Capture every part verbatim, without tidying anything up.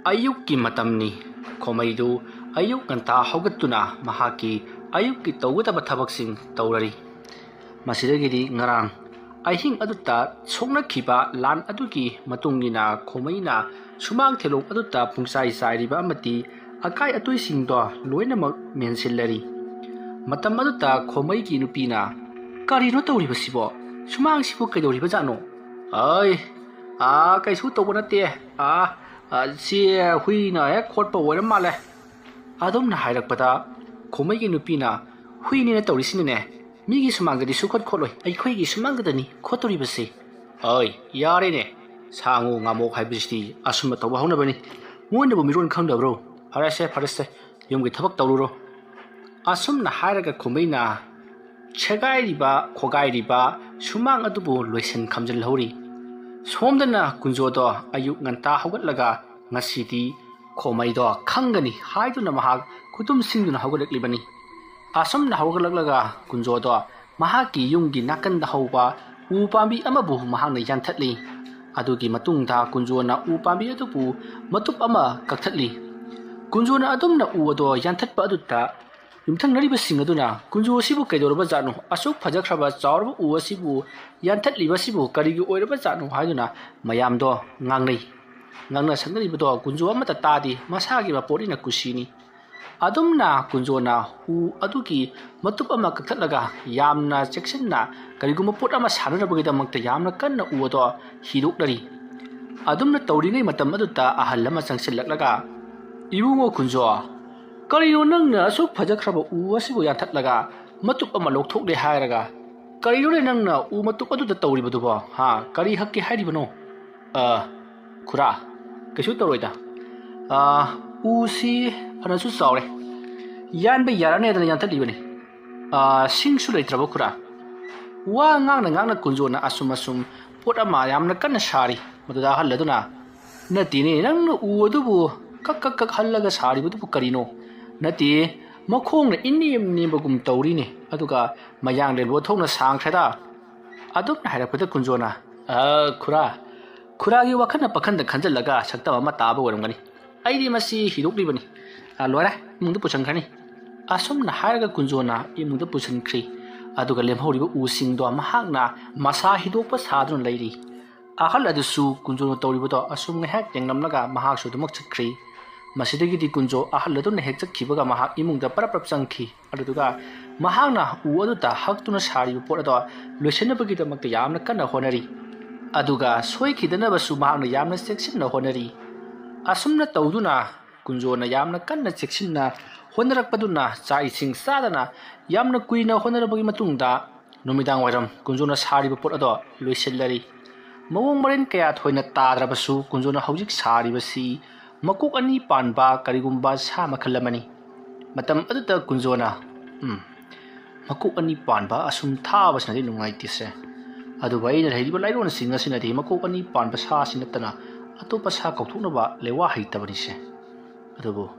ꯑꯌꯨꯛꯀꯤ ꯃꯇꯝꯅꯤ꯫ ꯈꯣꯃꯩꯗꯨ ꯑꯌꯨꯛ ꯉꯟꯇꯥ ꯍꯧꯒꯠꯇꯨꯅ ꯃꯍꯥꯛꯀꯤ ꯑꯌꯨꯛꯀꯤ ꯇꯧꯒꯗꯕ ꯊꯕꯛꯁꯤꯡ ꯇꯧꯔꯔꯤ꯫ ꯃꯁꯤꯗꯒꯤꯗꯤ ꯉꯔꯥꯡ ꯑꯍꯤꯡ ꯑꯗꯨꯗ ꯁꯣꯛꯅꯈꯤꯕ ꯂꯥꯟ ꯑꯗꯨꯒꯤ ꯃꯇꯨꯡ ꯏꯟꯅ ꯈꯣꯃꯩꯅ ꯁꯨꯃꯥꯡ ꯊꯦꯂꯣꯡ ꯑꯗꯨꯗ ꯄꯨꯡꯆꯥꯏ ꯆꯥꯏꯔꯤꯕ ꯑꯃꯗꯤ ꯑꯀꯥꯏ ꯑꯇꯣꯏꯁꯤꯡꯗꯣ ꯂꯣꯏꯅꯃꯛ ꯃꯦꯟꯁꯤꯜꯂꯔꯤ꯫ ꯃꯇꯝ ꯑꯗꯨꯗ ꯈꯣꯃꯩꯒꯤ ꯅꯨꯄꯤꯅ, "ꯀꯔꯤꯅꯣ ꯇꯧꯔꯤꯕꯁꯤꯕꯣ? ꯁꯨꯃꯥꯡꯁꯤꯕꯨ ꯀꯩꯗꯧꯔꯤꯕꯖꯥꯠꯅꯣ?" "ꯑꯩ, ꯑꯥ, ꯀꯩꯁꯨ ꯇꯧꯕ ꯅꯠꯇꯦ꯫ ꯑꯥ, ꯑꯥ, ꯁꯤ ꯍꯨꯏꯅ ꯍꯦꯛ ꯈꯣꯠꯄ ꯑꯣꯏꯔ ꯃꯥꯜꯂꯦ"꯫ ꯑꯗꯨꯝꯅ ꯍꯥꯏꯔꯛꯄꯗ ꯈꯣꯃꯩꯒꯤ ꯅꯨꯄꯤꯅ, "ꯍꯨꯏꯅꯦꯅ ꯇꯧꯔꯤꯁꯤꯅꯅꯦ, ꯃꯤꯒꯤ ꯁꯨꯃꯥꯡꯗꯗꯤ ꯁꯨꯈꯠ ꯈꯣꯠꯂꯣꯏ, ꯑꯩꯈꯣꯏꯒꯤ ꯁꯨꯃꯥꯡꯗꯗꯅꯤ ꯈꯣꯠꯇꯣꯔꯤꯕꯁꯦ"꯫ "ꯑꯩ, ꯌꯥꯔꯦꯅꯦ, ꯁꯥ ꯉꯨ ꯉꯥꯃꯣꯛ ꯍꯥꯏꯕꯁꯤꯗꯤ ꯑꯁꯨꯝꯕ ꯇꯧꯕ ꯍꯧꯅꯕꯅꯤ, ꯃꯣꯏꯅꯕꯨ ꯃꯤꯔꯣꯟ ꯈꯪꯗꯕ꯭ꯔꯣ? ꯐꯔꯦꯁꯦ, ꯐꯔꯦꯁꯦ, ꯌꯨꯝꯒꯤ ꯊꯕꯛ ꯇꯧꯔꯨꯔꯣ"꯫ ꯑꯁꯨꯝꯅ ꯍꯥꯏꯔꯒ ꯈꯣꯃꯩꯅ ꯁꯦꯒꯥꯏꯔꯤꯕ ꯈꯣꯒꯥꯏꯔꯤꯕ ꯁꯨꯃꯥꯡ ꯑꯗꯨꯕꯨ ꯂꯣꯏꯁꯤꯟ ꯈꯝꯖꯤꯜꯍꯧꯔꯤ꯫ ꯁꯣꯝꯗꯅ ꯀꯨꯟꯖꯣꯗꯣ ꯑꯌꯨꯛ ꯉꯟꯇꯥ ꯍꯧꯒꯠꯂꯒ ꯉꯁꯤꯗꯤ ꯈꯣꯃꯩꯗꯣ ꯈꯪꯒꯅꯤ ꯍꯥꯏꯗꯨꯅ ꯃꯍꯥꯛ ꯈꯨꯇꯨꯝ ꯁꯤꯡꯗꯨꯅ ꯍꯧꯒꯠꯂꯛꯂꯤꯕꯅꯤ꯫ ꯑꯁꯨꯝꯅ ꯍꯧꯒꯠꯂꯛꯂꯒ ꯀꯨꯟꯖꯣꯗꯣ ꯃꯍꯥꯛꯀꯤ ꯌꯨꯝꯒꯤ ꯅꯥꯀꯟꯗ ꯍꯧꯕ ꯎ ꯄꯥꯝꯕꯤ ꯑꯃꯕꯨ ꯃꯍꯥꯛꯅ ꯌꯥꯟꯊꯠꯂꯤ꯫ ꯑꯗꯨꯒꯤ ꯃꯇꯨꯡꯗ ꯀꯨꯟꯖꯣꯅ ꯎ ꯄꯥꯝꯕꯤ ꯑꯗꯨꯕꯨ ꯃꯇꯨꯞ ꯑꯃ ꯀꯛꯊꯠꯂꯤ꯫ ꯀꯨꯟꯖꯣꯅ ꯑꯗꯨꯝꯅ ꯎ ꯑꯗꯣ ꯌꯥꯟꯊꯠꯄ ꯑꯗꯨꯗ ꯌꯨꯝꯊꯪꯅꯔꯤꯕꯁꯤꯡ ꯑꯗꯨꯅ, "ꯀꯨꯟꯖꯣ ꯑꯁꯤꯕꯨ ꯀꯩꯗꯧꯔꯕ ꯖꯥꯠꯅꯣ? ꯑꯁꯨꯛ ꯐꯖꯈ꯭ꯔꯕ ꯆꯥꯎꯔꯕ ꯎ ꯑꯁꯤꯕꯨ ꯌꯥꯟꯊꯠꯂꯤꯕ ꯑꯁꯤꯕꯨ ꯀꯔꯤꯒꯤ ꯑꯣꯏꯔꯕ ꯖꯥꯠꯅꯣ?" ꯍꯥꯏꯗꯨꯅ ꯃꯌꯥꯝꯗꯣ ꯉꯥꯡꯅꯩ꯫ ꯉꯥꯡꯅ ꯁꯛꯅꯔꯤꯕꯗꯣ ꯀꯨꯟꯖꯣ ꯑꯃꯠꯇ ꯇꯥꯗꯦ, ꯃꯁꯥꯒꯤ ꯃꯄꯣꯠꯅꯤꯅ ꯀꯨꯁꯤꯅꯤ꯫ ꯑꯗꯨꯝꯅ ꯀꯨꯟꯖꯣꯅ ꯎ ꯑꯗꯨꯒꯤ ꯃꯇꯨꯞ ꯑꯃ ꯀꯛꯊꯠꯂꯒ ꯌꯥꯝꯅ ꯆꯦꯛꯁꯤꯟꯅ ꯀꯔꯤꯒꯨꯝꯕ ꯄꯣꯠ ꯑꯃ ꯁꯥꯟꯅꯅꯕꯒꯤꯗꯃꯛꯇ ꯌꯥꯝꯅ ꯀꯟꯅ ꯎ ꯑꯗꯣ ꯍꯤꯗꯣꯛꯅꯔꯤ꯫ ꯑꯗꯨꯝꯅ ꯇꯧꯔꯤꯉꯩ ꯃꯇꯝ ꯑꯗꯨꯗ ꯑꯍꯜ ꯑꯃ ꯆꯪꯁꯤꯜꯂꯛꯂꯒ, "ꯏꯕꯨꯡꯉꯣ ꯀꯨꯟꯖꯣ, ꯀꯔꯤꯅꯣ ꯅꯪꯅ ꯑꯁꯨꯛ ꯐꯖꯈ꯭ꯔꯕ ꯎ ꯑꯁꯤꯕꯨ ꯌꯥꯟꯊꯠꯂꯒ ꯃꯇꯨꯞ ꯑꯃ ꯂꯧꯊꯣꯛꯂꯦ ꯍꯥꯏꯔꯒ? ꯀꯔꯤꯅꯣꯅꯦ ꯅꯪꯅ ꯎ ꯃꯇꯨꯞ ꯑꯗꯨꯗ ꯇꯧꯔꯤꯕꯗꯨꯕꯣ? ꯍꯥ? ꯀꯔꯤ ꯍꯛꯀꯦ ꯍꯥꯏꯔꯤꯕꯅꯣ?" "ꯑ, ꯈꯨꯔꯥ, ꯀꯩꯁꯨ ꯇꯧꯔꯣꯏꯗ꯫ ꯑ, ꯎꯁꯤ ꯐꯅꯁꯨ ꯆꯥꯎꯔꯦ꯫ ꯌꯥꯟꯕ ꯌꯥꯔꯅꯦꯗꯅ ꯌꯥꯟꯊꯠꯂꯤꯕꯅꯤ꯫ ꯑ, ꯁꯤꯡꯁꯨ ꯂꯩꯇ꯭ꯔꯕ ꯈꯨꯔꯥ?" ꯋꯥ ꯉꯥꯡꯅ ꯉꯥꯡꯅ ꯀꯨꯟꯖꯣꯅ ꯑꯁꯨꯝ ꯑꯁꯨꯝ ꯄꯣꯠ ꯑꯃ ꯌꯥꯝꯅ ꯀꯟꯅ ꯁꯥꯔꯤ꯫ ꯃꯗꯨꯗ ꯑꯍꯜ ꯑꯗꯨꯅ, "ꯅꯠꯇꯦꯅꯦ, ꯅꯪꯅ ꯎ ꯑꯗꯨꯕꯨ ꯀꯛ ꯀꯛ ꯀꯛ ꯍꯜꯂꯒ ꯁꯥꯔꯤꯕꯗꯨꯕꯨ ꯀꯔꯤꯅꯣ? ꯅꯠꯇꯦ, ꯃꯈꯣꯡꯅ ꯏꯅꯦꯝ ꯅꯦꯝꯕꯒꯨꯝ ꯇꯧꯔꯤꯅꯦ, ꯑꯗꯨꯒ ꯃꯌꯥꯡꯂꯦꯟꯕꯣ ꯊꯣꯛꯅ ꯁꯥꯡꯈ꯭ꯔꯦꯗ"꯫ ꯑꯗꯨꯝꯅ ꯍꯥꯏꯔꯛꯄꯗ ꯀꯨꯟꯖꯣꯅ, "ꯑ, ꯈꯨꯔꯥ, ꯈꯨꯔꯥꯒꯤ ꯋꯥꯈꯜꯅ ꯄꯥꯈꯟꯗ ꯈꯟꯖꯤꯜꯂꯒ ꯁꯛꯇꯝ ꯑꯃ ꯇꯥꯕ ꯑꯣꯏꯔꯝꯒꯅꯤ꯫ ꯑꯩꯗꯤ ꯃꯁꯤ ꯍꯤꯗꯣꯛꯂꯤꯕꯅꯤ꯫ "ꯑ, ꯂꯣꯏꯔꯦ, ꯏꯃꯨꯡꯗ ꯄꯨꯁꯤꯟꯈ꯭ꯔꯅꯤ"꯫ ꯑꯁꯨꯝꯅ ꯍꯥꯏꯔꯒ ꯀꯨꯟꯖꯣꯅ ꯏꯃꯨꯡꯗ ꯄꯨꯁꯤꯟꯈ꯭ꯔꯤ꯫ ꯑꯗꯨꯒ ꯂꯦꯝꯍꯧꯔꯤꯕ ꯎꯁꯤꯡꯗꯣ ꯃꯍꯥꯛꯅ ꯃꯁꯥ ꯍꯤꯗꯣꯛꯄ ꯁꯥꯗꯨꯅ ꯂꯩꯔꯤ꯫ ꯑꯍꯜ ꯑꯗꯨꯁꯨ ꯀꯨꯟꯖꯣꯅ ꯇꯧꯔꯤꯕꯗꯣ ꯑꯁꯨꯝ ꯉꯥꯏꯍꯥꯛ ꯌꯦꯡꯂꯝꯂꯒ ꯃꯍꯥꯛꯁꯨ ꯑꯗꯨꯃꯛ ꯆꯠꯈ꯭ꯔꯤ꯫ ꯃꯁꯤꯗꯒꯤꯗꯤ ꯀꯨꯟꯖꯣ ꯑꯍꯜ ꯑꯗꯨꯅ ꯍꯦꯛ ꯆꯠꯈꯤꯕꯒ ꯃꯍꯥꯛ ꯏꯃꯨꯡꯗ ꯄꯔꯞ ꯄꯔꯞ ꯆꯪꯈꯤ꯫ ꯑꯗꯨꯗꯨꯒ ꯃꯍꯥꯛꯅ ꯎ ꯑꯗꯨꯗ ꯍꯛꯇꯨꯅ ꯁꯥꯔꯤꯕ ꯄꯣꯠ ꯑꯗꯣ ꯂꯣꯏꯁꯤꯟꯅꯕꯒꯤꯗꯃꯛꯇ ꯌꯥꯝꯅ ꯀꯟꯅ ꯍꯣꯠꯅꯔꯤ꯫ ꯑꯗꯨꯒ ꯁꯣꯏꯈꯤꯗꯅꯕꯁꯨ ꯃꯍꯥꯛꯅ ꯌꯥꯝꯅ ꯆꯦꯛꯁꯤꯟꯅ ꯍꯣꯠꯅꯔꯤ꯫ ꯑꯁꯨꯝꯅ ꯇꯧꯗꯨꯅ ꯀꯨꯟꯖꯣꯅ ꯌꯥꯝꯅ ꯀꯟꯅ ꯆꯦꯛꯁꯤꯟꯅ ꯍꯣꯠꯅꯔꯛꯄꯗꯨꯅ ꯆꯥꯛ ꯏꯁꯤꯡ ꯆꯥꯗꯅ ꯌꯥꯝꯅ ꯀꯨꯏꯅ ꯍꯣꯠꯅꯔꯕꯒꯤ ꯃꯇꯨꯡꯗ ꯅꯨꯃꯤꯗꯥꯡ ꯋꯥꯏꯔꯝ ꯀꯨꯟꯖꯣꯅ ꯁꯥꯔꯤꯕ ꯄꯣꯠ ꯑꯗꯣ ꯂꯣꯏꯁꯤꯜꯂꯔꯤ꯫ ꯃꯑꯣꯡ ꯃꯔꯤꯟ ꯀꯌꯥ ꯊꯣꯏꯅ ꯇꯥꯗ꯭ꯔꯕꯁꯨ ꯀꯨꯟꯖꯣꯅ ꯍꯧꯖꯤꯛ ꯁꯥꯔꯤꯕꯁꯤ ꯃꯀꯣꯛ ꯑꯅꯤ ꯄꯥꯟꯕ ꯀꯔꯤꯒꯨꯝꯕ ꯁꯥ ꯃꯈꯜ ꯑꯃꯅꯤ꯫ ꯃꯇꯝ ꯑꯗꯨꯗ ꯀꯨꯟꯖꯣꯅ, "ꯎꯝ, ꯃꯀꯣꯛ ꯑꯅꯤ ꯄꯥꯟꯕ ꯑꯁꯨꯝ ꯊꯥꯕꯁꯤꯅꯗꯤ ꯅꯨꯡꯉꯥꯏꯇꯦꯁꯦ꯫ ꯑꯗꯨꯕꯨ ꯑꯩꯅ ꯂꯩꯔꯤꯕ ꯂꯥꯏꯔꯣꯟꯁꯤꯡ ꯑꯁꯤꯅꯗꯤ ꯃꯀꯣꯛ ꯑꯅꯤ ꯄꯥꯟꯕ ꯁꯥꯁꯤ ꯅꯠꯇꯅ ꯑꯇꯣꯞꯄ ꯁꯥ ꯀꯧꯊꯣꯛꯅꯕ ꯂꯩꯋꯥ ꯍꯩꯇꯕꯅꯤꯁꯦ꯫ ꯑꯗꯨꯕꯨ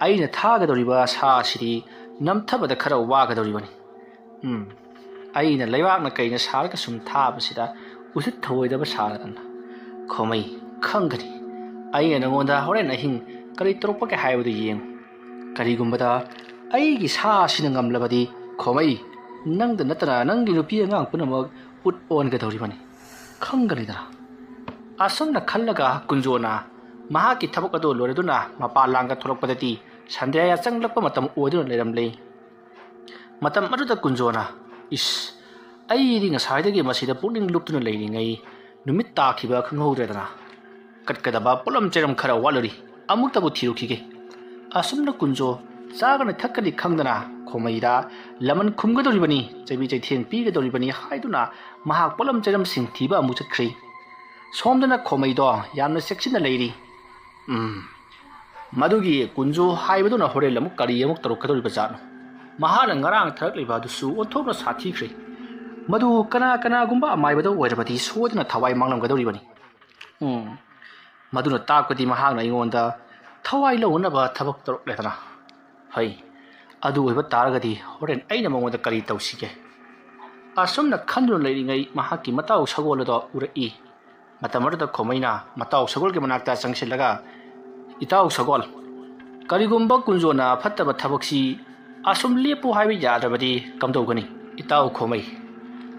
ꯑꯩꯅ ꯊꯥꯒꯗꯧꯔꯤꯕ ꯁꯥ ꯑꯁꯤꯗꯤ ꯅꯝꯊꯕꯗ ꯈꯔ ꯋꯥꯒꯗꯧꯔꯤꯕꯅꯤ꯫ ꯎꯝ, ꯑꯩꯅ ꯂꯩꯕꯥꯛꯅ ꯀꯩꯅ ꯁꯥꯔꯒ ꯁꯨꯝ ꯊꯥꯕꯁꯤꯗ ꯎꯁꯤꯠ ꯊꯑꯣꯏꯗꯕ ꯁꯥꯔꯗꯅ꯫ ꯈꯣꯃꯩ, ꯈꯪꯒꯅꯤ꯫ ꯑꯩꯅ ꯅꯉꯣꯟꯗ ꯍꯣꯔꯦꯟ ꯑꯍꯤꯡ ꯀꯔꯤ ꯇꯧꯔꯛꯄꯒꯦ ꯍꯥꯏꯕꯗꯨ ꯌꯦꯡꯉꯨ꯫ ꯀꯔꯤꯒꯨꯝꯕꯗ ꯑꯩꯒꯤ ꯁꯥ ꯑꯁꯤꯅ ꯉꯝꯂꯕꯗꯤ, ꯈꯣꯃꯩ, ꯅꯪꯗ ꯅꯠꯇꯅ ꯅꯪꯒꯤ ꯅꯨꯄꯤ ꯑꯉꯥꯡ ꯄꯨꯝꯅꯃꯛ ꯎꯠ ꯑꯣꯟꯒꯗꯧꯔꯤꯕꯅꯤ꯫ ꯈꯪꯒꯅꯤꯗꯅ"꯫ ꯑꯁꯨꯝꯅ ꯈꯜꯂꯒ ꯀꯨꯟꯖꯣꯅ ꯃꯍꯥꯛꯀꯤ ꯊꯕꯛ ꯑꯗꯨ ꯂꯣꯏꯔꯗꯨꯅ ꯃꯄꯥꯟ ꯂꯥꯡꯒ ꯊꯣꯛꯂꯛꯄꯗꯗꯤ ꯁꯟꯗ꯭ꯌꯥ ꯌꯥꯆꯪꯂꯛꯄ ꯃꯇꯝ ꯑꯣꯏꯗꯨꯅ ꯂꯩꯔꯝꯂꯦ꯫ ꯃꯇꯝ ꯑꯗꯨꯗ ꯀꯨꯟꯖꯣꯅ, "ꯏꯁ, ꯑꯩꯗꯤ ꯉꯁꯥꯏꯗꯒꯤ ꯃꯁꯤꯗ ꯄꯨꯛꯅꯤꯡ ꯂꯨꯞꯇꯨꯅ ꯂꯩꯔꯤꯉꯩ ꯅꯨꯃꯤꯠ ꯇꯥꯈꯤꯕ ꯈꯪꯍꯧꯗ꯭ꯔꯦꯗꯅ꯫ ꯀꯠꯀꯗꯕ ꯄꯣꯠꯂꯝ ꯆꯩꯔꯝ ꯈꯔ ꯋꯥꯠꯂꯨꯔꯤ, ꯑꯃꯨꯛꯇꯕꯨ ꯊꯤꯔꯨꯈꯤꯒꯦ"꯫ ꯑꯁꯨꯝꯅ ꯀꯨꯟꯖꯣ ꯆꯥꯒꯅꯤ ꯊꯛꯀꯅꯤ ꯈꯪꯗꯅ ꯈꯣꯃꯩꯗ ꯂꯃꯟ ꯈꯨꯝꯒꯗꯧꯔꯤꯕꯅꯤ, ꯆꯩꯕꯤ ꯆꯩꯊꯦꯡ ꯄꯤꯒꯗꯧꯔꯤꯕꯅꯤ ꯍꯥꯏꯗꯨꯅ ꯃꯍꯥꯛ ꯄꯣꯠꯂꯝ ꯆꯩꯔꯝꯁꯤꯡ ꯊꯤꯕ ꯑꯃꯨꯛ ꯆꯠꯈ꯭ꯔꯤ꯫ ꯁꯣꯝꯗꯅ ꯈꯣꯃꯩꯗꯣ ꯌꯥꯝꯅ ꯆꯦꯛꯁꯤꯟꯅ ꯂꯩꯔꯤ꯫ ꯎꯝ, ꯃꯗꯨꯒꯤ ꯀꯨꯟꯖꯣ ꯍꯥꯏꯕꯗꯨꯅ ꯍꯣꯔꯦꯟ ꯑꯃꯨꯛ ꯀꯔꯤ ꯑꯃꯨꯛ ꯇꯧꯔꯛꯀꯗꯧꯔꯤꯕ ꯖꯥꯠꯅꯣ? ꯃꯍꯥꯛꯅ ꯉꯔꯥꯡ ꯊꯥꯔꯛꯂꯤꯕ ꯑꯗꯨꯁꯨ ꯑꯣꯟꯊꯣꯛꯅ ꯁꯥꯊꯤꯈ꯭ꯔꯦ꯫ ꯃꯗꯨ ꯀꯅꯥ ꯀꯅꯥꯒꯨꯝꯕ ꯑꯃꯥꯏꯕꯗ ꯑꯣꯏꯔꯕꯗꯤ ꯁꯣꯏꯗꯅ ꯊꯋꯥꯏ ꯃꯥꯡꯂꯝꯒꯗꯧꯔꯤꯕꯅꯤ꯫ ꯎꯝ, ꯃꯗꯨꯅ ꯇꯥꯛꯄꯗꯤ ꯃꯍꯥꯛꯅ ꯑꯩꯉꯣꯟꯗ ꯊꯋꯥꯏ ꯂꯧꯅꯅꯕ ꯊꯕꯛ ꯇꯧꯔꯛꯂꯦꯗꯅ꯫ ꯍꯩ, ꯑꯗꯨ ꯑꯣꯏꯕ ꯇꯥꯔꯒꯗꯤ ꯍꯣꯔꯦꯟ ꯑꯩꯅ ꯃꯉꯣꯟꯗ ꯀꯔꯤ ꯇꯧꯁꯤꯒꯦ? ꯑꯁꯨꯝꯅ ꯈꯟꯗꯨꯅ ꯂꯩꯔꯤꯉꯩ ꯃꯍꯥꯛꯀꯤ ꯃꯇꯥꯎ ꯁꯒꯣꯜ ꯑꯗꯣ ꯎꯔꯛꯏ꯫ ꯃꯇꯝ ꯑꯗꯨꯗ ꯈꯣꯃꯩꯅ ꯃꯇꯥꯎ ꯁꯒꯣꯜꯒꯤ ꯃꯅꯥꯛꯇ ꯆꯪꯁꯤꯜꯂꯒ, ꯏꯇꯥꯎ ꯁꯒꯣꯜ, ꯀꯔꯤꯒꯨꯝꯕ ꯀꯨꯟꯖꯣꯅ ꯐꯠꯇꯕ ꯊꯕꯛꯁꯤ ꯑꯁꯨꯝ ꯂꯦꯞꯄꯨ ꯍꯥꯏꯕ ꯌꯥꯗ꯭ꯔꯕꯗꯤ ꯀꯝꯗꯧꯒꯅꯤ? ꯏꯇꯥꯎ ꯈꯣꯃꯩ,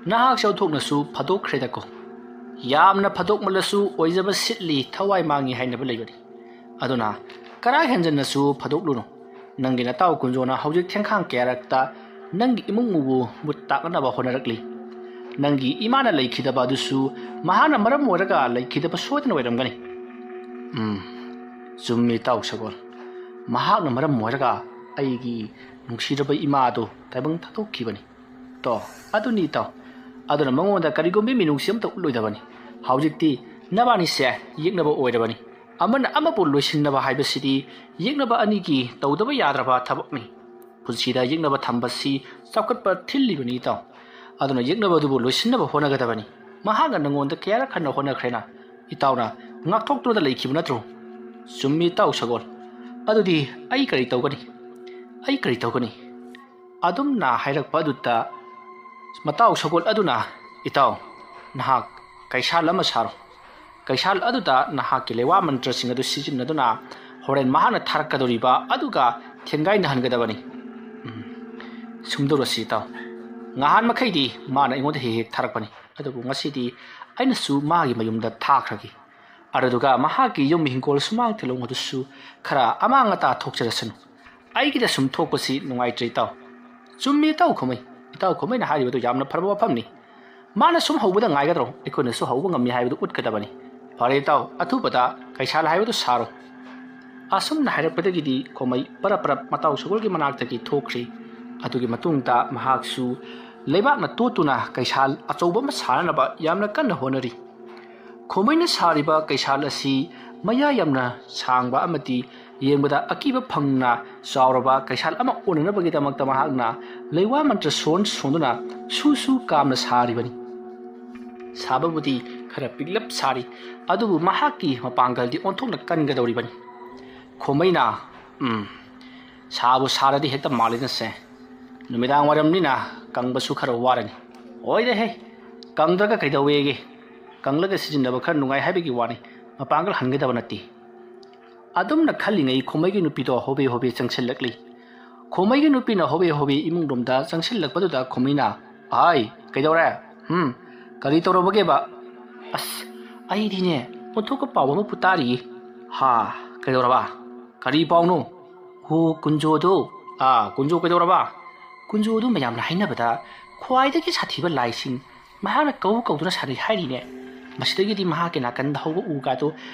ꯅꯍꯥꯛꯁꯦ ꯑꯣꯟꯊꯣꯛꯅꯁꯨ ꯐꯥꯗꯣꯛꯈ꯭ꯔꯦꯗꯀꯣ꯫ ꯌꯥꯝꯅ ꯐꯥꯗꯣꯛꯃꯜꯂꯁꯨ ꯑꯣꯏꯖꯕ ꯁꯤꯠꯂꯤ, ꯊꯋꯥꯏ ꯃꯥꯡꯉꯤ ꯍꯥꯏꯅꯕ ꯂꯩꯕꯅꯤ꯫ ꯑꯗꯨꯅ ꯀꯔꯥ ꯍꯦꯟꯖꯟꯅꯁꯨ ꯐꯥꯗꯣꯛꯂꯨꯅꯨ꯫ ꯅꯪꯒꯤ ꯅꯇꯥꯎ ꯀꯨꯟꯖꯣꯅ ꯍꯧꯖꯤꯛ ꯊꯦꯡꯈꯥꯡ ꯀꯌꯥꯔꯛꯇ ꯅꯪꯒꯤ ꯏꯃꯨꯡ ꯃꯨꯕꯨ ꯃꯨꯠ ꯇꯥꯛꯅꯅꯕ ꯍꯣꯠꯅꯔꯛꯂꯤ꯫ ꯅꯪꯒꯤ ꯏꯃꯥꯅ ꯂꯩꯈꯤꯗꯕ ꯑꯗꯨꯁꯨ ꯃꯍꯥꯛꯅ ꯃꯔꯝ ꯑꯣꯏꯔꯒ ꯂꯩꯈꯤꯗꯕ ꯁꯣꯏꯗꯅ ꯑꯣꯏꯔꯝꯒꯅꯤ꯫ ꯎꯝ, ꯆꯨꯝꯃꯤ ꯏꯇꯥꯎ ꯁꯒꯣꯜ꯫ ꯃꯍꯥꯛꯅ ꯃꯔꯝ ꯑꯣꯏꯔꯒ ꯑꯩꯒꯤ ꯅꯨꯡꯁꯤꯔꯕ ꯏꯃꯥ ꯑꯗꯨ ꯇꯥꯏꯕꯪ ꯊꯥꯗꯣꯛꯈꯤꯕꯅꯤ꯫ ꯇꯣ, ꯑꯗꯨꯅꯤ ꯏꯇꯥꯎ꯫ ꯑꯗꯨꯅ ꯃꯉꯣꯟꯗ ꯀꯔꯤꯒꯨꯝꯕ ꯃꯤꯅꯨꯡꯁꯤ ꯑꯃꯠꯇ ꯎꯠꯂꯣꯏꯗꯕꯅꯤ꯫ ꯍꯧꯖꯤꯛꯇꯤ ꯅꯕꯥꯅꯤꯁꯦ ꯌꯦꯛꯅꯕ ꯑꯣꯏꯔꯕꯅꯤ꯫ ꯑꯃꯅ ꯑꯃꯕꯨ ꯂꯣꯏꯁꯤꯟꯅꯕ ꯍꯥꯏꯕꯁꯤꯗꯤ ꯌꯦꯛꯅꯕ ꯑꯅꯤꯒꯤ ꯇꯧꯗꯕ ꯌꯥꯗ꯭ꯔꯕ ꯊꯕꯛꯅꯤ꯫ ꯄꯨꯟꯁꯤꯗ ꯌꯦꯛꯅꯕ ꯊꯝꯕꯁꯤ ꯆꯥꯎꯈꯠꯄ ꯊꯤꯜꯂꯤꯕꯅꯤ ꯏꯇꯥꯎ꯫ ꯑꯗꯨꯅ ꯌꯦꯛꯅꯕꯗꯨꯕꯨ ꯂꯣꯏꯁꯤꯟꯅꯕ ꯍꯣꯠꯅꯒꯗꯕꯅꯤ꯫ ꯃꯍꯥꯛꯅ ꯅꯉꯣꯟꯗ ꯀꯌꯥꯔꯛ ꯍꯟꯅ ꯍꯣꯠꯅꯈ꯭ꯔꯦꯅ ꯏꯇꯥꯎꯅ ꯉꯥꯛꯊꯣꯛꯇꯨꯅ ꯂꯩꯈꯤꯕ ꯅꯠꯇ꯭ꯔꯣ? ꯆꯨꯝꯃꯤ ꯏꯇꯥꯎ ꯁꯒꯣꯜ꯫ ꯑꯗꯨꯗꯤ ꯑꯩ ꯀꯔꯤ ꯇꯧꯒꯅꯤ? ꯑꯩ ꯀꯔꯤ ꯇꯧꯒꯅꯤ? ꯑꯗꯨꯝꯅ ꯍꯥꯏꯔꯛꯄ ꯑꯗꯨꯗ ꯃꯇꯥꯎ ꯁꯒꯣꯜ ꯑꯗꯨꯅ, "ꯏꯇꯥꯎ, ꯅꯍꯥꯛ ꯀꯩꯁꯥꯜ ꯑꯃ ꯁꯥꯔꯣ꯫ ꯀꯩꯁꯥꯜ ꯑꯗꯨꯗ ꯅꯍꯥꯛꯀꯤ ꯂꯩꯋꯥ ꯃꯟꯇ꯭ꯔꯁꯤꯡ ꯑꯗꯨ ꯁꯤꯖꯤꯟꯅꯗꯨꯅ ꯍꯣꯔꯦꯟ ꯃꯍꯥꯛꯅ ꯊꯥꯔꯛꯀꯗꯧꯔꯤꯕ ꯑꯗꯨꯒ ꯊꯦꯡꯒꯥꯏꯅꯍꯟꯒꯗꯕꯅꯤ꯫" ꯎꯝ, ꯁꯨꯝꯗꯧꯔꯁꯤ ꯏꯇꯥꯎ꯫ ꯉꯍꯥꯟ ꯃꯈꯩꯗꯤ ꯃꯥꯅ ꯑꯩꯉꯣꯟꯗ ꯍꯦꯛ ꯍꯦꯛ ꯊꯥꯔꯛꯄꯅꯤ, ꯑꯗꯨꯕꯨ ꯉꯁꯤꯗꯤ ꯑꯩꯅꯁꯨ ꯃꯥꯒꯤ ꯃꯌꯨꯝꯗ ꯊꯥꯈ꯭ꯔꯒꯦ꯫ ꯑꯗꯨꯗꯨꯒ ꯃꯍꯥꯛꯀꯤ ꯌꯨꯝ ꯍꯤꯡꯒꯣꯜ ꯁꯨꯃꯥꯡ ꯊꯤꯂꯣꯡ ꯑꯗꯨꯁꯨ ꯈꯔ ꯑꯃꯥꯡ ꯑꯇꯥ ꯊꯣꯛꯆꯔꯁꯅꯨ꯫ ꯑꯩꯒꯤꯗ ꯁꯨꯝ ꯊꯣꯛꯄꯁꯤ ꯅꯨꯡꯉꯥꯏꯇ꯭ꯔꯦ ꯏꯇꯥꯎ꯫ ꯆꯨꯝꯃꯤ ꯏꯇꯥꯎ ꯈꯨꯃꯩ꯫ ꯏꯇꯥꯎ ꯈꯨꯃꯩꯅ ꯍꯥꯏꯔꯤꯕꯗꯨ ꯌꯥꯝꯅ ꯐꯔꯕ ꯋꯥꯐꯝꯅꯤ꯫ ꯃꯥꯅ ꯁꯨꯝ ꯍꯧꯕꯗ ꯉꯥꯏꯒꯗ꯭ꯔꯣ? ꯑꯩꯈꯣꯏꯅꯁꯨ ꯍꯧꯕ ꯉꯝꯃꯤ ꯍꯥꯏꯕꯗꯨ ꯎꯠꯀꯗꯕꯅꯤ꯫ ꯐꯔꯦ ꯏꯇꯥꯎ, ꯑꯊꯨꯕꯗ ꯀꯩꯁꯥꯜ ꯍꯥꯏꯕꯗꯨ ꯁꯥꯔꯣ꯫ ꯑꯁꯨꯝꯅ ꯍꯥꯏꯔꯛꯄꯗꯒꯤꯗꯤ ꯈꯨꯃꯩ ꯄꯔꯞ ꯄꯔꯞ ꯃꯇꯥꯎ ꯁꯒꯣꯜꯒꯤ ꯃꯅꯥꯛꯇꯒꯤ ꯊꯣꯛꯈ꯭ꯔꯤ꯫ ꯑꯗꯨꯒꯤ ꯃꯇꯨꯡꯗ ꯃꯍꯥꯛꯁꯨ ꯂꯩꯕꯥꯛꯅ ꯇꯣꯠꯇꯨꯅ ꯀꯩꯁꯥꯜ ꯑꯆꯧꯕ ꯑꯃ ꯁꯥꯅꯅꯕ ꯌꯥꯝꯅ ꯀꯟꯅ ꯍꯣꯠꯅꯔꯤ꯫ ꯈꯨꯃꯩꯅ ꯁꯥꯔꯤꯕ ꯀꯩꯁꯥꯜ ꯑꯁꯤ ꯃꯌꯥ ꯌꯥꯝꯅ ꯁꯥꯡꯕ ꯑꯃꯗꯤ ꯌꯦꯡꯕꯗ ꯑꯀꯤꯕ ꯐꯪꯅ ꯆꯥꯎꯔꯕ ꯀꯩꯁꯥꯜ ꯑꯃ ꯑꯣꯟꯅꯅꯕꯒꯤꯗꯃꯛꯇ ꯃꯍꯥꯛꯅ ꯂꯩꯋꯥ ꯃꯟꯇ꯭ꯔ ꯁꯣꯟ ꯁꯣꯟꯗꯨꯅ ꯁꯨ ꯁꯨ ꯀꯥꯝꯅ ꯁꯥꯔꯤꯕꯅꯤ꯫ ꯁꯥꯕꯕꯨꯗꯤ ꯈꯔ ꯄꯤꯛꯂꯞ ꯁꯥꯔꯤ, ꯑꯗꯨꯕꯨ ꯃꯍꯥꯛꯀꯤ ꯃꯄꯥꯡꯒꯜꯗꯤ ꯑꯣꯟꯊꯣꯛꯅ ꯀꯟꯒꯗꯧꯔꯤꯕꯅꯤ꯫ ꯈꯨꯃꯩꯅ, "ꯎꯝ, ꯁꯥꯕꯨ ꯁꯥꯔꯗꯤ ꯍꯦꯛꯇ ꯃꯥꯜꯂꯤꯅꯁꯦ꯫ ꯅꯨꯃꯤꯗꯥꯡ ꯋꯥꯏꯔꯝꯅꯤꯅ ꯀꯪꯕꯁꯨ ꯈꯔ ꯋꯥꯔꯅꯤ꯫" "ꯑꯣꯏꯔꯦꯍꯦ, ꯀꯪꯗ꯭ꯔꯒ ꯀꯩꯗꯧꯋꯦꯒꯦ? ꯀꯪꯂꯒ ꯁꯤꯖꯤꯟꯅꯕ ꯈꯔ ꯅꯨꯡꯉꯥꯏ ꯍꯥꯏꯕꯒꯤ ꯋꯥꯅꯤ, ꯃꯄꯥꯡꯒꯜ ꯍꯟꯒꯗꯕ ꯅꯠꯇꯦ꯫" ꯑꯗꯨꯝꯅ ꯈꯜꯂꯤꯉꯩ ꯈꯣꯃꯩꯒꯤ ꯅꯨꯄꯤꯗꯣ ꯍꯣꯕꯦ ꯍꯣꯕꯦ ꯆꯪꯁꯤꯜꯂꯛꯂꯤ꯫ ꯈꯣꯃꯩꯒꯤ ꯅꯨꯄꯤꯅ ꯍꯣꯕꯦ ꯍꯣꯕꯦ ꯏꯃꯨꯡ ꯔꯣꯝꯗ ꯆꯪꯁꯤꯜꯂꯛꯄꯗꯨꯗ ꯈꯣꯃꯩꯅ, "ꯑꯍꯥꯏ, ꯀꯩꯗꯧꯔꯦ? ꯎꯝ, ꯀꯔꯤ ꯇꯧꯔꯕꯒꯦꯕ?" "ꯑꯁ, ꯑꯩꯗꯤꯅꯦ, ꯑꯣꯟꯊꯣꯛꯄ ꯄꯥꯎ ꯑꯃꯕꯨ ꯇꯥꯔꯤꯌꯦ꯫" "ꯍꯥ, ꯀꯩꯗꯧꯔꯕ? ꯀꯔꯤ ꯄꯥꯎꯅꯣ?" "ꯍꯣ, ꯀꯨꯟꯖꯣꯗꯣ꯫" "ꯑꯥ, ꯀꯨꯟꯖꯣ ꯀꯩꯗꯧꯔꯕ?" "ꯀꯨꯟꯖꯣꯗꯨ ꯃꯌꯥꯝꯅ ꯍꯥꯏꯅꯕꯗ ꯈ꯭ꯋꯥꯏꯗꯒꯤ ꯁꯥꯊꯤꯕ ꯂꯥꯏꯁꯤꯡ ꯃꯍꯥꯛꯅ ꯀꯧ ꯀꯧꯗꯨꯅ ꯁꯥꯟꯅꯩ ꯍꯥꯏꯔꯤꯅꯦ꯫ ꯃꯁꯤꯗꯒꯤꯗꯤ ꯃꯍꯥꯛꯀꯤ ꯅꯥꯀꯟꯗ ꯍꯧꯕ ꯎꯒꯥꯗꯨ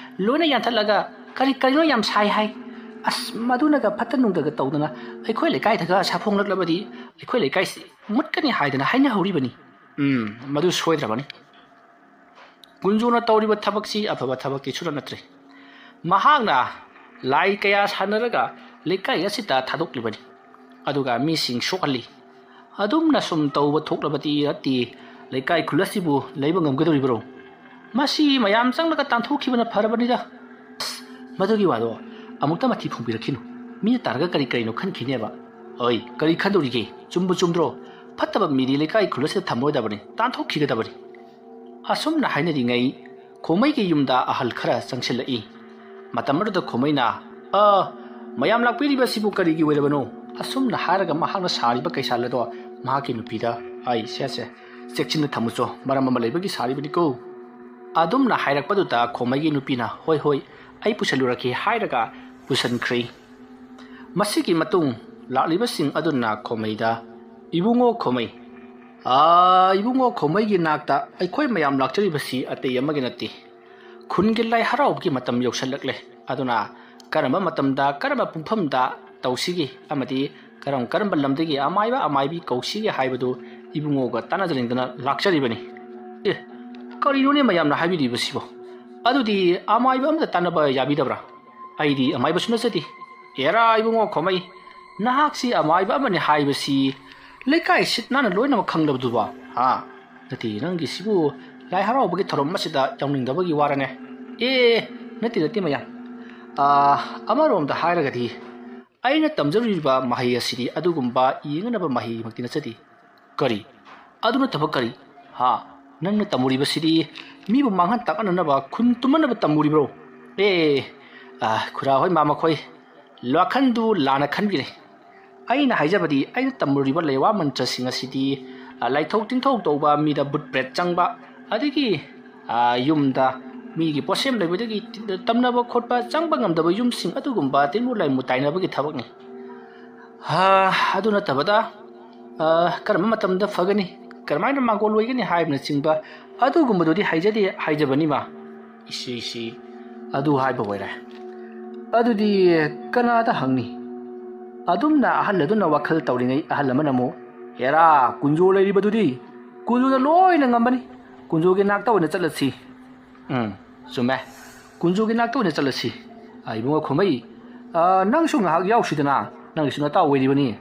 ꯂꯣꯏꯅ ꯌꯥꯟꯊꯠꯂꯒ ꯀꯔꯤ ꯀꯔꯤꯅꯣ ꯌꯥꯝ ꯁꯥꯏ ꯍꯥꯏ꯫ ꯑꯁ, ꯃꯗꯨꯅꯒ ꯐꯠꯇ ꯅꯨꯡꯗꯒ ꯇꯧꯗꯅ ꯑꯩꯈꯣꯏ ꯂꯩꯀꯥꯏꯗꯒ ꯁꯥꯐꯣꯡꯂꯛꯂꯕꯗꯤ ꯑꯩꯈꯣꯏ ꯂꯩꯀꯥꯏꯁꯤ ꯃꯨꯠꯀꯅꯤ ꯍꯥꯏꯗꯅ ꯍꯥꯏꯅꯍꯧꯔꯤꯕꯅꯤ꯫" "ꯎꯝ, ꯃꯗꯨ ꯁꯣꯏꯗ꯭ꯔꯕꯅꯤ꯫ ꯀꯨꯟꯖꯣꯅ ꯇꯧꯔꯤꯕ ꯊꯕꯛꯁꯤ ꯑꯐꯕ ꯊꯕꯛꯇꯤ ꯁꯨꯅ ꯅꯠꯇ꯭ꯔꯦ꯫ ꯃꯍꯥꯛꯅ ꯂꯥꯏ ꯀꯌꯥ ꯁꯥꯟꯅꯔꯒ ꯂꯩꯀꯥꯏ ꯑꯁꯤꯗ ꯊꯥꯗꯣꯛꯂꯤꯕꯅꯤ꯫ ꯑꯗꯨꯒ ꯃꯤꯁꯤꯡ ꯁꯣꯛꯍꯜꯂꯤ꯫ ꯑꯗꯨꯝꯅ ꯁꯨꯝ ꯇꯧꯕ ꯊꯣꯛꯂꯕꯗꯤ ꯅꯠꯇꯦ, ꯂꯩꯀꯥꯏ ꯈꯨꯜ ꯑꯁꯤꯕꯨ ꯂꯩꯕ ꯉꯝꯒꯗꯧꯔꯤꯕ꯭ꯔꯣ? ꯃꯁꯤ ꯃꯌꯥꯝ ꯆꯪꯂꯒ ꯇꯥꯟꯊꯣꯛꯈꯤꯕꯅ ꯐꯔꯕꯅꯤꯗ꯫" "ꯑꯁ, ꯃꯗꯨꯒꯤ ꯋꯥꯗꯣ ꯑꯃꯨꯛꯇ ꯃꯊꯤ ꯐꯣꯡꯕꯤꯔꯛꯈꯤꯅꯨ꯫ ꯃꯤꯅ ꯇꯥꯔꯒ ꯀꯔꯤ ꯀꯔꯤꯅꯣ ꯈꯟꯈꯤꯅꯦꯕ꯫" "ꯑꯣꯏ, ꯀꯔꯤ ꯈꯟꯗꯧꯔꯤꯒꯦ? ꯆꯨꯝꯕꯨ ꯆꯨꯝꯗ꯭ꯔꯣ? ꯐꯠꯇꯕ ꯃꯤꯗꯤ ꯂꯩꯀꯥꯏ ꯈꯨꯜ ꯑꯁꯤꯗ ꯊꯝꯃꯣꯏꯗꯕꯅꯤ, ꯇꯥꯟꯊꯣꯛꯈꯤꯒꯗꯕꯅꯤ꯫" ꯑꯁꯨꯝꯅ ꯍꯥꯏꯅꯔꯤꯉꯩ ꯈꯣꯃꯩꯒꯤ ꯌꯨꯝꯗ ꯑꯍꯜ ꯈꯔ ꯆꯪꯁꯤꯜꯂꯛꯏ꯫ ꯃꯇꯝ ꯑꯗꯨꯗ ꯈꯣꯃꯩꯅ, "ꯑ, ꯃꯌꯥꯝ ꯂꯥꯛꯄꯤꯔꯤꯕꯁꯤꯕꯨ ꯀꯔꯤꯒꯤ ꯑꯣꯏꯔꯕꯅꯣ?" ꯑꯁꯨꯝꯅ ꯍꯥꯏꯔꯒ ꯃꯍꯥꯛꯅ ꯁꯥꯔꯤꯕ ꯀꯩꯁꯥꯜ ꯑꯗꯣ ꯃꯍꯥꯛꯀꯤ ꯅꯨꯄꯤꯗ, "ꯑꯩ ꯁꯦ ꯁꯦ, ꯆꯦꯛꯁꯤꯟꯅ ꯊꯝꯃꯨꯆꯣ, ꯃꯔꯝ ꯑꯃ ꯂꯩꯕꯒꯤ ꯁꯥꯔꯤꯕꯅꯤꯀꯣ꯫" ꯑꯗꯨꯝꯅ ꯍꯥꯏꯔꯛꯄꯗꯨꯗ ꯈꯣꯃꯩꯒꯤ ꯅꯨꯄꯤꯅ, "ꯍꯣꯏ ꯍꯣꯏ, ꯑꯩ ꯄꯨꯁꯜꯂꯨꯔꯛꯀꯦ" ꯍꯥꯏꯔꯒ ꯄꯨꯁꯟꯈ꯭ꯔꯦ꯫ ꯃꯁꯤꯒꯤ ꯃꯇꯨꯡ ꯂꯥꯛꯂꯤꯕꯁꯤꯡ ꯑꯗꯨꯅ ꯈꯣꯃꯩꯗ, "ꯏꯕꯨꯡꯉꯣ ꯈꯣꯃꯩ, ꯑꯥ, ꯏꯕꯨꯡꯉꯣ ꯈꯣꯃꯩꯒꯤ ꯅꯥꯛꯇ ꯑꯩꯈꯣꯏ ꯃꯌꯥꯝ ꯂꯥꯛꯆꯔꯤꯕꯁꯤ ꯑꯇꯩ ꯑꯃꯒꯤ ꯅꯠꯇꯦ꯫ ꯈꯨꯟꯒꯤ ꯂꯥꯏ ꯍꯔꯥꯎꯕꯒꯤ ꯃꯇꯝ ꯌꯧꯁꯜꯂꯛꯂꯦ꯫ ꯑꯗꯨꯅ ꯀꯔꯝꯕ ꯃꯇꯝꯗ ꯀꯔꯝꯕ ꯄꯨꯡꯐꯝꯗ ꯇꯧꯁꯤꯒꯦ ꯑꯃꯗꯤ ꯀꯔꯝ ꯀꯔꯝꯕ ꯂꯝꯗꯒꯤ ꯑꯃꯥꯏꯕ ꯑꯃꯥꯏꯕꯤ ꯀꯧꯁꯤꯒꯦ ꯍꯥꯏꯕꯗꯨ ꯏꯕꯨꯡꯉꯣꯒ ꯇꯥꯟꯅꯖꯅꯤꯡꯗꯅ ꯂꯥꯛꯆꯔꯤꯕꯅꯤ꯫" "ꯑꯦ, ꯀꯔꯤꯅꯣꯅꯦ ꯃꯌꯥꯝꯅ ꯍꯥꯏꯕꯤꯔꯤꯕꯁꯤꯕꯣ? ꯑꯗꯨꯗꯤ ꯑꯃꯥꯏꯕ ꯑꯃꯗ ꯇꯥꯟꯅꯕ ꯌꯥꯕꯤꯗꯕ꯭ꯔꯥ?" "ꯑꯩꯗꯤ ꯑꯃꯥꯏꯕꯁꯨ ꯅꯠꯆꯗꯦ꯫" "ꯑꯦꯔꯥ ꯏꯕꯨꯡꯉꯣ ꯈꯣꯃꯩ, ꯅꯍꯥꯛꯁꯤ ꯑꯃꯥꯏꯕ ꯑꯃꯅꯤ ꯍꯥꯏꯕꯁꯤ ꯂꯩꯀꯥꯏ ꯁꯤꯠ ꯅꯥꯟꯅ ꯂꯣꯏꯅꯃꯛ ꯈꯪꯂꯕꯗꯨꯕ? ꯍꯥ? ꯅꯠꯇꯦ, ꯅꯪꯒꯤꯁꯤꯕꯨ ꯂꯥꯏ ꯍꯔꯥꯎꯕꯒꯤ ꯊꯧꯔꯝ ꯑꯁꯤꯗ ꯌꯥꯎꯅꯤꯡꯗꯕꯒꯤ ꯋꯥꯔꯅꯦ?" "ꯑꯦ, ꯅꯠꯇꯦ, ꯅꯠꯇꯦ ꯃꯌꯥꯝ꯫ ꯑꯥ, ꯑꯃꯔꯣꯝꯗ ꯍꯥꯏꯔꯒꯗꯤ ꯑꯩꯅ ꯇꯝꯖꯔꯨꯔꯤꯕ ꯃꯍꯩ ꯑꯁꯤꯗꯤ ꯑꯗꯨꯒꯨꯝꯕ ꯌꯦꯡꯅꯅꯕ ꯃꯍꯩꯃꯛꯇꯤ ꯅꯠꯆꯗꯦ꯫" "ꯀꯔꯤ? ꯑꯗꯨ ꯅꯠꯇꯕ ꯀꯔꯤ? ꯍꯥ? ꯅꯪꯅ ꯇꯝꯃꯨꯔꯤꯕꯁꯤꯗꯤ ꯃꯤꯕꯨ ꯃꯥꯡꯍꯟ ꯇꯥꯛꯍꯟꯅꯅꯕ, ꯈꯨꯟ ꯇꯨꯝꯍꯟꯅꯕ ꯇꯝꯃꯨꯔꯤꯕ꯭ꯔꯣ?" "ꯑꯦ, ꯑ, ꯈꯨꯔꯥ ꯍꯣꯏ ꯃꯥ ꯃꯈꯣꯏ ꯋꯥꯈꯜꯗꯨ ꯂꯥꯟꯅ ꯈꯟꯕꯤꯔꯦ꯫ ꯑꯩꯅ ꯍꯥꯏꯖꯕꯗꯤ, ꯑꯩꯅ ꯇꯝꯂꯨꯔꯤꯕ ꯂꯩꯋꯥ ꯃꯟꯇ꯭ꯔꯁꯤꯡ ꯑꯁꯤꯗꯤ, ꯑ, ꯂꯥꯏꯊꯣꯛ ꯇꯤꯟꯊꯧ ꯇꯧꯕ ꯃꯤꯗ ꯕꯨꯠ ꯄ꯭ꯔꯦꯠ ꯆꯪꯕ, ꯑꯗꯒꯤ, ꯑ, ꯌꯨꯝꯗ ꯃꯤꯒꯤ ꯄꯣꯠꯁꯦꯝ ꯂꯩꯕꯗꯒꯤ ꯇꯝꯅꯕ ꯈꯣꯠꯄ ꯆꯪꯕ ꯉꯝꯗꯕ ꯌꯨꯝꯁꯤꯡ ꯑꯗꯨꯒꯨꯝꯕ ꯇꯤꯟꯃꯨ ꯂꯥꯏꯃꯨ ꯇꯥꯏꯅꯕꯒꯤ ꯊꯕꯛꯅꯤ꯫ ꯍꯥ, ꯑꯗꯨ ꯅꯠꯇꯕꯗ, ꯑ, ꯀꯔꯝꯕ ꯃꯇꯝꯗ ꯐꯒꯅꯤ, ꯀꯔꯝꯍꯥꯏꯅ ꯃꯥꯡꯒꯣꯜ ꯑꯣꯏꯒꯅꯤ ꯍꯥꯏꯕꯅꯆꯤꯡꯕ ꯑꯗꯨꯒꯨꯝꯕꯗꯨꯗꯤ ꯍꯥꯏꯖꯗꯦ, ꯍꯥꯏꯖꯕꯅꯤꯃ꯫ ꯏꯁꯤ, ꯏꯁꯤ, ꯑꯗꯨ ꯍꯥꯏꯕ ꯑꯣꯏꯔꯦ꯫ ꯑꯗꯨꯗꯤ ꯀꯅꯥꯗ ꯍꯪꯅꯤ? ꯑꯗꯨꯝꯅ ꯑꯍꯜ ꯑꯗꯨꯅ ꯋꯥꯈꯜ ꯇꯧꯔꯤꯉꯩ, ꯑꯍꯜ ꯑꯃꯅ ꯑꯃꯨꯛ, "ꯍꯦꯔꯥ, ꯀꯨꯟꯖꯣ ꯂꯩꯔꯤꯕꯗꯨꯗꯤ ꯀꯨꯟꯖꯣꯅ ꯂꯣꯏꯅ ꯉꯝꯕꯅꯤ꯫ ꯀꯨꯟꯖꯣꯒꯤ ꯅꯥꯛꯇ ꯑꯣꯏꯅ ꯆꯠꯂꯁꯤ꯫" "ꯎꯝ, ꯆꯨꯝꯃꯦ꯫ ꯀꯨꯟꯖꯣꯒꯤ ꯅꯥꯛꯇ ꯑꯣꯏꯅ ꯆꯠꯂꯁꯤ꯫ ꯑ, ꯏꯕꯨꯡꯉꯣ ꯈꯣꯃꯩ, ꯑ, ꯅꯪꯁꯨ ꯉꯥꯏꯍꯥꯛ ꯌꯥꯎꯁꯤꯗꯅ, ꯅꯪꯒꯤꯁꯨ ꯅꯇꯥꯎ ꯑꯣꯏꯔꯤꯕꯅꯤ꯫"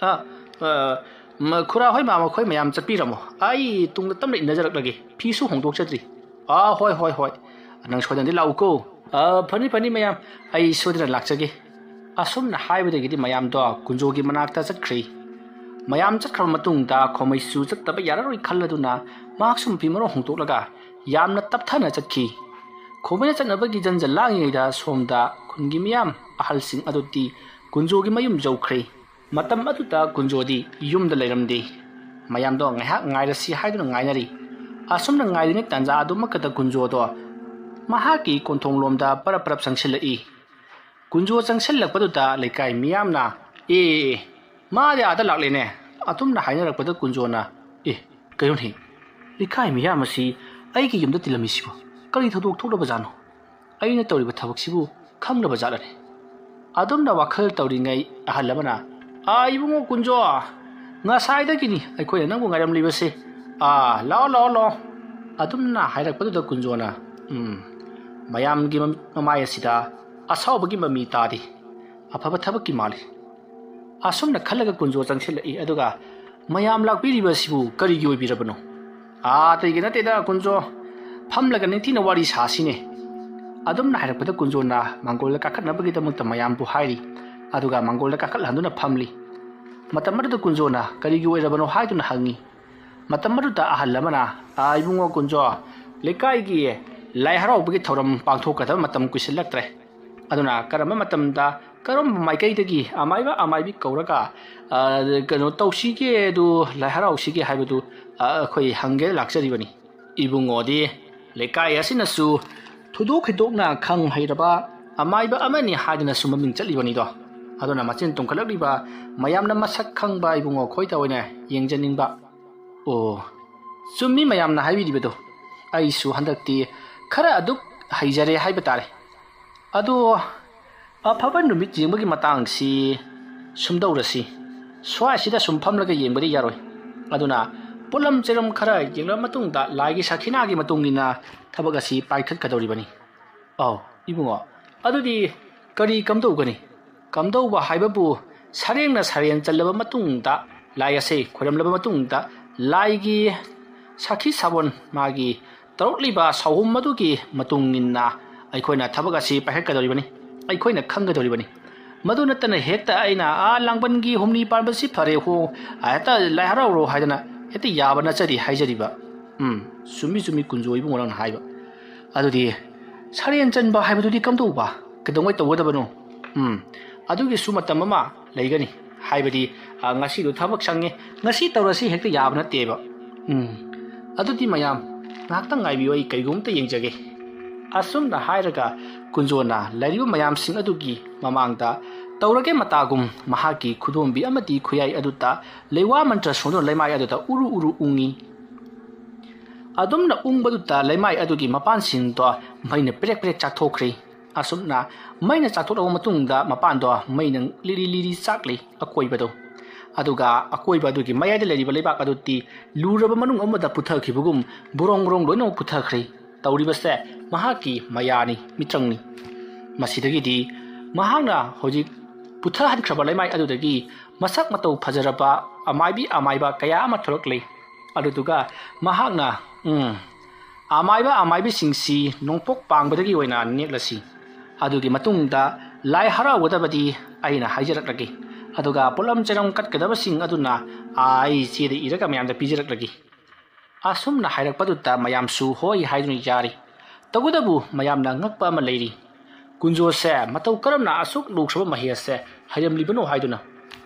"ꯑ, ꯑ, ꯃ-, ꯈꯨꯔꯥ ꯍꯣꯏ ꯃꯥ ꯃꯈꯣꯏ ꯃꯌꯥꯝ ꯆꯠꯄꯤꯔꯝꯃꯣ꯫ ꯑꯩ ꯇꯨꯡꯗ ꯇꯞꯅ ꯏꯟꯅꯖꯔꯛꯂꯒꯦ꯫ ꯐꯤꯁꯨ ꯍꯣꯡꯗꯣꯛꯆꯗ꯭ꯔꯤ꯫" "ꯑꯥ, ꯍꯣꯏ, ꯍꯣꯏ, ꯍꯣꯏ꯫ ꯅꯪ ꯁꯣꯏꯗꯅꯗꯤ ꯂꯥꯛꯎꯀꯣ꯫" "ꯑ, ꯐꯅꯤ, ꯐꯅꯤ ꯃꯌꯥꯝ, ꯑꯩ ꯁꯣꯏꯗꯅ ꯂꯥꯛꯆꯒꯦ꯫" ꯑꯁꯨꯝꯅ ꯍꯥꯏꯕꯗꯒꯤꯗꯤ ꯃꯌꯥꯝꯗꯣ ꯀꯨꯟꯖꯣꯒꯤ ꯃꯅꯥꯛꯇ ꯆꯠꯈ꯭ꯔꯦ꯫ ꯃꯌꯥꯝ ꯆꯠꯈ꯭ꯔꯕ ꯃꯇꯨꯡꯗ ꯈꯣꯃꯩꯁꯨ ꯆꯠꯇꯕ ꯌꯥꯔꯔꯣꯏ ꯈꯜꯂꯗꯨꯅ ꯃꯍꯥꯛꯁꯨ ꯃꯐꯤ ꯃꯔꯣꯟ ꯍꯣꯡꯗꯣꯛꯂꯒ ꯌꯥꯝꯅ ꯇꯞꯊꯅ ꯆꯠꯈꯤ꯫ ꯈꯣꯃꯩꯅ ꯆꯠꯅꯕꯒꯤ ꯖꯟꯖ ꯂꯥꯡꯉꯤꯉꯩꯗ ꯁꯣꯝꯗ ꯈꯨꯟꯒꯤ ꯃꯤꯌꯥꯝ ꯑꯍꯜꯁꯤꯡ ꯑꯗꯨꯗꯤ ꯀꯨꯟꯖꯣꯒꯤ ꯃꯌꯨꯝ ꯌꯧꯈ꯭ꯔꯦ꯫ ꯃꯇꯝ ꯑꯗꯨꯗ ꯀꯨꯟꯖꯣꯗꯤ ꯌꯨꯝꯗ ꯂꯩꯔꯝꯗꯦ꯫ ꯃꯌꯥꯝꯗꯣ ꯉꯥꯏꯍꯥꯛ ꯉꯥꯏꯔꯁꯤ ꯍꯥꯏꯗꯨꯅ ꯉꯥꯏꯅꯔꯤ꯫ ꯑꯁꯨꯝꯅ ꯉꯥꯏꯔꯤꯉꯩ ꯇꯥꯟꯖꯥ ꯑꯗꯨꯃꯛꯇꯗ ꯀꯨꯟꯖꯣꯗꯣ ꯃꯍꯥꯛꯀꯤ ꯀꯣꯟꯊꯣꯡꯂꯣꯝꯗ ꯄꯔꯞ ꯄꯔꯞ ꯆꯪꯁꯤꯜꯂꯛꯏ꯫ ꯀꯨꯟꯖꯣ ꯆꯪꯁꯤꯜꯂꯛꯄꯗꯨꯗ ꯂꯩꯀꯥꯏ ꯃꯤꯌꯥꯝꯅ, "ꯑꯦ, ꯑꯦ, ꯑꯦ, ꯃꯥꯗꯤ ꯑꯥꯗ ꯂꯥꯛꯂꯦꯅꯦ!" ꯑꯗꯨꯝꯅ ꯍꯥꯏꯅꯔꯛꯄꯗ ꯀꯨꯟꯖꯣꯅ, "ꯑꯦ, ꯀꯩꯅꯣꯅꯦ? ꯂꯩꯀꯥꯏ ꯃꯤꯌꯥꯝ ꯑꯁꯤ ꯑꯩꯒꯤ ꯌꯨꯝꯗ ꯇꯤꯜꯂꯝꯃꯤꯁꯤꯕꯨ ꯀꯔꯤ ꯊꯧꯗꯣꯛ ꯊꯣꯛꯂꯕꯖꯥꯠꯅꯣ? ꯑꯩꯅ ꯇꯧꯔꯤꯕ ꯊꯕꯛꯁꯤꯕꯨ ꯈꯪꯂꯕ ꯖꯥꯠꯂꯅꯦ?" ꯑꯗꯨꯝꯅ ꯋꯥꯈꯜ ꯇꯧꯔꯤꯉꯩ ꯑꯍꯜ ꯑꯃꯅ, "ꯑꯥ, ꯏꯕꯨꯡꯉꯣ ꯀꯨꯟꯖꯣ, ꯉꯁꯥꯏꯗꯒꯤꯅꯤ ꯑꯩꯈꯣꯏꯅ ꯅꯪꯕꯨ ꯉꯥꯏꯔꯝꯂꯤꯕꯁꯦ꯫ ꯑꯥ, ꯂꯥꯛꯑꯣ, ꯂꯥꯛꯑꯣ, ꯂꯥꯛꯑꯣ꯫" ꯑꯗꯨꯝꯅ ꯍꯥꯏꯔꯛꯄꯗꯨꯗ ꯀꯨꯟꯖꯣꯅ, ꯎꯝ, ꯃꯌꯥꯝꯒꯤ ꯃꯝ-, ꯃꯃꯥꯏ ꯑꯁꯤꯗ ꯑꯁꯥꯎꯕꯒꯤ ꯃꯃꯤ ꯇꯥꯗꯦ꯫ ꯑꯐꯕ ꯊꯕꯛꯀꯤ ꯃꯥꯜꯂꯤ꯫ ꯑꯁꯨꯝꯅ ꯈꯜꯂꯒ ꯀꯨꯟꯖꯣ ꯆꯪꯁꯤꯜꯂꯛꯏ꯫ ꯑꯗꯨꯒ, "ꯃꯌꯥꯝ ꯂꯥꯛꯄꯤꯔꯤꯕ ꯑꯁꯤꯕꯨ ꯀꯔꯤꯒꯤ ꯑꯣꯏꯕꯤꯔꯕꯅꯣ?" "ꯑꯥ, ꯑꯇꯩꯒꯤ ꯅꯠꯇꯦꯗ ꯀꯨꯟꯖꯣ, ꯐꯝꯂꯒ ꯅꯤꯡꯊꯤꯅ ꯋꯥꯔꯤ ꯁꯥꯁꯤꯅꯦ꯫" ꯑꯗꯨꯝꯅ ꯍꯥꯏꯔꯛꯄꯗ ꯀꯨꯟꯖꯣꯅ ꯃꯥꯡꯒꯣꯜꯗ ꯀꯥꯈꯠꯅꯕꯒꯤꯗꯃꯛꯇ ꯃꯌꯥꯝꯕꯨ ꯍꯥꯏꯔꯤ꯫ ꯑꯗꯨꯒ ꯃꯥꯡꯒꯣꯜꯗ ꯀꯥꯈꯠꯍꯟꯗꯨꯅ ꯐꯝꯂꯤ꯫ ꯃꯇꯝ ꯑꯗꯨꯗ ꯀꯨꯟꯖꯣꯅ ꯀꯔꯤꯒꯤ ꯑꯣꯏꯔꯕꯅꯣ ꯍꯥꯏꯗꯨꯅ ꯍꯪꯉꯤ꯫ ꯃꯇꯝ ꯑꯗꯨꯗ ꯑꯍꯜ ꯑꯃꯅ, "ꯑꯥ, ꯏꯕꯨꯡꯉꯣ ꯀꯨꯟꯖꯣ, ꯂꯩꯀꯥꯏꯒꯤ ꯂꯥꯏ ꯍꯔꯥꯎꯕꯒꯤ ꯊꯧꯔꯝ ꯄꯥꯡꯊꯣꯛꯀꯗꯕ ꯃꯇꯝ ꯀꯨꯏꯁꯤꯜꯂꯛꯇ꯭ꯔꯦ꯫ ꯑꯗꯨꯅ ꯀꯔꯝꯕ ꯃꯇꯝꯗ ꯀꯔꯝꯕ ꯃꯥꯏꯀꯩꯗꯒꯤ ꯑꯃꯥꯏꯕ ꯑꯃꯥꯏꯕꯤ ꯀꯧꯔꯒ, ꯑ, ꯀꯩꯅꯣ ꯇꯧꯁꯤꯒꯦ, ꯑꯗꯨ ꯂꯥꯏ ꯍꯔꯥꯎꯁꯤꯒꯦ ꯍꯥꯏꯕꯗꯨ, ꯑ, ꯑꯩꯈꯣꯏ ꯍꯪꯒꯦ ꯂꯥꯛꯆꯔꯤꯕꯅꯤ꯫ ꯏꯕꯨꯡꯉꯣꯗꯤ ꯂꯩꯀꯥꯏ ꯑꯁꯤꯅꯁꯨ ꯊꯣꯏꯗꯣꯛ ꯍꯦꯟꯗꯣꯛꯅ ꯈꯪ ꯍꯩꯔꯕ ꯑꯃꯥꯏꯕ ꯑꯃꯅꯤ ꯍꯥꯏꯗꯨꯅꯁꯨ ꯃꯃꯤꯡ ꯆꯠꯂꯤꯕꯅꯤꯗꯣ꯫ ꯑꯗꯨꯅ ꯃꯆꯤꯟ ꯇꯨꯝꯈꯠꯂꯛꯂꯤꯕ ꯃꯌꯥꯝꯅ ꯃꯁꯛ ꯈꯪꯕ ꯏꯕꯨꯡꯉꯣ ꯈꯣꯏꯗ ꯑꯣꯏꯅ ꯌꯦꯡꯖꯅꯤꯡꯕ꯫ ꯑꯣ, ꯆꯨꯝꯃꯤ ꯃꯌꯥꯝꯅ ꯍꯥꯏꯕꯤꯔꯤꯕꯗꯣ꯫ ꯑꯩꯁꯨ ꯍꯟꯗꯛꯇꯤ ꯈꯔ ꯑꯗꯨꯛ ꯍꯩꯖꯔꯦ ꯍꯥꯏꯕ ꯇꯥꯔꯦ꯫ ꯑꯗꯣ, ꯑꯐꯕ ꯅꯨꯃꯤꯠ ꯌꯦꯡꯕꯒꯤ ꯃꯇꯥꯡꯁꯤ ꯁꯨꯝꯗꯧꯔꯁꯤ꯫ ꯁ꯭ꯋꯥꯏꯁꯤꯗ ꯁꯨꯝ ꯐꯝꯂꯒ ꯌꯦꯡꯕꯗꯤ ꯌꯥꯔꯣꯏ꯫ ꯑꯗꯨꯅ ꯄꯣꯠꯂꯝ ꯆꯩꯔꯝ ꯈꯔ ꯌꯦꯡꯂꯕ ꯃꯇꯨꯡꯗ, ꯂꯥꯏꯒꯤ ꯁꯈꯤꯅꯥꯒꯤ ꯃꯇꯨꯡ ꯏꯟꯅ ꯊꯕꯛ ꯑꯁꯤ ꯄꯥꯏꯈꯠꯀꯗꯧꯔꯤꯕꯅꯤ꯫ ꯑꯧ, ꯏꯕꯨꯡꯉꯣ, ꯑꯗꯨꯗꯤ ꯀꯔꯤ ꯀꯝꯗꯧꯒꯅꯤ? ꯀꯝꯗꯧꯕ ꯍꯥꯏꯕꯕꯨ, ꯁꯔꯦꯡꯅ ꯁꯔꯦꯡ ꯆꯜꯂꯕ ꯃꯇꯨꯡꯗ, ꯂꯥꯏ ꯑꯁꯦ ꯈꯣꯏꯔꯝꯂꯕ ꯃꯇꯨꯡꯗ, ꯂꯥꯏꯒꯤ ꯁꯥꯈꯤ ꯁꯥꯕꯣꯟ, ꯃꯥꯒꯤ ꯇꯧꯔꯛꯂꯤꯕ ꯁꯥꯎꯍꯨꯝ ꯑꯗꯨꯒꯤ ꯃꯇꯨꯡ ꯏꯟꯅ ꯑꯩꯈꯣꯏꯅ ꯊꯕꯛ ꯑꯁꯤ ꯄꯥꯏꯈꯠꯀꯗꯧꯔꯤꯕꯅꯤ, ꯑꯩꯈꯣꯏꯅ ꯈꯪꯒꯗꯧꯔꯤꯕꯅꯤ꯫ ꯃꯗꯨ ꯅꯠꯇꯅ ꯍꯦꯛꯇ ꯑꯩꯅ, "ꯑꯥ, ꯂꯥꯡꯕꯟꯒꯤ ꯍꯨꯝꯅꯤ ꯄꯥꯟꯕꯁꯤ ꯐꯔꯦ ꯍꯣ, ꯍꯦꯛꯇ ꯂꯥꯏ ꯍꯔꯥꯎꯔꯣ" ꯍꯥꯏꯗꯅ ꯍꯦꯛꯇ ꯌꯥꯕ ꯅꯠꯆꯗꯦ ꯍꯥꯏꯖꯔꯤꯕ꯫ ꯎꯝ, ꯆꯨꯝꯃꯤ, ꯆꯨꯝꯃꯤ, ꯀꯨꯟꯖꯣ ꯏꯕꯨꯡꯉꯣ ꯅꯪꯅ ꯍꯥꯏꯕ꯫ ꯑꯗꯨꯗꯤ ꯁꯔꯦꯟ ꯆꯟꯕ ꯍꯥꯏꯕꯗꯨꯗꯤ ꯀꯝꯗꯧꯕ? ꯀꯩꯗꯧꯉꯩ ꯇꯧꯒꯗꯕꯅꯣ? ꯎꯝ, ꯑꯗꯨꯒꯤꯁꯨ ꯃꯇꯝ ꯑꯃ ꯂꯩꯒꯅꯤ꯫ ꯍꯥꯏꯕꯗꯤ, ꯑ, ꯉꯁꯤꯗꯣ ꯊꯕꯛ ꯁꯪꯉꯦ, ꯉꯁꯤ ꯇꯧꯔꯁꯤ ꯍꯦꯛꯇ ꯌꯥꯕ ꯅꯠꯇꯦꯕ꯫ ꯎꯝ, ꯑꯗꯨꯗꯤ ꯃꯌꯥꯝ ꯉꯥꯏꯍꯥꯛꯇꯪ ꯉꯥꯏꯕꯤꯌꯨ, ꯑꯩ ꯀꯩꯒꯨꯝꯇ ꯌꯦꯡꯖꯒꯦ꯫ ꯑꯁꯨꯝꯅ ꯍꯥꯏꯔꯒ ꯀꯨꯟꯖꯣꯅ ꯂꯩꯔꯤꯕ ꯃꯌꯥꯝꯁꯤꯡ ꯑꯗꯨꯒꯤ ꯃꯃꯥꯡꯗ ꯇꯧꯔꯒꯦ ꯃꯇꯥꯒꯨꯝ ꯃꯍꯥꯛꯀꯤ ꯈꯨꯗꯣꯝꯕꯤ ꯑꯃꯗꯤ ꯈꯨꯌꯥꯏ ꯑꯗꯨꯗ ꯂꯩꯋꯥ ꯃꯟꯇ꯭ꯔ ꯁꯣꯟꯗꯨꯅ ꯂꯩꯃꯥꯏ ꯑꯗꯨꯗ ꯎꯔꯨ ꯎꯔꯨ ꯎꯪꯉꯤ꯫ ꯑꯗꯨꯝꯅ ꯎꯪꯕꯗꯨꯗ ꯂꯩꯃꯥꯏ ꯑꯗꯨꯒꯤ ꯃꯄꯥꯟꯁꯤꯡꯗꯣ ꯃꯩꯅ ꯄꯦꯔꯦꯛ ꯄꯦꯔꯦꯛ ꯆꯥꯛꯊꯣꯛꯈ꯭ꯔꯦ꯫ ꯑꯁꯨꯝꯅ ꯃꯩꯅ ꯆꯥꯛꯊꯣꯛꯂꯕ ꯃꯇꯨꯡꯗ ꯃꯄꯥꯟꯗꯣ ꯃꯩꯅ ꯂꯤꯔꯤ ꯂꯤꯔꯤ ꯆꯥꯛꯂꯤ ꯑꯀꯣꯏꯕꯗꯣ꯫ ꯑꯗꯨꯒ ꯑꯀꯣꯏꯕ ꯑꯗꯨꯒꯤ ꯃꯌꯥꯏꯗ ꯂꯩꯔꯤꯕ ꯂꯩꯕꯥꯛ ꯑꯗꯨꯗꯤ ꯂꯨꯔꯕ ꯃꯅꯨꯡ ꯑꯃꯗ ꯄꯨꯊꯈꯤꯕꯒꯨꯝ ꯕꯣꯔꯣꯡ ꯕꯣꯔꯣꯡ ꯂꯣꯏꯅꯃꯛ ꯄꯨꯊꯈ꯭ꯔꯦ꯫ ꯇꯧꯔꯤꯕꯁꯦ ꯃꯍꯥꯛꯀꯤ ꯃꯌꯥꯅꯤ, ꯃꯤꯇ꯭ꯔꯪꯅꯤ꯫ ꯃꯁꯤꯗꯒꯤꯗꯤ ꯃꯍꯥꯛꯅ ꯍꯧꯖꯤꯛ ꯄꯨꯊꯍꯟꯈ꯭ꯔꯕ ꯂꯩꯃꯥꯏ ꯑꯗꯨꯗꯒꯤ ꯃꯁꯛ ꯃꯇꯧ ꯐꯖꯔꯕ ꯑꯃꯥꯏꯕꯤ ꯑꯃꯥꯏꯕ ꯀꯌꯥ ꯑꯃ ꯊꯣꯛꯂꯛꯂꯤ꯫ ꯑꯗꯨꯗꯨꯒ ꯃꯍꯥꯛꯅ, ꯎꯝ, ꯑꯃꯥꯏꯕ ꯑꯃꯥꯏꯕꯤꯁꯤꯡꯁꯤ ꯅꯣꯡꯄꯣꯛ ꯄꯥꯡꯕꯗꯒꯤ ꯑꯣꯏꯅ ꯅꯦꯛꯂꯁꯤ꯫ ꯑꯗꯨꯒꯤ ꯃꯇꯨꯡꯗ ꯂꯥꯏ ꯍꯔꯥꯎꯒꯗꯕꯗꯤ ꯑꯩꯅ ꯍꯥꯏꯖꯔꯛꯂꯒꯦ꯫ ꯑꯗꯨꯒ ꯄꯣꯠꯂꯝ ꯆꯩꯔꯝ ꯀꯠꯀꯗꯕꯁꯤꯡ ꯑꯗꯨꯅ ꯑꯩ ꯆꯦꯗ ꯏꯔꯒ ꯃꯌꯥꯝꯗ ꯄꯤꯖꯔꯛꯂꯒꯦ꯫ ꯑꯁꯨꯝꯅ ꯍꯥꯏꯔꯛꯄꯗꯨꯗ ꯃꯌꯥꯝꯁꯨ ꯍꯣꯏ ꯍꯥꯏꯗꯨꯅ ꯌꯥꯔꯤ꯫ ꯇꯧꯕꯇꯕꯨ ꯃꯌꯥꯝꯅ ꯉꯛꯄ ꯑꯃ ꯂꯩꯔꯤ꯫ ꯀꯨꯟꯖꯣꯁꯦ ꯃꯇꯧ ꯀꯔꯝꯅ ꯑꯁꯨꯛ ꯂꯨꯈ꯭ꯔꯕ ꯃꯍꯩ ꯑꯁꯦ ꯍꯩꯔꯝꯂꯤꯕꯅꯣ ꯍꯥꯏꯗꯨꯅ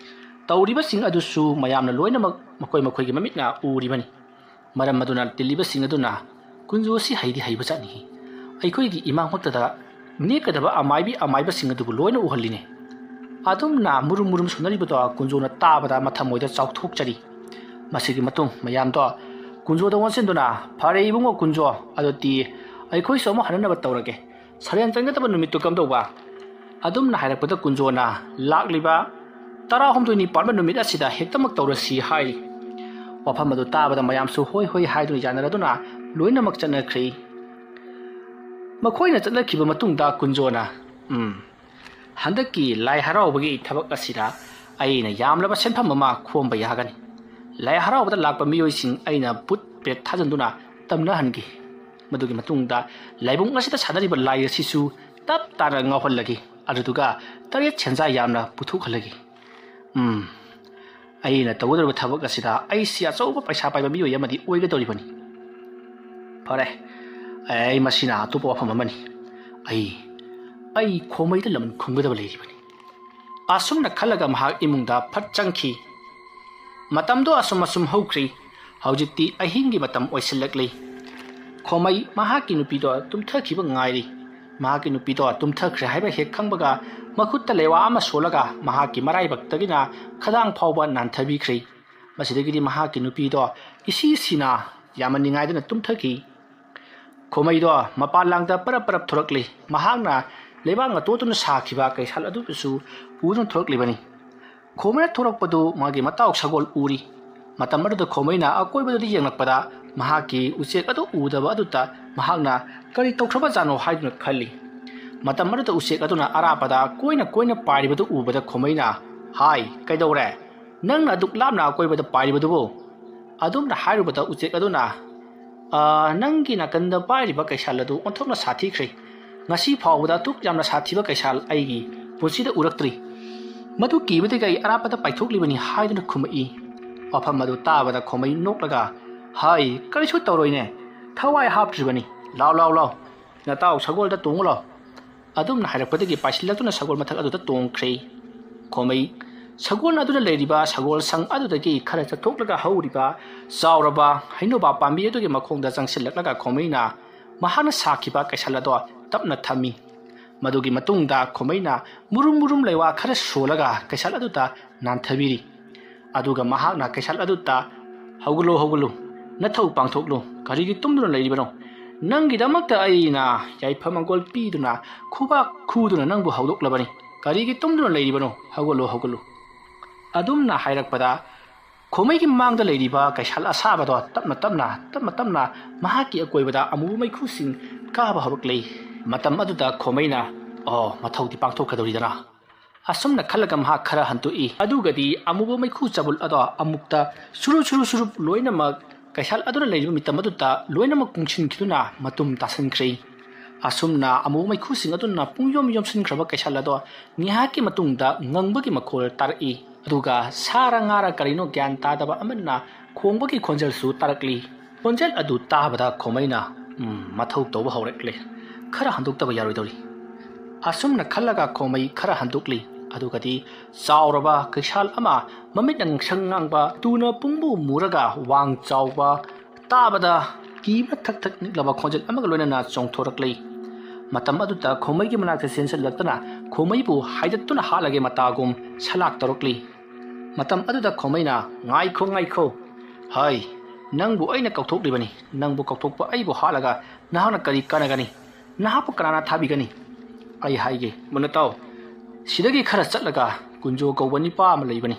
ꯇꯧꯔꯤꯕꯁꯤꯡ ꯑꯗꯨꯁꯨ ꯃꯌꯥꯝꯅ ꯂꯣꯏꯅꯃꯛ ꯃꯈꯣꯏ ꯃꯈꯣꯏꯒꯤ ꯃꯃꯤꯠꯅ ꯎꯔꯤꯕꯅꯤ꯫ ꯃꯔꯝ ꯑꯗꯨꯅ ꯇꯤꯜꯂꯤꯕꯁꯤꯡ ꯑꯗꯨꯅ ꯀꯨꯟꯖꯣ ꯑꯁꯤ ꯍꯩꯗꯤ ꯍꯩꯕꯖꯥꯠꯅꯤ꯫ ꯑꯩꯈꯣꯏꯒꯤ ꯏꯃꯥꯡꯃꯛꯇꯗ ꯅꯦꯛꯀꯗꯕ ꯑꯃꯥꯏꯕꯤ ꯑꯃꯥꯏꯕꯁꯤꯡ ꯑꯗꯨꯕꯨ ꯂꯣꯏꯅ ꯎꯍꯜꯂꯤꯅꯦ꯫ ꯑꯗꯨꯝꯅ ꯃꯨꯔꯨꯝ ꯃꯨꯔꯨꯝ ꯁꯣꯟꯅꯔꯤꯕꯗꯣ ꯀꯨꯟꯖꯣꯅ ꯇꯥꯕꯗ ꯃꯊꯃꯣꯏꯗ ꯆꯥꯎꯊꯣꯛꯆꯔꯤ꯫ ꯃꯁꯤꯒꯤ ꯃꯇꯨꯡ ꯃꯌꯥꯝꯗꯣ ꯀꯨꯟꯖꯣꯗ ꯑꯣꯟꯁꯤꯟꯗꯨꯅ, "ꯐꯔꯦ ꯏꯕꯨꯡꯉꯣ ꯀꯨꯟꯖꯣ, ꯑꯗꯨꯗꯤ ꯑꯩꯈꯣꯏꯁꯨ ꯑꯃꯨꯛ ꯍꯟꯅꯅꯕ ꯇꯧꯔꯒꯦ꯫ ꯁꯔꯦꯟ ꯆꯪꯒꯗꯕ ꯅꯨꯃꯤꯠꯇꯨ ꯀꯝꯗꯧꯕ?" ꯑꯗꯨꯝꯅ ꯍꯥꯏꯔꯛꯄꯗ ꯀꯨꯟꯖꯣꯅ, "ꯂꯥꯛꯂꯤꯕ ꯇꯔꯥꯍꯨꯝꯗꯣꯏꯅꯤ ꯄꯥꯟꯕ ꯅꯨꯃꯤꯠ ꯑꯁꯤꯗ ꯍꯦꯛꯇꯃꯛ ꯇꯧꯔꯁꯤ" ꯍꯥꯏꯔꯤ꯫ ꯋꯥꯐꯝ ꯑꯗꯨ ꯇꯥꯕꯗ ꯃꯌꯥꯝꯁꯨ ꯍꯣꯏ ꯍꯣꯏ ꯍꯥꯏꯗꯨꯅ ꯌꯥꯅꯔꯗꯨꯅ ꯂꯣꯏꯅꯃꯛ ꯆꯠꯅꯈ꯭ꯔꯦ꯫ ꯃꯈꯣꯏꯅ ꯆꯠꯅꯈꯤꯕ ꯃꯇꯨꯡꯗ ꯀꯨꯟꯖꯣꯅ, "ꯎꯝ, ꯍꯟꯗꯛꯀꯤ ꯂꯥꯏ ꯍꯔꯥꯎꯕꯒꯤ ꯊꯕꯛ ꯑꯁꯤꯗ ꯑꯩꯅ ꯌꯥꯝꯂꯕ ꯁꯦꯟꯐꯝ ꯑꯃ ꯈꯣꯝꯕ ꯌꯥꯒꯅꯤ꯫ ꯂꯥꯏ ꯍꯔꯥꯎꯕꯗ ꯂꯥꯛꯄ ꯃꯤꯑꯣꯏꯁꯤꯡ ꯑꯩꯅ ꯚꯨꯠ ꯄ꯭ꯔꯦꯠ ꯊꯥꯖꯤꯟꯗꯨꯅ ꯇꯝꯅꯍꯟꯒꯦ꯫ ꯃꯗꯨꯒꯤ ꯃꯇꯨꯡꯗ ꯂꯥꯏꯕꯨꯡ ꯑꯁꯤꯗ ꯁꯥꯟꯅꯔꯤꯕ ꯂꯥꯏ ꯑꯁꯤꯁꯨ ꯇꯞ ꯇꯥꯅ ꯉꯥꯎꯍꯜꯂꯒꯦ꯫ ꯑꯗꯨꯗꯨꯒ ꯇꯔꯦꯠ ꯁꯦꯟꯖꯥ ꯌꯥꯝꯅ ꯄꯨꯊꯣꯛꯍꯜꯂꯒꯦ꯫ ꯎꯝ, ꯑꯩꯅ ꯇꯧꯒꯗꯧꯔꯤꯕ ꯊꯕꯛ ꯑꯁꯤꯗ ꯑꯩꯁꯤ ꯑꯆꯧꯕ ꯄꯩꯁꯥ ꯄꯥꯏꯕ ꯃꯤꯑꯣꯏ ꯑꯃꯗꯤ ꯑꯣꯏꯒꯗꯧꯔꯤꯕꯅꯤ꯫ ꯐꯔꯦ, ꯑꯩ ꯃꯁꯤꯅ ꯑꯇꯣꯞꯄ ꯋꯥꯐꯝ ꯑꯃꯅꯤ꯫ ꯑꯩ, ꯑꯩ ꯈꯣꯃꯩꯗ ꯂꯃꯟ ꯈꯨꯝꯒꯗꯕ ꯂꯩꯔꯤꯕꯅꯤ꯫" ꯑꯁꯨꯝꯅ ꯈꯜꯂꯒ ꯃꯍꯥꯛ ꯏꯃꯨꯡꯗ ꯐꯠ ꯆꯪꯈꯤ꯫ ꯃꯇꯝꯗꯣ ꯑꯁꯨꯝ ꯑꯁꯨꯝ ꯍꯧꯈ꯭ꯔꯤ꯫ ꯍꯧꯖꯤꯛꯇꯤ ꯑꯍꯤꯡꯒꯤ ꯃꯇꯝ ꯑꯣꯏꯁꯤꯜꯂꯛꯂꯤ꯫ ꯈꯣꯃꯩ ꯃꯍꯥꯛꯀꯤ ꯅꯨꯄꯤꯗꯣ ꯇꯨꯝꯊꯈꯤꯕ ꯉꯥꯏꯔꯤ꯫ ꯃꯍꯥꯛꯀꯤ ꯅꯨꯄꯤꯗꯣ ꯇꯨꯝꯊꯈ꯭ꯔꯦ ꯍꯥꯏꯕ ꯍꯦꯛ ꯈꯪꯕꯒ ꯃꯈꯨꯠꯇ ꯂꯩꯋꯥ ꯑꯃ ꯁꯣꯜꯂꯒ ꯃꯍꯥꯛꯀꯤ ꯃꯔꯥꯏꯕꯛꯇꯒꯤꯅ ꯈꯗꯥꯡ ꯐꯥꯎꯕ ꯅꯥꯟꯊꯕꯤꯈ꯭ꯔꯦ꯫ ꯃꯁꯤꯗꯒꯤꯗꯤ ꯃꯍꯥꯛꯀꯤ ꯅꯨꯄꯤꯗꯣ ꯏꯁꯤ ꯁꯤꯅ ꯌꯥꯝꯅ ꯅꯤꯡꯉꯥꯏꯗꯅ ꯇꯨꯝꯊꯈꯤ꯫ ꯈꯣꯃꯩꯗꯣ ꯃꯄꯥꯟ ꯂꯥꯡꯗ ꯄꯔꯞ ꯄꯔꯞ ꯊꯣꯔꯛꯂꯤ꯫ ꯃꯍꯥꯛꯅ ꯂꯩꯕꯥꯛꯅ ꯇꯣꯠꯇꯨꯅ ꯁꯥꯈꯤꯕ ꯀꯩꯁꯥꯜ ꯑꯗꯨꯕꯨꯁꯨ ꯄꯨꯗꯨꯅ ꯊꯣꯔꯛꯂꯤꯕꯅꯤ꯫ ꯈꯣꯃꯩꯅ ꯊꯣꯔꯛꯄꯗꯨ ꯃꯥꯒꯤ ꯃꯇꯥꯎ ꯁꯒꯣꯜ ꯎꯔꯤ꯫ ꯃꯇꯝ ꯑꯗꯨꯗ ꯈꯣꯃꯩꯅ ꯑꯀꯣꯏꯕꯗꯨꯗ ꯌꯦꯡꯂꯛꯄꯗ ꯃꯍꯥꯛꯀꯤ ꯎꯆꯦꯛ ꯑꯗꯨ ꯎꯗꯕ ꯑꯗꯨꯗ ꯃꯍꯥꯛꯅ ꯀꯔꯤ ꯇꯧꯈ꯭ꯔꯕꯖꯥꯠꯅꯣ ꯍꯥꯏꯗꯨꯅ ꯈꯜꯂꯤ꯫ ꯃꯇꯝ ꯑꯗꯨꯗ ꯎꯆꯦꯛ ꯑꯗꯨꯅ ꯑꯔꯥꯞꯄꯗ ꯀꯣꯏꯅ ꯀꯣꯏꯅ ꯄꯥꯏꯔꯤꯕꯗꯨ ꯎꯕꯗ ꯈꯣꯃꯩꯅ, "ꯍꯥꯏ, ꯀꯩꯗꯧꯔꯦ? ꯅꯪꯅ ꯑꯗꯨꯛ ꯂꯥꯞꯅ ꯑꯀꯣꯏꯕꯗ ꯄꯥꯏꯔꯤꯕꯗꯨꯕꯨ?" ꯑꯗꯨꯝꯅ ꯍꯥꯏꯔꯨꯕꯗ ꯎꯆꯦꯛ ꯑꯗꯨꯅ, "ꯑ, ꯅꯪꯒꯤ ꯅꯥꯀꯟꯗ ꯄꯥꯏꯔꯤꯕ ꯀꯩꯁꯥꯜ ꯑꯗꯨ ꯑꯣꯟꯊꯣꯛꯅ ꯁꯥꯊꯤꯈ꯭ꯔꯦ꯫ ꯉꯁꯤ ꯐꯥꯎꯕꯗ ꯑꯗꯨꯛ ꯌꯥꯝꯅ ꯁꯥꯊꯤꯕ ꯀꯩꯁꯥꯜ ꯑꯩꯒꯤ ꯄꯨꯟꯁꯤꯗ ꯎꯔꯛꯇ꯭ꯔꯤ꯫ ꯃꯗꯨ ꯀꯤꯕꯗꯒꯤ ꯑꯩ ꯑꯔꯥꯞꯄꯗ ꯄꯥꯏꯊꯣꯛꯂꯤꯕꯅꯤ" ꯍꯥꯏꯗꯨꯅ ꯈꯨꯝꯃꯛꯏ꯫ ꯋꯥꯐꯝ ꯑꯗꯨ ꯇꯥꯕꯗ ꯈꯣꯃꯩ ꯅꯣꯛꯂꯒ, "ꯍꯥꯏ, ꯀꯔꯤꯁꯨ ꯇꯧꯔꯣꯏꯅꯦ, ꯊꯋꯥꯏ ꯍꯥꯞꯇ꯭ꯔꯤꯕꯅꯤ꯫ ꯂꯥꯎ, ꯂꯥꯎ, ꯂꯥꯎ, ꯅꯇꯥꯎ ꯁꯒꯣꯜꯗ ꯇꯣꯡꯉꯨ ꯂꯥꯎ꯫ ꯑꯗꯨꯝꯅ ꯍꯥꯏꯔꯛꯄꯗꯒꯤ ꯄꯥꯏꯁꯤꯜꯂꯛꯇꯨꯅ ꯁꯒꯣꯜ ꯃꯊꯛ ꯑꯗꯨꯗ ꯇꯣꯡꯈ꯭ꯔꯦ꯫ ꯈꯣꯃꯩ ꯁꯒꯣꯜ ꯑꯗꯨꯅ ꯂꯩꯔꯤꯕ ꯁꯒꯣꯜ ꯁꯪ ꯑꯗꯨꯗꯒꯤ ꯈꯔ ꯆꯠꯊꯣꯛꯂꯒ ꯍꯧꯔꯤꯕ ꯆꯥꯎꯔꯕ ꯍꯩꯅꯧꯕꯥ ꯄꯥꯝꯕꯤ ꯑꯗꯨꯒꯤ ꯃꯈꯣꯡꯗ ꯆꯪꯁꯤꯜꯂꯛꯂꯒ ꯈꯣꯃꯩꯅ ꯃꯍꯥꯛꯅ ꯁꯥꯈꯤꯕ ꯀꯩꯁꯥꯜ ꯑꯗꯣ ꯇꯞꯅ ꯊꯝꯃꯤ꯫ ꯃꯗꯨꯒꯤ ꯃꯇꯨꯡꯗ ꯈꯣꯃꯩꯅ ꯃꯨꯔꯨꯝ ꯃꯨꯔꯨꯝ ꯂꯩꯋꯥ ꯈꯔ ꯁꯣꯜꯂꯒ ꯀꯩꯁꯥꯜ ꯑꯗꯨꯗ ꯅꯥꯟꯊꯕꯤꯔꯤ꯫ ꯑꯗꯨꯒ ꯃꯍꯥꯛꯅ ꯀꯩꯁꯥꯜ ꯑꯗꯨꯗ, "ꯍꯧꯒꯠꯂꯨ, ꯍꯧꯒꯠꯂꯨ, ꯅꯊꯧ ꯄꯥꯡꯊꯣꯛꯂꯨ, ꯀꯔꯤꯒꯤ ꯇꯨꯝꯗꯨꯅ ꯂꯩꯔꯤꯕꯅꯣ? ꯅꯪꯒꯤꯗꯃꯛꯇ ꯑꯩꯅ ꯌꯥꯏꯐ ꯃꯪꯒꯣꯜ ꯄꯤꯗꯨꯅ, ꯈꯨꯕꯥꯛ ꯈꯨꯗꯨꯅ ꯅꯪꯕꯨ ꯍꯧꯗꯣꯛꯂꯕꯅꯤ, ꯀꯔꯤꯒꯤ ꯇꯨꯝꯗꯨꯅ ꯂꯩꯔꯤꯕꯅꯣ? ꯍꯧꯒꯠꯂꯨ, ꯍꯧꯒꯠꯂꯨ"꯫ ꯑꯗꯨꯝꯅ ꯍꯥꯏꯔꯛꯄꯗ ꯈꯣꯃꯩꯒꯤ ꯃꯥꯡꯗ ꯂꯩꯔꯤꯕ ꯀꯩꯁꯥꯜ ꯑꯁꯥꯕꯗꯣ ꯇꯞꯅ ꯇꯞꯅ, ꯇꯞꯅ ꯇꯞꯅ ꯃꯍꯥꯛꯀꯤ ꯑꯀꯣꯏꯕꯗ ꯑꯃꯨꯕ ꯃꯩꯈꯨꯁꯤꯡ ꯀꯥꯕ ꯍꯧꯔꯛꯂꯦ꯫ ꯃꯇꯝ ꯑꯗꯨꯗ ꯈꯣꯃꯩꯅ, "ꯑꯣ, ꯃꯊꯧꯗꯤ ꯄꯥꯡꯊꯣꯛꯀꯗꯧꯔꯤꯗꯅ"꯫ ꯑꯁꯨꯝꯅ ꯈꯜꯂꯒ ꯃꯍꯥꯛ ꯈꯔ ꯍꯟꯗꯣꯛꯏ꯫ ꯑꯗꯨꯒꯗꯤ ꯑꯃꯨꯕ ꯃꯩꯈꯨ ꯆꯕꯨꯜ ꯑꯗꯣ ꯑꯃꯨꯛꯇ ꯁꯨꯔꯨꯞ ꯁꯨꯔꯨꯞ ꯁꯨꯔꯨꯞ ꯂꯣꯏꯅꯃꯛ ꯀꯩꯁꯥꯜ ꯑꯗꯨꯅ ꯂꯩꯔꯤꯕ ꯃꯤꯇꯝ ꯑꯗꯨꯗ ꯂꯣꯏꯅꯃꯛ ꯀꯨꯡꯁꯤꯟꯈꯤꯗꯨꯅ ꯃꯇꯨꯝ ꯇꯥꯁꯤꯟꯈ꯭ꯔꯦ꯫ ꯑꯁꯨꯝꯅ ꯑꯃꯨꯕ ꯃꯩꯈꯨꯁꯤꯡ ꯑꯗꯨꯅ ꯄꯨꯡꯌꯣꯝ ꯌꯣꯝꯁꯤꯟꯈ꯭ꯔꯕ ꯀꯩꯁꯥꯜ ꯑꯗꯣ ꯉꯥꯏꯍꯥꯛꯀꯤ ꯃꯇꯨꯡꯗ ꯉꯪꯕꯒꯤ ꯃꯈꯣꯜ ꯇꯥꯔꯛꯏ꯫ ꯑꯗꯨꯒ ꯁꯥꯔ ꯉꯥꯔ ꯀꯔꯤꯅꯣ ꯒ꯭ꯌꯥꯟ ꯇꯥꯗꯕ ꯑꯃꯅ ꯈꯣꯡꯕꯒꯤ ꯈꯣꯟꯖꯦꯜꯁꯨ ꯇꯥꯔꯛꯂꯤ꯫ ꯈꯣꯟꯖꯦꯜ ꯑꯗꯨ ꯇꯥꯕꯗ ꯈꯣꯃꯩꯅ, "ꯎꯝ, ꯃꯊꯧ ꯇꯧꯕ ꯍꯧꯔꯛꯂꯦ꯫ ꯈꯔ ꯍꯟꯗꯣꯛꯇꯕ ꯌꯥꯔꯣꯏꯗꯧꯔꯤ"꯫ ꯑꯁꯨꯝꯅ ꯈꯜꯂꯒ ꯈꯣꯃꯩ ꯈꯔ ꯍꯟꯗꯣꯛꯂꯤ꯫ ꯑꯗꯨꯒꯗꯤ ꯆꯥꯎꯔꯕ ꯀꯩꯁꯥꯜ ꯑꯃ, ꯃꯃꯤꯠꯅ ꯉꯥꯡꯁꯪ ꯉꯥꯡꯕ, ꯇꯨꯅ ꯄꯨꯡꯃꯨ ꯃꯨꯔꯒ ꯋꯥꯡ ꯆꯥꯎꯕ, ꯇꯥꯕꯗ ꯀꯤꯕ ꯊꯛ ꯊꯛ ꯅꯤꯛꯂꯕ ꯈꯣꯟꯖꯦꯜ ꯑꯃꯒ ꯂꯣꯏꯅꯅ ꯆꯣꯡꯊꯣꯔꯛꯂꯤ꯫ ꯃꯇꯝ ꯑꯗꯨꯗ ꯈꯣꯃꯩꯒꯤ ꯃꯅꯥꯛꯇ ꯆꯦꯟꯁꯤꯜꯂꯛꯇꯨꯅ ꯈꯣꯃꯩꯕꯨ ꯍꯥꯏꯗꯠꯇꯨꯅ ꯍꯥꯠꯂꯒꯦ ꯃꯇꯥꯒꯨꯝ ꯁꯂꯥꯛ ꯇꯧꯔꯛꯂꯤ꯫ ꯃꯇꯝ ꯑꯗꯨꯗ ꯈꯣꯃꯩꯅ, "ꯉꯥꯏꯈꯣ, ꯉꯥꯏꯈꯣ꯫ ꯍꯩ, ꯅꯪꯕꯨ ꯑꯩꯅ ꯀꯧꯊꯣꯛꯂꯤꯕꯅꯤ꯫ ꯅꯪꯕꯨ ꯀꯧꯊꯣꯛꯄ ꯑꯩꯕꯨ ꯍꯥꯠꯂꯒ ꯅꯍꯥꯛꯅ ꯀꯔꯤ ꯀꯥꯟꯅꯒꯅꯤ? ꯅꯍꯥꯛꯄꯨ ꯀꯅꯥꯅ ꯊꯥꯕꯤꯒꯅꯤ? ꯑꯩ ꯍꯥꯏꯒꯦ, ꯃꯨꯟꯅ ꯇꯥꯎ꯫ ꯁꯤꯗꯒꯤ ꯈꯔ ꯆꯠꯂꯒ ꯀꯨꯟꯖꯣ ꯀꯧꯕ ꯅꯤꯄꯥ ꯑꯃ ꯂꯩꯕꯅꯤ꯫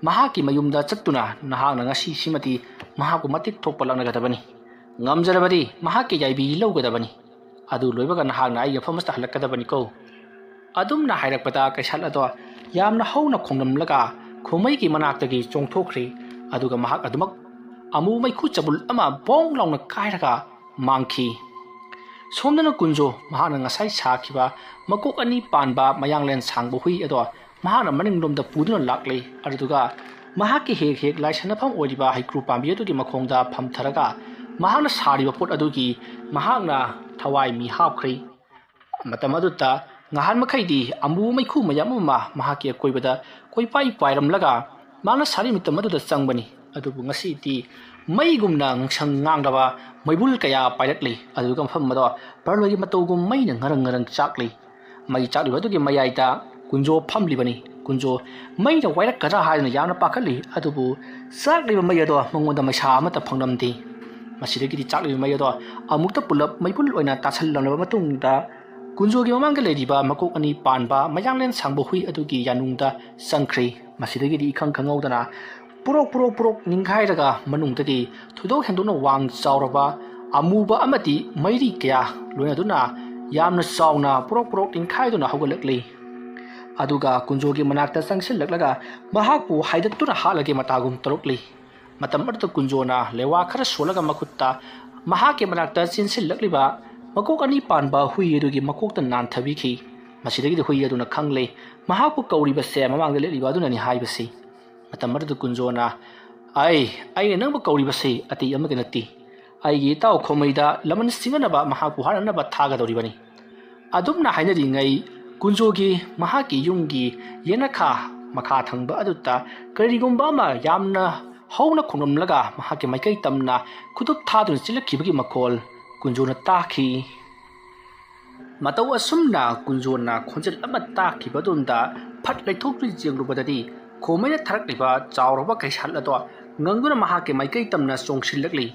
ꯃꯍꯥꯛꯀꯤ ꯃꯌꯨꯝꯗ ꯆꯠꯇꯨꯅ ꯅꯍꯥꯛꯅ ꯉꯁꯤꯁꯤꯃꯗꯤ ꯃꯍꯥꯛꯄꯨ ꯃꯇꯤꯛ ꯊꯣꯛꯄ ꯂꯥꯛꯅꯒꯗꯕꯅꯤ꯫ ꯉꯝꯖꯔꯕꯗꯤ ꯃꯍꯥꯛꯀꯤ ꯌꯥꯏꯕꯤ ꯂꯧꯒꯗꯕꯅꯤ꯫ ꯑꯗꯨ ꯂꯣꯏꯕꯒ ꯅꯍꯥꯛꯅ ꯑꯩꯒꯤ ꯃꯐꯝ ꯑꯁꯤꯗ ꯍꯜꯂꯛꯀꯗꯕꯅꯤꯀꯣ"꯫ ꯑꯗꯨꯝꯅ ꯍꯥꯏꯔꯛꯄꯗ ꯀꯩꯁꯥꯜ ꯑꯗꯣ ꯌꯥꯝꯅ ꯍꯧꯅ ꯈꯣꯡꯂꯝꯂꯒ ꯈꯣꯃꯩꯒꯤ ꯃꯅꯥꯛꯇꯒꯤ ꯆꯣꯡꯊꯣꯛꯈ꯭ꯔꯦ꯫ ꯑꯗꯨꯒ ꯃꯍꯥꯛ ꯑꯗꯨꯃꯛ ꯑꯃꯨ ꯃꯩꯈꯨ ꯆꯕꯨꯜ ꯑꯃ ꯕꯣꯡ ꯂꯥꯎꯅ ꯀꯥꯏꯔꯒ ꯃꯥꯡꯈꯤ꯫ ꯁꯣꯝꯗꯅ ꯀꯨꯟꯖꯣ ꯃꯍꯥꯛꯅ ꯉꯁꯥꯏ ꯁꯥꯈꯤꯕ ꯃꯀꯣꯛ ꯑꯅꯤ ꯄꯥꯟꯕ ꯃꯌꯥꯡꯂꯦꯟ ꯁꯥꯡꯕ ꯍꯨꯏ ꯑꯗꯣ ꯃꯍꯥꯛꯅ ꯃꯅꯤꯡꯂꯣꯝꯗ ꯄꯨꯗꯨꯅ ꯂꯥꯛꯂꯦ꯫ ꯑꯗꯨꯗꯨꯒ ꯃꯍꯥꯛꯀꯤ ꯍꯦꯛ ꯍꯦꯛ ꯂꯥꯏꯁꯟꯅꯐꯝ ꯑꯣꯏꯔꯤꯕ ꯍꯩꯀ꯭ꯔꯨ ꯄꯥꯝꯕꯤ ꯑꯗꯨꯒꯤ ꯃꯈꯣꯡꯗ ꯐꯝꯊꯔꯒ ꯃꯍꯥꯛꯅ ꯁꯥꯔꯤꯕ ꯄꯣꯠ ꯑꯗꯨꯒꯤ ꯃꯍꯥꯛꯅ ꯊꯋꯥꯏ ꯃꯤ ꯍꯥꯞꯈ꯭ꯔꯦ꯫ ꯃꯇꯝ ꯑꯗꯨꯗ ꯉꯍꯥꯟ ꯃꯈꯩꯗꯤ ꯑꯃꯨ ꯃꯩꯈꯨ ꯃꯌꯥꯝ ꯑꯃ ꯃꯍꯥꯛꯀꯤ ꯑꯀꯣꯏꯕꯗ ꯀꯣꯏꯄꯥꯏ ꯄꯥꯏꯔꯝꯂꯒ ꯃꯥꯅ ꯁꯥꯔꯤ ꯃꯇꯝ ꯑꯗꯨꯗ ꯆꯪꯕꯅꯤ꯫ ꯑꯗꯨꯕꯨ ꯉꯁꯤꯗꯤ ꯃꯩꯒꯨꯝꯅ ꯉꯥꯡꯁꯪ ꯉꯥꯡꯂꯕ ꯃꯩꯕꯨꯜ ꯀꯌꯥ ꯄꯥꯏꯔꯛꯂꯤ꯫ ꯑꯗꯨꯒ ꯃꯐꯝ ꯑꯗꯣ ꯄꯔꯂꯣꯏꯒꯤ ꯃꯇꯧꯒꯨꯝ ꯃꯩꯅ ꯉꯔꯪ ꯉꯔꯪ ꯆꯥꯛꯂꯤ꯫ ꯃꯩ ꯆꯥꯛꯂꯤꯕ ꯑꯗꯨꯒꯤ ꯃꯌꯥꯏꯗ ꯀꯨꯟꯖꯣ ꯐꯝꯂꯤꯕꯅꯤ꯫ ꯀꯨꯟꯖꯣ ꯃꯩꯅ ꯋꯥꯏꯔꯛꯀꯗ꯭ꯔꯥ ꯍꯥꯏꯗꯨꯅ ꯌꯥꯝꯅ ꯄꯥꯈꯠꯂꯤ꯫ ꯑꯗꯨꯕꯨ ꯆꯥꯛꯂꯤꯕ ꯃꯩ ꯑꯗꯣ ꯃꯉꯣꯟꯗ ꯃꯩꯁꯥ ꯑꯃꯠꯇ ꯐꯪꯂꯝꯗꯦ꯫ ꯃꯁꯤꯗꯒꯤꯗꯤ ꯆꯥꯛꯂꯤꯕ ꯃꯩ ꯑꯗꯣ ꯑꯃꯨꯛꯇ ꯄꯨꯂꯞ ꯃꯩꯕꯨꯜ ꯑꯣꯏꯅ ꯇꯥꯁꯜꯂꯝꯂꯕ ꯃꯇꯨꯡꯗ ꯀꯨꯟꯖꯣꯒꯤ ꯃꯃꯥꯡꯗ ꯂꯩꯔꯤꯕ ꯃꯀꯣꯛ ꯑꯅꯤ ꯄꯥꯟꯕ ꯃꯌꯥꯡꯂꯦꯟ ꯁꯥꯡꯕ ꯍꯨꯏ ꯑꯗꯨꯒꯤ ꯌꯥꯅꯨꯡꯗ ꯆꯪꯈ꯭ꯔꯦ꯫ ꯃꯁꯤꯗꯒꯤꯗꯤ ꯏꯈꯪ ꯈꯪꯍꯧꯗꯅ ꯄꯨꯔꯣꯛ ꯄꯨꯔꯣꯛ ꯄꯨꯔꯣꯛ ꯅꯤꯡꯈꯥꯏꯔꯒ ꯃꯅꯨꯡꯗꯒꯤ ꯊꯣꯏꯗꯣꯛ ꯍꯦꯟꯗꯣꯛꯅ ꯋꯥꯡ ꯆꯥꯎꯔꯕ ꯑꯃꯨꯕ ꯑꯃꯗꯤ ꯃꯩꯔꯤ ꯀꯌꯥ ꯂꯣꯏꯅꯗꯨꯅ ꯌꯥꯝꯅ ꯆꯥꯎꯅ ꯄꯨꯔꯣꯛ ꯄꯨꯔꯣꯛ ꯅꯤꯡꯈꯥꯏꯗꯨꯅ ꯍꯧꯒꯠꯂꯛꯂꯤ꯫ ꯑꯗꯨꯒ ꯀꯨꯟꯖꯣꯒꯤ ꯃꯅꯥꯛꯇ ꯆꯪꯁꯤꯜꯂꯛꯂꯒ ꯃꯍꯥꯛꯄꯨ ꯍꯥꯏꯗꯠꯇꯨꯅ ꯍꯥꯠꯂꯒꯦ ꯃꯇꯥꯒꯨꯝ ꯇꯧꯔꯛꯂꯤ꯫ ꯃꯇꯝ ꯑꯗꯨꯗ ꯀꯨꯟꯖꯣꯅ ꯂꯩꯋꯥ ꯈꯔ ꯁꯣꯜꯂꯒ ꯃꯈꯨꯠꯇ ꯃꯍꯥꯛꯀꯤ ꯃꯅꯥꯛꯇ ꯆꯦꯟꯁꯤꯜꯂꯛꯂꯤꯕ ꯃꯀꯣꯛ ꯑꯅꯤ ꯄꯥꯟꯕ ꯍꯨꯏ ꯑꯗꯨꯒꯤ ꯃꯀꯣꯛꯇ ꯅꯥꯟꯊꯕꯤꯈꯤ꯫ ꯃꯁꯤꯗꯒꯤꯗꯤ ꯍꯨꯏ ꯑꯗꯨꯅ ꯈꯪꯂꯦ, ꯃꯍꯥꯛꯄꯨ ꯀꯧꯔꯤꯕꯁꯦ ꯃꯃꯥꯡꯗ ꯂꯦꯞꯂꯤꯕ ꯑꯗꯨꯅꯅꯤ ꯍꯥꯏꯕꯁꯤ꯫ ꯃꯇꯝ ꯑꯗꯨꯗ ꯀꯨꯟꯖꯣꯅ, "ꯑꯩ, ꯑꯩꯅ ꯅꯪꯕꯨ ꯀꯧꯔꯤꯕꯁꯤ ꯑꯇꯩ ꯑꯃꯒꯤ ꯅꯠꯇꯦ꯫ ꯑꯩꯒꯤ ꯏꯇꯥꯎ ꯈꯣꯃꯩꯗ ꯂꯃꯟ ꯁꯤꯡꯅꯅꯕ ꯃꯍꯥꯛꯄꯨ ꯍꯥꯠꯅꯅꯕ ꯊꯥꯒꯗꯧꯔꯤꯕꯅꯤ"꯫ ꯑꯗꯨꯝꯅ ꯍꯥꯏꯅꯔꯤꯉꯩ ꯀꯨꯟꯖꯣꯒꯤ ꯃꯍꯥꯛꯀꯤ ꯌꯨꯝꯒꯤ ꯌꯦꯅꯈꯥ ꯃꯈꯥ ꯊꯪꯕ ꯑꯗꯨꯗ ꯀꯔꯤꯒꯨꯝꯕ ꯑꯃ ꯌꯥꯝꯅ ꯍꯧꯅ ꯈꯣꯡꯂꯝꯂꯒ ꯃꯍꯥꯛꯀꯤ ꯃꯥꯏꯀꯩ ꯇꯝꯅ ꯈꯨꯗꯨꯞ ꯊꯥꯗꯨꯅ ꯆꯦꯜꯂꯛꯈꯤꯕꯒꯤ ꯃꯈꯣꯜ ꯀꯨꯟꯖꯣꯅ ꯇꯥꯈꯤ꯫ ꯃꯇꯧ ꯑꯁꯨꯝꯅ ꯀꯨꯟꯖꯣꯅ ꯈꯣꯟꯖꯦꯜ ꯑꯃ ꯇꯥꯈꯤꯕ ꯑꯗꯨꯝꯗ ꯐꯠ ꯂꯩꯊꯣꯛꯇꯨꯅ ꯌꯦꯡꯂꯨꯕꯗꯗꯤ ꯈꯣꯃꯩꯅ ꯊꯥꯔꯛꯂꯤꯕ ꯆꯥꯎꯔꯕ ꯀꯩꯁꯥꯜ ꯑꯗꯣ ꯉꯪꯗꯨꯅ ꯃꯍꯥꯛꯀꯤ ꯃꯥꯏꯀꯩ ꯇꯝꯅ ꯆꯣꯡꯁꯤꯜꯂꯛꯂꯤ꯫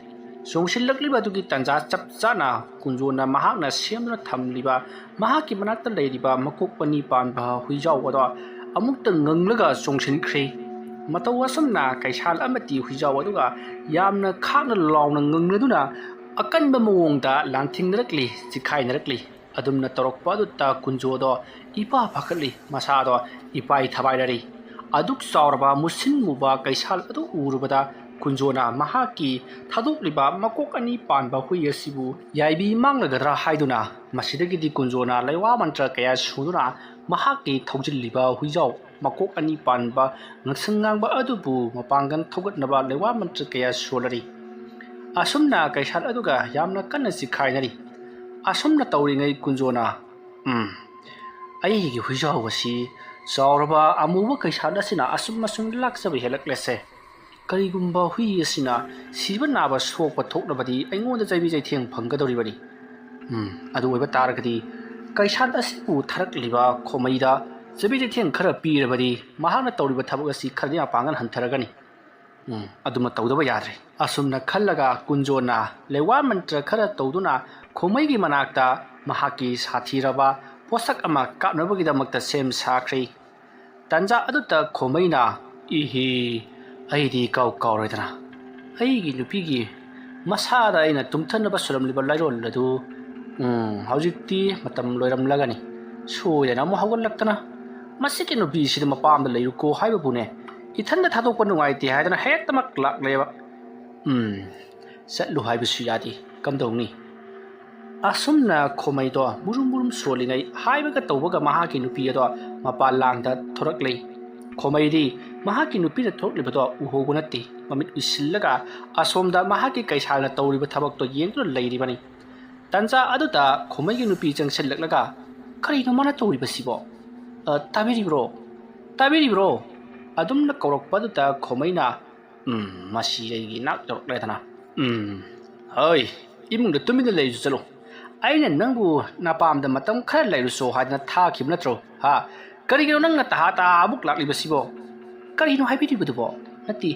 ꯆꯣꯡꯁꯤꯜꯂꯛꯂꯤꯕ ꯑꯗꯨꯒꯤ ꯇꯥꯟꯖꯥ ꯆꯞ ꯆꯥꯅ ꯀꯨꯟꯖꯣꯅ ꯃꯍꯥꯛꯅ ꯁꯦꯝꯗꯨꯅ ꯊꯝꯂꯤꯕ ꯃꯍꯥꯛꯀꯤ ꯃꯅꯥꯛꯇ ꯂꯩꯔꯤꯕ ꯃꯀꯣꯛ ꯑꯅꯤ ꯄꯥꯟꯕ ꯍꯨꯏꯖꯥꯎ ꯑꯗꯣ ꯑꯃꯨꯛꯇ ꯉꯪꯂꯒ ꯆꯣꯡꯁꯤꯟꯈ꯭ꯔꯦ꯫ ꯃꯇꯧ ꯑꯁꯨꯝꯅ ꯀꯩꯁꯥꯜ ꯑꯃꯗꯤ ꯍꯨꯏꯖꯥꯎ ꯑꯗꯨꯒ ꯌꯥꯝꯅ ꯈꯥꯛꯅ ꯂꯥꯎꯅ ꯉꯪꯅꯗꯨꯅ ꯑꯀꯟꯕ ꯃꯑꯣꯡꯗ ꯂꯥꯟꯊꯦꯡꯅꯔꯛꯂꯤ, ꯆꯤꯈꯥꯏꯅꯔꯛꯂꯤ꯫ ꯑꯗꯨꯝꯅ ꯇꯧꯔꯛꯄ ꯑꯗꯨꯗ ꯀꯨꯟꯖꯣꯗꯣ ꯏꯄꯥ ꯄꯥꯈꯠꯂꯤ, ꯃꯁꯥꯗꯣ ꯏꯄꯥꯏ ꯊꯕꯥꯏꯔꯔꯤ꯫ ꯑꯗꯨꯛ ꯆꯥꯎꯔꯕ ꯃꯨꯁꯤꯟ ꯃꯨꯕ ꯀꯩꯁꯥꯜ ꯑꯗꯨ ꯎꯔꯨꯕꯗ ꯀꯨꯟꯖꯣꯅ ꯃꯍꯥꯛꯀꯤ ꯊꯥꯗꯣꯛꯂꯤꯕ ꯃꯀꯣꯛ ꯑꯅꯤ ꯄꯥꯟꯕ ꯍꯨꯏ ꯑꯁꯤꯕꯨ ꯌꯥꯏꯕꯤ ꯃꯥꯡꯂꯒꯗ꯭ꯔꯥ ꯍꯥꯏꯗꯨꯅ ꯃꯁꯤꯗꯒꯤꯗꯤ ꯀꯨꯟꯖꯣꯅ ꯂꯩꯋꯥ ꯃꯟꯇ꯭ꯔ ꯀꯌꯥ ꯁꯨꯗꯨꯅ ꯃꯍꯥꯛꯀꯤ ꯊꯧꯖꯤꯜꯂꯤꯕ ꯍꯨꯏꯖꯥꯎ ꯃꯀꯣꯛ ꯑꯅꯤ ꯄꯥꯟꯕ ꯉꯛꯁꯪ ꯉꯥꯡꯕ ꯑꯗꯨꯕꯨ ꯃꯄꯥꯡꯒꯜ ꯊꯧꯒꯠꯅꯕ ꯂꯩꯋꯥ ꯃꯟꯇ꯭ꯔ ꯀꯌꯥ ꯁꯣꯜꯂꯔꯤ꯫ ꯑꯁꯨꯝꯅ ꯀꯩꯁꯥꯜ ꯑꯗꯨꯒ ꯌꯥꯝꯅ ꯀꯟꯅ ꯆꯤꯈꯥꯏꯅꯔꯤ꯫ ꯑꯁꯨꯝꯅ ꯇꯧꯔꯤꯉꯩ ꯀꯨꯟꯖꯣꯅ ꯎꯝ, ꯑꯩꯒꯤ ꯍꯨꯏꯖꯥꯎ ꯑꯁꯤ ꯆꯥꯎꯔꯕ ꯑꯃꯨꯕ ꯀꯩꯁꯥꯜ ꯑꯁꯤꯅ ꯑꯁꯨꯝ ꯑꯁꯨꯝ ꯂꯥꯛꯆꯕ ꯍꯦꯜꯂꯛꯂꯦꯁꯦ꯫ ꯀꯔꯤꯒꯨꯝꯕ ꯍꯨꯏ ꯑꯁꯤꯅ ꯁꯤꯕ ꯅꯥꯕ ꯁꯣꯛꯄ ꯊꯣꯛꯂꯕꯗꯤ ꯑꯩꯉꯣꯟꯗ ꯆꯩꯕꯤ ꯆꯩꯊꯦꯡ ꯐꯪꯒꯗꯧꯔꯤꯕꯅꯤ꯫ ꯎꯝ, ꯑꯗꯨ ꯑꯣꯏꯕ ꯇꯥꯔꯒꯗꯤ ꯀꯩꯁꯥꯜ ꯑꯁꯤꯕꯨ ꯊꯥꯔꯛꯂꯤꯕ ꯈꯣꯃꯩꯗ ꯆꯩꯕꯤ ꯆꯩꯊꯦꯡ ꯈꯔ ꯄꯤꯔꯕꯗꯤ ꯃꯍꯥꯛꯅ ꯇꯧꯔꯤꯕ ꯊꯕꯛ ꯑꯁꯤ ꯈꯔꯗꯤ ꯃꯄꯥꯡꯒꯜ ꯍꯟꯊꯔꯒꯅꯤ꯫ ꯎꯝ, ꯑꯗꯨꯃ ꯇꯧꯗꯕ ꯌꯥꯗ꯭ꯔꯦ꯫ ꯑꯁꯨꯝꯅ ꯈꯜꯂꯒ ꯀꯨꯟꯖꯣꯅ ꯂꯩꯋꯥ ꯃꯟꯇ꯭ꯔ ꯈꯔ ꯇꯧꯗꯨꯅ ꯈꯣꯃꯩꯒꯤ ꯃꯅꯥꯛꯇ ꯃꯍꯥꯛꯀꯤ ꯁꯥꯊꯤꯔꯕ ꯄꯣꯠꯁꯛ ꯑꯃ ꯀꯥꯞꯅꯕꯒꯤꯗꯃꯛꯇ ꯁꯦꯝ ꯁꯥꯈ꯭ꯔꯦ꯫ ꯇꯟꯖꯥ ꯑꯗꯨꯗ ꯈꯣꯃꯩꯅ, "ꯏꯍꯤ, ꯑꯩꯗꯤ ꯀꯥꯎ ꯀꯥꯎꯔꯣꯏꯗꯅ꯫ ꯑꯩꯒꯤ ꯅꯨꯄꯤꯒꯤ ꯃꯁꯥꯗ ꯑꯩꯅ ꯇꯨꯝꯊꯅꯕ ꯁꯨꯔꯝꯂꯤꯕ ꯂꯥꯏꯔꯣꯜ ꯑꯗꯨ, ꯎꯝ, ꯍꯧꯖꯤꯛꯇꯤ ꯃꯇꯝ ꯂꯣꯏꯔꯝꯂꯒꯅꯤ꯫ ꯁꯣꯏꯗꯅ ꯑꯃꯨꯛ ꯍꯧꯒꯠꯂꯛꯇꯅ ꯃꯁꯤꯒꯤ ꯅꯨꯄꯤꯁꯤꯗ ꯃꯄꯥꯝꯗ ꯂꯩꯔꯨꯀꯣ ꯍꯥꯏꯕꯕꯨꯅꯦ, ꯏꯊꯟꯗ ꯊꯥꯗꯣꯛꯄ ꯅꯨꯡꯉꯥꯏꯇꯦ ꯍꯥꯏꯗꯅ ꯍꯦꯛꯇꯃꯛ ꯂꯥꯛꯂꯦꯕ꯫ ꯎꯝ, ꯆꯠꯂꯨ ꯍꯥꯏꯕꯁꯨ ꯌꯥꯗꯦ꯫ ꯀꯝꯗꯧꯅꯤ?" ꯑꯁꯨꯝꯅ ꯈꯣꯃꯩꯗꯣ ꯃꯨꯔꯨꯝ ꯃꯨꯔꯨꯝ ꯁꯣꯜꯂꯤꯉꯩ ꯍꯥꯏꯕꯒ ꯇꯧꯕꯒ ꯃꯍꯥꯛꯀꯤ ꯅꯨꯄꯤ ꯑꯗꯣ ꯃꯄꯥꯟ ꯂꯥꯡꯗ ꯊꯣꯔꯛꯂꯦ꯫ ꯈꯣꯃꯩꯗꯤ ꯃꯍꯥꯛꯀꯤ ꯅꯨꯄꯤꯅ ꯊꯣꯔꯛꯂꯤꯕꯗꯣ ꯎꯍꯧꯕ ꯅꯠꯇꯦ꯫ ꯃꯃꯤꯠ ꯎꯏꯁꯤꯜꯂꯒ ꯑꯁꯣꯝꯗ ꯃꯍꯥꯛꯀꯤ ꯀꯩꯁꯥꯜꯅ ꯇꯧꯔꯤꯕ ꯊꯕꯛꯇꯣ ꯌꯦꯡꯗꯨꯅ ꯂꯩꯔꯤꯕꯅꯤ꯫ ꯇꯟꯖꯥ ꯑꯗꯨꯗ ꯈꯣꯃꯩꯒꯤ ꯅꯨꯄꯤ ꯆꯪꯁꯤꯜꯂꯛꯂꯒ, "ꯀꯔꯤꯅꯣ ꯃꯥꯅ ꯇꯧꯔꯤꯕꯁꯤꯕꯣ? ꯑ, ꯇꯥꯕꯤꯔꯤꯕ꯭ꯔꯣ? ꯇꯥꯕꯤꯔꯤꯕ꯭ꯔꯣ?" ꯑꯗꯨꯝꯅ ꯀꯧꯔꯛꯄ ꯑꯗꯨꯗ ꯈꯣꯃꯩꯅ, "ꯎꯝ, ꯃꯁꯤ ꯑꯩꯒꯤ ꯅꯥꯛ ꯌꯧꯔꯛꯂꯦꯗꯅ꯫ ꯎꯝ, ꯍꯣꯏ, ꯏꯃꯨꯡꯗ ꯇꯨꯃꯤꯟꯅ ꯂꯩꯔꯁꯨ ꯆꯠꯂꯣ꯫ ꯑꯩꯅ ꯅꯪꯕꯨ ꯅꯄꯥꯝꯗ ꯃꯇꯝ ꯈꯔ ꯂꯩꯔꯨꯁꯣ ꯍꯥꯏꯗꯅ ꯊꯥꯈꯤꯕ ꯅꯠꯇ꯭ꯔꯣ? ꯍꯥ? ꯀꯔꯤꯒꯤꯅꯣ ꯅꯪꯅ ꯇꯍꯥ ꯇꯍꯥ ꯑꯃꯨꯛ ꯂꯥꯛꯂꯤꯕꯁꯤꯕꯣ?" "ꯀꯔꯤꯅꯣ ꯍꯥꯏꯕꯤꯔꯤꯕꯗꯨꯕꯣ?" "ꯅꯠꯇꯦ,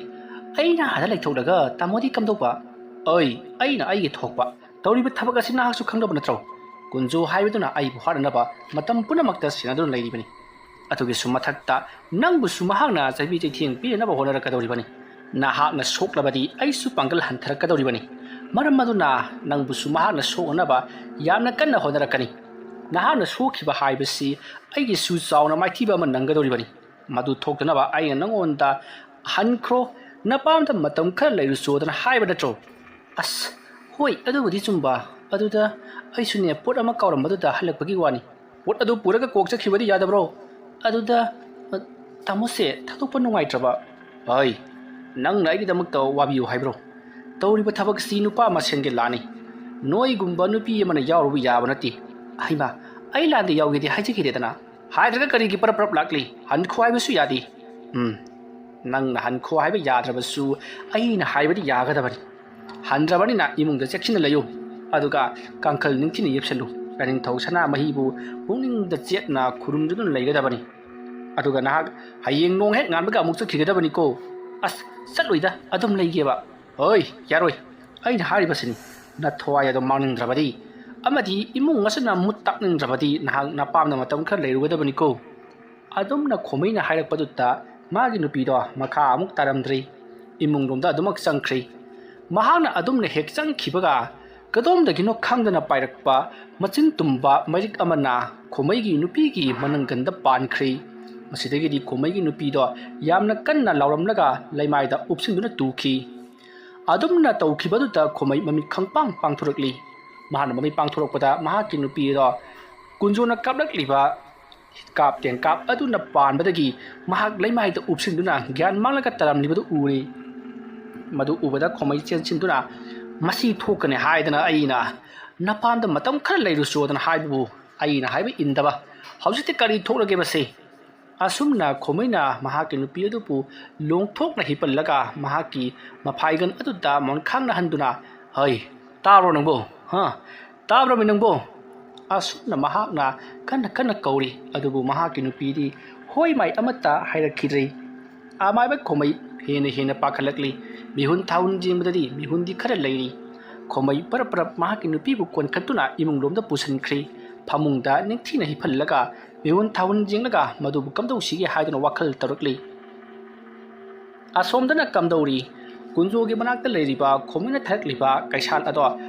ꯑꯩꯅ ꯑꯥꯗ ꯂꯩꯊꯣꯛꯂꯒ ꯇꯥꯃꯣꯗꯤ ꯀꯝꯗꯧꯕ?" "ꯑꯩ, ꯑꯩꯅ ꯑꯩꯒꯤ ꯊꯣꯛꯄ ꯇꯧꯔꯤꯕ ꯊꯕꯛ ꯑꯁꯤ ꯅꯍꯥꯛꯁꯨ ꯈꯪꯗꯕ ꯅꯠꯇ꯭ꯔꯣ? ꯀꯨꯟꯖꯣ ꯍꯥꯏꯕꯗꯨꯅ ꯑꯩꯕꯨ ꯍꯥꯠꯅꯅꯕ ꯃꯇꯝ ꯄꯨꯝꯅꯃꯛꯇ ꯁꯦꯟꯅꯗꯨꯅ ꯂꯩꯔꯤꯕꯅꯤ꯫ ꯑꯗꯨꯒꯤꯁꯨ ꯃꯊꯛꯇ ꯅꯪꯕꯨꯁꯨ ꯃꯍꯥꯛꯅ ꯆꯩꯕꯤ ꯆꯩꯊꯦꯡ ꯄꯤꯅꯅꯕ ꯍꯣꯠꯅꯔꯛꯀꯗꯧꯔꯤꯕꯅꯤ꯫ ꯅꯍꯥꯛꯅ ꯁꯣꯛꯂꯕꯗꯤ ꯑꯩꯁꯨ ꯄꯥꯡꯒꯜ ꯍꯟꯊꯔꯛꯀꯗꯧꯔꯤꯕꯅꯤ꯫ ꯃꯔꯝ ꯑꯗꯨꯅ ꯅꯪꯕꯨꯁꯨ ꯃꯍꯥꯛꯅ ꯁꯣꯛꯅꯅꯕ ꯌꯥꯝꯅ ꯀꯟꯅ ꯍꯣꯠꯅꯔꯛꯀꯅꯤ꯫ ꯅꯍꯥꯛꯅ ꯁꯣꯛꯈꯤꯕ ꯍꯥꯏꯕꯁꯤ ꯑꯩꯒꯤꯁꯨ ꯆꯥꯎꯅ ꯃꯥꯏꯊꯤꯕ ꯑꯃ ꯅꯪꯒꯗꯧꯔꯤꯕꯅꯤ꯫ ꯃꯗꯨ ꯊꯣꯛꯇꯅꯕ ꯑꯩꯅ ꯅꯉꯣꯟꯗ ꯍꯟꯈ꯭ꯔꯣ, ꯅꯄꯥꯝꯗ ꯃꯇꯝ ꯈꯔ ꯂꯩꯔꯨꯆꯣꯗꯅ ꯍꯥꯏꯕ ꯅꯠꯇ꯭ꯔꯣ?" "ꯑꯁ, ꯍꯣꯏ, ꯑꯗꯨꯕꯨꯗꯤ ꯆꯨꯝꯕ꯫ ꯑꯗꯨꯗ ꯑꯩꯁꯨꯅꯦ, ꯄꯣꯠ ꯑꯃ ꯀꯥꯎꯔꯝꯕꯗꯨꯗ ꯍꯜꯂꯛꯄꯒꯤ ꯋꯥꯅꯤ꯫ ꯄꯣꯠ ꯑꯗꯨ ꯄꯨꯔꯒ ꯀꯣꯛ ꯆꯠꯈꯤꯕꯗꯤ ꯌꯥꯗꯕ꯭ꯔꯣ?" "ꯑꯗꯨꯗ, ꯑ, ꯇꯥꯃꯣꯁꯦ ꯊꯥꯗꯣꯛꯄ ꯅꯨꯡꯉꯥꯏꯇ꯭ꯔꯕ?" "ꯑꯩ, ꯅꯪꯅ ꯑꯩꯒꯤꯗꯃꯛꯇ ꯋꯥꯕꯤꯌꯨ ꯍꯥꯏꯕ꯭ꯔꯣ? ꯇꯧꯔꯤꯕ ꯊꯕꯛꯁꯤ ꯅꯨꯄꯥ ꯃꯁꯦꯟꯒꯤ ꯂꯥꯟꯅꯤ꯫ ꯅꯣꯏꯒꯨꯝꯕ ꯅꯨꯄꯤ ꯑꯃꯅ ꯌꯥꯎꯔꯨꯕ ꯌꯥꯕ ꯅꯠꯇꯦ꯫ ꯍꯩꯃꯥ, ꯑꯩ ꯂꯥꯟꯗ ꯌꯥꯎꯒꯦꯗꯤ ꯍꯥꯏꯖꯈꯤꯗꯦꯗꯅ꯫ ꯍꯥꯏꯗ꯭ꯔꯒ ꯀꯔꯤꯒꯤ ꯄꯔꯞ ꯄꯔꯞ ꯂꯥꯛꯂꯤ? ꯍꯟꯈꯣ ꯍꯥꯏꯕꯁꯨ ꯌꯥꯗꯦ꯫ ꯎꯝ, ꯅꯪꯅ ꯍꯟꯈꯣ ꯍꯥꯏꯕ ꯌꯥꯗ꯭ꯔꯕꯁꯨ ꯑꯩꯅ ꯍꯥꯏꯕꯗꯤ ꯌꯥꯒꯗꯕꯅꯤ꯫ ꯍꯟꯗ꯭ꯔꯕꯅꯤꯅ ꯏꯃꯨꯡꯗ ꯆꯦꯛꯁꯤꯟꯅ ꯂꯩꯌꯨ꯫ ꯑꯗꯨꯒ ꯀꯥꯡꯈꯜ ꯅꯤꯡꯊꯤꯅ ꯌꯦꯞꯁꯜꯂꯨ꯫ ꯂꯥꯏꯅꯤꯡꯊꯧ ꯁꯅꯥꯃꯍꯤꯕꯨ ꯄꯨꯛꯅꯤꯡꯗ ꯆꯦꯠꯅ ꯈꯨꯔꯨꯝꯗꯨꯅ ꯂꯩꯒꯗꯕꯅꯤ꯫ ꯑꯗꯨꯒ ꯅꯍꯥꯛ ꯍꯌꯦꯡ ꯅꯣꯡ ꯍꯦꯛ ꯉꯥꯟꯕꯒ ꯑꯃꯨꯛ ꯆꯠꯈꯤꯒꯗꯕꯅꯤꯀꯣ꯫ ꯑꯁ, ꯆꯠꯂꯣꯏꯗ, ꯑꯗꯨꯝ ꯂꯩꯒꯦꯕ꯫ ꯍꯣꯏ, ꯌꯥꯔꯣꯏ꯫ ꯑꯩꯅ ꯍꯥꯏꯔꯤꯕꯁꯤꯅꯤ, ꯅꯊꯋꯥꯏ ꯑꯗꯨ ꯃꯥꯡꯅꯤꯡꯗ꯭ꯔꯕꯗꯤ, ꯑꯃꯗꯤ ꯏꯃꯨꯡ ꯑꯁꯤꯅ ꯃꯨꯠ ꯇꯥꯛꯅꯤꯡꯗ꯭ꯔꯕꯗꯤ ꯅꯍꯥꯛ ꯅꯄꯥꯝꯗ ꯃꯇꯝ ꯈꯔ ꯂꯩꯔꯨꯒꯗꯕꯅꯤꯀꯣ꯫ ꯑꯗꯨꯝꯅ ꯈꯣꯃꯩꯅ ꯍꯥꯏꯔꯛꯄꯗꯨꯗ ꯃꯥꯒꯤ ꯅꯨꯄꯤꯗꯣ ꯃꯈꯥ ꯑꯃꯨꯛ ꯇꯥꯔꯝꯗ꯭ꯔꯤ꯫ ꯏꯃꯨꯡꯂꯣꯝꯗ ꯑꯗꯨꯃꯛ ꯆꯪꯈ꯭ꯔꯤ꯫ ꯃꯍꯥꯛꯅ ꯑꯗꯨꯝꯅ ꯍꯦꯛ ꯆꯪꯈꯤꯕꯒ ꯀꯗꯣꯝꯗꯒꯤꯅꯣ ꯈꯪꯗꯅ ꯄꯥꯏꯔꯛꯄ ꯃꯆꯤꯟ ꯇꯨꯝꯕ ꯃꯩꯔꯤꯛ ꯑꯃꯅ ꯈꯣꯃꯩꯒꯤ ꯅꯨꯄꯤꯒꯤ ꯃꯅꯪꯒꯟꯗ ꯄꯥꯟꯈ꯭ꯔꯤ꯫ ꯃꯁꯤꯗꯒꯤꯗꯤ ꯈꯣꯃꯩꯒꯤ ꯅꯨꯄꯤꯗꯣ ꯌꯥꯝꯅ ꯀꯟꯅ ꯂꯥꯎꯔꯝꯂꯒ ꯂꯩꯃꯥꯏꯗ ꯎꯞꯁꯤꯟꯗꯨꯅ ꯇꯨꯈꯤ꯫ ꯑꯗꯨꯝꯅ ꯇꯧꯈꯤꯕꯗꯨꯗ ꯈꯣꯃꯩ ꯃꯃꯤꯠ ꯈꯪꯄꯥꯡ ꯄꯥꯡꯊꯣꯔꯛꯂꯤ꯫ ꯃꯍꯥꯛꯅ ꯃꯃꯤꯠ ꯄꯥꯡꯊꯣꯔꯛꯄꯗ ꯃꯍꯥꯛꯀꯤ ꯅꯨꯄꯤ ꯑꯗꯣ ꯀꯨꯟꯖꯣꯅ ꯀꯥꯞꯂꯛꯂꯤꯕ ꯀꯥꯞ ꯇꯦꯟꯀꯥꯞ ꯑꯗꯨꯅ ꯄꯥꯟꯕꯗꯒꯤ ꯃꯍꯥꯛ ꯂꯩꯃꯥꯏꯗ ꯎꯞꯁꯤꯟꯗꯨꯅ ꯒ꯭ꯌꯥꯟ ꯃꯥꯡꯂꯒ ꯇꯥꯔꯝꯂꯤꯕꯗꯨ ꯎꯔꯦ꯫ ꯃꯗꯨ ꯎꯕꯗ ꯈꯣꯃꯩ ꯆꯦꯟꯁꯤꯟꯗꯨꯅ "ꯃꯁꯤ ꯊꯣꯛꯀꯅꯤ ꯍꯥꯏꯗꯅ ꯑꯩꯅ ꯅꯄꯥꯝꯗ ꯃꯇꯝ ꯈꯔ ꯂꯩꯔꯨꯆꯣꯗꯅ ꯍꯥꯏꯕꯕꯨ ꯑꯩꯅ ꯍꯥꯏꯕ ꯏꯟꯗꯕ꯫ ꯍꯧꯖꯤꯛꯇꯤ ꯀꯔꯤ ꯊꯣꯛꯂꯒꯦ ꯃꯁꯤ?" ꯑꯁꯨꯝꯅ ꯈꯣꯃꯩꯅ ꯃꯍꯥꯛꯀꯤ ꯅꯨꯄꯤ ꯑꯗꯨꯕꯨ ꯂꯣꯡꯊꯣꯛꯅ ꯍꯤꯞꯍꯜꯂꯒ ꯃꯍꯥꯛꯀꯤ ꯃꯐꯥꯏꯒꯟ ꯑꯗꯨꯗ ꯃꯣꯟꯈꯥꯡꯅꯍꯟꯗꯨꯅ, "ꯍꯩ, ꯇꯥꯕ꯭ꯔꯣ ꯅꯪꯕꯣ? ꯍꯥ? ꯇꯥꯕ꯭ꯔꯃꯤ ꯅꯪꯕꯣ?" ꯑꯁꯨꯝꯅ ꯃꯍꯥꯛꯅ ꯀꯟꯅ ꯀꯟꯅ ꯀꯧꯔꯤ, ꯑꯗꯨꯕꯨ ꯃꯍꯥꯛꯀꯤ ꯅꯨꯄꯤꯗꯤ ꯍꯣꯏ ꯃꯥꯏ ꯑꯃꯠꯇ ꯍꯥꯏꯔꯛꯈꯤꯗ꯭ꯔꯦ꯫ ꯑꯃꯥꯏꯕ ꯈꯣꯃꯩ ꯍꯦꯟꯅ ꯍꯦꯟꯅ ꯄꯥꯈꯠꯂꯛꯂꯤ꯫ ꯃꯤꯍꯨꯟ ꯊꯥꯍꯨꯟ ꯌꯦꯡꯕꯗꯗꯤ ꯃꯤꯍꯨꯟꯗꯤ ꯈꯔ ꯂꯩꯔꯤ꯫ ꯈꯣꯃꯩ ꯄꯔꯞ ꯄꯔꯞ ꯃꯍꯥꯛꯀꯤ ꯅꯨꯄꯤꯕꯨ ꯀꯣꯟꯈꯠꯇꯨꯅ ꯏꯃꯨꯡꯂꯣꯝꯗ ꯄꯨꯁꯤꯟꯈ꯭ꯔꯤ꯫ ꯐꯃꯨꯡꯗ ꯅꯤꯡꯊꯤꯅ ꯍꯤꯞꯍꯜꯂꯒ ꯃꯤꯍꯨꯟ ꯊꯥꯍꯨꯟ ꯌꯦꯡꯂꯒ ꯃꯗꯨꯕꯨ ꯀꯝꯗꯧꯁꯤꯒꯦ ꯍꯥꯏꯗꯨꯅ ꯋꯥꯈꯜ ꯇꯧꯔꯛꯂꯤ꯫ ꯑꯁꯣꯝꯗꯅ ꯀꯝꯗꯧꯔꯤ? ꯀꯨꯟꯖꯣꯒꯤ ꯃꯅꯥꯛꯇ ꯂꯩꯔꯤꯕ ꯈꯣꯃꯩꯅ ꯊꯥꯔꯛꯂꯤꯕ ꯀꯩꯁꯥꯜ ꯑꯗꯣ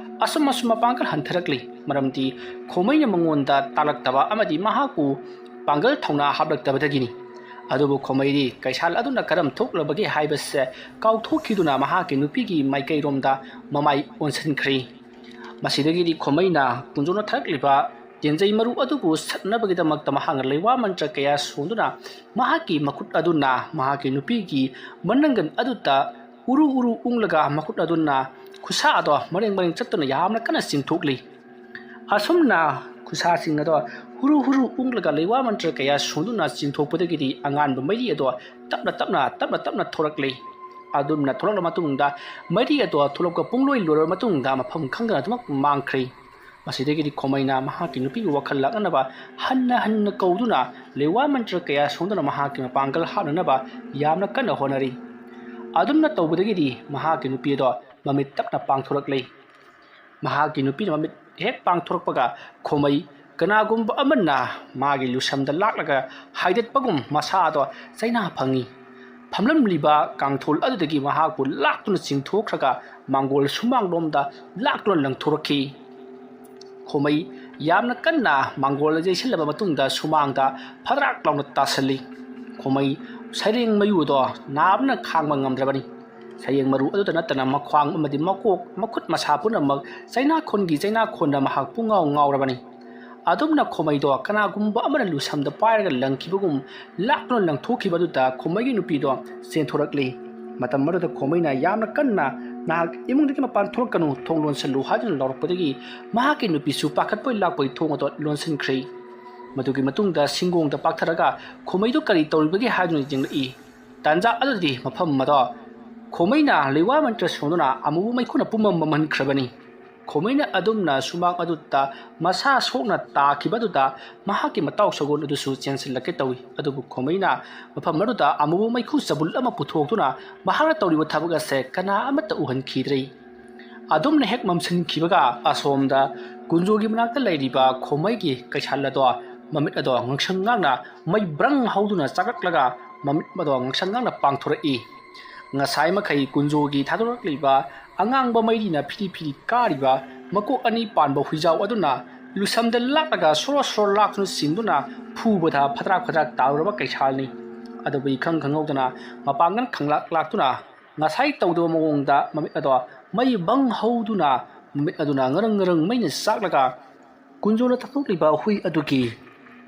ꯑꯁꯨꯝ ꯑꯁꯨꯝ ꯃꯄꯥꯡꯒꯜ ꯍꯟꯊꯔꯛꯂꯤ꯫ ꯃꯔꯝꯗꯤ ꯈꯣꯃꯩꯅ ꯃꯉꯣꯟꯗ ꯇꯥꯛꯂꯛꯇꯕ ꯑꯃꯗꯤ ꯃꯍꯥꯛꯄꯨ ꯄꯥꯡꯒꯜ ꯊꯧꯅꯥ ꯍꯥꯞꯂꯛꯇꯕꯗꯒꯤꯅꯤ꯫ ꯑꯗꯨꯕꯨ ꯈꯣꯃꯩꯗꯤ ꯀꯩꯁꯥꯜ ꯑꯗꯨꯅ ꯀꯔꯝ ꯊꯣꯛꯂꯕꯒꯦ ꯍꯥꯏꯕꯁꯦ ꯀꯥꯎꯊꯣꯛꯈꯤꯗꯨꯅ ꯃꯍꯥꯛꯀꯤ ꯅꯨꯄꯤꯒꯤ ꯃꯥꯏꯀꯩꯔꯣꯝꯗ ꯃꯃꯥꯏ ꯑꯣꯟꯁꯤꯟꯈ꯭ꯔꯤ꯫ ꯃꯁꯤꯗꯒꯤꯗꯤ ꯈꯣꯃꯩꯅ ꯀꯨꯟꯖꯣꯅ ꯊꯥꯔꯛꯂꯤꯕ ꯇꯦꯟꯖꯩ ꯃꯔꯨ ꯑꯗꯨꯕꯨ ꯁꯠꯅꯕꯒꯤꯗꯃꯛꯇ ꯃꯍꯥꯛꯅ ꯂꯩꯋꯥ ꯃꯟꯇ꯭ꯔ ꯀꯌꯥ ꯁꯣꯟꯗꯨꯅ ꯃꯍꯥꯛꯀꯤ ꯃꯈꯨꯠ ꯑꯗꯨꯅ ꯃꯍꯥꯛꯀꯤ ꯅꯨꯄꯤꯒꯤ ꯃꯅꯪꯒꯟ ꯑꯗꯨꯗ ꯎꯔꯨ ꯎꯔꯨ ꯎꯪꯂꯒ ꯃꯈꯨꯠ ꯑꯗꯨꯅ ꯈꯨꯠꯁꯥ ꯑꯗꯣ ꯃꯔꯦꯡ ꯃꯔꯦꯡ ꯆꯠꯇꯨꯅ ꯌꯥꯝꯅ ꯀꯟꯅ ꯆꯤꯡꯊꯣꯛꯂꯤ꯫ ꯑꯁꯨꯝꯅ ꯎꯁꯥꯁꯤꯡ ꯑꯗꯣ ꯍꯨꯔꯨ ꯍꯨꯔꯨ ꯎꯪꯂꯒ ꯂꯩꯋꯥ ꯃꯟꯇ꯭ꯔ ꯀꯌꯥ ꯁꯣꯟꯗꯨꯅ ꯆꯤꯡꯊꯣꯛꯄꯗꯒꯤꯗꯤ ꯑꯉꯥꯟꯕ ꯃꯩꯔꯤ ꯑꯗꯣ ꯇꯞꯅ ꯇꯞꯅ ꯇꯞꯅ ꯇꯞꯅ ꯊꯣꯔꯛꯂꯤ꯫ ꯑꯗꯨꯝꯅ ꯊꯣꯔꯛꯂꯕ ꯃꯇꯨꯡꯗ ꯃꯩꯔꯤ ꯑꯗꯣ ꯊꯣꯛꯂꯛꯄ ꯄꯨꯡꯂꯣꯏ ꯂꯣꯏꯔꯕ ꯃꯇꯨꯡꯗ ꯃꯐꯝ ꯈꯪꯗꯅ ꯑꯗꯨꯃꯛ ꯃꯥꯡꯈ꯭ꯔꯦ꯫ ꯃꯁꯤꯗꯒꯤꯗꯤ ꯈꯣꯃꯩꯅ ꯃꯍꯥꯛꯀꯤ ꯅꯨꯄꯤꯒꯤ ꯋꯥꯈꯜ ꯂꯥꯛꯅꯅꯕ ꯍꯟꯅ ꯍꯟꯅ ꯀꯧꯗꯨꯅ ꯂꯩꯋꯥ ꯃꯟꯇ꯭ꯔ ꯀꯌꯥ ꯁꯣꯟꯗꯨꯅ ꯃꯍꯥꯛꯀꯤ ꯃꯄꯥꯡꯒꯜ ꯍꯥꯞꯅꯅꯕ ꯌꯥꯝꯅ ꯀꯟꯅ ꯍꯣꯠꯅꯔꯤ꯫ ꯑꯗꯨꯝꯅ ꯇꯧꯕꯗꯒꯤꯗꯤ ꯃꯍꯥꯛꯀꯤ ꯅꯨꯄꯤ ꯑꯗꯣ ꯃꯃꯤꯠ ꯇꯞꯅ ꯄꯥꯡꯊꯣꯔꯛꯂꯦ꯫ ꯃꯍꯥꯛꯀꯤ ꯅꯨꯄꯤꯅ ꯃꯃꯤꯠ ꯍꯦꯛ ꯄꯥꯡꯊꯣꯔꯛꯄꯒ ꯈꯣꯃꯩ ꯀꯅꯥꯒꯨꯝꯕ ꯑꯃꯅ ꯃꯥꯒꯤ ꯂꯨꯁꯝꯗ ꯂꯥꯛꯂꯒ ꯍꯥꯏꯗꯠꯄꯒꯨꯝ ꯃꯁꯥꯗꯣ ꯆꯩꯅꯥ ꯐꯪꯉꯤ꯫ ꯐꯝꯂꯝꯂꯤꯕ ꯀꯥꯡꯊꯣꯜ ꯑꯗꯨꯗꯒꯤ ꯃꯍꯥꯛꯄꯨ ꯂꯥꯛꯇꯨꯅ ꯆꯤꯡꯊꯣꯛꯈ꯭ꯔꯒ ꯃꯥꯡꯒꯣꯜ ꯁꯨꯃꯥꯡꯂꯣꯝꯗ ꯂꯥꯛꯇꯨꯅ ꯂꯪꯊꯣꯔꯛꯈꯤ꯫ ꯈꯣꯃꯩ ꯌꯥꯝꯅ ꯀꯟꯅ ꯃꯥꯡꯒꯣꯜꯗ ꯌꯩꯁꯤꯜꯂꯕ ꯃꯇꯨꯡꯗ ꯁꯨꯃꯥꯡꯗ ꯐꯗ꯭ꯔꯥꯛ ꯂꯥꯎꯅ ꯇꯥꯁꯜꯂꯤ꯫ ꯈꯣꯃꯩ ꯁꯩꯔꯦꯡ ꯃꯌꯨꯗꯣ ꯅꯥꯕꯅ ꯈꯥꯡꯕ ꯉꯝꯗ꯭ꯔꯕꯅꯤ꯫ ꯁꯩꯔꯦꯡ ꯃꯔꯨ ꯑꯗꯨꯗ ꯅꯠꯇꯅ ꯃꯈ꯭ꯋꯥꯡ ꯑꯃꯗꯤ ꯃꯀꯣꯛ, ꯃꯈꯨꯠ ꯃꯁꯥ ꯄꯨꯝꯅꯃꯛ ꯆꯩꯅꯥꯈꯣꯟꯒꯤ ꯆꯩꯅꯥꯈꯣꯟꯗ ꯃꯍꯥꯛ ꯄꯨꯡꯉꯥꯎ ꯉꯥꯎꯔꯕꯅꯤ꯫ ꯑꯗꯨꯝꯅ ꯈꯣꯃꯩꯗꯣ ꯀꯅꯥꯒꯨꯝꯕ ꯑꯃꯅ ꯂꯨꯁꯝꯗ ꯄꯥꯏꯔꯒ ꯂꯪꯈꯤꯕꯒꯨꯝ ꯂꯥꯛꯇꯨꯅ ꯂꯪꯊꯣꯛꯈꯤꯕ ꯑꯗꯨꯗ ꯈꯣꯃꯩꯒꯤ ꯅꯨꯄꯤꯗꯣ ꯆꯦꯟꯊꯣꯔꯛꯂꯤ꯫ ꯃꯇꯝ ꯑꯗꯨꯗ ꯈꯣꯃꯩꯅ ꯌꯥꯝꯅ ꯀꯟꯅ, "ꯅꯍꯥꯛ ꯏꯃꯨꯡꯗꯒꯤ ꯃꯄꯥꯟ ꯊꯣꯛꯂꯛꯀꯅꯨ, ꯊꯣꯡ ꯂꯣꯟꯁꯤꯜꯂꯨ" ꯍꯥꯏꯗꯨꯅ ꯂꯥꯎꯔꯛꯄꯗꯒꯤ ꯃꯍꯥꯛꯀꯤ ꯅꯨꯄꯤꯁꯨ ꯄꯥꯈꯠꯄꯣꯏ ꯂꯥꯛꯄꯣꯏ ꯊꯣꯡ ꯑꯗꯣ ꯂꯣꯟꯁꯤꯟꯈ꯭ꯔꯦ꯫ ꯃꯗꯨꯒꯤ ꯃꯇꯨꯡꯗ ꯁꯤꯡꯒꯣꯡꯗ ꯄꯥꯛꯊꯔꯒ ꯈꯣꯃꯩꯗꯨ ꯀꯔꯤ ꯇꯧꯔꯤꯕꯒꯦ ꯍꯥꯏꯗꯨꯅ ꯌꯦꯡꯂꯛꯏ꯫ ꯇꯥꯟꯖꯥ ꯑꯗꯨꯗꯤ ꯃꯐꯝ ꯑꯗꯣ ꯈꯣꯃꯩꯅ ꯂꯩꯋꯥ ꯃꯟꯇ꯭ꯔ ꯁꯣꯟꯗꯨꯅ ꯑꯃꯨꯕ ꯃꯩꯈꯨꯅ ꯄꯨꯝꯃꯝ ꯃꯝꯍꯟꯈ꯭ꯔꯕꯅꯤ꯫ ꯈꯣꯃꯩꯅ ꯑꯗꯨꯝꯅ ꯁꯨꯃꯥꯡ ꯑꯗꯨꯗ ꯃꯁꯥ ꯁꯣꯛꯅ ꯇꯥꯈꯤꯕ ꯑꯗꯨꯗ ꯃꯍꯥꯛꯀꯤ ꯃꯇꯥꯎ ꯁꯒꯣꯜ ꯑꯗꯨꯁꯨ ꯆꯦꯟꯁꯤꯜꯂꯛꯀꯦ ꯇꯧꯏ꯫ ꯑꯗꯨꯕꯨ ꯈꯣꯃꯩꯅ ꯃꯐꯝ ꯑꯗꯨꯗ ꯑꯃꯨꯕ ꯃꯩꯈꯨ ꯆꯕꯨꯜ ꯑꯃ ꯄꯨꯊꯣꯛꯇꯨꯅ ꯃꯍꯥꯛꯅ ꯇꯧꯔꯤꯕ ꯊꯕꯛ ꯑꯁꯦ ꯀꯅꯥ ꯑꯃꯠꯇ ꯎꯍꯟꯈꯤꯗ꯭ꯔꯦ꯫ ꯑꯗꯨꯝꯅ ꯍꯦꯛ ꯃꯝꯁꯤꯟꯈꯤꯕꯒ ꯑꯁꯣꯝꯗ ꯀꯨꯟꯖꯣꯒꯤ ꯃꯅꯥꯛꯇ ꯂꯩꯔꯤꯕ ꯈꯣꯃꯩꯒꯤ ꯀꯩꯁꯥꯜ ꯑꯗꯣ ꯃꯃꯤꯠ ꯑꯗꯣ ꯉꯛꯁꯪ ꯉꯥꯡꯅ ꯃꯩ ꯕ꯭ꯔꯪ ꯍꯧꯗꯨꯅ ꯆꯥꯛꯂꯛꯂꯒ ꯃꯃꯤꯠ ꯑꯗꯣ ꯉꯛꯁꯪ ꯉꯥꯡꯅ ꯄꯥꯡꯊꯣꯔꯛꯏ꯫ ꯉꯁꯥꯏ ꯃꯈꯩ ꯀꯨꯟꯖꯣꯒꯤ ꯊꯥꯗꯣꯔꯛꯂꯤꯕ ꯑꯉꯥꯡꯕ ꯃꯩꯔꯤꯅ ꯐꯤꯔꯤ ꯐꯤꯔꯤ ꯀꯥꯔꯤꯕ ꯃꯀꯣꯛ ꯑꯅꯤ ꯄꯥꯟꯕ ꯍꯨꯏꯖꯥꯎ ꯑꯗꯨꯅ ꯂꯨꯁꯝꯗ ꯂꯥꯛꯂꯒ ꯁꯣꯔꯣ ꯁꯣꯔꯣ ꯂꯥꯛꯇꯨꯅ ꯆꯤꯡꯗꯨꯅ ꯐꯨꯕꯗ ꯐꯗ꯭ꯔꯥꯛ ꯐꯗ꯭ꯔꯥꯛ ꯇꯥꯔꯨꯔꯕ ꯀꯩꯁꯥꯜꯅꯤ꯫ ꯑꯗꯨꯕꯨ ꯏꯈꯪ ꯈꯪꯍꯧꯗꯅ ꯃꯄꯥꯡꯒꯜ ꯈꯪꯂꯥꯛ ꯂꯥꯛꯇꯨꯅ ꯉꯁꯥꯏ ꯇꯧꯗꯕ ꯃꯑꯣꯡꯗ ꯃꯃꯤꯠ ꯑꯗꯣ ꯃꯩ ꯕꯪ ꯍꯧꯗꯨꯅ ꯃꯃꯤꯠ ꯑꯗꯨꯅ ꯉꯔꯪ ꯉꯔꯪ ꯃꯩꯅ ꯆꯥꯛꯂꯒ ꯀꯨꯟꯖꯣꯅ ꯊꯥꯗꯣꯛꯂꯤꯕ ꯍꯨꯏ ꯑꯗꯨꯒꯤ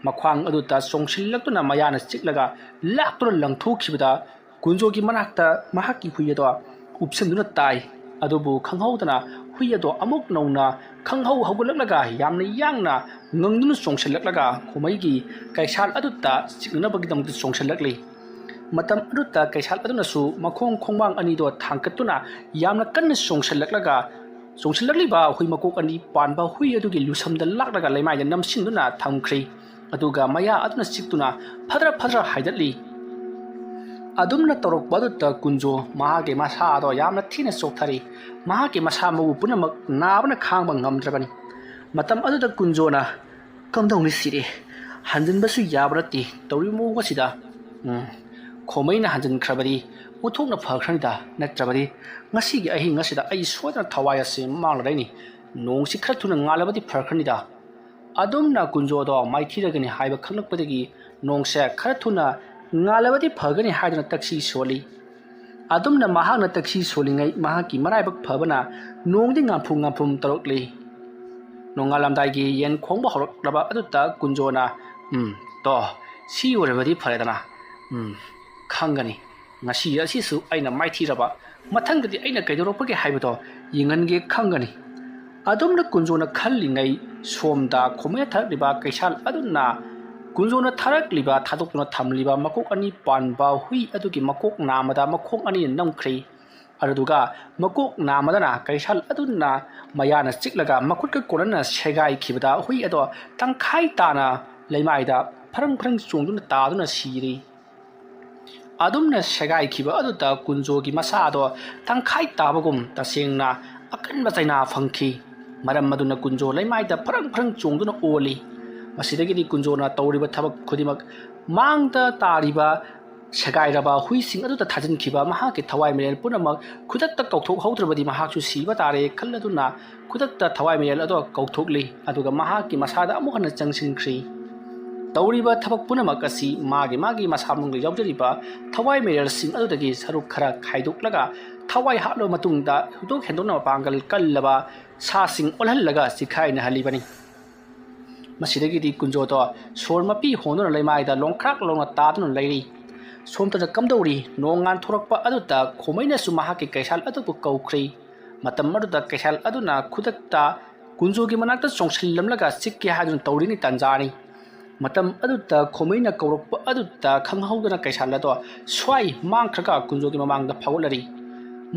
ꯃꯈ꯭ꯋꯥꯡ ꯑꯗꯨꯗ ꯆꯣꯡꯁꯤꯜꯂꯛꯇꯨꯅ ꯃꯌꯥꯅ ꯆꯤꯛꯂꯒ ꯂꯥꯛꯇꯨꯅ ꯂꯪꯊꯣꯛꯈꯤꯕꯗ ꯀꯨꯟꯖꯣꯒꯤ ꯃꯅꯥꯛꯇ ꯃꯍꯥꯛꯀꯤ ꯍꯨꯏ ꯑꯗꯣ ꯎꯞꯁꯤꯟꯗꯨꯅ ꯇꯥꯏ꯫ ꯑꯗꯨꯕꯨ ꯈꯪꯍꯧꯗꯅ ꯍꯨꯏ ꯑꯗꯣ ꯑꯃꯨꯛ ꯅꯧꯅ ꯈꯪꯍꯧ ꯍꯧꯒꯠꯂꯛꯂꯒ ꯌꯥꯝꯅ ꯌꯥꯡꯅ ꯉꯪꯗꯨꯅ ꯆꯣꯡꯁꯤꯜꯂꯛꯂꯒ ꯈꯣꯃꯩꯒꯤ ꯀꯩꯁꯥꯜ ꯑꯗꯨꯗ ꯆꯤꯛꯅꯅꯕꯒꯤꯗꯃꯛꯇ ꯆꯣꯡꯁꯤꯜꯂꯛꯂꯤ꯫ ꯃꯇꯝ ꯑꯗꯨꯗ ꯀꯩꯁꯥꯜ ꯑꯗꯨꯅꯁꯨ ꯃꯈꯣꯡ ꯈꯣꯡꯕꯥꯡ ꯑꯅꯤꯗꯣ ꯊꯥꯡꯒꯠꯇꯨꯅ ꯌꯥꯝꯅ ꯀꯟꯅ ꯆꯣꯡꯁꯤꯜꯂꯛꯂꯒ, ꯆꯣꯡꯁꯤꯜꯂꯛꯂꯤꯕ ꯍꯨꯏ ꯃꯀꯣꯛ ꯑꯅꯤ ꯄꯥꯟꯕ ꯍꯨꯏ ꯑꯗꯨꯒꯤ ꯂꯨꯁꯝꯗ ꯂꯥꯛꯂꯒ ꯂꯩꯃꯥꯏꯗ ꯅꯝꯁꯤꯟꯗꯨꯅ ꯊꯝꯈ꯭ꯔꯦ꯫ ꯑꯗꯨꯒ ꯃꯌꯥ ꯑꯗꯨꯅ ꯆꯤꯛꯇꯨꯅ ꯐꯗ꯭ꯔ ꯐꯗ꯭ꯔ ꯍꯥꯏꯗꯠꯂꯤ꯫ ꯑꯗꯨꯝꯅ ꯇꯧꯔꯛꯄ ꯑꯗꯨꯗ ꯀꯨꯟꯖꯣ ꯃꯍꯥꯛꯀꯤ ꯃꯁꯥ ꯑꯗꯣ ꯌꯥꯝꯅ ꯊꯤꯅ ꯆꯣꯛꯊꯔꯤ꯫ ꯃꯍꯥꯛꯀꯤ ꯃꯁꯥ ꯃꯎ ꯄꯨꯝꯅꯃꯛ ꯅꯥꯕꯅ ꯈꯥꯡꯕ ꯉꯝꯗ꯭ꯔꯕꯅꯤ꯫ ꯃꯇꯝ ꯑꯗꯨꯗ ꯀꯨꯟꯖꯣꯅ, "ꯀꯝꯗꯧꯅꯤ ꯁꯤꯔꯦ? ꯍꯟꯖꯤꯟꯕꯁꯨ ꯌꯥꯕ ꯅꯠꯇꯦ꯫ ꯇꯧꯔꯤꯕ ꯃꯑꯣꯡ ꯑꯁꯤꯗ, ꯎꯝ, ꯈꯣꯃꯩꯅ ꯍꯟꯖꯤꯟꯈ꯭ꯔꯕꯗꯤ ꯑꯣꯟꯊꯣꯛꯅ ꯐꯈ꯭ꯔꯅꯤꯗ, ꯅꯠꯇ꯭ꯔꯕꯗꯤ ꯉꯁꯤꯒꯤ ꯑꯍꯤꯡ ꯑꯁꯤꯗ ꯑꯩ ꯁꯣꯏꯗꯅ ꯊꯋꯥꯏ ꯑꯁꯤ ꯃꯥꯡꯂꯔꯅꯤ꯫ ꯅꯣꯡꯁꯤ ꯈꯔ ꯊꯨꯅ ꯉꯥꯜꯂꯕꯗꯤ ꯐꯈ꯭ꯔꯅꯤꯗ"꯫ ꯑꯗꯨꯝꯅ ꯀꯨꯟꯖꯣꯗꯣ ꯃꯥꯏꯊꯤꯔꯒꯅꯤ ꯍꯥꯏꯕ ꯈꯪꯂꯛꯄꯗꯒꯤ ꯅꯣꯡꯁꯦ ꯈꯔ ꯊꯨꯅ ꯉꯥꯜꯂꯕꯗꯤ ꯐꯒꯅꯤ ꯍꯥꯏꯗꯨꯅ ꯇꯛꯁꯤ ꯁꯣꯜꯂꯤ꯫ ꯑꯗꯨꯝꯅ ꯃꯍꯥꯛꯅ ꯇꯛꯁꯤ ꯁꯣꯜꯂꯤꯉꯩ ꯃꯍꯥꯛꯀꯤ ꯃꯔꯥꯏꯕꯛ ꯐꯕꯅ ꯅꯣꯡꯗꯤ ꯉꯥꯝꯐꯨꯝ ꯉꯥꯝꯐꯨꯝ ꯇꯧꯔꯛꯂꯤ꯫ ꯅꯣꯡꯉꯥꯜꯂꯝꯗꯥꯏꯒꯤ ꯌꯦꯟ ꯈꯣꯡꯕ ꯍꯧꯔꯛꯂꯕ ꯑꯗꯨꯗ ꯀꯨꯟꯖꯣꯅ, "ꯎꯝ, ꯇꯣ, ꯁꯤ ꯑꯣꯏꯔꯕꯗꯤ ꯐꯔꯦꯗꯅ꯫ ꯎꯝ, ꯈꯪꯒꯅꯤ꯫ ꯉꯁꯤ ꯑꯁꯤꯁꯨ ꯑꯩꯅ ꯃꯥꯏꯊꯤꯔꯕ, ꯃꯊꯪꯗꯗꯤ ꯑꯩꯅ ꯀꯩꯗꯧꯔꯛꯄꯒꯦ ꯍꯥꯏꯕꯗꯣ ꯌꯦꯡꯍꯟꯒꯦ ꯈꯪꯒꯅꯤ"꯫ ꯑꯗꯨꯝꯅ ꯀꯨꯟꯖꯣꯅ ꯈꯜꯂꯤꯉꯩ ꯁꯣꯝꯗ ꯈꯣꯃꯩꯅ ꯊꯥꯔꯛꯂꯤꯕ ꯀꯩꯁꯥꯜ ꯑꯗꯨꯅ, ꯀꯨꯟꯖꯣꯅ ꯊꯥꯔꯛꯂꯤꯕ, ꯊꯥꯗꯣꯛꯇꯨꯅ ꯊꯝꯂꯤꯕ ꯃꯀꯣꯛ ꯑꯅꯤ ꯄꯥꯟꯕ ꯍꯨꯏ ꯑꯗꯨꯒꯤ ꯃꯀꯣꯛ ꯅꯥꯝꯃꯗ ꯃꯈꯣꯡ ꯑꯅꯤꯅ ꯅꯝꯈ꯭ꯔꯦ꯫ ꯑꯗꯨꯗꯨꯒ ꯃꯀꯣꯛ ꯅꯥꯝꯃꯗꯅ ꯀꯩꯁꯥꯜ ꯑꯗꯨꯅ ꯃꯌꯥꯅ ꯆꯤꯛꯂꯒ ꯃꯈꯨꯠꯀ ꯀꯣꯟꯅꯅ ꯁꯦꯒꯥꯏꯈꯤꯕꯗ ꯍꯨꯏ ꯑꯗꯣ ꯇꯪꯈꯥꯏ ꯇꯥꯅ ꯂꯩꯃꯥꯏꯗ ꯐꯔꯪ ꯐꯔꯪ ꯆꯣꯡꯗꯨꯅ ꯇꯥꯗꯨꯅ ꯁꯤꯔꯦ꯫ ꯑꯗꯨꯝꯅ ꯁꯦꯒꯥꯏꯈꯤꯕ ꯑꯗꯨꯗ ꯀꯨꯟꯖꯣꯒꯤ ꯃꯁꯥꯗꯣ ꯇꯪꯈꯥꯏ ꯇꯥꯕꯒꯨꯝ ꯇꯁꯦꯡꯅ ꯑꯀꯟꯕ ꯆꯩꯅꯥ ꯐꯪꯈꯤ꯫ ꯃꯔꯝ ꯑꯗꯨꯅ ꯀꯨꯟꯖꯣ ꯂꯩꯃꯥꯏꯗ ꯐꯔꯪ ꯐꯔꯪ ꯆꯣꯡꯗꯨꯅ ꯑꯣꯜꯂꯤ꯫ ꯃꯁꯤꯗꯒꯤꯗꯤ ꯀꯨꯟꯖꯣꯅ ꯇꯧꯔꯤꯕ ꯊꯕꯛ ꯈꯨꯗꯤꯡꯃꯛ, ꯃꯥꯡꯗ ꯇꯥꯔꯤꯕ ꯁꯦꯒꯥꯏꯔꯕ ꯍꯨꯏꯁꯤꯡ ꯑꯗꯨꯗ ꯊꯥꯖꯤꯟꯈꯤꯕ ꯃꯍꯥꯛꯀꯤ ꯊꯋꯥꯏ ꯃꯔꯦꯜ ꯄꯨꯝꯅꯃꯛ ꯈꯨꯗꯛꯇ ꯀꯧꯊꯣꯛꯍꯧꯗ꯭ꯔꯕꯗꯤ ꯃꯍꯥꯛꯁꯨ ꯁꯤꯕ ꯇꯥꯔꯦ ꯈꯜꯂꯗꯨꯅ ꯈꯨꯗꯛꯇ ꯊꯋꯥꯏ ꯃꯔꯦꯜ ꯑꯗꯣ ꯀꯧꯊꯣꯛꯂꯤ꯫ ꯑꯗꯨꯒ ꯃꯍꯥꯛꯀꯤ ꯃꯁꯥꯗ ꯑꯃꯨꯛ ꯍꯟꯅ ꯆꯪꯁꯤꯟꯈ꯭ꯔꯤ꯫ ꯇꯧꯔꯤꯕ ꯊꯕꯛ ꯄꯨꯝꯅꯃꯛ ꯑꯁꯤ ꯃꯥꯒꯤ ꯃꯥꯒꯤ ꯃꯁꯥ ꯃꯅꯨꯡꯗ ꯌꯥꯎꯖꯔꯤꯕ ꯊꯋꯥꯏ ꯃꯔꯦꯜꯁꯤꯡ ꯑꯗꯨꯗꯒꯤ ꯁꯔꯨꯛ ꯈꯔ ꯈꯥꯏꯗꯣꯛꯂꯒ ꯊꯋꯥꯏ ꯍꯥꯠꯂꯕ ꯃꯇꯨꯡꯗ ꯊꯣꯏꯗꯣꯛ ꯍꯦꯟꯗꯣꯛꯅ ꯃꯄꯥꯡꯒꯜ ꯀꯜꯂꯕ ꯁꯥꯁꯤꯡ ꯑꯣꯜꯍꯜꯂꯒ ꯆꯤꯈꯥꯏꯅꯍꯜꯂꯤꯕꯅꯤ꯫ ꯃꯁꯤꯗꯒꯤꯗꯤ ꯀꯨꯟꯖꯣꯗꯣ ꯁꯣꯔ ꯃꯄꯤ ꯍꯣꯟꯗꯨꯅ ꯂꯩꯃꯥꯏꯗ ꯂꯣꯡꯈ꯭ꯔꯥꯛ ꯂꯣꯡꯅ ꯇꯥꯗꯨꯅ ꯂꯩꯔꯤ꯫ ꯁꯣꯝꯇꯗ ꯀꯝꯗꯧꯔꯤ? ꯅꯣꯡ ꯉꯥꯟꯊꯣꯔꯛꯄ ꯑꯗꯨꯗ ꯈꯣꯃꯩꯅꯁꯨ ꯃꯍꯥꯛꯀꯤ ꯀꯩꯁꯥꯜ ꯑꯗꯨꯕꯨ ꯀꯧꯈ꯭ꯔꯦ꯫ ꯃꯇꯝ ꯑꯗꯨꯗ ꯀꯩꯁꯥꯜ ꯑꯗꯨꯅ ꯈꯨꯗꯛꯇ ꯀꯨꯟꯖꯣꯒꯤ ꯃꯅꯥꯛꯇ ꯆꯣꯡꯁꯤꯜꯂꯝꯂꯒ ꯆꯤꯛꯀꯦ ꯍꯥꯏꯗꯨꯅ ꯇꯧꯔꯤꯉꯩ ꯇꯥꯟꯖꯥꯅꯤ꯫ ꯃꯇꯝ ꯑꯗꯨꯗ ꯈꯣꯃꯩꯅ ꯀꯧꯔꯛꯄ ꯑꯗꯨꯗ ꯈꯪꯍꯧꯗꯅ ꯀꯩꯁꯥꯜ ꯑꯗꯣ ꯁ꯭ꯋꯥꯏ ꯃꯥꯡꯈ꯭ꯔꯒ ꯀꯨꯟꯖꯣꯒꯤ ꯃꯃꯥꯡꯗ ꯐꯥꯎꯒꯠꯂꯔꯤ꯫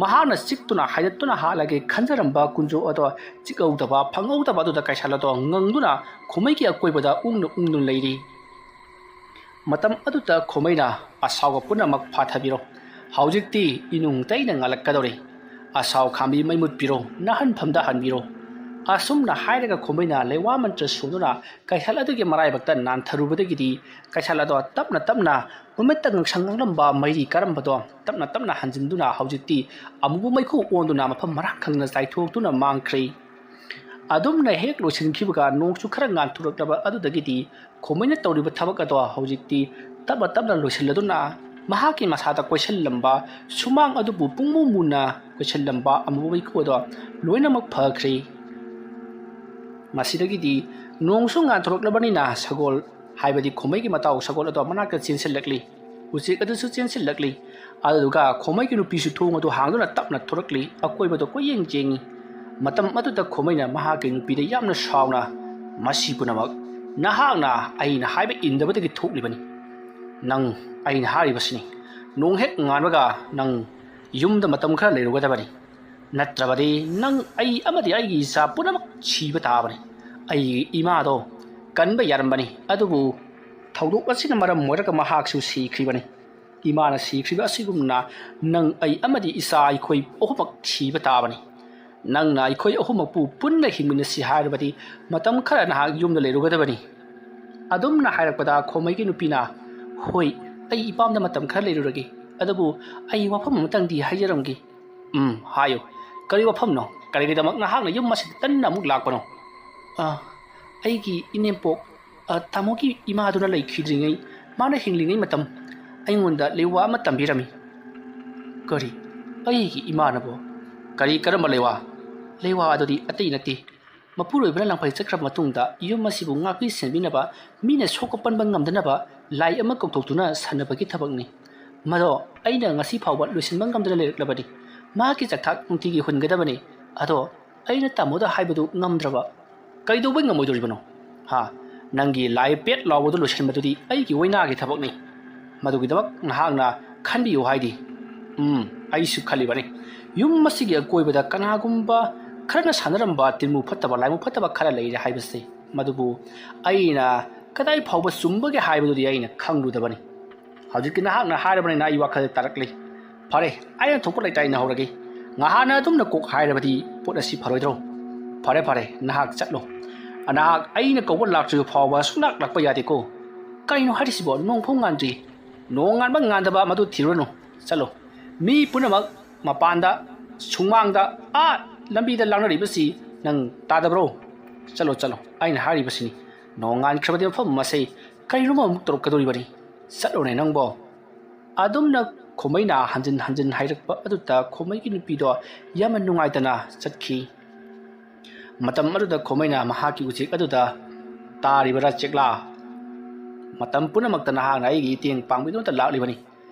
ꯃꯍꯥꯛꯅ ꯆꯤꯛꯇꯨꯅ ꯍꯥꯏꯗꯠꯇꯨꯅ ꯍꯥꯠꯂꯒꯦ ꯈꯟꯖꯔꯝꯕ ꯀꯨꯟꯖꯣ ꯑꯗꯣ ꯆꯤꯛꯍꯧꯗꯕ, ꯐꯪꯍꯧꯗꯕ ꯑꯗꯨꯗ ꯀꯩꯁꯥꯜ ꯑꯗꯣ ꯉꯪꯗꯨꯅ ꯈꯣꯃꯩꯒꯤ ꯑꯀꯣꯏꯕꯗ ꯎꯪꯅ ꯎꯪꯗꯨꯅ ꯂꯩꯔꯤ꯫ ꯃꯇꯝ ꯑꯗꯨꯗ ꯈꯣꯃꯩꯅ, "ꯑꯁꯥꯎꯕ ꯄꯨꯝꯅꯃꯛ ꯐꯥꯊꯕꯤꯔꯣ꯫ ꯍꯧꯖꯤꯛꯇꯤ ꯏꯅꯨꯡ ꯇꯩꯅ ꯉꯥꯜꯂꯛꯀꯗꯧꯔꯤ꯫ ꯑꯁꯥꯎ ꯈꯥꯝꯕꯤ ꯃꯩ ꯃꯨꯠꯄꯤꯔꯣ, ꯅꯥꯍꯟꯐꯝꯗ ꯍꯟꯕꯤꯔꯣ"꯫ ꯑꯁꯨꯝꯅ ꯍꯥꯏꯔꯒ ꯈꯣꯃꯩꯅ ꯂꯩꯋꯥ ꯃꯟꯇ꯭ꯔ ꯁꯣꯟꯗꯨꯅ ꯀꯩꯁꯥꯜ ꯑꯗꯨꯒꯤ ꯃꯔꯥꯏꯕꯛꯇ ꯅꯥꯟꯊꯔꯨꯕꯗꯒꯤꯗꯤ ꯀꯩꯁꯥꯜ ꯑꯗꯣ ꯇꯞꯅ ꯇꯞꯅ ꯃꯃꯤꯠꯇ ꯉꯥꯡꯁꯪ ꯉꯥꯡꯂꯝꯕ ꯃꯩꯔꯤ ꯀꯥꯔꯝꯕꯗꯣ ꯇꯞꯅ ꯇꯞꯅ ꯍꯟꯖꯤꯟꯗꯨꯅ ꯍꯧꯖꯤꯛꯇꯤ ꯑꯃꯨꯕ ꯃꯩꯈꯨ ꯑꯣꯟꯗꯨꯅ ꯃꯐꯝ ꯃꯔꯥꯡ ꯈꯪꯗꯅ ꯆꯥꯏꯊꯣꯛꯇꯨꯅ ꯃꯥꯡꯈ꯭ꯔꯦ꯫ ꯑꯗꯨꯝꯅ ꯍꯦꯛ ꯂꯣꯏꯁꯤꯟꯈꯤꯕꯒ ꯅꯣꯡꯁꯨ ꯈꯔ ꯉꯥꯟꯊꯣꯔꯛꯂꯕ ꯑꯗꯨꯗꯒꯤꯗꯤ ꯈꯣꯃꯩꯅ ꯇꯧꯔꯤꯕ ꯊꯕꯛ ꯑꯗꯣ ꯍꯧꯖꯤꯛꯇꯤ ꯇꯞꯅ ꯇꯞꯅ ꯂꯣꯏꯁꯤꯜꯂꯗꯨꯅ ꯃꯍꯥꯛꯀꯤ ꯃꯁꯥꯗ ꯀꯣꯏꯁꯤꯜꯂꯝꯕ ꯁꯨꯃꯥꯡ ꯑꯗꯨꯕꯨ ꯄꯨꯡꯃꯨ ꯃꯨꯅ ꯀꯣꯏꯁꯤꯜꯂꯝꯕ ꯑꯃꯨꯕ ꯃꯩꯈꯨ ꯑꯗꯣ ꯂꯣꯏꯅꯃꯛ ꯐꯈ꯭ꯔꯦ꯫ ꯃꯁꯤꯗꯒꯤꯗꯤ ꯅꯣꯡꯁꯨ ꯉꯥꯟꯊꯣꯔꯛꯂꯕꯅꯤꯅ ꯁꯒꯣꯜ, ꯍꯥꯏꯕꯗꯤ ꯈꯣꯃꯩꯒꯤ ꯃꯇꯥꯎ ꯁꯒꯣꯜ ꯑꯗꯣ ꯃꯅꯥꯛꯇ ꯆꯦꯟꯁꯤꯜꯂꯛꯂꯤ꯫ ꯎꯆꯦꯛ ꯑꯗꯨꯁꯨ ꯆꯦꯟꯁꯤꯜꯂꯛꯂꯤ꯫ ꯑꯗꯨꯗꯨꯒ ꯈꯣꯃꯩꯒꯤ ꯅꯨꯄꯤꯁꯨ ꯊꯣꯡ ꯑꯗꯨ ꯍꯥꯡꯗꯨꯅ ꯇꯞꯅ ꯊꯣꯔꯛꯂꯤ꯫ ꯑꯀꯣꯏꯕꯗ ꯀꯣꯏꯌꯦꯡ ꯌꯦꯡꯉꯤ꯫ ꯃꯇꯝ ꯑꯗꯨꯗ ꯈꯣꯃꯩꯅ ꯃꯍꯥꯛꯀꯤ ꯅꯨꯄꯤꯗ ꯌꯥꯝꯅ ꯁꯥꯎꯅ, "ꯃꯁꯤ ꯄꯨꯝꯅꯃꯛ ꯅꯍꯥꯛꯅ ꯑꯩꯅ ꯍꯥꯏꯕ ꯏꯟꯗꯕꯗꯒꯤ ꯊꯣꯛꯂꯤꯕꯅꯤ꯫ ꯅꯪ ꯑꯩꯅ ꯍꯥꯏꯔꯤꯕꯁꯤꯅꯤ꯫ ꯅꯣꯡ ꯍꯦꯛ ꯉꯥꯟꯕꯒ ꯅꯪ ꯌꯨꯝꯗ ꯃꯇꯝ ꯈꯔ ꯂꯩꯔꯨꯒꯗꯕꯅꯤ꯫ ꯅꯠꯇ꯭ꯔꯕꯗꯤ ꯅꯪ, ꯑꯩ ꯑꯃꯗꯤ ꯑꯩꯒꯤ ꯏꯆꯥ ꯄꯨꯝꯅꯃꯛ ꯁꯤꯕ ꯇꯥꯕꯅꯤ꯫ ꯑꯩꯒꯤ ꯏꯃꯥꯗꯣ ꯀꯟꯕ ꯌꯥꯔꯝꯕꯅꯤ, ꯑꯗꯨꯕꯨ ꯊꯧꯗꯣꯛ ꯑꯁꯤꯅ ꯃꯔꯝ ꯑꯣꯏꯔꯒ ꯃꯍꯥꯛꯁꯨ ꯁꯤꯈ꯭ꯔꯤꯕꯅꯤ꯫ ꯏꯃꯥꯅ ꯁꯤꯈ꯭ꯔꯤꯕ ꯑꯁꯤꯒꯨꯝꯅ ꯅꯪ, ꯑꯩ ꯑꯃꯗꯤ ꯏꯆꯥ ꯑꯩꯈꯣꯏ ꯑꯍꯨꯝꯃꯛ ꯁꯤꯕ ꯇꯥꯕꯅꯤ꯫ ꯅꯪꯅ ꯑꯩꯈꯣꯏ ꯑꯍꯨꯝꯃꯛꯄꯨ ꯄꯨꯟꯅ ꯍꯤꯡꯃꯤꯟꯅꯁꯤ ꯍꯥꯏꯔꯕꯗꯤ ꯃꯇꯝ ꯈꯔ ꯅꯍꯥꯛ ꯌꯨꯝꯗ ꯂꯩꯔꯨꯒꯗꯕꯅꯤ"꯫ ꯑꯗꯨꯝꯅ ꯍꯥꯏꯔꯛꯄꯗ ꯈꯣꯃꯩꯒꯤ ꯅꯨꯄꯤꯅ, "ꯍꯣꯏ, ꯑꯩ ꯏꯄꯥꯝꯗ ꯃꯇꯝ ꯈꯔ ꯂꯩꯔꯨꯔꯒꯦ꯫ ꯑꯗꯨꯕꯨ ꯑꯩ ꯋꯥꯐꯝ ꯑꯃꯇꯪꯗꯤ ꯍꯥꯏꯖꯔꯝꯒꯦ"꯫ "ꯎꯝ, ꯍꯥꯏꯌꯨ꯫ ꯀꯔꯤ ꯋꯥꯐꯝꯅꯣ? ꯀꯔꯤꯒꯤꯗꯃꯛ ꯅꯍꯥꯛꯅ ꯌꯨꯝ ꯑꯁꯤꯗ ꯇꯟꯅ ꯑꯃꯨꯛ ꯂꯥꯛꯄꯅꯣ?" "ꯑ, ꯑꯩꯒꯤ ꯏꯅꯦꯝꯄꯣꯛ, ꯑ, ꯇꯥꯃꯣꯒꯤ ꯏꯃꯥꯗꯨꯅ ꯂꯩꯈꯤꯗ꯭ꯔꯤꯉꯩ, ꯃꯥꯅ ꯍꯤꯡꯂꯤꯉꯩ ꯃꯇꯝ ꯑꯩꯉꯣꯟꯗ ꯂꯩꯋꯥ ꯑꯃ ꯇꯝꯕꯤꯔꯝꯃꯤ"꯫ "ꯀꯔꯤ? ꯑꯩꯒꯤ ꯏꯃꯥꯅꯕꯣ? ꯀꯔꯤ, ꯀꯔꯝꯕ ꯂꯩꯋꯥ?" "ꯂꯩꯋꯥ ꯑꯗꯨꯗꯤ ꯑꯇꯩ ꯅꯠꯇꯦ꯫ ꯃꯄꯨꯔꯣꯏꯕꯅ ꯂꯥꯡꯐꯩ ꯆꯠꯈ꯭ꯔꯕ ꯃꯇꯨꯡꯗ ꯌꯨꯝ ꯑꯁꯤꯕꯨ ꯉꯥꯛꯄꯤ ꯁꯦꯟꯕꯤꯅꯕ ꯃꯤꯅ ꯁꯣꯛꯄ ꯄꯟꯕ ꯉꯝꯗꯅꯕ ꯂꯥꯏ ꯑꯃ ꯀꯧꯊꯣꯛꯇꯨꯅ ꯁꯥꯟꯅꯕꯒꯤ ꯊꯕꯛꯅꯤ꯫ ꯃꯗꯣ ꯑꯩꯅ ꯉꯁꯤ ꯐꯥꯎꯕ ꯂꯣꯏꯁꯤꯟꯕ ꯉꯝꯗꯅ ꯂꯩꯔꯛꯂꯕꯅꯤ꯫ ꯃꯍꯥꯛꯀꯤ ꯆꯥꯛꯊꯥꯛ ꯅꯨꯡꯇꯤꯒꯤ ꯍꯨꯟꯒꯗꯕꯅꯤ꯫ ꯑꯗꯣ ꯑꯩꯅ ꯇꯥꯃꯣꯗ ꯍꯥꯏꯕꯗꯨ ꯉꯝꯗ꯭ꯔꯕ꯫ ꯀꯩꯗꯧꯕꯩ ꯉꯝꯃꯣꯏꯗꯧꯔꯤꯕꯅꯣ? ꯍꯥ? ꯅꯪꯒꯤ ꯂꯥꯏ ꯄꯦꯠ ꯂꯥꯎꯕꯗꯨ ꯂꯣꯏꯁꯤꯟꯕꯗꯨꯗꯤ ꯑꯩꯒꯤ ꯑꯣꯏꯅꯥꯒꯤ ꯊꯕꯛꯅꯤ꯫ ꯃꯗꯨꯒꯤꯗꯃꯛ ꯅꯍꯥꯛꯅ ꯈꯟꯕꯤꯌꯨ ꯍꯥꯏꯗꯤ꯫ ꯎꯝ, ꯑꯩꯁꯨ ꯈꯜꯂꯤꯕꯅꯤ꯫ ꯌꯨꯝ ꯑꯁꯤꯒꯤ ꯑꯀꯣꯏꯕꯗ ꯀꯅꯥꯒꯨꯝꯕ ꯈꯔꯅ ꯁꯥꯟꯅꯔꯝꯕ ꯇꯤꯟꯃꯨ ꯐꯠꯇꯕ, ꯂꯥꯏꯃꯨ ꯐꯠꯇꯕ ꯈꯔ ꯂꯩꯔꯦ ꯍꯥꯏꯕꯁꯦ꯫ ꯃꯗꯨꯕꯨ ꯑꯩꯅ ꯀꯗꯥꯏ ꯐꯥꯎꯕ ꯆꯨꯝꯕꯒꯦ ꯍꯥꯏꯕꯗꯨꯗꯤ ꯑꯩꯅ ꯈꯪꯂꯨꯗꯕꯅꯤ꯫ ꯍꯧꯖꯤꯛꯇꯤ ꯅꯍꯥꯛꯅ ꯍꯥꯏꯔꯕꯅꯤꯅ ꯑꯩ ꯋꯥꯈꯜ ꯇꯥꯔꯛꯂꯤ꯫ ꯐꯔꯦ, ꯑꯩꯅ ꯊꯣꯛꯄ ꯂꯩꯇꯥꯏ ꯅꯍꯧꯔꯒꯦ꯫ ꯉꯍꯥꯛꯅ ꯑꯗꯨꯝꯅ ꯀꯣꯛ ꯍꯥꯏꯔꯕꯗꯤ ꯄꯣꯠ ꯑꯁꯤ ꯐꯔꯣꯏꯗ꯭ꯔꯣ? ꯐꯔꯦ, ꯐꯔꯦ, ꯅꯍꯥꯛ ꯆꯠꯂꯣ꯫ ꯅꯍꯥꯛ ꯑꯩꯅ ꯀꯧꯕ ꯂꯥꯛꯇ꯭ꯔꯤꯕ ꯐꯥꯎꯕ ꯁꯨꯡꯂꯥꯛ ꯂꯥꯛꯄ ꯌꯥꯗꯦꯀꯣ꯫ ꯀꯩꯅꯣ ꯍꯥꯏꯔꯤꯁꯤꯕꯣ? ꯅꯣꯡ ꯐꯥꯎ ꯉꯥꯟꯗ꯭ꯔꯤ꯫ ꯅꯣꯡ ꯉꯥꯟꯕ ꯉꯥꯟꯗꯕ ꯃꯗꯨ ꯊꯤꯔꯨꯔꯅꯨ꯫ ꯆꯠꯂꯣ꯫ ꯃꯤ ꯄꯨꯝꯅꯃꯛ ꯃꯄꯥꯟꯗ, ꯁꯨꯃꯥꯡꯗ, ꯑꯥ ꯂꯝꯕꯤꯗ ꯂꯥꯡꯅꯔꯤꯕꯁꯤ ꯅꯪ ꯇꯥꯗꯕ꯭ꯔꯣ? ꯆꯠꯂꯣ, ꯆꯠꯂꯣ, ꯑꯩꯅ ꯍꯥꯏꯔꯤꯕꯁꯤꯅꯤ꯫ ꯅꯣꯡ ꯉꯥꯟꯈ꯭ꯔꯕꯗꯤ ꯃꯐꯝ ꯑꯁꯤ ꯀꯔꯤꯅꯣꯃ ꯑꯃꯨꯛ ꯇꯧꯔꯛꯀꯗꯧꯔꯤꯕꯅꯤ꯫ ꯆꯠꯂꯣꯅꯦ ꯅꯪꯕꯣ꯫ ꯑꯗꯨꯝꯅ ꯈꯣꯃꯩꯅ ꯍꯟꯖꯤꯟ ꯍꯟꯖꯤꯟ ꯍꯥꯏꯔꯛꯄ ꯑꯗꯨꯗ ꯈꯣꯃꯩꯒꯤ ꯅꯨꯄꯤꯗꯣ ꯌꯥꯝꯅ ꯅꯨꯡꯉꯥꯏꯇꯅ ꯆꯠꯈꯤ꯫ ꯃꯇꯝ ꯑꯗꯨꯗ ꯈꯣꯃꯩꯅ ꯃꯍꯥꯛꯀꯤ ꯎꯆꯦꯛ ꯑꯗꯨꯗ, "ꯇꯥꯔꯤꯕꯔꯥ ꯆꯦꯛꯂꯥ? ꯃꯇꯝ ꯄꯨꯝꯅꯃꯛꯇ ꯅꯍꯥꯛꯅ ꯑꯩꯒꯤ ꯃꯇꯦꯡ ꯄꯥꯡꯕꯒꯤꯗꯃꯛꯇ ꯂꯥꯛꯂꯤꯕꯅꯤ꯫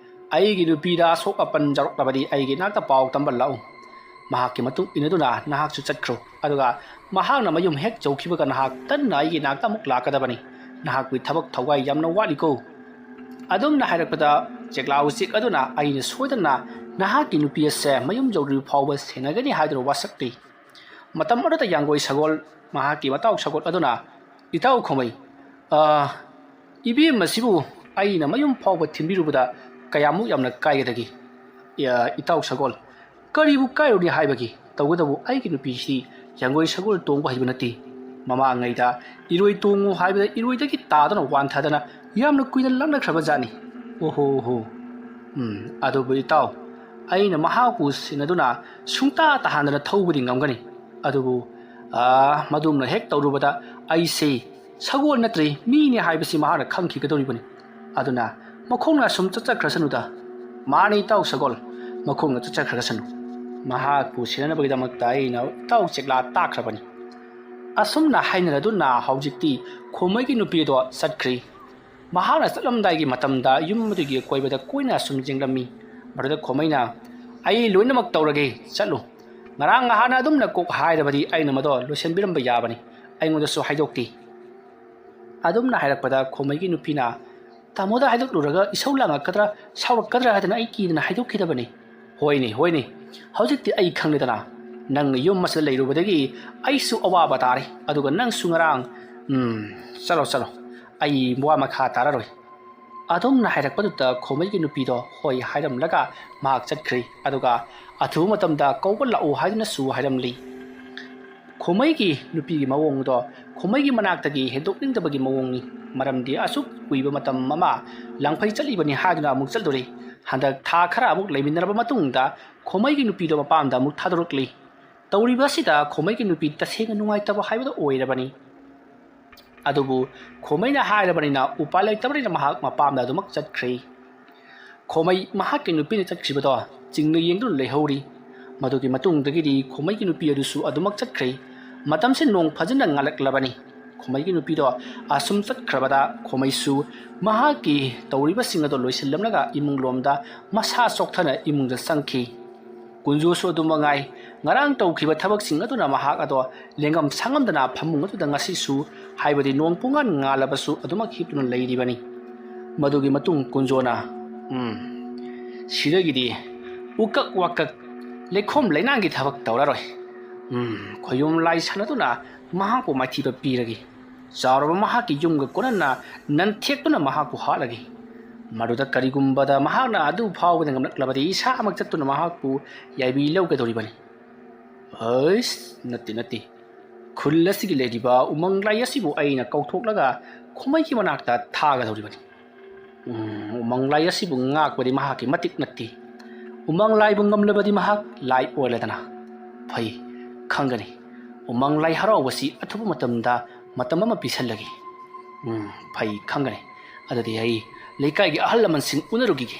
ꯑꯩꯒꯤ ꯅꯨꯄꯤꯗ ꯑꯁꯣꯛ ꯑꯄꯟ ꯌꯥꯎꯔꯛꯂꯕꯗꯤ ꯑꯩꯒꯤ ꯅꯥꯛꯇ ꯄꯥꯎ ꯇꯝꯕ ꯂꯥꯛꯎ꯫ ꯃꯍꯥꯛꯀꯤ ꯃꯇꯨꯡ ꯏꯟꯅꯗꯨꯅ ꯅꯍꯥꯛꯁꯨ ꯆꯠꯈ꯭ꯔꯣ꯫ ꯑꯗꯨꯒ ꯃꯍꯥꯛꯅ ꯃꯌꯨꯝ ꯍꯦꯛ ꯌꯧꯈꯤꯕꯒ ꯅꯍꯥꯛ ꯇꯟꯅ ꯑꯩꯒꯤ ꯅꯥꯛꯇ ꯑꯃꯨꯛ ꯂꯥꯛꯀꯗꯕꯅꯤ꯫ ꯅꯍꯥꯛꯀꯤ ꯊꯕꯛ ꯊꯧꯋꯥꯏ ꯌꯥꯝꯅ ꯋꯥꯠꯂꯤꯀꯣ꯫" ꯑꯗꯨꯝꯅ ꯍꯥꯏꯔꯛꯄꯗ ꯆꯦꯛꯂꯥ ꯎꯆꯦꯛ ꯑꯗꯨꯅ, "ꯑꯩꯅ ꯁꯣꯏꯗꯅ ꯅꯍꯥꯛꯀꯤ ꯅꯨꯄꯤ ꯑꯁꯦ ꯃꯌꯨꯝ ꯌꯧꯗ꯭ꯔꯤꯕ ꯐꯥꯎꯕ ꯁꯦꯟꯅꯒꯅꯤ" ꯍꯥꯏꯗꯨꯅ ꯋꯥꯁꯛꯂꯤ꯫ ꯃꯇꯝ ꯑꯗꯨꯗ ꯌꯥꯡꯒꯣꯏ ꯁꯒꯣꯜ, ꯃꯍꯥꯛꯀꯤ ꯃꯇꯥꯎ ꯁꯒꯣꯜ ꯑꯗꯨꯅ, "ꯏꯇꯥꯎ ꯈꯣꯃꯩ, ꯑ, ꯏꯕꯦꯝ ꯑꯁꯤꯕꯨ ꯑꯩꯅ ꯃꯌꯨꯝ ꯐꯥꯎꯕ ꯊꯤꯟꯕꯤꯔꯨꯕꯗ ꯀꯌꯥꯃꯨꯛ ꯌꯥꯝꯅ ꯀꯥꯏꯒꯗꯒꯦ?" "ꯑ, ꯏꯇꯥꯎ ꯁꯒꯣꯜ, ꯀꯔꯤꯕꯨ ꯀꯥꯏꯔꯨꯅꯤ ꯍꯥꯏꯕꯒꯦ? ꯇꯧꯕꯇꯕꯨ ꯑꯩꯒꯤ ꯅꯨꯄꯤꯁꯤ ꯌꯥꯡꯒꯣꯏ ꯁꯒꯣꯜ ꯇꯣꯡꯕ ꯍꯩꯕ ꯅꯠꯇꯦ꯫ ꯃꯃꯥꯡꯉꯩꯗ ꯏꯔꯣꯏ ꯇꯣꯡꯉꯨ ꯍꯥꯏꯕꯗ ꯏꯔꯣꯏꯗꯒꯤ ꯇꯥꯗꯨꯅ ꯋꯥꯟꯊꯗꯅ ꯌꯥꯝꯅ ꯀꯨꯏꯅ ꯂꯥꯛꯅꯈ꯭ꯔꯕ ꯖꯥꯠꯅꯤ꯫" "ꯑꯣꯍꯣ ꯍꯣ꯫ ꯎꯝ, ꯑꯗꯨꯕꯨ ꯏꯇꯥꯎ, ꯑꯩꯅ ꯃꯍꯥꯛꯄꯨ ꯁꯤꯟꯅꯗꯨꯅ ꯁꯨꯡꯇꯥ ꯇꯥꯍꯟꯗꯅ ꯊꯧꯕꯗꯤ ꯉꯝꯒꯅꯤ꯫ ꯑꯗꯨꯕꯨ, ꯑꯥ, ꯃꯗꯨꯝꯅ ꯍꯦꯛ ꯇꯧꯔꯨꯕꯗ ꯑꯩꯁꯦ ꯁꯒꯣꯜ ꯅꯠꯇ꯭ꯔꯦ, ꯃꯤꯅꯤ ꯍꯥꯏꯕꯁꯤ ꯃꯍꯥꯛꯅ ꯈꯪꯈꯤꯒꯗꯧꯔꯤꯕꯅꯤ꯫ ꯑꯗꯨꯅ ꯃꯈꯣꯡꯅ ꯑꯁꯨꯝ ꯆꯠꯆꯈ꯭ꯔꯁꯅꯨꯗ꯫" "ꯃꯥꯅꯤ ꯏꯇꯥꯎ ꯁꯒꯣꯜ, ꯃꯈꯣꯡꯅ ꯆꯠꯆꯈ꯭ꯔꯁꯅꯨ꯫ ꯃꯍꯥꯛꯄꯨ ꯁꯤꯟꯅꯅꯕꯒꯤꯗꯃꯛꯇ ꯑꯩꯅ ꯏꯇꯥꯎ ꯆꯦꯛꯂꯥ ꯇꯥꯛꯈ꯭ꯔꯕꯅꯤ꯫" ꯑꯁꯨꯝꯅ ꯍꯥꯏꯅꯔꯗꯨꯅ ꯍꯧꯖꯤꯛꯇꯤ ꯈꯣꯃꯩꯒꯤ ꯅꯨꯄꯤ ꯑꯗꯣ ꯆꯠꯈ꯭ꯔꯤ꯫ ꯃꯍꯥꯛꯅ ꯆꯠꯂꯝꯗꯥꯏꯒꯤ ꯃꯇꯝꯗ ꯌꯨꯝ ꯑꯗꯨꯒꯤ ꯑꯀꯣꯏꯕꯗ ꯀꯣꯏꯅ ꯑꯁꯨꯝ ꯌꯦꯡꯂꯝꯃꯤ꯫ ꯃꯗꯨꯗ ꯈꯣꯃꯩꯅ, "ꯑꯩ ꯂꯣꯏꯅꯃꯛ ꯇꯧꯔꯒꯦ, ꯆꯠꯂꯨ꯫ ꯉꯔꯥꯡ ꯅꯍꯥꯟꯅ ꯑꯗꯨꯝꯅ ꯀꯣꯛ ꯍꯥꯏꯔꯕꯗꯤ ꯑꯩꯅ ꯃꯗꯣ ꯂꯣꯏꯁꯤꯟꯕꯤꯔꯝꯕ ꯌꯥꯕꯅꯤ, ꯑꯩꯉꯣꯟꯗꯁꯨ ꯍꯥꯏꯗꯣꯛꯇꯦ"꯫ ꯑꯗꯨꯝꯅ ꯍꯥꯏꯔꯛꯄꯗ ꯈꯣꯃꯩꯒꯤ ꯅꯨꯄꯤꯅ, "ꯇꯥꯃꯣꯗ ꯍꯥꯏꯗꯣꯛꯂꯨꯔꯒ ꯏꯁꯧ ꯂꯥꯡꯉꯛꯀꯗ꯭ꯔꯥ, ꯁꯥꯎꯔꯛꯀꯗ꯭ꯔꯥ ꯍꯥꯏꯗꯅ ꯑꯩ ꯀꯤꯗꯅ ꯍꯥꯏꯗꯣꯛꯈꯤꯗꯕꯅꯤ"꯫ "ꯍꯣꯏꯅꯦ, ꯍꯣꯏꯅꯦ, ꯍꯧꯖꯤꯛꯇꯤ ꯑꯩ ꯈꯪꯂꯦꯗꯅ, ꯅꯪ ꯌꯨꯝ ꯑꯁꯤꯗ ꯂꯩꯔꯨꯕꯗꯒꯤ ꯑꯩꯁꯨ ꯑꯋꯥꯕ ꯇꯥꯔꯦ, ꯑꯗꯨꯒ ꯅꯪꯁꯨ ꯉꯔꯥꯡ, ꯎꯝ, ꯆꯠꯂꯣ, ꯆꯠꯂꯣ, ꯑꯩ ꯋꯥ ꯃꯈꯥ ꯇꯥꯔꯔꯣꯏ"꯫ ꯑꯗꯨꯝꯅ ꯍꯥꯏꯔꯛꯄꯗꯨꯗ ꯈꯣꯃꯩꯒꯤ ꯅꯨꯄꯤꯗꯣ ꯍꯣꯏ ꯍꯥꯏꯔꯝꯂꯒ ꯃꯍꯥꯛ ꯆꯠꯈ꯭ꯔꯦ꯫ ꯑꯗꯨꯒ ꯑꯊꯨꯕ ꯃꯇꯝꯗ ꯀꯧꯕ ꯂꯥꯛꯎ ꯍꯥꯏꯗꯨꯅꯁꯨ ꯍꯥꯏꯔꯝꯂꯤ꯫ ꯈꯣꯃꯩꯒꯤ ꯅꯨꯄꯤꯒꯤ ꯃꯑꯣꯡꯗꯣ ꯈꯣꯃꯩꯒꯤ ꯃꯅꯥꯛꯇꯒꯤ ꯍꯦꯟꯗꯣꯛꯅꯤꯡꯗꯕꯒꯤ ꯃꯑꯣꯡꯅꯤ꯫ ꯃꯔꯝꯗꯤ ꯑꯁꯨꯛ ꯀꯨꯏꯕ ꯃꯇꯝ ꯑꯃ ꯂꯥꯡꯐꯩ ꯆꯠꯂꯤꯕꯅꯤ ꯍꯥꯏꯗꯨꯅ ꯑꯃꯨꯛ ꯆꯠꯂꯨꯔꯦ꯫ ꯍꯟꯗꯛ ꯊꯥ ꯈꯔ ꯑꯃꯨꯛ ꯂꯩꯃꯤꯟꯅꯔꯕ ꯃꯇꯨꯡꯗ ꯈꯣꯃꯩꯒꯤ ꯅꯨꯄꯤꯗꯣ ꯃꯄꯥꯝꯗ ꯑꯃꯨꯛ ꯊꯥꯗꯣꯔꯛꯂꯤ꯫ ꯇꯧꯔꯤꯕ ꯑꯁꯤꯗ ꯈꯣꯃꯩꯒꯤ ꯅꯨꯄꯤ ꯇꯁꯦꯡꯅ ꯅꯨꯡꯉꯥꯏꯇꯕ ꯍꯥꯏꯕꯗꯣ ꯑꯣꯏꯔꯕꯅꯤ꯫ ꯑꯗꯨꯕꯨ ꯈꯣꯃꯩꯅ ꯍꯥꯏꯔꯕꯅꯤꯅ ꯎꯄꯥꯏ ꯂꯩꯇꯕꯅꯤꯅ ꯃꯍꯥꯛ ꯃꯄꯥꯝꯗ ꯑꯗꯨꯃꯛ ꯆꯠꯈ꯭ꯔꯦ꯫ ꯈꯣꯃꯩ ꯃꯍꯥꯛꯀꯤ ꯅꯨꯄꯤꯅ ꯆꯠꯈ꯭ꯔꯤꯕꯗꯣ ꯆꯤꯡꯅ ꯌꯦꯡꯗꯨꯅ ꯂꯩꯍꯧꯔꯤ꯫ ꯃꯗꯨꯒꯤ ꯃꯇꯨꯡꯗꯒꯤꯗꯤ ꯈꯣꯃꯩꯒꯤ ꯅꯨꯄꯤ ꯑꯗꯨꯁꯨ ꯑꯗꯨꯃꯛ ꯆꯠꯈ꯭ꯔꯦ꯫ ꯃꯇꯝꯁꯤ ꯅꯣꯡ ꯐꯖꯅ ꯉꯥꯜꯂꯛꯂꯕꯅꯤ꯫ ꯈꯣꯃꯩꯒꯤ ꯅꯨꯄꯤꯗꯣ ꯑꯁꯨꯝ ꯆꯠꯈ꯭ꯔꯕꯗ ꯈꯣꯃꯩꯁꯨ ꯃꯍꯥꯛꯀꯤ ꯇꯧꯔꯤꯕꯁꯤꯡ ꯑꯗꯨ ꯂꯣꯏꯁꯤꯜꯂꯝꯂꯒ ꯏꯃꯨꯡꯂꯣꯝꯗ ꯃꯁꯥ ꯆꯣꯛꯊꯅ ꯏꯃꯨꯡꯗ ꯆꯪꯈꯤ꯫ ꯀꯨꯟꯖꯣꯁꯨ ꯑꯗꯨ ꯃꯉꯥꯏ꯫ ꯉꯔꯥꯡ ꯇꯧꯈꯤꯕ ꯊꯕꯛꯁꯤꯡ ꯑꯗꯨꯅ ꯃꯍꯥꯛ ꯑꯗꯣ ꯂꯦꯡꯉꯝ ꯁꯥꯉꯝꯗꯅ ꯐꯃꯨꯡ ꯑꯗꯨꯗ ꯉꯁꯤꯁꯨ, ꯍꯥꯏꯕꯗꯤ ꯅꯣꯡ ꯄꯨꯡꯉꯥꯟ ꯉꯥꯜꯂꯕꯁꯨ, ꯑꯗꯨꯃꯛ ꯍꯤꯞꯇꯨꯅ ꯂꯩꯔꯤꯕꯅꯤ꯫ ꯃꯗꯨꯒꯤ ꯃꯇꯨꯡ ꯀꯨꯟꯖꯣꯅ, "ꯎꯝ, ꯁꯤꯗꯒꯤꯗꯤ ꯎꯀꯛ ꯋꯥꯀꯛ, ꯂꯩꯈꯣꯝ ꯂꯩꯅꯥꯡꯒꯤ ꯊꯕꯛ ꯇꯧꯔꯔꯣꯏ꯫ ꯎꯝ, ꯈꯣꯌꯨꯝ ꯂꯥꯏ ꯁꯥꯟꯅꯗꯨꯅ ꯃꯍꯥꯛꯄꯨ ꯃꯥꯏꯊꯤꯕ ꯄꯤꯔꯒꯦ꯫ ꯆꯥꯎꯔꯕ ꯃꯍꯥꯛꯀꯤ ꯌꯨꯝꯒ ꯀꯣꯟꯅꯅ ꯅꯟꯊꯦꯛꯇꯨꯅ ꯃꯍꯥꯛꯄꯨ ꯍꯥꯠꯂꯒꯦ꯫ ꯃꯗꯨꯗ ꯀꯔꯤꯒꯨꯝꯕꯗ ꯃꯍꯥꯛꯅ ꯑꯗꯨ ꯐꯥꯎꯕꯗ ꯉꯝꯂꯛꯂꯕꯗꯤ ꯏꯁꯥꯃꯛ ꯆꯠꯇꯨꯅ ꯃꯍꯥꯛꯄꯨ ꯌꯥꯏꯕꯤ ꯂꯧꯒꯗꯧꯔꯤꯕꯅꯤ"꯫ ꯑꯩꯁ, ꯅꯠꯇꯦ, ꯅꯠꯇꯦ꯫ ꯈꯨꯜ ꯑꯁꯤꯒꯤ ꯂꯩꯔꯤꯕ ꯎꯃꯪ ꯂꯥꯏ ꯑꯁꯤꯕꯨ ꯑꯩꯅ ꯀꯧꯊꯣꯛꯂꯒ ꯈꯨꯃꯩꯒꯤ ꯃꯅꯥꯛꯇ ꯊꯥꯒꯗꯧꯔꯤꯕꯅꯤ꯫ ꯎꯝ, ꯎꯃꯪ ꯂꯥꯏ ꯑꯁꯤꯕꯨ ꯉꯥꯛꯄꯗꯤ ꯃꯍꯥꯛꯀꯤ ꯃꯇꯤꯛ ꯅꯠꯇꯦ꯫ ꯎꯃꯪ ꯂꯥꯏꯕꯨ ꯉꯝꯂꯕꯗꯤ ꯃꯍꯥꯛ ꯂꯥꯏ ꯑꯣꯏꯔꯦꯗꯅ꯫ ꯐꯩ, ꯈꯪꯒꯅꯤ꯫ ꯎꯃꯪ ꯂꯥꯏ ꯍꯔꯥꯎꯕꯁꯤ ꯑꯊꯨꯕ ꯃꯇꯝꯗ ꯃꯇꯝ ꯑꯃ ꯄꯤꯁꯜꯂꯒꯦ꯫ ꯎꯝ, ꯐꯩ, ꯈꯪꯒꯅꯤ꯫ ꯑꯗꯨꯗꯤ ꯑꯩ ꯂꯩꯀꯥꯏꯒꯤ ꯑꯍꯜ ꯂꯃꯟꯁꯤꯡ ꯎꯅꯔꯨꯈꯤꯒꯦ꯫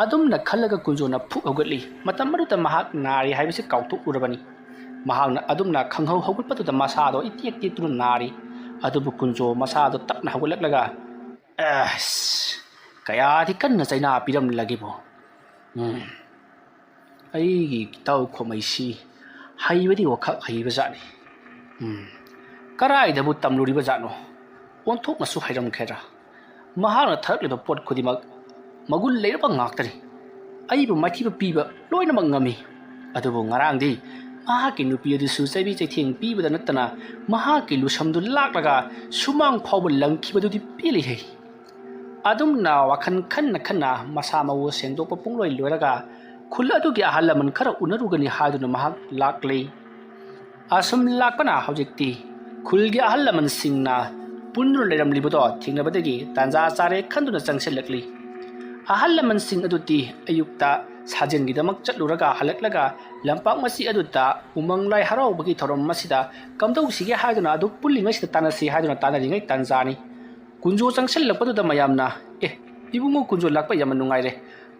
ꯑꯗꯨꯝꯅ ꯈꯜꯂꯒ ꯀꯨꯟꯖꯣꯅ ꯐꯨꯛ ꯍꯧꯒꯠꯂꯤ꯫ ꯃꯇꯝ ꯑꯗꯨꯗ ꯃꯍꯥꯛ ꯅꯥꯔꯤ ꯍꯥꯏꯕꯁꯤ ꯀꯥꯎꯊꯣꯛꯂꯨꯔꯕꯅꯤ꯫ ꯃꯍꯥꯛꯅ ꯑꯗꯨꯝꯅ ꯈꯪꯍꯧ ꯍꯧꯒꯠꯄꯗꯨꯗ ꯃꯁꯥꯗꯣ ꯏꯇꯦꯛ ꯇꯦꯛꯇꯨꯅ ꯅꯥꯔꯤ꯫ ꯑꯗꯨꯕꯨ ꯀꯨꯟꯖꯣ ꯃꯁꯥꯗꯣ ꯇꯞꯅ ꯍꯧꯒꯠꯂꯛꯂꯒ, "ꯑꯁ, ꯀꯌꯥꯗꯤ ꯀꯟꯅ ꯆꯩꯅꯥ ꯄꯤꯔꯝꯂꯒꯦꯕꯨ꯫ ꯎꯝ, ꯑꯩꯒꯤ ꯏꯇꯥꯎ ꯈꯣꯃꯩꯁꯤ ꯍꯩꯕꯗꯤ ꯋꯥꯈꯛ ꯍꯩꯕ ꯖꯥꯠꯅꯤ꯫ ꯎꯝ, ꯀꯔꯥꯏꯗꯕꯨ ꯇꯝꯂꯨꯔꯤꯕ ꯖꯥꯠꯅꯣ? ꯑꯣꯟꯊꯣꯛꯅꯁꯨ ꯍꯩꯔꯝꯈ꯭ꯔꯦꯗ꯫ ꯃꯍꯥꯛꯅ ꯊꯥꯔꯛꯂꯤꯕ ꯄꯣꯠ ꯈꯨꯗꯤꯡꯃꯛ ꯃꯒꯨꯟ ꯂꯩꯔꯕ ꯉꯥꯛꯇꯅꯤ꯫ ꯑꯩꯕꯨ ꯃꯥꯏꯊꯤꯕ ꯄꯤꯕ ꯂꯣꯏꯅꯃꯛ ꯉꯝꯃꯤ꯫ ꯑꯗꯨꯕꯨ ꯉꯔꯥꯡꯗꯤ ꯃꯍꯥꯛꯀꯤ ꯅꯨꯄꯤ ꯑꯗꯨꯁꯨ ꯆꯩꯕꯤ ꯆꯩꯊꯦꯡ ꯄꯤꯕꯗ ꯅꯠꯇꯅ ꯃꯍꯥꯛꯀꯤ ꯂꯨꯁꯝꯗꯨ ꯂꯥꯛꯂꯒ ꯁꯨꯃꯥꯡ ꯐꯥꯎꯕ ꯂꯪꯈꯤꯕꯗꯨꯗꯤ ꯄꯦꯜꯂꯤꯍꯦ꯫ ꯑꯗꯨꯝꯅ ꯋꯥꯈꯜ ꯈꯟꯅ ꯈꯟꯅ ꯃꯁꯥ ꯃꯎ ꯁꯦꯡꯗꯣꯛꯄ ꯄꯨꯡꯂꯣꯏ ꯂꯣꯏꯔꯒ ꯈꯨꯜ ꯑꯗꯨꯒꯤ ꯑꯍꯜ ꯂꯃꯟ ꯈꯔ ꯎꯅꯔꯨꯒꯅꯤ ꯍꯥꯏꯗꯨꯅ ꯃꯍꯥꯛ ꯂꯥꯛꯂꯦ꯫ ꯑꯁꯨꯝ ꯂꯥꯛꯄꯅ ꯍꯧꯖꯤꯛꯇꯤ ꯈꯨꯜꯒꯤ ꯑꯍꯜ ꯂꯃꯟꯁꯤꯡꯅ ꯄꯨꯟꯗꯨꯅ ꯂꯩꯔꯝꯂꯤꯕꯗꯣ ꯊꯦꯡꯅꯕꯗꯒꯤ ꯇꯥꯟꯖꯥ ꯆꯥꯔꯦ ꯈꯟꯗꯨꯅ ꯆꯪꯁꯤꯜꯂꯛꯂꯤ꯫ ꯑꯍꯜ ꯂꯃꯟꯁꯤꯡ ꯑꯗꯨꯗꯤ ꯑꯌꯨꯛꯇ ꯁꯥꯖꯦꯜꯒꯤꯗꯃꯛ ꯆꯠꯂꯨꯔꯒ ꯍꯜꯂꯛꯂꯒ ꯂꯝꯄꯥꯛ ꯃꯆꯤ ꯑꯗꯨꯗ ꯎꯃꯪ ꯂꯥꯏ ꯍꯔꯥꯎꯕꯒꯤ ꯊꯧꯔꯝ ꯑꯁꯤꯗ ꯀꯝꯗꯧꯁꯤꯒꯦ ꯍꯥꯏꯗꯨꯅ ꯑꯗꯨ ꯄꯨꯜꯂꯤꯉꯩꯁꯤꯗ ꯇꯥꯟꯅꯁꯤ ꯍꯥꯏꯗꯨꯅ ꯇꯥꯟꯅꯔꯤꯉꯩ ꯇꯥꯟꯖꯥꯅꯤ꯫ ꯀꯨꯟꯖꯣ ꯆꯪꯁꯤꯜꯂꯛꯄꯗꯨꯗ ꯃꯌꯥꯝꯅ, "ꯑꯦ, ꯏꯕꯨꯡꯉꯣ ꯀꯨꯟꯖꯣ ꯂꯥꯛꯄ ꯌꯥꯝꯅ ꯅꯨꯡꯉꯥꯏꯔꯦ꯫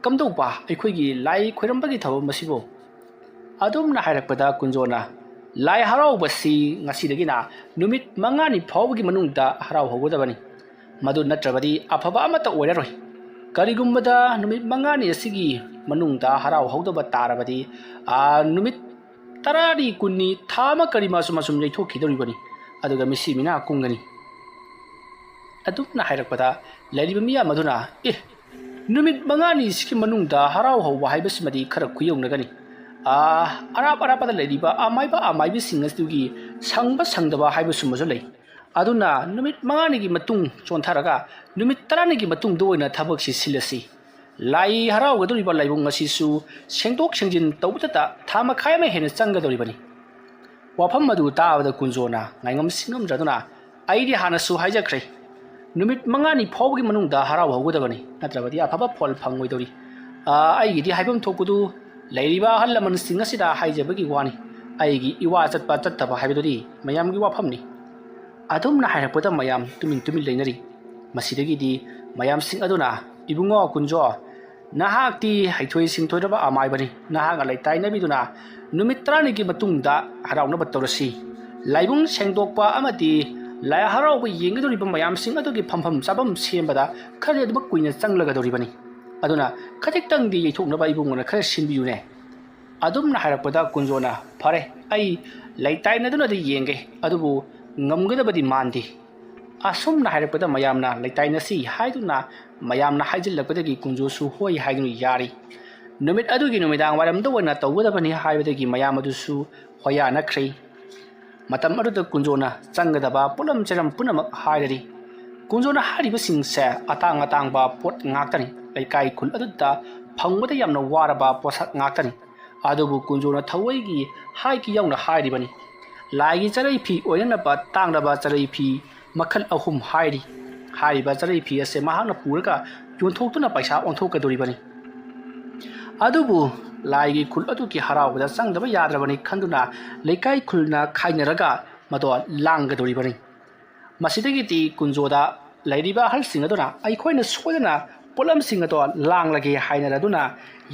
ꯀꯝꯗꯧꯕ ꯑꯩꯈꯣꯏꯒꯤ ꯂꯥꯏ ꯈꯣꯏꯔꯝꯕꯒꯤ ꯊꯧꯔꯝ ꯑꯁꯤꯕꯨ?" ꯑꯗꯨꯝꯅ ꯍꯥꯏꯔꯛꯄꯗ ꯀꯨꯟꯖꯣꯅ, "ꯂꯥꯏ ꯍꯔꯥꯎꯕꯁꯤ ꯉꯁꯤꯗꯒꯤꯅ ꯅꯨꯃꯤꯠ ꯃꯉꯥꯅꯤ ꯐꯥꯎꯕꯒꯤ ꯃꯅꯨꯡꯗ ꯍꯔꯥꯎꯍꯧꯒꯗꯕꯅꯤ꯫ ꯃꯗꯨ ꯅꯠꯇ꯭ꯔꯕꯗꯤ ꯑꯐꯕ ꯑꯃꯠꯇ ꯑꯣꯏꯔꯔꯣꯏ꯫ ꯀꯔꯤꯒꯨꯝꯕꯗ ꯅꯨꯃꯤꯠ ꯃꯉꯥꯅꯤ ꯑꯁꯤꯒꯤ ꯃꯅꯨꯡꯗ ꯍꯔꯥꯎꯍꯧꯗꯕ ꯇꯥꯔꯕꯗꯤ, ꯑꯥ, ꯅꯨꯃꯤꯠ ꯇꯔꯥꯅꯤ, ꯀꯨꯟꯅꯤ, ꯊꯥ ꯑꯃ ꯀꯔꯤ ꯃꯁꯨꯝ ꯃꯁꯨꯝ ꯌꯩꯊꯣꯛꯈꯤꯗꯧꯔꯤꯕꯅꯤ꯫ ꯑꯗꯨꯒ ꯃꯤꯁꯤ ꯃꯤꯅꯥ ꯀꯨꯝꯒꯅꯤ꯫" ꯑꯗꯨꯝꯅ ꯍꯥꯏꯔꯛꯄꯗ ꯂꯩꯔꯤꯕ ꯃꯤꯌꯥꯝ ꯑꯗꯨꯅ, "ꯑꯦ, ꯅꯨꯃꯤꯠ ꯃꯉꯥꯅꯤꯁꯤꯒꯤ ꯃꯅꯨꯡꯗ ꯍꯔꯥꯎ ꯍꯧꯕ ꯍꯥꯏꯕꯁꯤꯃꯗꯤ ꯈꯔ ꯈꯨꯌꯧꯅꯒꯅꯤ꯫ ꯑꯥ, ꯑꯔꯥꯞ ꯑꯔꯥꯞꯄꯗ ꯂꯩꯔꯤꯕ ꯑꯃꯥꯏꯕ ꯑꯃꯥꯏꯕꯤꯁꯤꯡ ꯑꯗꯨꯒꯤ ꯁꯪꯕ ꯁꯪꯗꯕ ꯍꯥꯏꯕꯁꯨꯃꯁꯨ ꯂꯩ꯫ ꯑꯗꯨꯅ ꯅꯨꯃꯤꯠ ꯃꯉꯥꯅꯤꯒꯤ ꯃꯇꯨꯡ ꯆꯣꯟꯊꯔꯒ ꯅꯨꯃꯤꯠ ꯇꯔꯥꯅꯤꯒꯤ ꯃꯇꯨꯡꯗ ꯑꯣꯏꯅ ꯊꯕꯛꯁꯤ ꯁꯤꯜꯂꯁꯤ꯫ ꯂꯥꯏ ꯍꯔꯥꯎꯒꯗꯧꯔꯤꯕ ꯂꯥꯏꯕꯨꯡ ꯑꯁꯤꯁꯨ ꯁꯦꯡꯗꯣꯛ ꯁꯦꯡꯖꯤꯟ ꯇꯧꯕꯗꯇ ꯊꯥ ꯃꯈꯥꯏ ꯑꯃ ꯍꯦꯟꯅ ꯆꯪꯒꯗꯧꯔꯤꯕꯅꯤ꯫" ꯋꯥꯐꯝ ꯑꯗꯨ ꯇꯥꯕꯗ ꯀꯨꯟꯖꯣꯅ ꯉꯥꯏꯉꯝ ꯁꯤꯡꯉꯝꯗ꯭ꯔꯗꯨꯅ, "ꯑꯩꯗꯤ ꯍꯥꯟꯅꯁꯨ ꯍꯥꯏꯖꯈ꯭ꯔꯦ, ꯅꯨꯃꯤꯠ ꯃꯉꯥꯅꯤ ꯐꯥꯎꯕꯒꯤ ꯃꯅꯨꯡꯗ ꯍꯔꯥꯎ ꯍꯧꯒꯗꯕꯅꯤ, ꯅꯠꯇ꯭ꯔꯕꯗꯤ ꯑꯐꯕ ꯐꯣꯜ ꯐꯪꯉꯣꯏꯗꯧꯔꯤ꯫ ꯑꯥ, ꯑꯩꯒꯤꯗꯤ ꯍꯥꯏꯐꯝ ꯊꯣꯛꯄꯗꯨ ꯂꯩꯔꯤꯕ ꯑꯍꯜ ꯂꯃꯟꯁꯤꯡ ꯑꯁꯤꯗ ꯍꯥꯏꯖꯕꯒꯤ ꯋꯥꯅꯤ꯫ ꯑꯩꯒꯤ ꯏꯋꯥ ꯆꯠꯄ ꯆꯠꯇꯕ ꯍꯥꯏꯕꯗꯨꯗꯤ ꯃꯌꯥꯝꯒꯤ ꯋꯥꯐꯝꯅꯤ꯫" ꯑꯗꯨꯝꯅ ꯍꯥꯏꯔꯛꯄꯗ ꯃꯌꯥꯝ ꯇꯨꯃꯤꯟ ꯇꯨꯃꯤꯟ ꯂꯩꯅꯔꯤ꯫ ꯃꯁꯤꯗꯒꯤꯗꯤ ꯃꯌꯥꯝꯁꯤꯡ ꯑꯗꯨꯅ, "ꯏꯕꯨꯡꯉꯣ ꯀꯨꯟꯖꯣ, ꯅꯍꯥꯛꯇꯤ ꯍꯩꯊꯣꯏ ꯁꯤꯡꯊꯣꯏꯔꯕ ꯑꯃꯥꯏꯕꯅꯤ꯫ ꯅꯍꯥꯛꯅ ꯂꯩꯇꯥꯏꯅꯕꯤꯗꯨꯅ ꯅꯨꯃꯤꯠ ꯇꯔꯥꯅꯤꯒꯤ ꯃꯇꯨꯡꯗ ꯍꯔꯥꯎꯅꯕ ꯇꯧꯔꯁꯤ꯫ ꯂꯥꯏꯕꯨꯡ ꯁꯦꯡꯗꯣꯛꯄ ꯑꯃꯗꯤ ꯂꯥꯏ ꯍꯔꯥꯎꯕ ꯌꯦꯡꯒꯗꯧꯔꯤꯕ ꯃꯌꯥꯝꯁꯤꯡ ꯑꯗꯨꯒꯤ ꯐꯝꯐꯝ ꯆꯥꯐꯝ ꯁꯦꯝꯕꯗ ꯈꯔꯗꯤ ꯑꯗꯨꯃꯛ ꯀꯨꯏꯅ ꯆꯪꯂꯒꯗꯧꯔꯤꯕꯅꯤ꯫ ꯑꯗꯨꯅ ꯈꯖꯤꯛꯇꯪꯗꯤ ꯌꯩꯊꯣꯛꯅꯕ ꯏꯕꯨꯡꯉꯣꯅ ꯈꯔ ꯁꯤꯟꯕꯤꯌꯨꯅꯦ꯫" ꯑꯗꯨꯝꯅ ꯍꯥꯏꯔꯛꯄꯗ ꯀꯨꯟꯖꯣꯅ, "ꯐꯔꯦ, ꯑꯩ ꯂꯩꯇꯥꯏꯅꯗꯨꯅꯗꯤ ꯌꯦꯡꯒꯦ, ꯑꯗꯨꯕꯨ ꯉꯝꯒꯗꯕꯗꯤ ꯃꯥꯟꯗꯦ"꯫ ꯑꯁꯨꯝꯅ ꯍꯥꯏꯔꯛꯄꯗ ꯃꯌꯥꯝꯅ ꯂꯩꯇꯥꯏꯅꯁꯤ ꯍꯥꯏꯗꯨꯅ ꯃꯌꯥꯝꯅ ꯍꯥꯏꯖꯤꯜꯂꯛꯄꯗꯒꯤ ꯀꯨꯟꯖꯣꯁꯨ ꯍꯣꯏ ꯍꯥꯏꯗꯨꯅ ꯌꯥꯔꯤ꯫ ꯅꯨꯃꯤꯠ ꯑꯗꯨꯒꯤ ꯅꯨꯃꯤꯗꯥꯡ ꯋꯥꯏꯔꯝꯗ ꯑꯣꯏꯅ ꯇꯧꯒꯗꯕꯅꯤ ꯍꯥꯏꯕꯗꯒꯤ ꯃꯌꯥꯝ ꯑꯗꯨꯁꯨ ꯍꯣꯌꯥꯅꯈ꯭ꯔꯦ꯫ ꯃꯇꯝ ꯑꯗꯨꯗ ꯀꯨꯟꯖꯣꯅ ꯆꯪꯒꯗꯕ ꯄꯣꯠꯂꯝ ꯆꯩꯔꯝ ꯄꯨꯝꯅꯃꯛ ꯍꯥꯏꯔꯔꯤ꯫ ꯀꯨꯟꯖꯣꯅ ꯍꯥꯏꯔꯤꯕꯁꯤꯡꯁꯦ ꯑꯇꯥꯡ ꯑꯇꯥꯡꯕ ꯄꯣꯠ ꯉꯥꯛꯇꯅꯤ, ꯂꯩꯀꯥꯏ ꯈꯨꯜ ꯑꯗꯨꯗ ꯐꯪꯕꯗ ꯌꯥꯝꯅ ꯋꯥꯔꯕ ꯄꯣꯠꯁꯛ ꯉꯥꯛꯇꯅꯤ꯫ ꯑꯗꯨꯕꯨ ꯀꯨꯟꯖꯣꯅ ꯊꯋꯥꯏꯒꯤ ꯍꯥꯏꯒꯤ ꯌꯥꯎꯅ ꯍꯥꯏꯔꯤꯕꯅꯤ꯫ ꯂꯥꯏꯒꯤ ꯆꯔꯩ ꯐꯤ ꯑꯣꯏꯅꯅꯕ ꯇꯥꯡꯂꯕ ꯆꯔꯩ ꯐꯤ ꯃꯈꯜ ꯑꯍꯨꯝ ꯍꯥꯏꯔꯤ꯫ ꯍꯥꯏꯔꯤꯕ ꯆꯔꯩ ꯐꯤ ꯑꯁꯦ ꯃꯍꯥꯛꯅ ꯄꯨꯔꯒ ꯌꯣꯟꯊꯣꯛꯇꯨꯅ ꯄꯩꯁꯥ ꯑꯣꯟꯊꯣꯛꯀꯗꯧꯔꯤꯕꯅꯤ꯫ ꯑꯗꯨꯕꯨ ꯂꯥꯏꯒꯤ ꯈꯨꯜ ꯑꯗꯨꯒꯤ ꯍꯔꯥꯎꯕꯗ ꯆꯪꯗꯕ ꯌꯥꯗ꯭ꯔꯕꯅꯤ ꯈꯟꯗꯨꯅ ꯂꯩꯀꯥꯏ ꯈꯨꯜꯅ ꯈꯥꯏꯅꯔꯒ ꯃꯗꯣ ꯂꯥꯡꯒꯗꯧꯔꯤꯕꯅꯤ꯫ ꯃꯁꯤꯗꯒꯤꯗꯤ ꯀꯨꯟꯖꯣꯗ ꯂꯩꯔꯤꯕ ꯑꯍꯜꯁꯤꯡ ꯑꯗꯨꯅ ꯑꯩꯈꯣꯏꯅ ꯁꯣꯏꯗꯅ ꯄꯣꯠꯂꯝꯁꯤꯡ ꯑꯗꯣ ꯂꯥꯡꯂꯒꯦ ꯍꯥꯏꯅꯔꯗꯨꯅ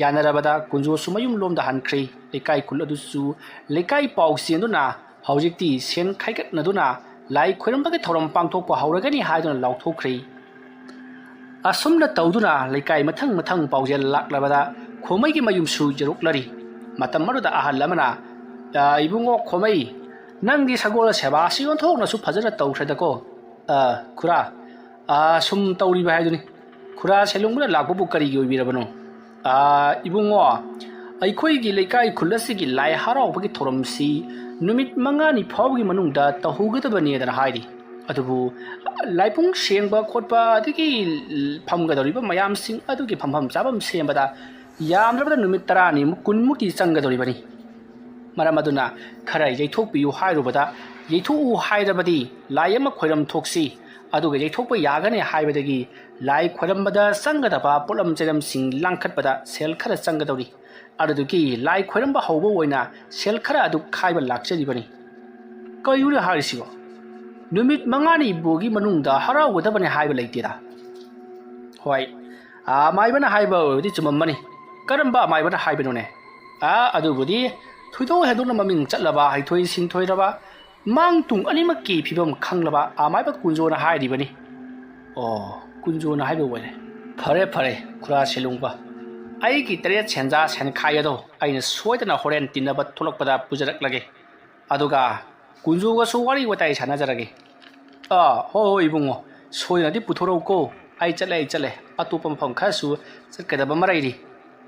ꯌꯥꯅꯔꯕꯗ ꯀꯨꯟꯖꯣꯁꯨ ꯃꯌꯨꯝ ꯂꯣꯝꯗ ꯍꯟꯈ꯭ꯔꯦ꯫ ꯂꯩꯀꯥꯏ ꯈꯨꯜ ꯑꯗꯨꯁꯨ ꯂꯩꯀꯥꯏ ꯄꯥꯎ ꯆꯦꯟꯗꯨꯅ ꯍꯧꯖꯤꯛꯇꯤ ꯁꯦꯟ ꯈꯥꯏꯒꯠꯅꯗꯨꯅ ꯂꯥꯏ ꯈꯣꯏꯔꯝꯕꯒꯤ ꯊꯧꯔꯝ ꯄꯥꯡꯊꯣꯛꯄ ꯍꯧꯔꯒꯅꯤ ꯍꯥꯏꯗꯨꯅ ꯂꯥꯎꯊꯣꯛꯈ꯭ꯔꯦ꯫ ꯑꯁꯨꯝꯅ ꯇꯧꯗꯨꯅ ꯂꯩꯀꯥꯏ ꯃꯊꯪ ꯃꯊꯪ ꯄꯥꯎꯖꯦꯜ ꯂꯥꯛꯂꯕꯗ ꯈꯣꯃꯩꯒꯤ ꯃꯌꯨꯝꯁꯨ ꯌꯧꯔꯛꯂꯔꯤ꯫ ꯃꯇꯝ ꯑꯗꯨꯗ ꯑꯍꯜ ꯑꯃꯅ, "ꯑ, ꯏꯕꯨꯡꯉꯣ ꯈꯣꯃꯩ, ꯅꯪꯗꯤ ꯁꯒꯣꯜ ꯁꯦꯕꯥꯁꯤ ꯑꯣꯟꯊꯣꯛꯅꯁꯨ ꯐꯖꯅ ꯇꯧꯈ꯭ꯔꯦꯗꯀꯣ"꯫ "ꯑ, ꯈꯨꯔꯥ, ꯑ, ꯁꯨꯝ ꯇꯧꯔꯤꯕ ꯍꯥꯏꯗꯨꯅꯤ꯫ ꯈꯨꯔꯥ ꯁꯦꯂꯨꯡꯕꯅ ꯂꯥꯛꯄꯕꯨ ꯀꯔꯤꯒꯤ ꯑꯣꯏꯕꯤꯔꯕꯅꯣ?" "ꯑ, ꯏꯕꯨꯡꯉꯣ, ꯑꯩꯈꯣꯏꯒꯤ ꯂꯩꯀꯥꯏ ꯈꯨꯜ ꯑꯁꯤꯒꯤ ꯂꯥꯏ ꯍꯔꯥꯎꯕꯒꯤ ꯊꯧꯔꯝꯁꯤ ꯅꯨꯃꯤꯠ ꯃꯉꯥꯅꯤ ꯐꯥꯎꯕꯒꯤ ꯃꯅꯨꯡꯗ ꯇꯧꯍꯧꯒꯗꯕꯅꯦꯗꯅ ꯍꯥꯏꯔꯤ꯫ ꯑꯗꯨꯕꯨ ꯂꯥꯏꯄꯨꯡ ꯁꯦꯡꯕ ꯈꯣꯠꯄ, ꯑꯗꯒꯤ ꯐꯝꯒꯗꯧꯔꯤꯕ ꯃꯌꯥꯝꯁꯤꯡ ꯑꯗꯨꯒꯤ ꯐꯝꯐꯝ ꯆꯥꯐꯝ ꯁꯦꯝꯕꯗ ꯌꯥꯝꯗ꯭ꯔꯕꯗ ꯅꯨꯃꯤꯠ ꯇꯔꯥꯅꯤꯃꯨꯛ, ꯀꯨꯟꯃꯨꯛꯇꯤ ꯆꯪꯒꯗꯧꯔꯤꯕꯅꯤ꯫ ꯃꯔꯝ ꯑꯗꯨꯅ ꯈꯔ ꯌꯩꯊꯣꯛꯄꯤꯌꯨ ꯍꯥꯏꯔꯨꯕꯗ, ꯌꯩꯊꯣꯛꯎ ꯍꯥꯏꯔꯕꯗꯤ ꯂꯥꯏ ꯑꯃ ꯈꯣꯏꯔꯝ ꯊꯣꯛꯁꯤ, ꯑꯗꯨꯒ ꯌꯩꯊꯣꯛꯄ ꯌꯥꯒꯅꯤ ꯍꯥꯏꯕꯗꯒꯤ ꯂꯥꯏ ꯈꯣꯏꯔꯝꯕꯗ ꯆꯪꯒꯗꯕ ꯄꯣꯠꯂꯝ ꯆꯩꯔꯝꯁꯤꯡ ꯂꯥꯡꯈꯠꯄꯗ ꯁꯦꯜ ꯈꯔ ꯆꯪꯒꯗꯧꯔꯤ꯫ ꯑꯗꯨꯗꯨꯒꯤ ꯂꯥꯏ ꯈꯣꯏꯔꯝꯕ ꯍꯧꯕ ꯑꯣꯏꯅ ꯁꯦꯜ ꯈꯔ ꯑꯗꯨ ꯈꯥꯏꯕ ꯂꯥꯛꯆꯔꯤꯕꯅꯤ"꯫ "ꯀꯩꯅꯣꯅꯦ ꯍꯥꯏꯔꯤꯁꯤꯕꯣ? ꯅꯨꯃꯤꯠ ꯃꯉꯥꯅꯤꯕꯨꯒꯤ ꯃꯅꯨꯡꯗ ꯍꯔꯥꯎꯒꯗꯕꯅꯦ ꯍꯥꯏꯕ ꯂꯩꯇꯦꯗ"꯫ "ꯍꯣꯏ, ꯑꯃꯥꯏꯕꯅ ꯍꯥꯏꯕ ꯑꯣꯏꯔꯗꯤ ꯆꯨꯝꯃꯝꯃꯅꯤ꯫ ꯀꯔꯝꯕ ꯑꯃꯥꯏꯕꯅ ꯍꯥꯏꯕꯅꯣꯅꯦ?" "ꯑꯥ, ꯑꯗꯨꯕꯨꯗꯤ ꯊꯣꯏꯗꯣꯛ ꯍꯦꯟꯗꯣꯛꯅ ꯃꯃꯤꯡ ꯆꯠꯂꯕ, ꯍꯩꯊꯣꯏ ꯁꯤꯡꯊꯣꯏꯔꯕ, ꯃꯥꯡ ꯇꯨꯡ ꯑꯅꯤꯃꯛꯀꯤ ꯐꯤꯕꯝ ꯈꯪꯂꯕ ꯑꯃꯥꯏꯕ ꯀꯨꯟꯖꯣꯅ ꯍꯥꯏꯔꯤꯕꯅꯤ"꯫ "ꯑꯣ, ꯀꯨꯟꯖꯣꯅ ꯍꯥꯏꯕ ꯑꯣꯏꯔꯦ꯫ ꯐꯔꯦ, ꯐꯔꯦ, ꯈꯨꯔꯥ ꯁꯦꯂꯨꯡꯕ, ꯑꯩꯒꯤ ꯇꯔꯦꯠ ꯁꯦꯟꯖꯥ ꯁꯦꯟꯈꯥꯏ ꯑꯗꯣ ꯑꯩꯅ ꯁꯣꯏꯗꯅ ꯍꯣꯔꯦꯟ ꯇꯤꯟꯅꯕ ꯊꯣꯛꯂꯛꯄꯗ ꯄꯨꯖꯔꯛꯂꯒꯦ꯫ ꯑꯗꯨꯒ ꯀꯨꯟꯖꯣꯒꯁꯨ ꯋꯥꯔꯤ ꯋꯥꯇꯥꯏ ꯁꯥꯟꯅꯖꯔꯒꯦ꯫ ꯑꯥ, ꯍꯣꯏ ꯍꯣꯏ ꯏꯕꯨꯡꯉꯣ, ꯁꯣꯏꯗꯅꯗꯤ ꯄꯨꯊꯣꯔꯛꯎꯀꯣ꯫ ꯑꯩ ꯆꯠꯂꯦ, ꯑꯩ ꯆꯠꯂꯦ, ꯑꯇꯣꯞꯄ ꯃꯐꯝ ꯈꯔꯁꯨ ꯆꯠꯀꯗꯕ ꯑꯃ ꯂꯩꯔꯤ꯫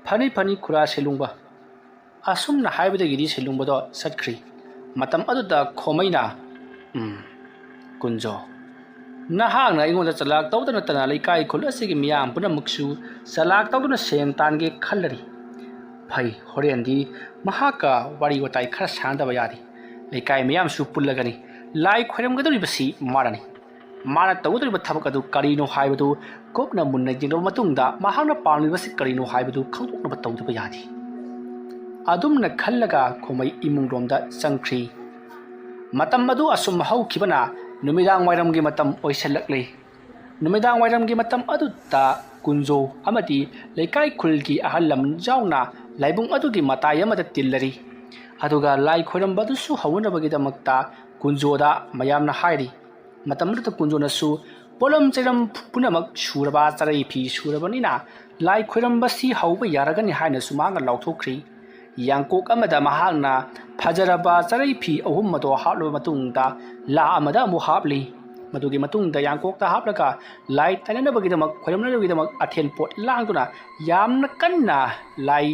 ꯐꯅꯤ ꯐꯅꯤ ꯈꯨꯔꯥ ꯁꯦꯂꯨꯡꯕ꯫ ꯑꯁꯨꯝꯅ ꯍꯥꯏꯕꯗꯒꯤꯗꯤ ꯁꯦꯂꯨꯡꯕꯗꯣ ꯆꯠꯈ꯭ꯔꯤ꯫ ꯃꯇꯝ ꯑꯗꯨꯗ ꯈꯣꯃꯩꯅ, "ꯎꯝ, ꯀꯨꯟꯖꯣ, ꯅꯍꯥꯛꯅ ꯑꯩꯉꯣꯟꯗ ꯆꯂꯥꯛ ꯇꯧꯗ ꯅꯠꯇꯅ ꯂꯩꯀꯥꯏ ꯈꯨꯜ ꯑꯁꯤꯒꯤ ꯃꯤꯌꯥꯝ ꯄꯨꯝꯅꯃꯛꯁꯨ ꯆꯂꯥꯛ ꯇꯧꯗꯨꯅ ꯁꯦꯟ ꯇꯥꯟꯒꯦ ꯈꯜꯂꯔꯤ꯫ ꯐꯩ, ꯍꯣꯔꯦꯟꯗꯤ ꯃꯍꯥꯛꯀ ꯋꯥꯔꯤ ꯋꯥꯇꯥꯏ ꯈꯔ ꯁꯥꯟꯅꯗꯕ ꯌꯥꯗꯦ꯫ ꯂꯩꯀꯥꯏ ꯃꯤꯌꯥꯝꯁꯨ ꯄꯨꯜꯂꯒꯅꯤ꯫ ꯂꯥꯏ ꯈꯣꯏꯔꯝꯒꯗꯧꯔꯤꯕꯁꯤ ꯃꯥꯅꯅꯤ꯫ ꯃꯥꯅ ꯇꯧꯒꯗꯧꯔꯤꯕ ꯊꯕꯛ ꯑꯗꯨ ꯀꯔꯤꯅꯣ ꯍꯥꯏꯕꯗꯨ ꯀꯨꯞꯅ ꯃꯨꯟꯅ ꯌꯦꯡꯂꯕ ꯃꯇꯨꯡꯗ ꯃꯍꯥꯛꯅ ꯄꯥꯝꯂꯤꯕꯁꯤ ꯀꯔꯤꯅꯣ ꯍꯥꯏꯕꯗꯨ ꯈꯪꯗꯣꯛꯅꯕ ꯇꯧꯗꯕ ꯌꯥꯗꯦ"꯫ ꯑꯗꯨꯝꯅ ꯈꯜꯂꯒ ꯈꯣꯃꯩ ꯏꯃꯨꯡꯂꯣꯝꯗ ꯆꯪꯈ꯭ꯔꯤ꯫ ꯃꯇꯝ ꯑꯗꯨ ꯑꯁꯨꯝ ꯍꯧꯈꯤꯕꯅ ꯅꯨꯃꯤꯗꯥꯡ ꯋꯥꯏꯔꯝꯒꯤ ꯃꯇꯝ ꯑꯣꯏꯁꯤꯜꯂꯛꯂꯤ꯫ ꯅꯨꯃꯤꯗꯥꯡ ꯋꯥꯏꯔꯝꯒꯤ ꯃꯇꯝ ꯑꯗꯨꯗ ꯀꯨꯟꯖꯣ ꯑꯃꯗꯤ ꯂꯩꯀꯥꯏ ꯈꯨꯜꯒꯤ ꯑꯍꯜ ꯂꯃꯟ ꯌꯥꯎꯅ ꯂꯥꯏꯕꯨꯡ ꯑꯗꯨꯒꯤ ꯃꯇꯥꯏ ꯑꯃꯗ ꯇꯤꯜꯂꯔꯤ꯫ ꯑꯗꯨꯒ ꯂꯥꯏ ꯈꯣꯏꯔꯝꯕ ꯑꯗꯨꯁꯨ ꯍꯧꯅꯅꯕꯒꯤꯗꯃꯛꯇ ꯀꯨꯟꯖꯣꯗ ꯃꯌꯥꯝꯅ ꯍꯥꯏꯔꯤ꯫ ꯃꯇꯝ ꯑꯗꯨꯗ ꯀꯨꯟꯖꯣꯅꯁꯨ ꯄꯣꯠꯂꯝ ꯆꯩꯔꯝ ꯄꯨꯝꯅꯃꯛ ꯁꯨꯔꯕ ꯆꯔꯩ ꯐꯤ ꯁꯨꯔꯕꯅꯤꯅ ꯂꯥꯏ ꯈꯣꯏꯔꯝꯕꯁꯤ ꯍꯧꯕ ꯌꯥꯔꯒꯅꯤ ꯍꯥꯏꯅꯁꯨ ꯃꯍꯥꯛꯅ ꯂꯥꯎꯊꯣꯛꯈ꯭ꯔꯤ꯫ ꯌꯥꯡꯀꯣꯛ ꯑꯃꯗ ꯃꯍꯥꯛꯅ ꯐꯖꯔꯕ ꯆꯔꯩ ꯐꯤ ꯑꯍꯨꯝ ꯑꯗꯨ ꯍꯥꯞꯂꯕ ꯃꯇꯨꯡꯗ ꯂꯥ ꯑꯃꯗ ꯑꯃꯨꯛ ꯍꯥꯞꯂꯤ꯫ ꯃꯗꯨꯒꯤ ꯃꯇꯨꯡꯗ ꯌꯥꯡꯀꯣꯛꯇ ꯍꯥꯞꯂꯒ ꯂꯥꯏ ꯇꯥꯏꯅꯅꯕꯒꯤꯗꯃꯛ, ꯈꯣꯏꯔꯝꯅꯕꯒꯤꯗꯃꯛ ꯑꯊꯦꯟ ꯄꯣꯠ ꯂꯥꯡꯗꯨꯅ ꯌꯥꯝꯅ ꯀꯟꯅ ꯂꯥꯏ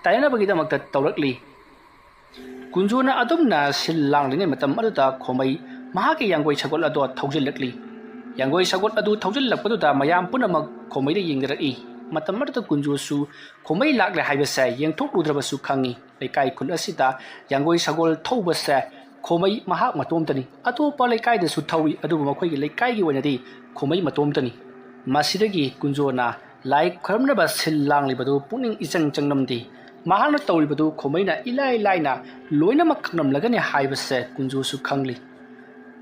ꯇꯥꯏꯅꯅꯕꯒꯤꯗꯃꯛꯇ ꯇꯧꯔꯛꯂꯤ꯫ ꯀꯨꯟꯖꯣꯅ ꯑꯗꯨꯝꯅ ꯁꯤꯜ ꯂꯥꯡꯂꯤꯉꯩ ꯃꯇꯝ ꯑꯗꯨꯗ ꯈꯣꯃꯩ ꯃꯍꯥꯛꯀꯤ ꯌꯥꯡꯒꯣꯏ ꯁꯒꯣꯜ ꯑꯗꯣ ꯊꯧꯖꯤꯜꯂꯛꯂꯤ꯫ ꯌꯥꯡꯒꯣꯏ ꯁꯒꯣꯜ ꯑꯗꯨ ꯊꯧꯖꯤꯜꯂꯛꯄꯗꯨꯗ ꯃꯌꯥꯝ ꯄꯨꯝꯅꯃꯛ ꯈꯣꯃꯩꯗ ꯌꯦꯡꯅꯔꯛꯏ꯫ ꯃꯇꯝ ꯑꯗꯨꯗ ꯀꯨꯟꯖꯣꯁꯨ ꯈꯣꯃꯩ ꯂꯥꯛꯂꯦ ꯍꯥꯏꯕꯁꯦ ꯌꯦꯡꯊꯣꯛꯂꯨꯗ꯭ꯔꯕꯁꯨ ꯈꯪꯉꯤ꯫ ꯂꯩꯀꯥꯏ ꯈꯨꯜ ꯑꯁꯤꯗ ꯌꯥꯡꯒꯣꯏ ꯁꯒꯣꯜ ꯊꯧꯕꯁꯦ ꯈꯣꯃꯩ ꯃꯍꯥꯛ ꯃꯇꯣꯝꯇꯅꯤ꯫ ꯑꯇꯣꯞꯄ ꯂꯩꯀꯥꯏꯗꯁꯨ ꯊꯧꯏ, ꯑꯗꯨꯕꯨ ꯃꯈꯣꯏꯒꯤ ꯂꯩꯀꯥꯏꯒꯤ ꯑꯣꯏꯅꯗꯤ ꯈꯣꯃꯩ ꯃꯇꯣꯝꯇꯅꯤ꯫ ꯃꯁꯤꯗꯒꯤ ꯀꯨꯟꯖꯣꯅ ꯂꯥꯏ ꯈꯣꯏꯔꯝꯅꯕ ꯁꯤꯜ ꯂꯥꯡꯂꯤꯕꯗꯨ ꯄꯨꯛꯅꯤꯡ ꯏꯆꯪ ꯆꯪꯂꯝꯗꯦ꯫ ꯃꯍꯥꯛꯅ ꯇꯧꯔꯤꯕꯗꯨ ꯈꯣꯃꯩꯅ ꯏꯂꯥꯏ ꯂꯥꯏꯅ ꯂꯣꯏꯅꯃꯛ ꯈꯪꯂꯝꯂꯒꯅꯤ ꯍꯥꯏꯕꯁꯦ ꯀꯨꯟꯖꯣꯁꯨ ꯈꯪꯂꯤ꯫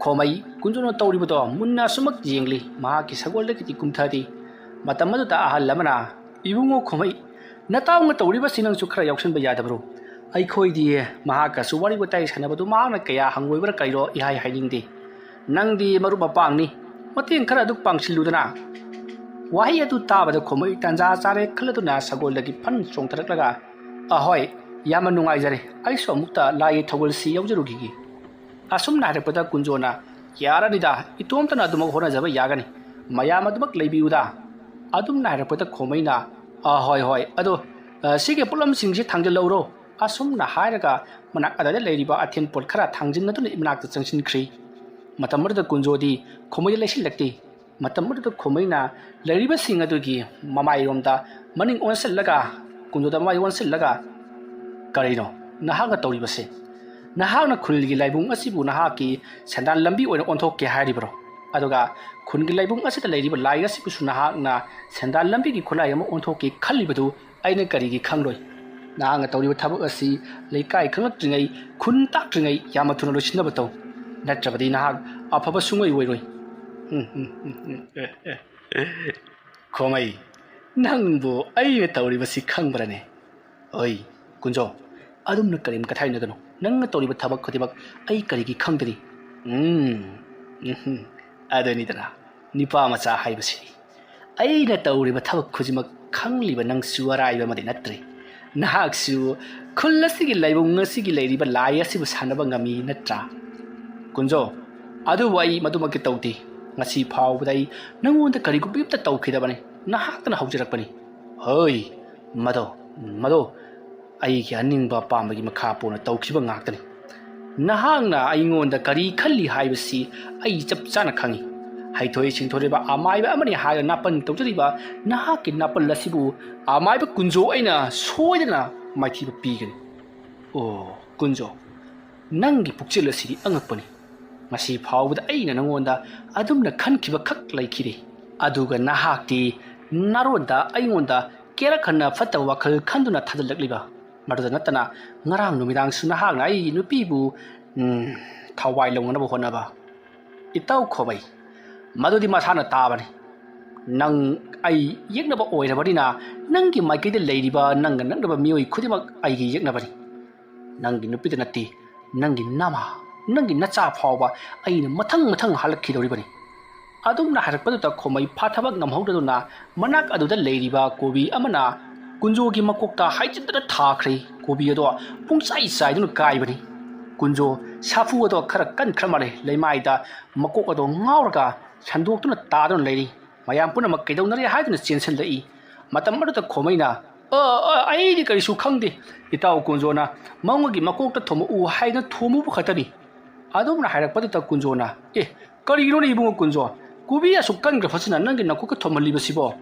ꯈꯣꯃꯩ ꯀꯨꯟꯖꯣꯅ ꯇꯧꯔꯤꯕꯗꯣ ꯃꯨꯟꯅ ꯑꯁꯨꯃꯛ ꯌꯦꯡꯂꯤ, ꯃꯍꯥꯛꯀꯤ ꯁꯒꯣꯜꯗꯒꯤꯗꯤ ꯀꯨꯝꯊꯗꯦ꯫ ꯃꯇꯝ ꯑꯗꯨꯗ ꯑꯍꯜ ꯑꯃꯅ, "ꯏꯕꯨꯡꯉꯣ ꯈꯣꯃꯩ, ꯅꯇꯥꯎꯅ ꯇꯧꯔꯤꯕꯁꯤ ꯅꯪꯁꯨ ꯈꯔ ꯌꯥꯎꯁꯟꯕ ꯌꯥꯗꯕ꯭ꯔꯣ? ꯑꯩꯈꯣꯏꯗꯤ ꯃꯍꯥꯛꯀꯁꯨ ꯋꯥꯔꯤ ꯋꯥꯇꯥꯏ ꯁꯥꯟꯅꯕꯗꯨ ꯃꯍꯥꯛꯅ ꯀꯌꯥ ꯍꯪꯒꯣꯏꯕ꯭ꯔꯥ ꯀꯔꯤꯔꯣ ꯏꯍꯥꯏ ꯍꯥꯏꯅꯤꯡꯗꯦ꯫ ꯅꯪꯗꯤ ꯃꯔꯨꯞ ꯃꯄꯥꯡꯅꯤ, ꯃꯇꯦꯡ ꯈꯔ ꯑꯗꯨ ꯄꯥꯡꯁꯤꯜꯂꯨꯗꯅ"꯫ ꯋꯥꯍꯩ ꯑꯗꯨ ꯇꯥꯕꯗ ꯈꯣꯃꯩ ꯇꯥꯟꯖꯥ ꯆꯥꯔꯦ ꯈꯜꯂꯗꯨꯅ ꯁꯒꯣꯜꯗꯒꯤ ꯐꯟ ꯆꯣꯡꯊꯔꯛꯂꯒ, "ꯑꯍꯣꯏ, ꯌꯥꯝꯅ ꯅꯨꯡꯉꯥꯏꯖꯔꯦ, ꯑꯩꯁꯨ ꯑꯃꯨꯛꯇ ꯂꯥꯏꯒꯤ ꯊꯧꯒꯜꯁꯤ ꯌꯥꯎꯖꯔꯨꯈꯤꯒꯦ"꯫ ꯑꯁꯨꯝꯅ ꯍꯥꯏꯔꯛꯄꯗ ꯀꯨꯟꯖꯣꯅ, "ꯌꯥꯔꯅꯤꯗ, ꯏꯇꯣꯝꯇꯅ ꯑꯗꯨꯃꯛ ꯍꯣꯠꯅꯖꯕ ꯌꯥꯒꯅꯤ, ꯃꯌꯥꯝ ꯑꯗꯨꯃꯛ ꯂꯩꯕꯤꯌꯨꯗ"꯫ ꯑꯗꯨꯝꯅ ꯍꯥꯏꯔꯛꯄꯗ ꯈꯣꯃꯩꯅ, "ꯑ, ꯍꯣꯏ, ꯍꯣꯏ, ꯑꯗꯣ, ꯑ, ꯁꯤꯒꯤ ꯄꯣꯠꯂꯝꯁꯤꯡꯁꯤ ꯊꯥꯡꯖꯤꯜꯂꯧꯔꯣ"꯫ ꯑꯁꯨꯝꯅ ꯍꯥꯏꯔꯒ ꯃꯅꯥꯛ ꯑꯗꯨꯗ ꯂꯩꯔꯤꯕ ꯑꯊꯦꯟ ꯄꯣꯠ ꯈꯔ ꯊꯥꯡꯖꯤꯟꯅꯗꯨꯅ ꯃꯅꯥꯛꯇ ꯆꯪꯁꯤꯟꯈ꯭ꯔꯤ꯫ ꯃꯇꯝ ꯑꯗꯨꯗ ꯀꯨꯟꯖꯣꯗꯤ ꯈꯣꯃꯩꯗ ꯂꯩꯁꯤꯜꯂꯛꯇꯦ꯫ ꯃꯇꯝ ꯑꯗꯨꯗ ꯈꯣꯃꯩꯅ ꯂꯩꯔꯤꯕꯁꯤꯡ ꯑꯗꯨꯒꯤ ꯃꯃꯥꯏꯔꯣꯝꯗ ꯃꯅꯤꯡ ꯑꯣꯟꯁꯤꯜꯂꯒ, ꯀꯨꯟꯖꯣꯗ ꯃꯃꯥꯏ ꯑꯣꯟꯁꯤꯜꯂꯒ, "ꯀꯔꯤꯅꯣ ꯅꯍꯥꯛꯅ ꯇꯧꯔꯤꯕꯁꯦ? ꯅꯍꯥꯛꯅ ꯈꯨꯜꯒꯤ ꯂꯥꯏꯕꯨꯡ ꯑꯁꯤꯕꯨ ꯅꯍꯥꯛꯀꯤ ꯁꯦꯟꯗꯥꯟ ꯂꯝꯕꯤ ꯑꯣꯏꯅ ꯑꯣꯟꯊꯣꯛꯀꯦ ꯍꯥꯏꯔꯤꯕ꯭ꯔꯣ? ꯑꯗꯨꯒ ꯈꯨꯟꯒꯤ ꯂꯥꯏꯕꯨꯡ ꯑꯁꯤꯗ ꯂꯩꯔꯤꯕ ꯂꯥꯏ ꯑꯁꯤꯕꯨꯁꯨ ꯅꯍꯥꯛꯅ ꯁꯦꯟꯗꯥꯟ ꯂꯝꯕꯤꯒꯤ ꯈꯨꯠꯂꯥꯏ ꯑꯃ ꯑꯣꯟꯊꯣꯛꯀꯦ ꯈꯜꯂꯤꯕꯗꯨ ꯑꯩꯅ ꯀꯔꯤꯒꯤ ꯈꯪꯂꯣꯏ? ꯅꯍꯥꯛꯅ ꯇꯧꯔꯤꯕ ꯊꯕꯛ ꯑꯁꯤ ꯂꯩꯀꯥꯏ ꯈꯪꯂꯛꯇ꯭ꯔꯤꯉꯩ, ꯈꯨꯟ ꯇꯥꯛꯇ꯭ꯔꯤꯉꯩ ꯌꯥꯝꯅ ꯊꯨꯅ ꯂꯣꯏꯁꯤꯟꯅꯕ ꯇꯧ꯫ ꯅꯠꯇ꯭ꯔꯕꯗꯤ ꯅꯍꯥꯛ ꯑꯐꯕ ꯁꯨꯡꯑꯣꯏ ꯑꯣꯏꯔꯣꯏ"꯫ ꯎꯝ, ꯎꯝ, ꯎꯝ, ꯎꯝ꯫ ꯑꯦ, ꯑꯦ, ꯑꯦ꯫ ꯈꯣꯃꯩ, ꯅꯪꯕꯨ ꯑꯩꯅ ꯇꯧꯔꯤꯕꯁꯤ ꯈꯪꯕ꯭ꯔꯅꯦ? ꯑꯣꯏ, ꯀꯨꯟꯖꯣ, ꯑꯗꯨꯝꯅ ꯀꯔꯤꯝ ꯀꯊꯥꯏꯅꯒꯅꯨ꯫ ꯅꯪꯅ ꯇꯧꯔꯤꯕ ꯊꯕꯛ ꯈꯨꯗꯤꯡꯃꯛ ꯑꯩ ꯀꯔꯤꯒꯤ ꯈꯪꯗꯅꯤ? ꯎꯝ, ꯎꯝꯍꯨꯝ, ꯑꯗꯨꯅꯤꯗꯅ ꯅꯨꯄꯥ ꯃꯆꯥ ꯍꯥꯏꯕꯁꯤ꯫ ꯑꯩꯅ ꯇꯧꯔꯤꯕ ꯊꯕꯛ ꯈꯨꯗꯤꯡꯃꯛ ꯈꯪꯂꯤꯕ ꯅꯪꯁꯨ ꯑꯔꯥꯏꯕ ꯑꯃꯗꯤ ꯅꯠꯇ꯭ꯔꯦ꯫ ꯅꯍꯥꯛꯁꯨ ꯈꯨꯜ ꯑꯁꯤꯒꯤ ꯂꯥꯏꯕꯨꯡ ꯑꯁꯤꯒꯤ ꯂꯩꯔꯤꯕ ꯂꯥꯏ ꯑꯁꯤꯕꯨ ꯁꯥꯟꯅꯕ ꯉꯝꯃꯤ ꯅꯠꯇ꯭ꯔꯥ? ꯀꯨꯟꯖꯣ, ꯑꯗꯨꯕꯨ ꯑꯩ ꯃꯗꯨꯃꯛꯇꯤ ꯇꯧꯗꯦ꯫ ꯉꯁꯤ ꯐꯥꯎꯕꯗ ꯑꯩ ꯅꯉꯣꯟꯗ ꯀꯔꯤꯒꯨꯝꯕ ꯑꯃꯠꯇ ꯇꯧꯈꯤꯗꯕꯅꯤ꯫ ꯅꯍꯥꯛꯇꯅ ꯍꯧꯖꯔꯛꯄꯅꯤ꯫ ꯍꯣꯏ, ꯃꯗꯣ, ꯃꯗꯣ ꯑꯩꯒꯤ ꯑꯅꯤꯡꯕ ꯑꯄꯥꯝꯕꯒꯤ ꯃꯈꯥ ꯄꯣꯟꯅ ꯇꯧꯈꯤꯕ ꯉꯥꯛꯇꯅꯤ꯫ ꯅꯍꯥꯛꯅ ꯑꯩꯉꯣꯟꯗ ꯀꯔꯤ ꯈꯜꯂꯤ ꯍꯥꯏꯕꯁꯤ ꯑꯩ ꯆꯞ ꯆꯥꯅ ꯈꯪꯏ꯫ ꯍꯩꯊꯣꯏ ꯁꯤꯡꯊꯣꯏꯔꯕ ꯑꯃꯥꯏꯕ ꯑꯃꯅꯤ ꯍꯥꯏꯔ ꯅꯥꯄꯜ ꯇꯧꯖꯔꯤꯕ ꯅꯍꯥꯛꯀꯤ ꯅꯥꯄꯜ ꯑꯁꯤꯕꯨ ꯑꯃꯥꯏꯕ ꯀꯨꯟꯖꯣ ꯑꯩꯅ ꯁꯣꯏꯗꯅ ꯃꯥꯏꯊꯤꯕ ꯄꯤꯒꯅꯤ꯫ ꯑꯣ, ꯀꯨꯟꯖꯣ, ꯅꯪꯒꯤ ꯄꯨꯛꯆꯦꯜ ꯑꯁꯤꯗꯤ ꯑꯉꯛꯄꯅꯤ꯫ ꯉꯁꯤ ꯐꯥꯎꯕꯗ ꯑꯩꯅ ꯅꯉꯣꯟꯗ ꯑꯗꯨꯝꯅ ꯈꯟꯈꯤꯕ ꯈꯛ ꯂꯩꯈꯤꯗꯦ꯫ ꯑꯗꯨꯒ ꯅꯍꯥꯛꯇꯤ ꯅꯔꯣꯟꯗ ꯑꯩꯉꯣꯟꯗ ꯀꯦꯔꯛ ꯍꯟꯅ ꯐꯠꯇꯕ ꯋꯥꯈꯜ ꯈꯟꯗꯨꯅ ꯊꯥꯖꯤꯜꯂꯛꯂꯤꯕ꯫ ꯃꯗꯨꯗ ꯅꯠꯇꯅ ꯉꯔꯥꯡ ꯅꯨꯃꯤꯗꯥꯡꯁꯨ ꯅꯍꯥꯛꯅ ꯑꯩꯒꯤ ꯅꯨꯄꯤꯕꯨ, ꯎꯝ, ꯊꯋꯥꯏ ꯂꯧꯅꯅꯕ ꯍꯣꯠꯅꯕ꯫ ꯏꯇꯥꯎ ꯈꯣꯃꯩ, ꯃꯗꯨꯗꯤ ꯃꯁꯥꯅ ꯇꯥꯕꯅꯤ꯫ ꯅꯪ ꯑꯩ ꯌꯦꯛꯅꯕ ꯑꯣꯏꯔꯕꯅꯤꯅ ꯅꯪꯒꯤ ꯃꯥꯏꯀꯩꯗ ꯂꯩꯔꯤꯕ ꯅꯪꯒ ꯅꯛꯅꯕ ꯃꯤꯑꯣꯏ ꯈꯨꯗꯤꯡꯃꯛ ꯑꯩꯒꯤ ꯌꯦꯛꯅꯕꯅꯤ꯫ ꯅꯪꯒꯤ ꯅꯨꯄꯤꯗ ꯅꯠꯇꯦ, ꯅꯪꯒꯤ ꯅꯃꯥ, ꯅꯪꯒꯤ ꯅꯆꯥ ꯐꯥꯎꯕ ꯑꯩꯅ ꯃꯊꯪ ꯃꯊꯪ ꯍꯜꯂꯛꯈꯤꯗꯧꯔꯤꯕꯅꯤ꯫ ꯑꯗꯨꯝꯅ ꯍꯥꯏꯔꯛꯄꯗꯨꯗ ꯈꯣꯃꯩ ꯐꯥꯊꯕ ꯉꯝꯍꯧꯗꯗꯨꯅ ꯃꯅꯥꯛ ꯑꯗꯨꯗ ꯂꯩꯔꯤꯕ ꯀꯣꯕꯤ ꯑꯃꯅ ꯀꯨꯟꯖꯣꯒꯤ ꯃꯀꯣꯛꯇ ꯍꯥꯏꯖꯤꯟꯗꯨꯅ ꯊꯥꯈ꯭ꯔꯦ꯫ ꯀꯣꯕꯤ ꯑꯗꯣ ꯄꯨꯡꯆꯥꯏ ꯆꯥꯏꯗꯨꯅ ꯀꯥꯏꯕꯅꯤ꯫ ꯀꯨꯟꯖꯣ ꯁꯥꯐꯨ ꯑꯗꯣ ꯈꯔ ꯀꯟꯈ꯭ꯔ ꯃꯥꯜꯂꯦ꯫ ꯂꯩꯃꯥꯏꯗ ꯃꯀꯣꯛ ꯑꯗꯣ ꯉꯥꯎꯔꯒ ꯁꯟꯗꯣꯛꯇꯨꯅ ꯇꯥꯗꯨꯅ ꯂꯩꯔꯤ꯫ ꯃꯌꯥꯝ ꯄꯨꯝꯅꯃꯛ ꯀꯩꯗꯧꯅꯔꯦ ꯍꯥꯏꯗꯨꯅ ꯆꯦꯟꯁꯤꯜꯂꯛꯏ꯫ ꯃꯇꯝ ꯑꯗꯨꯗ ꯈꯣꯃꯩꯅ, "ꯑ, ꯑ, ꯑꯩꯗꯤ ꯀꯔꯤꯁꯨ ꯈꯪꯗꯦ꯫ ꯏꯇꯥꯎ ꯀꯨꯟꯖꯣꯅ ꯃꯉꯣꯟꯒꯤ ꯃꯀꯣꯛꯇ ꯊꯣꯝꯃꯛꯎ ꯍꯥꯏꯗꯨꯅ ꯊꯣꯝꯃꯨꯕ ꯈꯛꯇꯅꯤ"꯫ ꯑꯗꯨꯝꯅ ꯍꯥꯏꯔꯛꯄꯗꯨꯗ ꯀꯨꯟꯖꯣꯅ, "ꯑꯦ, ꯀꯔꯤꯅꯣꯅꯦ ꯏꯕꯨꯡꯉꯣ ꯀꯨꯟꯖꯣ? ꯀꯣꯕꯤ ꯑꯁꯨꯛ ꯀꯟꯈ꯭ꯔ ꯐꯠꯁꯤꯅ ꯅꯪꯒꯤ ꯅꯀꯣꯛꯇ ꯊꯣꯝꯍꯜꯂꯤꯕꯁꯤꯕꯣ?"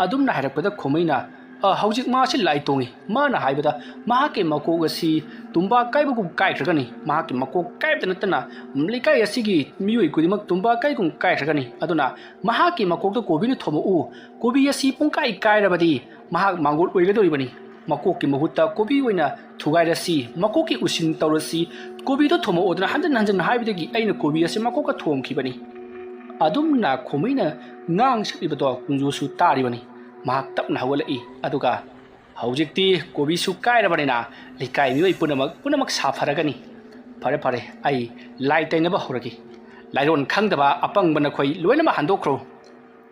ꯑꯗꯨꯝꯅ ꯍꯥꯏꯔꯛꯄꯗ ꯈꯣꯃꯩꯅ, "ꯑ, ꯍꯧꯖꯤꯛ ꯃꯥꯁꯤ ꯂꯥꯏ ꯇꯣꯡꯉꯤ꯫ ꯃꯥꯅ ꯍꯥꯏꯕꯗ ꯃꯍꯥꯛꯀꯤ ꯃꯀꯣꯛ ꯑꯁꯤ ꯇꯨꯝꯕꯥ ꯀꯥꯏꯕꯒꯨꯝ ꯀꯥꯏꯈ꯭ꯔꯒꯅꯤ꯫ ꯃꯍꯥꯛꯀꯤ ꯃꯀꯣꯛ ꯀꯥꯏꯕꯇ ꯅꯠꯇꯅ ꯂꯩꯀꯥꯏ ꯑꯁꯤꯒꯤ ꯃꯤꯑꯣꯏ ꯈꯨꯗꯤꯡꯃꯛ ꯇꯨꯝꯕꯥ ꯀꯥꯏꯒꯨꯝ ꯀꯥꯏꯈ꯭ꯔꯒꯅꯤ꯫ ꯑꯗꯨꯅ ꯃꯍꯥꯛꯀꯤ ꯃꯀꯣꯛꯇ ꯀꯣꯕꯤꯅ ꯊꯣꯝꯃꯛꯎ꯫ ꯀꯣꯕꯤ ꯑꯁꯤ ꯄꯨꯡꯀꯥꯏ ꯀꯥꯏꯔꯕꯗꯤ ꯃꯍꯥꯛ ꯃꯥꯡꯒꯣꯜ ꯑꯣꯏꯒꯗꯧꯔꯤꯕꯅꯤ꯫ ꯃꯀꯣꯛꯀꯤ ꯃꯍꯨꯠꯇ ꯀꯣꯕꯤ ꯑꯣꯏꯅ ꯊꯨꯒꯥꯏꯔꯁꯤ, ꯃꯀꯣꯛꯀꯤ ꯎꯁꯤꯟ ꯇꯧꯔꯁꯤ, ꯀꯣꯕꯤꯗꯣ ꯊꯣꯝꯃꯛꯑꯣꯗꯅ ꯍꯟꯖꯤꯟ ꯍꯟꯖꯤꯟ ꯍꯥꯏꯕꯗꯒꯤ ꯑꯩꯅ ꯀꯣꯕꯤ ꯑꯁꯤ ꯃꯀꯣꯛꯀ ꯊꯣꯝꯈꯤꯕꯅꯤ"꯫ ꯑꯗꯨꯝꯅ ꯈꯣꯃꯩꯅ ꯉꯥꯡ ꯁꯛꯂꯤꯕꯗꯣ ꯀꯨꯟꯖꯣꯁꯨ ꯇꯥꯔꯤꯕꯅꯤ꯫ ꯃꯍꯥꯛ ꯇꯞꯅ ꯍꯧꯒꯠꯂꯛꯏ꯫ ꯑꯗꯨꯒ, "ꯍꯧꯖꯤꯛꯇꯤ ꯀꯣꯕꯤꯁꯨ ꯀꯥꯏꯔꯕꯅꯤꯅ ꯂꯩꯀꯥꯏ ꯃꯤꯑꯣꯏ ꯄꯨꯝꯅꯃꯛ, ꯄꯨꯝꯅꯃꯛ ꯁꯥꯐꯔꯒꯅꯤ꯫ ꯐꯔꯦ, ꯐꯔꯦ, ꯑꯩ ꯂꯥꯏ ꯇꯩꯅꯕ ꯍꯧꯔꯒꯦ꯫ ꯂꯥꯏꯔꯣꯟ ꯈꯪꯗꯕ ꯑꯄꯪꯕ ꯅꯈꯣꯏ ꯂꯣꯏꯅꯃꯛ ꯍꯟꯗꯣꯛꯈ꯭ꯔꯣ"꯫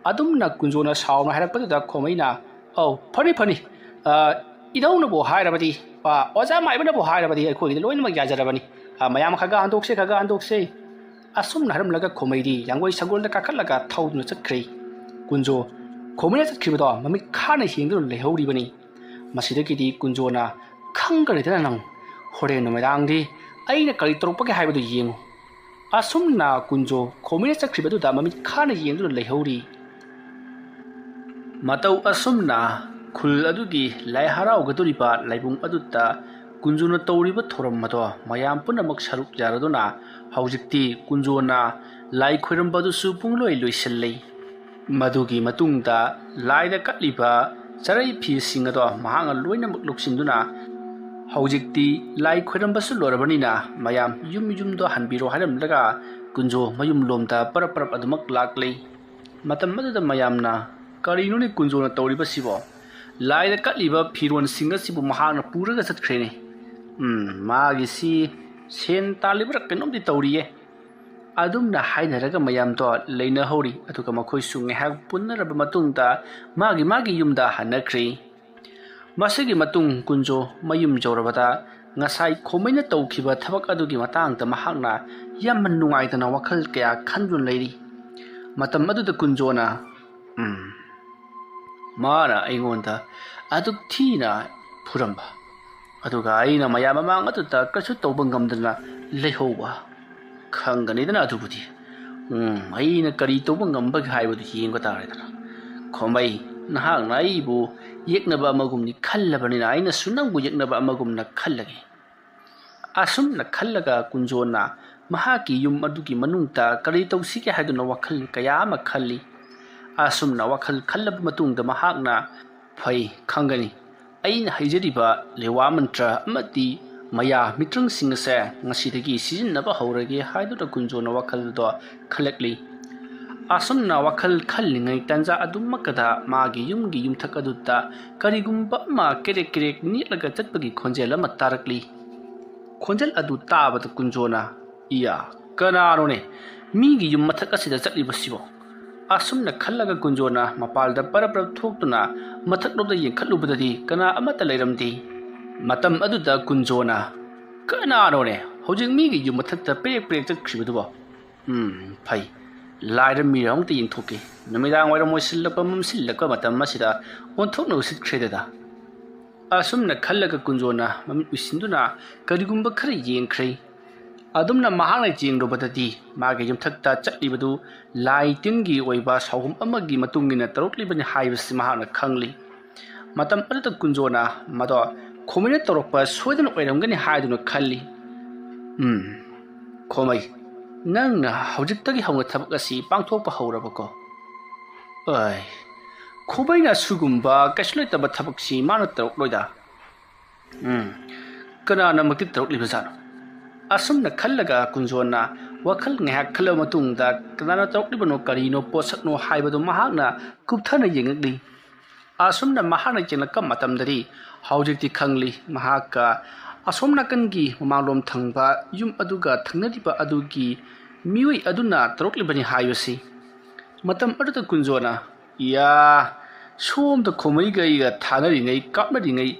ꯑꯗꯨꯝꯅ ꯀꯨꯟꯖꯣꯅ ꯁꯥꯎꯅ ꯍꯥꯏꯔꯛꯄꯗꯨꯗ ꯈꯣꯃꯩꯅ, "ꯑꯧ, ꯐꯅꯤ, ꯐꯅꯤ꯫ ꯑ, ꯏꯙꯧꯅꯕꯨ ꯍꯥꯏꯔꯕꯗꯤ, ꯑ, ꯑꯣꯖꯥ ꯃꯥꯏꯕꯅꯕꯨ ꯍꯥꯏꯔꯕꯗꯤ ꯑꯩꯈꯣꯏꯒꯤꯗꯤ ꯂꯣꯏꯅꯃꯛ ꯌꯥꯖꯔꯕꯅꯤ꯫ ꯑ, ꯃꯌꯥꯝ ꯈꯔ ꯈꯔ ꯍꯟꯗꯣꯛꯁꯦ, ꯈꯔ ꯈꯔ ꯍꯟꯗꯣꯛꯁꯦ"꯫ ꯑꯁꯨꯝꯅ ꯍꯥꯏꯔꯝꯂꯒ ꯈꯣꯃꯩꯗꯤ ꯌꯥꯡꯒꯣꯏ ꯁꯒꯣꯜꯗ ꯀꯥꯈꯠꯂꯒ ꯊꯧꯗꯨꯅ ꯆꯠꯈ꯭ꯔꯦ꯫ ꯀꯨꯟꯖꯣ ꯈꯣꯃꯩꯅ ꯆꯠꯈꯤꯕꯗꯣ ꯃꯃꯤꯠ ꯈꯥꯅ ꯌꯦꯡꯗꯨꯅ ꯂꯩꯍꯧꯔꯤꯕꯅꯤ꯫ ꯃꯁꯤꯗꯒꯤꯗꯤ ꯀꯨꯟꯖꯣꯅ, "ꯈꯪꯒꯅꯤꯗꯅ ꯅꯪ, ꯍꯣꯔꯦꯟ ꯅꯨꯃꯤꯗꯥꯡꯗꯤ ꯑꯩꯅ ꯀꯔꯤ ꯇꯧꯔꯛꯄꯒꯦ ꯍꯥꯏꯕꯗꯨ ꯌꯦꯡꯉꯨ"꯫ ꯑꯁꯨꯝꯅ ꯀꯨꯟꯖꯣ ꯈꯣꯃꯩꯅ ꯆꯠꯈ꯭ꯔꯤꯕꯗꯨꯗ ꯃꯃꯤꯠ ꯈꯥꯅ ꯌꯦꯡꯗꯨꯅ ꯂꯩꯍꯧꯔꯤ꯫ ꯃꯇꯧ ꯑꯁꯨꯝꯅ ꯈꯨꯜ ꯑꯗꯨꯒꯤ ꯂꯥꯏ ꯍꯔꯥꯎꯒꯗꯧꯔꯤꯕ ꯂꯥꯏꯕꯨꯡ ꯑꯗꯨꯗ ꯀꯨꯟꯖꯣꯅ ꯇꯧꯔꯤꯕ ꯊꯧꯔꯝ ꯑꯗꯣ ꯃꯌꯥꯝ ꯄꯨꯝꯅꯃꯛ ꯁꯔꯨꯛ ꯌꯥꯔꯗꯨꯅ ꯍꯧꯖꯤꯛꯇꯤ ꯀꯨꯟꯖꯣꯅ ꯂꯥꯏ ꯈꯣꯏꯔꯝꯕ ꯑꯗꯨꯁꯨ ꯄꯨꯡꯂꯣꯏ ꯂꯣꯏꯁꯤꯜꯂꯤ꯫ ꯃꯗꯨꯒꯤ ꯃꯇꯨꯡꯗ ꯂꯥꯏꯗ ꯀꯠꯂꯤꯕ ꯆꯔꯩ ꯐꯤꯁꯤꯡ ꯑꯗꯣ ꯃꯍꯥꯛꯅ ꯂꯣꯏꯅꯃꯛ ꯂꯧꯁꯤꯟꯗꯨꯅ ꯍꯧꯖꯤꯛꯇꯤ ꯂꯥꯏ ꯈꯣꯏꯔꯝꯕꯁꯨ ꯂꯣꯏꯔꯕꯅꯤꯅ ꯃꯌꯥꯝ ꯌꯨꯝ ꯌꯨꯝꯗ ꯍꯟꯕꯤꯔꯣ ꯍꯥꯏꯔꯝꯂꯒ ꯀꯨꯟꯖꯣ ꯃꯌꯨꯝꯂꯣꯝꯗ ꯄꯔꯞ ꯄꯔꯞ ꯑꯗꯨꯃꯛ ꯂꯥꯛꯂꯤ꯫ ꯃꯇꯝ ꯑꯗꯨꯗ ꯃꯌꯥꯝꯅ, "ꯀꯔꯤꯅꯣꯅꯦ ꯀꯨꯟꯖꯣꯅ ꯇꯧꯔꯤꯕꯁꯤꯕꯣ? ꯂꯥꯏꯗ ꯀꯠꯂꯤꯕ ꯐꯤꯔꯣꯟꯁꯤꯡ ꯑꯁꯤꯕꯨ ꯃꯍꯥꯛꯅ ꯄꯨꯔꯒ ꯆꯠꯈ꯭ꯔꯦꯅꯦ꯫ ꯎꯝ, ꯃꯥꯒꯤꯁꯤ ꯁꯦꯟ ꯇꯥꯜꯂꯤꯕ꯭ꯔꯥ ꯀꯩꯅꯣꯝꯗꯤ ꯇꯧꯔꯤꯌꯦ"꯫ ꯑꯗꯨꯝꯅ ꯍꯥꯏꯅꯔꯒ ꯃꯌꯥꯝꯗꯣ ꯂꯩꯅꯍꯧꯔꯤ꯫ ꯑꯗꯨꯒ ꯃꯈꯣꯏꯁꯨ ꯉꯥꯏꯍꯥꯛ ꯄꯨꯟꯅꯔꯕ ꯃꯇꯨꯡꯗ ꯃꯥꯒꯤ ꯃꯥꯒꯤ ꯌꯨꯝꯗ ꯍꯟꯅꯈ꯭ꯔꯤ꯫ ꯃꯁꯤꯒꯤ ꯃꯇꯨꯡ ꯀꯨꯟꯖꯣ ꯃꯌꯨꯝ ꯌꯧꯔꯕꯗ ꯉꯁꯥꯏ ꯈꯣꯃꯩꯅ ꯇꯧꯈꯤꯕ ꯊꯕꯛ ꯑꯗꯨꯒꯤ ꯃꯇꯥꯡꯗ ꯃꯍꯥꯛꯅ ꯌꯥꯝꯅ ꯅꯨꯡꯉꯥꯏꯇꯅ ꯋꯥꯈꯜ ꯀꯌꯥ ꯈꯟꯗꯨꯅ ꯂꯩꯔꯤ꯫ ꯃꯇꯝ ꯑꯗꯨꯗ ꯀꯨꯟꯖꯣꯅ, "ꯎꯝ, ꯃꯥꯅ ꯑꯩꯉꯣꯟꯗ ꯑꯗꯨꯛ ꯊꯤꯅ ꯐꯨꯔꯝꯕ, ꯑꯗꯨꯒ ꯑꯩꯅ ꯃꯌꯥꯝ ꯃꯃꯥꯡ ꯑꯗꯨꯗ ꯀꯩꯁꯨ ꯇꯧꯕ ꯉꯝꯗꯅ ꯂꯩꯍꯧꯕ꯫ ꯈꯪꯒꯅꯤꯗꯅ ꯑꯗꯨꯕꯨꯗꯤ꯫ ꯎꯝ, ꯑꯩꯅ ꯀꯔꯤ ꯇꯧꯕ ꯉꯝꯕꯒꯦ ꯍꯥꯏꯕꯗꯨ ꯌꯦꯡꯕ ꯇꯥꯔꯦꯗꯅ꯫ ꯈꯣꯃꯩ, ꯅꯍꯥꯛꯅ ꯑꯩꯕꯨ ꯌꯦꯛꯅꯕ ꯑꯃꯒꯨꯝꯅꯤ ꯈꯜꯂꯕꯅꯤꯅ ꯑꯩꯅꯁꯨ ꯅꯪꯕꯨ ꯌꯦꯛꯅꯕ ꯑꯃꯒꯨꯝꯅ ꯈꯜꯂꯒꯦ꯫" ꯑꯁꯨꯝꯅ ꯈꯜꯂꯒ ꯀꯨꯟꯖꯣꯅ ꯃꯍꯥꯛꯀꯤ ꯌꯨꯝ ꯑꯗꯨꯒꯤ ꯃꯅꯨꯡꯗ ꯀꯔꯤ ꯇꯧꯁꯤꯒꯦ ꯍꯥꯏꯗꯨꯅ ꯋꯥꯈꯜ ꯀꯌꯥ ꯑꯃ ꯈꯜꯂꯤ꯫ ꯑꯁꯨꯝꯅ ꯋꯥꯈꯜ ꯈꯜꯂꯕ ꯃꯇꯨꯡꯗ ꯃꯍꯥꯛꯅ, "ꯐꯩ, ꯈꯪꯒꯅꯤ꯫ ꯑꯩꯅ ꯍꯩꯖꯔꯤꯕ ꯂꯦꯋꯥ ꯃꯟꯇ꯭ꯔ ꯑꯃꯗꯤ ꯃꯌꯥ ꯃꯤꯇ꯭ꯔꯪꯁꯤꯡ ꯑꯁꯦ ꯉꯁꯤꯗꯒꯤ ꯁꯤꯖꯤꯟꯅꯕ ꯍꯧꯔꯒꯦ" ꯍꯥꯏꯗꯨꯅ ꯀꯨꯟꯖꯣꯅ ꯋꯥꯈꯜꯗꯣ ꯈꯜꯂꯛꯂꯤ꯫ ꯑꯁꯨꯝꯅ ꯋꯥꯈꯜ ꯈꯜꯂꯤꯉꯩ ꯇꯥꯟꯖꯥ ꯑꯗꯨꯃꯛꯀꯗ ꯃꯥꯒꯤ ꯌꯨꯝꯒꯤ ꯌꯨꯝꯊꯛ ꯑꯗꯨꯗ ꯀꯔꯤꯒꯨꯝꯕ ꯑꯃ ꯀꯦꯔꯦꯛ ꯀꯦꯔꯦꯛ ꯅꯤꯛꯂꯒ ꯆꯠꯄꯒꯤ ꯈꯣꯟꯖꯦꯜ ꯑꯃ ꯇꯥꯔꯛꯂꯤ꯫ ꯈꯣꯟꯖꯦꯜ ꯑꯗꯨ ꯇꯥꯕꯗ ꯀꯨꯟꯖꯣꯅ, "ꯏꯌꯥ, ꯀꯅꯥꯅꯣꯅꯦ ꯃꯤꯒꯤ ꯌꯨꯝ ꯃꯊꯛ ꯑꯁꯤꯗ ꯆꯠꯂꯤꯕꯁꯤꯕꯣ?" ꯑꯁꯨꯝꯅ ꯈꯜꯂꯒ ꯀꯨꯟꯖꯣꯅ ꯃꯄꯥꯜꯗ ꯄꯔꯞ ꯄꯔꯞ ꯊꯣꯛꯇꯨꯅ ꯃꯊꯛꯂꯣꯝꯗ ꯌꯦꯡꯈꯠꯂꯨꯕꯗꯗꯤ ꯀꯅꯥ ꯑꯃꯠꯇ ꯂꯩꯔꯝꯗꯦ꯫ ꯃꯇꯝ ꯑꯗꯨꯗ ꯀꯨꯟꯖꯣꯅ, "ꯀꯅꯥꯅꯣꯅꯦ ꯍꯧꯖꯤꯛ ꯃꯤꯒꯤ ꯌꯨꯝ ꯃꯊꯛꯇ ꯄꯦꯔꯦꯛ ꯄꯦꯔꯦꯛ ꯆꯠꯈ꯭ꯔꯤꯕꯗꯨꯕꯣ? ꯎꯝ, ꯐꯩ꯫ ꯂꯥꯏꯔ ꯃꯤꯔ ꯑꯃꯨꯛꯇ ꯌꯦꯡꯊꯣꯛꯀꯦ꯫ ꯅꯨꯃꯤꯗꯥꯡ ꯋꯥꯏꯔꯝ ꯑꯣꯏꯁꯤꯜꯂꯛꯄ, ꯃꯝꯁꯤꯜꯂꯛꯄ ꯃꯇꯝ ꯑꯁꯤꯗ ꯑꯣꯟꯊꯣꯛꯅ ꯎꯁꯤꯠꯈ꯭ꯔꯦꯗꯗ꯫" ꯑꯁꯨꯝꯅ ꯈꯜꯂꯒ ꯀꯨꯟꯖꯣꯅ ꯃꯃꯤꯠ ꯎꯏꯁꯤꯟꯗꯨꯅ ꯀꯔꯤꯒꯨꯝꯕ ꯈꯔ ꯌꯦꯡꯈ꯭ꯔꯦ꯫ ꯑꯗꯨꯝꯅ ꯃꯍꯥꯛꯅ ꯌꯦꯡꯂꯨꯕꯗꯗꯤ ꯃꯥꯒꯤ ꯌꯨꯝꯊꯛꯇ ꯆꯠꯂꯤꯕꯗꯨ ꯂꯥꯏ ꯇꯤꯟꯒꯤ ꯑꯣꯏꯕ ꯁꯥꯎꯍꯨꯝ ꯑꯃꯒꯤ ꯃꯇꯨꯡ ꯏꯟꯅ ꯇꯧꯔꯛꯂꯤꯕꯅꯤ ꯍꯥꯏꯕꯁꯤ ꯃꯍꯥꯛꯅ ꯈꯪꯂꯤ꯫ ꯃꯇꯝ ꯑꯗꯨꯗ ꯀꯨꯟꯖꯣꯅ ꯃꯗꯣ ꯈꯣꯃꯩꯅ ꯇꯧꯔꯛꯄ ꯁꯣꯏꯗꯅ ꯑꯣꯏꯔꯝꯒꯅꯤ ꯍꯥꯏꯗꯨꯅ ꯈꯜꯂꯤ꯫ "ꯎꯝ, ꯈꯣꯃꯩ, ꯅꯪꯅ ꯍꯧꯖꯤꯛꯇꯒꯤ ꯍꯧꯅ ꯊꯕꯛ ꯑꯁꯤ ꯄꯥꯡꯊꯣꯛꯄ ꯍꯧꯔꯕꯀꯣ?" "ꯑꯩ, ꯈꯣꯃꯩꯅ ꯑꯁꯤꯒꯨꯝꯕ ꯀꯩꯁꯨ ꯂꯩꯇꯕ ꯊꯕꯛꯁꯤ ꯃꯥꯅ ꯇꯧꯔꯛꯂꯣꯏꯗ꯫ ꯎꯝ, ꯀꯅꯥꯅꯃꯛꯇꯤ ꯇꯧꯔꯛꯂꯤꯕꯖꯥꯠꯅꯣ?" ꯑꯁꯨꯝꯅ ꯈꯜꯂꯒ ꯀꯨꯟꯖꯣꯟꯅ ꯋꯥꯈꯜ ꯉꯥꯏꯍꯥꯛ ꯈꯜꯂꯕ ꯃꯇꯨꯡꯗ ꯀꯅꯥꯅ ꯇꯧꯔꯛꯂꯤꯕꯅꯣ, ꯀꯔꯤꯅꯣ, ꯄꯣꯠꯁꯛꯅꯣ ꯍꯥꯏꯕꯗꯨ ꯃꯍꯥꯛꯅ ꯀꯨꯞꯊꯅ ꯌꯦꯡꯉꯛꯂꯤ꯫ ꯑꯁꯨꯝꯅ ꯃꯍꯥꯛꯅ ꯌꯦꯡꯂꯛꯄ ꯃꯇꯝꯗꯗꯤ ꯍꯧꯖꯤꯛꯇꯤ ꯈꯪꯂꯤ꯫ ꯃꯍꯥꯛꯀ ꯑꯁꯣꯝ ꯅꯥꯀꯟꯒꯤ ꯃꯃꯥꯡꯂꯣꯝ ꯊꯪꯕ ꯌꯨꯝ ꯑꯗꯨꯒ ꯊꯪꯅꯔꯤꯕ ꯑꯗꯨꯒꯤ ꯃꯤꯑꯣꯏ ꯑꯗꯨꯅ ꯇꯧꯔꯛꯂꯤꯕꯅꯤ ꯍꯥꯏꯕꯁꯤ꯫ ꯃꯇꯝ ꯑꯗꯨꯗ ꯀꯨꯟꯖꯣꯅ, "ꯏꯌꯥ, ꯁꯣꯝꯗ ꯈꯣꯃꯩꯒ ꯑꯩꯒ ꯊꯥꯅꯔꯤꯉꯩ, ꯀꯥꯞꯅꯔꯤꯉꯩ,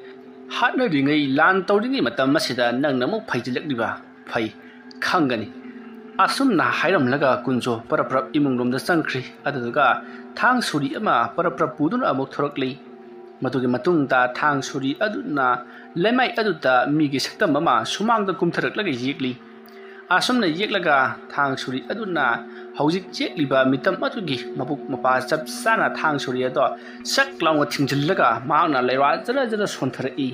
ꯍꯥꯠꯅꯔꯤꯉꯩ, ꯂꯥꯟ ꯇꯧꯔꯤꯉꯩ ꯃꯇꯝ ꯑꯁꯤꯗ ꯅꯪꯅ ꯑꯃꯨꯛ ꯐꯩꯖꯤꯜꯂꯛꯂꯤꯕ? ꯐꯩ, ꯈꯪꯒꯅꯤ"꯫ ꯑꯁꯨꯝꯅ ꯍꯥꯏꯔꯝꯂꯒ ꯀꯨꯟꯖꯣ ꯄꯔꯞ ꯄꯔꯞ ꯏꯃꯨꯡꯂꯣꯝꯗ ꯆꯪꯈ꯭ꯔꯤ꯫ ꯑꯗꯨꯗꯨꯒ ꯊꯥꯡ ꯁꯣꯔꯤ ꯑꯃ ꯄꯔꯞ ꯄꯔꯞ ꯄꯨꯗꯨꯅ ꯑꯃꯨꯛ ꯊꯣꯔꯛꯂꯤ꯫ ꯃꯗꯨꯒꯤ ꯃꯇꯨꯡꯗ ꯊꯥꯡ ꯁꯣꯔꯤ ꯑꯗꯨꯅ ꯂꯩꯃꯥꯏ ꯑꯗꯨꯗ ꯃꯤꯒꯤ ꯁꯛꯇꯝ ꯑꯃ ꯁꯨꯃꯥꯡꯗ ꯀꯨꯝꯊꯔꯛꯂꯒ ꯌꯦꯛꯂꯤ꯫ ꯑꯁꯨꯝꯅ ꯌꯦꯛꯂꯒ ꯊꯥꯡ ꯁꯣꯔꯤ ꯑꯗꯨꯅ ꯍꯧꯖꯤꯛ ꯌꯦꯛꯂꯤꯕ ꯃꯤꯇꯝ ꯑꯗꯨꯒꯤ ꯃꯕꯨꯛ ꯃꯄꯥ ꯆꯞ ꯆꯥꯅ ꯊꯥꯡ ꯁꯣꯔꯤ ꯑꯗꯣ ꯁꯛ ꯂꯥꯎꯅ ꯊꯤꯡꯖꯤꯜꯂꯒ ꯃꯍꯥꯛꯅ ꯂꯩꯋꯥ ꯖꯔ ꯖꯔ ꯁꯣꯟꯊꯔꯛꯏ꯫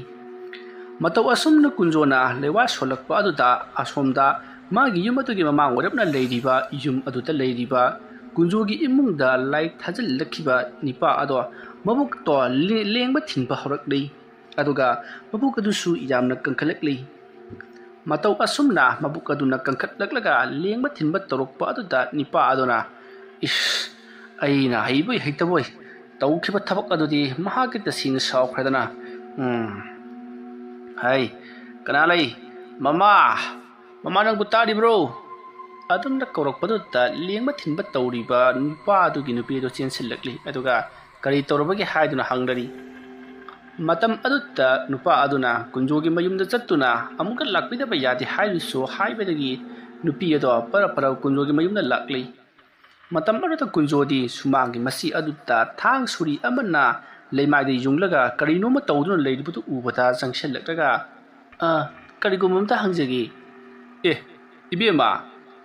ꯃꯇꯧ ꯑꯁꯨꯝꯅ ꯀꯨꯟꯖꯣꯅ ꯂꯩꯋꯥ ꯁꯣꯜꯂꯛꯄ ꯑꯗꯨꯗ ꯑꯁꯣꯝꯗ ꯃꯥꯒꯤ ꯌꯨꯝ ꯑꯗꯨꯒꯤ ꯃꯃꯥꯡ ꯑꯣꯏꯔꯞꯅ ꯂꯩꯔꯤꯕ ꯌꯨꯝ ꯑꯗꯨꯗ ꯂꯩꯔꯤꯕ ꯀꯨꯟꯖꯣꯒꯤ ꯏꯃꯨꯡꯗ ꯂꯥꯏ ꯊꯥꯖꯤꯜꯂꯛꯈꯤꯕ ꯅꯤꯄꯥ ꯑꯗꯣ ꯃꯕꯨꯛꯇꯣ ꯂꯦ-, ꯂꯦꯡꯕ ꯊꯤꯟꯕ ꯍꯧꯔꯛꯂꯤ꯫ ꯑꯗꯨꯒ ꯃꯕꯨꯛ ꯑꯗꯨꯁꯨ ꯌꯥꯝꯅ ꯀꯟꯈꯠꯂꯛꯂꯤ꯫ ꯃꯇꯧ ꯑꯁꯨꯝꯅ ꯃꯕꯨꯛ ꯑꯗꯨꯅ ꯀꯟꯈꯠꯂꯛꯂꯒ ꯂꯦꯡꯕ ꯊꯤꯟꯕ ꯇꯧꯔꯛꯄ ꯑꯗꯨꯗ ꯅꯤꯄꯥ ꯑꯗꯨꯅ, "ꯏꯁ, ꯑꯩꯅ ꯍꯩꯕꯣꯏ ꯍꯩꯇꯕꯣꯏ ꯇꯧꯈꯤꯕ ꯊꯕꯛ ꯑꯗꯨꯗꯤ ꯃꯍꯥꯛꯀꯤ ꯇꯁꯦꯡꯅ ꯁꯥꯎꯈ꯭ꯔꯗꯅ, ꯎꯝ, ꯍꯩ, ꯀꯅꯥ ꯂꯩ? ꯃꯃꯥ, ꯃꯃꯥ, ꯅꯪꯕꯨ ꯇꯥꯔꯤꯕ꯭ꯔꯣ?" ꯑꯗꯨꯝꯅ ꯀꯧꯔꯛꯄꯗꯨꯗ ꯂꯦꯡꯕ ꯊꯤꯟꯕ ꯇꯧꯔꯤꯕ ꯅꯨꯄꯥ ꯑꯗꯨꯒꯤ ꯅꯨꯄꯤ ꯑꯗꯨ ꯆꯦꯟꯁꯤꯜꯂꯛꯂꯤ꯫ ꯑꯗꯨꯒ ꯀꯔꯤ ꯇꯧꯔꯕꯒꯦ ꯍꯥꯏꯗꯨꯅ ꯍꯪꯂꯔꯤ꯫ ꯃꯇꯝ ꯑꯗꯨꯗ ꯅꯨꯄꯥ ꯑꯗꯨꯅ ꯀꯨꯟꯖꯣꯒꯤ ꯃꯌꯨꯝꯗ ꯆꯠꯇꯨꯅ ꯑꯃꯨꯛꯀ ꯂꯥꯛꯄꯤꯗꯕ ꯌꯥꯗꯦ ꯍꯥꯏꯗꯨꯁꯨ ꯍꯥꯏꯕꯗꯒꯤ ꯅꯨꯄꯤ ꯑꯗꯣ ꯄꯔꯞ ꯄꯔꯞ ꯀꯨꯟꯖꯣꯒꯤ ꯃꯌꯨꯝꯗ ꯂꯥꯛꯂꯤ꯫ ꯃꯇꯝ ꯑꯗꯨꯗ ꯀꯨꯟꯖꯣꯗꯤ ꯁꯨꯃꯥꯡꯒꯤ ꯃꯁꯤ ꯑꯗꯨꯗ ꯊꯥꯡ ꯁꯨꯔꯤ ꯑꯃꯅ ꯂꯩꯃꯥꯏꯗ ꯌꯨꯡꯂꯒ ꯀꯔꯤꯅꯣꯃ ꯇꯧꯗꯨꯅ ꯂꯩꯔꯤꯕꯗꯨ ꯎꯕꯗ ꯆꯪꯁꯤꯜꯂꯛꯂꯒ, "ꯑ, ꯀꯔꯤꯒꯨꯝꯕ ꯑꯝꯇ ꯍꯪꯖꯒꯦ꯫" "ꯑꯦ, ꯏꯕꯦꯝꯃ,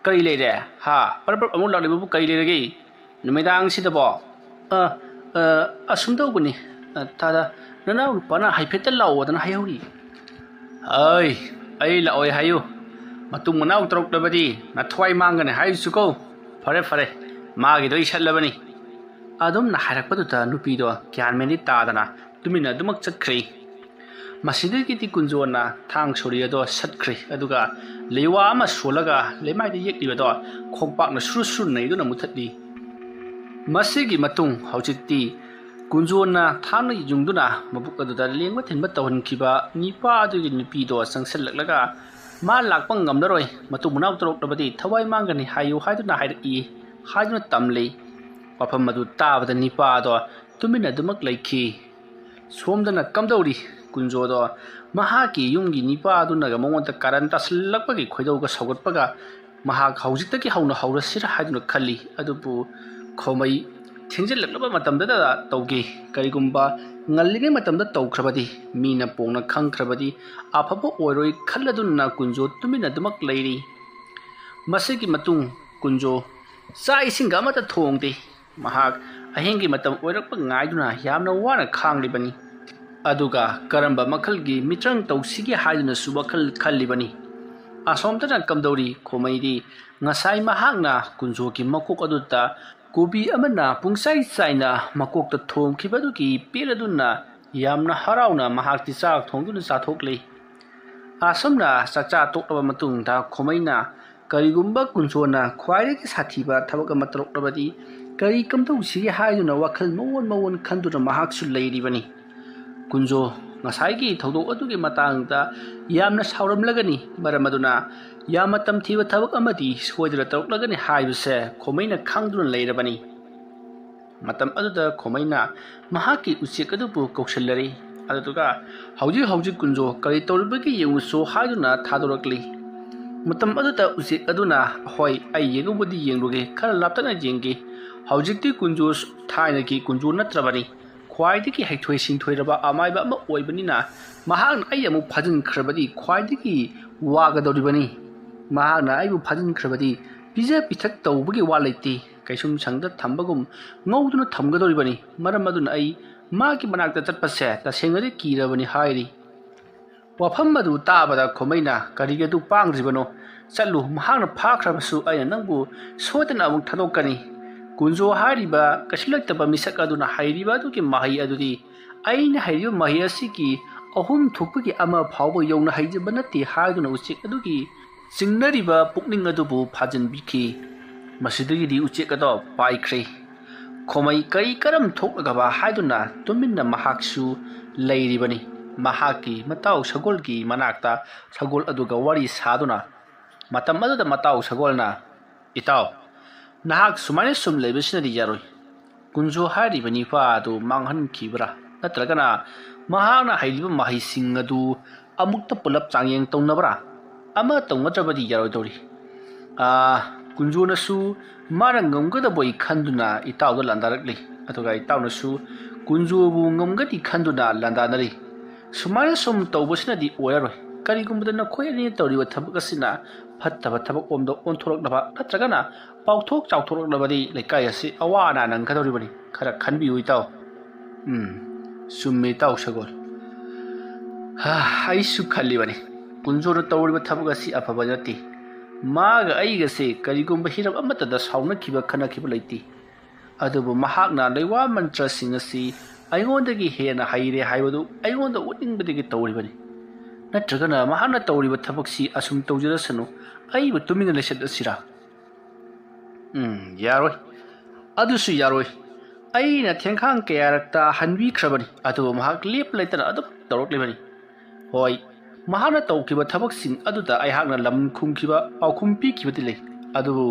ꯀꯔꯤ ꯂꯩꯔꯦ? ꯍꯥ? ꯄꯔꯞ ꯄꯔꯞ ꯑꯃꯨꯛ ꯂꯥꯛꯂꯤꯕꯕꯨ ꯀꯔꯤ ꯂꯩꯔꯒꯦ ꯅꯨꯃꯤꯗꯥꯡꯁꯤꯗꯕꯣ?" "ꯑ, ꯑ, ꯑꯁꯨꯝ ꯇꯧꯕꯅꯤ, ꯑ, ꯇꯥꯗ, ꯅꯅꯥꯎ ꯅꯨꯄꯥꯅ ꯍꯥꯏꯐꯦꯠꯇ ꯂꯥꯛꯑꯣꯗꯅ ꯍꯥꯏꯍꯧꯔꯤ꯫" "ꯑꯩ, ꯑꯩ ꯂꯥꯛꯑꯣꯏ ꯍꯥꯏꯌꯨ꯫ ꯃꯇꯨꯡ ꯃꯅꯥꯎ ꯇꯧꯔꯛꯂꯕꯗꯤ ꯅꯊ꯭ꯋꯥꯏ ꯃꯥꯡꯒꯅꯤ ꯍꯥꯏꯔꯤꯁꯤꯀꯣ꯫ ꯐꯔꯦ, ꯐꯔꯦ, ꯃꯥꯒꯤꯗꯣ ꯑꯩ ꯁꯠꯂꯕꯅꯤ꯫" ꯑꯗꯨꯝꯅ ꯍꯥꯏꯔꯛꯄꯗꯨꯗ ꯅꯨꯄꯤꯗꯣ ꯒ꯭ꯌꯥꯟ ꯃꯦꯟꯗꯤ ꯇꯥꯗꯅ ꯇꯨꯃꯤꯟꯅ ꯑꯗꯨꯃꯛ ꯆꯠꯈ꯭ꯔꯦ꯫ ꯃꯁꯤꯗꯒꯤꯗꯤ ꯀꯨꯟꯖꯣꯅ ꯊꯥꯡ ꯁꯣꯔꯤ ꯑꯗꯣ ꯁꯠꯈ꯭ꯔꯦ, ꯑꯗꯨꯒ ꯂꯩꯋꯥ ꯑꯃ ꯁꯣꯜꯂꯒ ꯂꯩꯃꯥꯏꯗ ꯌꯦꯛꯂꯤꯕꯗꯣ ꯈꯣꯡꯄꯥꯛꯅ ꯁꯨꯔꯨ ꯁꯨꯔꯨ ꯅꯩꯗꯨꯅ ꯃꯨꯊꯠꯂꯤ꯫ ꯃꯁꯤꯒꯤ ꯃꯇꯨꯡ ꯍꯧꯖꯤꯛꯇꯤ ꯀꯨꯟꯖꯣꯅ ꯊꯥꯡꯅ ꯌꯨꯡꯗꯨꯅ ꯃꯕꯨꯛ ꯑꯗꯨꯗ ꯂꯦꯡꯕ ꯊꯤꯟꯕ ꯇꯧꯍꯟꯈꯤꯕ ꯅꯤꯄꯥ ꯑꯗꯨꯒꯤ ꯅꯨꯄꯤꯗꯣ ꯆꯪꯁꯤꯜꯂꯛꯂꯒ ꯃꯥ ꯂꯥꯛꯄ ꯉꯝꯂꯔꯣꯏ, ꯃꯇꯨ ꯃꯅꯥꯎ ꯇꯧꯔꯛꯂꯕꯗꯤ ꯊꯋꯥꯏ ꯃꯥꯡꯒꯅꯤ ꯍꯥꯏꯌꯨ ꯍꯥꯏꯗꯨꯅ ꯍꯥꯏꯔꯛꯏ ꯍꯥꯏꯗꯨꯅ ꯇꯝꯂꯤ꯫ ꯋꯥꯐꯝ ꯑꯗꯨ ꯇꯥꯕꯗ ꯅꯤꯄꯥ ꯑꯗꯣ ꯇꯨꯃꯤꯟꯅ ꯑꯗꯨꯃꯛ ꯂꯩꯈꯤ꯫ ꯁꯣꯝꯗꯅ ꯀꯝꯗꯧꯔꯤ? ꯀꯨꯟꯖꯣꯗꯣ ꯃꯍꯥꯛꯀꯤ ꯌꯨꯝꯒꯤ ꯅꯤꯄꯥ ꯑꯗꯨꯅꯒ ꯃꯉꯣꯟꯗ ꯀꯥꯔꯟ ꯇꯥꯁꯤꯜꯂꯛꯄꯒꯤ ꯈꯣꯏꯗꯧꯒ ꯁꯧꯒꯠꯄꯒ ꯃꯍꯥꯛ ꯍꯧꯖꯤꯛꯇꯒꯤ ꯍꯧꯅ ꯍꯧꯔꯁꯤꯔ ꯍꯥꯏꯗꯨꯅ ꯈꯜꯂꯤ꯫ ꯑꯗꯨꯕꯨ ꯈꯣꯃꯩ ꯊꯦꯡꯖꯤꯜꯂꯛꯂꯕ ꯃꯇꯝꯗꯇ ꯇꯧꯒꯦ꯫ ꯀꯔꯤꯒꯨꯝꯕ ꯉꯜꯂꯤꯉꯩ ꯃꯇꯝꯗ ꯇꯧꯈ꯭ꯔꯕꯗꯤ, ꯃꯤꯅ ꯄꯣꯡꯅ ꯈꯪꯈ꯭ꯔꯕꯗꯤ ꯑꯐꯕ ꯑꯣꯏꯔꯣꯏ ꯈꯜꯂꯗꯨꯅ ꯀꯨꯟꯖꯣ ꯇꯨꯃꯤꯟꯅ ꯑꯗꯨꯃꯛ ꯂꯩꯔꯤ꯫ ꯃꯁꯤꯒꯤ ꯃꯇꯨꯡ ꯀꯨꯟꯖꯣ ꯆꯥꯛ ꯏꯁꯤꯡꯒ ꯑꯃꯠꯇ ꯊꯣꯡꯗꯦ꯫ ꯃꯍꯥꯛ ꯑꯍꯤꯡꯒꯤ ꯃꯇꯝ ꯑꯣꯏꯔꯛꯄ ꯉꯥꯏꯗꯨꯅ ꯌꯥꯝꯅ ꯋꯥꯅ ꯈꯥꯡꯂꯤꯕꯅꯤ꯫ ꯑꯗꯨꯒ ꯀꯔꯝꯕ ꯃꯈꯜꯒꯤ ꯃꯤꯇ꯭ꯔꯪ ꯇꯧꯁꯤꯒꯦ ꯍꯥꯏꯗꯨꯅꯁꯨ ꯋꯥꯈꯜ ꯈꯜꯂꯤꯕꯅꯤ꯫ ꯑꯁꯣꯝꯗꯅ ꯀꯝꯗꯧꯔꯤ? ꯈꯣꯃꯩꯗꯤ ꯉꯁꯥꯏ ꯃꯍꯥꯛꯅ ꯀꯨꯟꯖꯣꯒꯤ ꯃꯀꯣꯛ ꯑꯗꯨꯗ ꯀꯣꯕꯤ ꯑꯃꯅ ꯄꯨꯡꯆꯥꯏ ꯆꯥꯏꯅ ꯃꯀꯣꯛꯇ ꯊꯣꯝꯈꯤꯕꯗꯨꯒꯤ ꯄꯦꯜꯂꯗꯨꯅ ꯌꯥꯝꯅ ꯍꯔꯥꯎꯅ ꯃꯍꯥꯛꯇꯤ ꯆꯥꯛ ꯊꯣꯡꯗꯨꯅ ꯆꯥꯊꯣꯛꯂꯤ꯫ ꯑꯁꯨꯝꯅ ꯆꯥꯛꯆꯥ ꯇꯣꯛꯂꯕ ꯃꯇꯨꯡꯗ ꯈꯣꯃꯩꯅ ꯀꯔꯤꯒꯨꯝꯕ ꯀꯨꯟꯖꯣꯅ ꯈ꯭ꯋꯥꯏꯗꯒꯤ ꯁꯥꯊꯤꯕ ꯊꯕꯛ ꯑꯃ ꯇꯧꯔꯛꯂꯕꯗꯤ ꯀꯔꯤ ꯀꯝꯗꯧꯁꯤꯒꯦ ꯍꯥꯏꯗꯨꯅ ꯋꯥꯈꯜ ꯃꯑꯣꯟ ꯃꯑꯣꯟ ꯈꯟꯗꯨꯅ ꯃꯍꯥꯛꯁꯨ ꯂꯩꯔꯤꯕꯅꯤ꯫ ꯀꯨꯟꯖꯣ ꯉꯁꯥꯏꯒꯤ ꯊꯧꯗꯣꯛ ꯑꯗꯨꯒꯤ ꯃꯇꯥꯡꯗ ꯌꯥꯝꯅ ꯁꯥꯎꯔꯝꯂꯒꯅꯤ, ꯃꯔꯝ ꯑꯗꯨꯅ ꯌꯥꯝꯅ ꯇꯝꯊꯤꯕ ꯊꯕꯛ ꯑꯃꯗꯤ ꯁꯣꯏꯗꯅ ꯇꯧꯔꯛꯂꯒꯅꯤ ꯍꯥꯏꯕꯁꯦ ꯈꯣꯃꯩꯅ ꯈꯪꯗꯨꯅ ꯂꯩꯔꯕꯅꯤ꯫ ꯃꯇꯝ ꯑꯗꯨꯗ ꯈꯣꯃꯩꯅ ꯃꯍꯥꯛꯀꯤ ꯎꯆꯦꯛ ꯑꯗꯨꯕꯨ ꯀꯧꯁꯤꯜꯂꯔꯤ꯫ ꯑꯗꯨꯗꯨꯒ ꯍꯧꯖꯤꯛ ꯍꯧꯖꯤꯛ ꯀꯨꯟꯖꯣ ꯀꯔꯤ ꯇꯧꯔꯤꯕꯒꯦ ꯌꯦꯡꯉꯨꯁꯣ ꯍꯥꯏꯗꯨꯅ ꯊꯥꯗꯣꯔꯛꯂꯤ꯫ ꯃꯇꯝ ꯑꯗꯨꯗ ꯎꯆꯦꯛ ꯑꯗꯨꯅ, "ꯍꯣꯏ, ꯑꯩ ꯌꯦꯡꯉꯨꯕꯨꯗꯤ ꯌꯦꯡꯂꯨꯒꯦ, ꯈꯔ ꯂꯥꯞꯇꯛꯅ ꯌꯦꯡꯒꯦ꯫ ꯍꯧꯖꯤꯛꯇꯤ ꯀꯨꯟꯖꯣ ꯊꯥꯏꯅꯒꯤ ꯀꯨꯟꯖꯣ ꯅꯠꯇ꯭ꯔꯕꯅꯤ꯫ ꯈ꯭ꯋꯥꯏꯗꯒꯤ ꯍꯩꯊꯣꯏ ꯁꯤꯡꯊꯣꯏꯔꯕ ꯑꯃꯥꯏꯕ ꯑꯃ ꯑꯣꯏꯕꯅꯤꯅ ꯃꯍꯥꯛꯅ ꯑꯩ ꯑꯃꯨꯛ ꯐꯥꯖꯤꯟꯈ꯭ꯔꯕꯗꯤ ꯈ꯭ꯋꯥꯏꯗꯒꯤ ꯋꯥꯒꯗꯧꯔꯤꯕꯅꯤ꯫ ꯃꯍꯥꯛꯅ ꯑꯩꯕꯨ ꯐꯥꯖꯤꯟꯈ꯭ꯔꯕꯗꯤ ꯄꯤꯖ ꯄꯤꯊꯛ ꯇꯧꯕꯒꯤ ꯋꯥ ꯂꯩꯇꯦ, ꯀꯩꯁꯨꯝ ꯁꯪꯗ ꯊꯝꯕꯒꯨꯝ ꯉꯧꯗꯨꯅ ꯊꯝꯒꯗꯧꯔꯤꯕꯅꯤ꯫ ꯃꯔꯝ ꯑꯗꯨꯅ ꯑꯩ ꯃꯥꯒꯤ ꯃꯅꯥꯛꯇ ꯆꯠꯄꯁꯦ ꯇꯁꯦꯡꯅꯗꯤ ꯀꯤꯔꯕꯅꯤ" ꯍꯥꯏꯔꯤ꯫ ꯋꯥꯐꯝ ꯑꯗꯨ ꯇꯥꯕꯗ ꯈꯣꯃꯩꯅ, "ꯀꯔꯤꯒꯤ ꯑꯗꯨ ꯄꯥꯡꯗ꯭ꯔꯤꯕꯅꯣ? ꯆꯠꯂꯨ, ꯃꯍꯥꯛꯅ ꯐꯥꯈ꯭ꯔꯕꯁꯨ ꯑꯩꯅ ꯅꯪꯕꯨ ꯁꯣꯏꯗꯅ ꯑꯃꯨꯛ ꯊꯥꯗꯣꯛꯀꯅꯤ"꯫ ꯀꯨꯟꯖꯣ ꯍꯥꯏꯔꯤꯕ ꯀꯩꯁꯨ ꯂꯩꯇꯕ ꯃꯤꯁꯛ ꯑꯗꯨꯅ ꯍꯥꯏꯔꯤꯕ ꯑꯗꯨꯒꯤ ꯃꯍꯩ ꯑꯗꯨꯗꯤ ꯑꯩꯅ ꯍꯩꯔꯤꯕ ꯃꯍꯩ ꯑꯁꯤꯒꯤ ꯑꯍꯨꯝ ꯊꯣꯛꯄꯒꯤ ꯑꯃ ꯐꯥꯎꯕ ꯌꯧꯅ ꯍꯩꯖꯕ ꯅꯠꯇꯦ ꯍꯥꯏꯗꯨꯅ ꯎꯆꯦꯛ ꯑꯗꯨꯒꯤ ꯆꯤꯡꯅꯔꯤꯕ ꯄꯨꯛꯅꯤꯡ ꯑꯗꯨꯕꯨ ꯐꯥꯖꯤꯟꯕꯤꯈꯤ꯫ ꯃꯁꯤꯗꯒꯤꯗꯤ ꯎꯆꯦꯛ ꯑꯗꯣ ꯄꯥꯏꯈ꯭ꯔꯦ꯫ ꯈꯣꯃꯩ ꯀꯔꯤ ꯀꯔꯝ ꯊꯣꯛꯂꯒꯕ ꯍꯥꯏꯗꯨꯅ ꯇꯨꯃꯤꯟꯅ ꯃꯍꯥꯛꯁꯨ ꯂꯩꯔꯤꯕꯅꯤ꯫ ꯃꯍꯥꯛꯀꯤ ꯃꯇꯥꯎ ꯁꯒꯣꯜꯒꯤ ꯃꯅꯥꯛꯇ ꯁꯒꯣꯜ ꯑꯗꯨꯒ ꯋꯥꯔꯤ ꯁꯥꯗꯨꯅ꯫ ꯃꯇꯝ ꯑꯗꯨꯗ ꯃꯇꯥꯎ ꯁꯒꯣꯜꯅ, "ꯏꯇꯥꯎ, ꯅꯍꯥꯛ ꯁꯨꯃꯥꯏꯅ ꯁꯨꯝ ꯂꯩꯕꯁꯤꯅꯗꯤ ꯌꯥꯔꯣꯏ꯫ ꯀꯨꯟꯖꯣ ꯍꯥꯏꯔꯤꯕ ꯅꯤꯄꯥ ꯑꯗꯨ ꯃꯥꯡꯍꯟꯈꯤꯕ꯭ꯔꯥ? ꯅꯠꯇ꯭ꯔꯒꯅ ꯃꯍꯥꯛꯅ ꯍꯩꯔꯤꯕ ꯃꯍꯩꯁꯤꯡ ꯑꯗꯨ ꯑꯃꯨꯛꯇ ꯄꯨꯂꯞ ꯆꯥꯡꯌꯦꯡ ꯇꯧꯅꯕ꯭ꯔꯥ? ꯑꯃ ꯇꯧꯅꯗ꯭ꯔꯕꯗꯤ ꯌꯥꯔꯣꯏꯗꯧꯔꯤ꯫" ꯑꯥ, ꯀꯨꯟꯖꯣꯅꯁꯨ ꯃꯥꯅ ꯉꯝꯒꯗꯕꯣꯏ ꯈꯟꯗꯨꯅ ꯏꯇꯥꯎꯗ ꯂꯥꯟꯗꯥꯔꯛꯂꯤ, ꯑꯗꯨꯒ ꯏꯇꯥꯎꯅꯁꯨ ꯀꯨꯟꯖꯣꯕꯨ ꯉꯝꯒꯅꯤ ꯈꯟꯗꯨꯅ ꯂꯥꯟꯗꯥꯅꯔꯤ꯫ ꯁꯨꯃꯥꯏꯅ ꯁꯨꯝ ꯇꯧꯕꯁꯤꯅꯗꯤ ꯑꯣꯏꯔꯔꯣꯏ꯫ ꯀꯔꯤꯒꯨꯝꯕꯗ ꯅꯈꯣꯏ ꯑꯅꯤꯅ ꯇꯧꯔꯤꯕ ꯊꯕꯛ ꯑꯁꯤꯅ ꯐꯠꯇꯕ ꯊꯕꯛ ꯑꯣꯝꯗ ꯑꯣꯟꯊꯣꯔꯛꯅꯕ ꯅꯠꯇ꯭ꯔꯒꯅ ꯄꯥꯎꯊꯣꯛ ꯆꯥꯎꯊꯣꯔꯛꯂꯕꯗꯤ ꯂꯩꯀꯥꯏ ꯑꯁꯤ ꯑꯋꯥ ꯑꯅꯥ ꯅꯪꯒꯗꯧꯔꯤꯕꯅꯤ꯫ ꯈꯔ ꯈꯟꯕꯤꯌꯨ ꯏꯇꯥꯎ꯫ ꯎꯝ, ꯆꯨꯝꯃꯤ ꯏꯇꯥꯎ ꯁꯒꯣꯜ꯫ ꯍꯥ, ꯑꯩꯁꯨ ꯈꯜꯂꯤꯕꯅꯤ꯫ ꯀꯨꯟꯖꯣꯅ ꯇꯧꯔꯤꯕ ꯊꯕꯛ ꯑꯁꯤ ꯑꯐꯕ ꯅꯠꯇꯦ꯫ ꯃꯥꯒ ꯑꯩꯒꯁꯦ ꯀꯔꯤꯒꯨꯝꯕ ꯍꯤꯔꯝ ꯑꯃꯠꯇꯗ ꯁꯥꯎꯅꯈꯤꯕ ꯈꯠꯅꯈꯤꯕ ꯂꯩꯇꯦ꯫ ꯑꯗꯨꯕꯨ ꯃꯍꯥꯛꯅ ꯂꯩꯋꯥ ꯃꯟꯇ꯭ꯔꯁꯤꯡ ꯑꯁꯤ ꯑꯩꯉꯣꯟꯗꯒꯤ ꯍꯦꯟꯅ ꯍꯩꯔꯦ ꯍꯥꯏꯕꯗꯨ ꯑꯩꯉꯣꯟꯗ ꯎꯠꯅꯤꯡꯕꯗꯒꯤ ꯇꯧꯔꯤꯕꯅꯤ꯫ ꯅꯠꯇ꯭ꯔꯒꯅ ꯃꯍꯥꯛꯅ ꯇꯧꯔꯤꯕ ꯊꯕꯛꯁꯤ ꯑꯁꯨꯝ ꯇꯧꯖꯔꯁꯅꯨ, ꯑꯩꯕꯨ ꯇꯨꯃꯤꯟꯅ ꯂꯩꯁꯤꯜꯂꯁꯤꯔꯥ? ꯎꯝ, ꯌꯥꯔꯣꯏ꯫ ꯑꯗꯨꯁꯨ ꯌꯥꯔꯣꯏ꯫ ꯑꯩꯅ ꯊꯦꯡꯈꯥꯡ ꯀꯌꯥꯔꯛꯇ ꯍꯟꯕꯤꯈ꯭ꯔꯕꯅꯤ, ꯑꯗꯨꯕꯨ ꯃꯍꯥꯛ ꯂꯦꯞꯄ ꯂꯩꯇꯅ ꯑꯗꯨꯝ ꯇꯧꯔꯛꯂꯤꯕꯅꯤ꯫ ꯍꯣꯏ, ꯃꯍꯥꯛꯅ ꯇꯧꯈꯤꯕ ꯊꯕꯛꯁꯤꯡ ꯑꯗꯨꯗ ꯑꯩꯍꯥꯛꯅ ꯂꯝ ꯈꯨꯝꯈꯤꯕ, ꯄꯥꯎꯈꯨꯝ ꯄꯤꯈꯤꯕꯗꯤ ꯂꯩ, ꯑꯗꯨꯕꯨ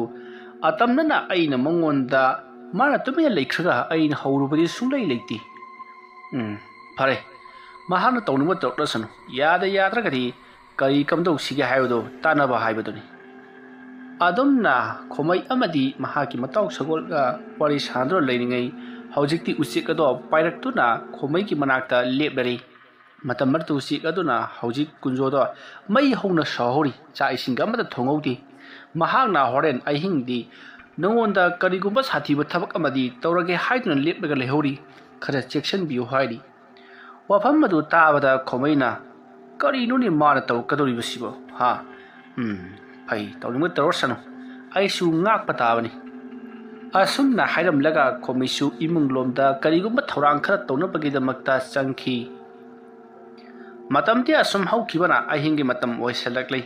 ꯑꯇꯝꯅꯅ ꯑꯩꯅ ꯃꯉꯣꯟꯗ ꯃꯥꯅ ꯇꯨꯃꯤꯟꯅ ꯂꯩꯈ꯭ꯔꯒ ꯑꯩꯅ ꯍꯧꯔꯨꯕꯗꯤ ꯁꯨꯡꯂꯩ ꯂꯩꯇꯦ꯫ ꯎꯝ, ꯐꯔꯦ, ꯃꯍꯥꯛꯅ ꯇꯧꯅꯤꯡꯕ ꯇꯧꯔꯛꯂꯁꯅꯨ, ꯌꯥꯗ ꯌꯥꯗ꯭ꯔꯒꯗꯤ ꯀꯔꯤ ꯀꯝꯗꯧꯁꯤꯒꯦ ꯍꯥꯏꯕꯗꯨ ꯇꯥꯟꯅꯕ ꯍꯥꯏꯕꯗꯨꯅꯤ꯫ ꯑꯗꯨꯝꯅ ꯈꯣꯃꯩ ꯑꯃꯗꯤ ꯃꯍꯥꯛꯀꯤ ꯃꯇꯥꯎ ꯁꯒꯣꯜꯒ ꯋꯥꯔꯤ ꯁꯥꯟꯅꯗꯨꯅ ꯂꯩꯔꯤꯉꯩ, ꯍꯧꯖꯤꯛꯇꯤ ꯎꯆꯦꯛ ꯑꯗꯣ ꯄꯥꯏꯔꯛꯇꯨꯅ ꯈꯣꯃꯩꯒꯤ ꯃꯅꯥꯛꯇ ꯂꯦꯞꯂꯔꯤ꯫ ꯃꯇꯝ ꯑꯗꯨꯗ ꯎꯆꯦꯛ ꯑꯗꯨꯅ ꯍꯧꯖꯤꯛ ꯀꯨꯟꯖꯣꯗꯣ ꯃꯩ ꯍꯧꯅ ꯁꯧꯍꯧꯔꯤ꯫ ꯆꯥꯛ ꯏꯁꯤꯡꯒ ꯑꯃꯠꯇ ꯊꯣꯡꯍꯧꯗꯦ꯫ ꯃꯍꯥꯛꯅ ꯍꯣꯔꯦꯟ ꯑꯍꯤꯡꯗꯤ ꯅꯉꯣꯟꯗ ꯀꯔꯤꯒꯨꯝꯕ ꯁꯥꯊꯤꯕ ꯊꯕꯛ ꯑꯃꯗꯤ ꯇꯧꯔꯒꯦ ꯍꯥꯏꯗꯨꯅ ꯂꯦꯞꯂꯒ ꯂꯩꯍꯧꯔꯤ꯫ ꯈꯔ ꯆꯦꯛꯁꯤꯟꯕꯤꯌꯨ ꯍꯥꯏꯔꯤ꯫ ꯋꯥꯐꯝ ꯑꯗꯨ ꯇꯥꯕꯗ ꯈꯣꯃꯩꯅ, "ꯀꯔꯤꯅꯣꯅꯦ ꯃꯥꯅ ꯇꯧꯔꯛꯀꯗꯧꯔꯤꯕꯁꯤꯕꯣ? ꯍꯥ? ꯎꯝ, ꯐꯩ, ꯇꯧꯅꯤꯡꯕ ꯇꯧꯔꯁꯅꯨ꯫ ꯑꯩꯁꯨ ꯉꯥꯛꯄ ꯇꯥꯕꯅꯤ꯫" ꯑꯁꯨꯝꯅ ꯍꯥꯏꯔꯝꯂꯒ ꯈꯣꯃꯩꯁꯨ ꯏꯃꯨꯡ ꯂꯣꯝꯗ ꯀꯔꯤꯒꯨꯝꯕ ꯊꯧꯔꯥꯡ ꯈꯔ ꯇꯧꯅꯕꯒꯤꯗꯃꯛꯇ ꯆꯪꯈꯤ꯫ ꯃꯇꯝꯗꯤ ꯑꯁꯨꯝ ꯍꯧꯈꯤꯕꯅ ꯑꯍꯤꯡꯒꯤ ꯃꯇꯝ ꯑꯣꯏꯁꯤꯜꯂꯛꯂꯤ꯫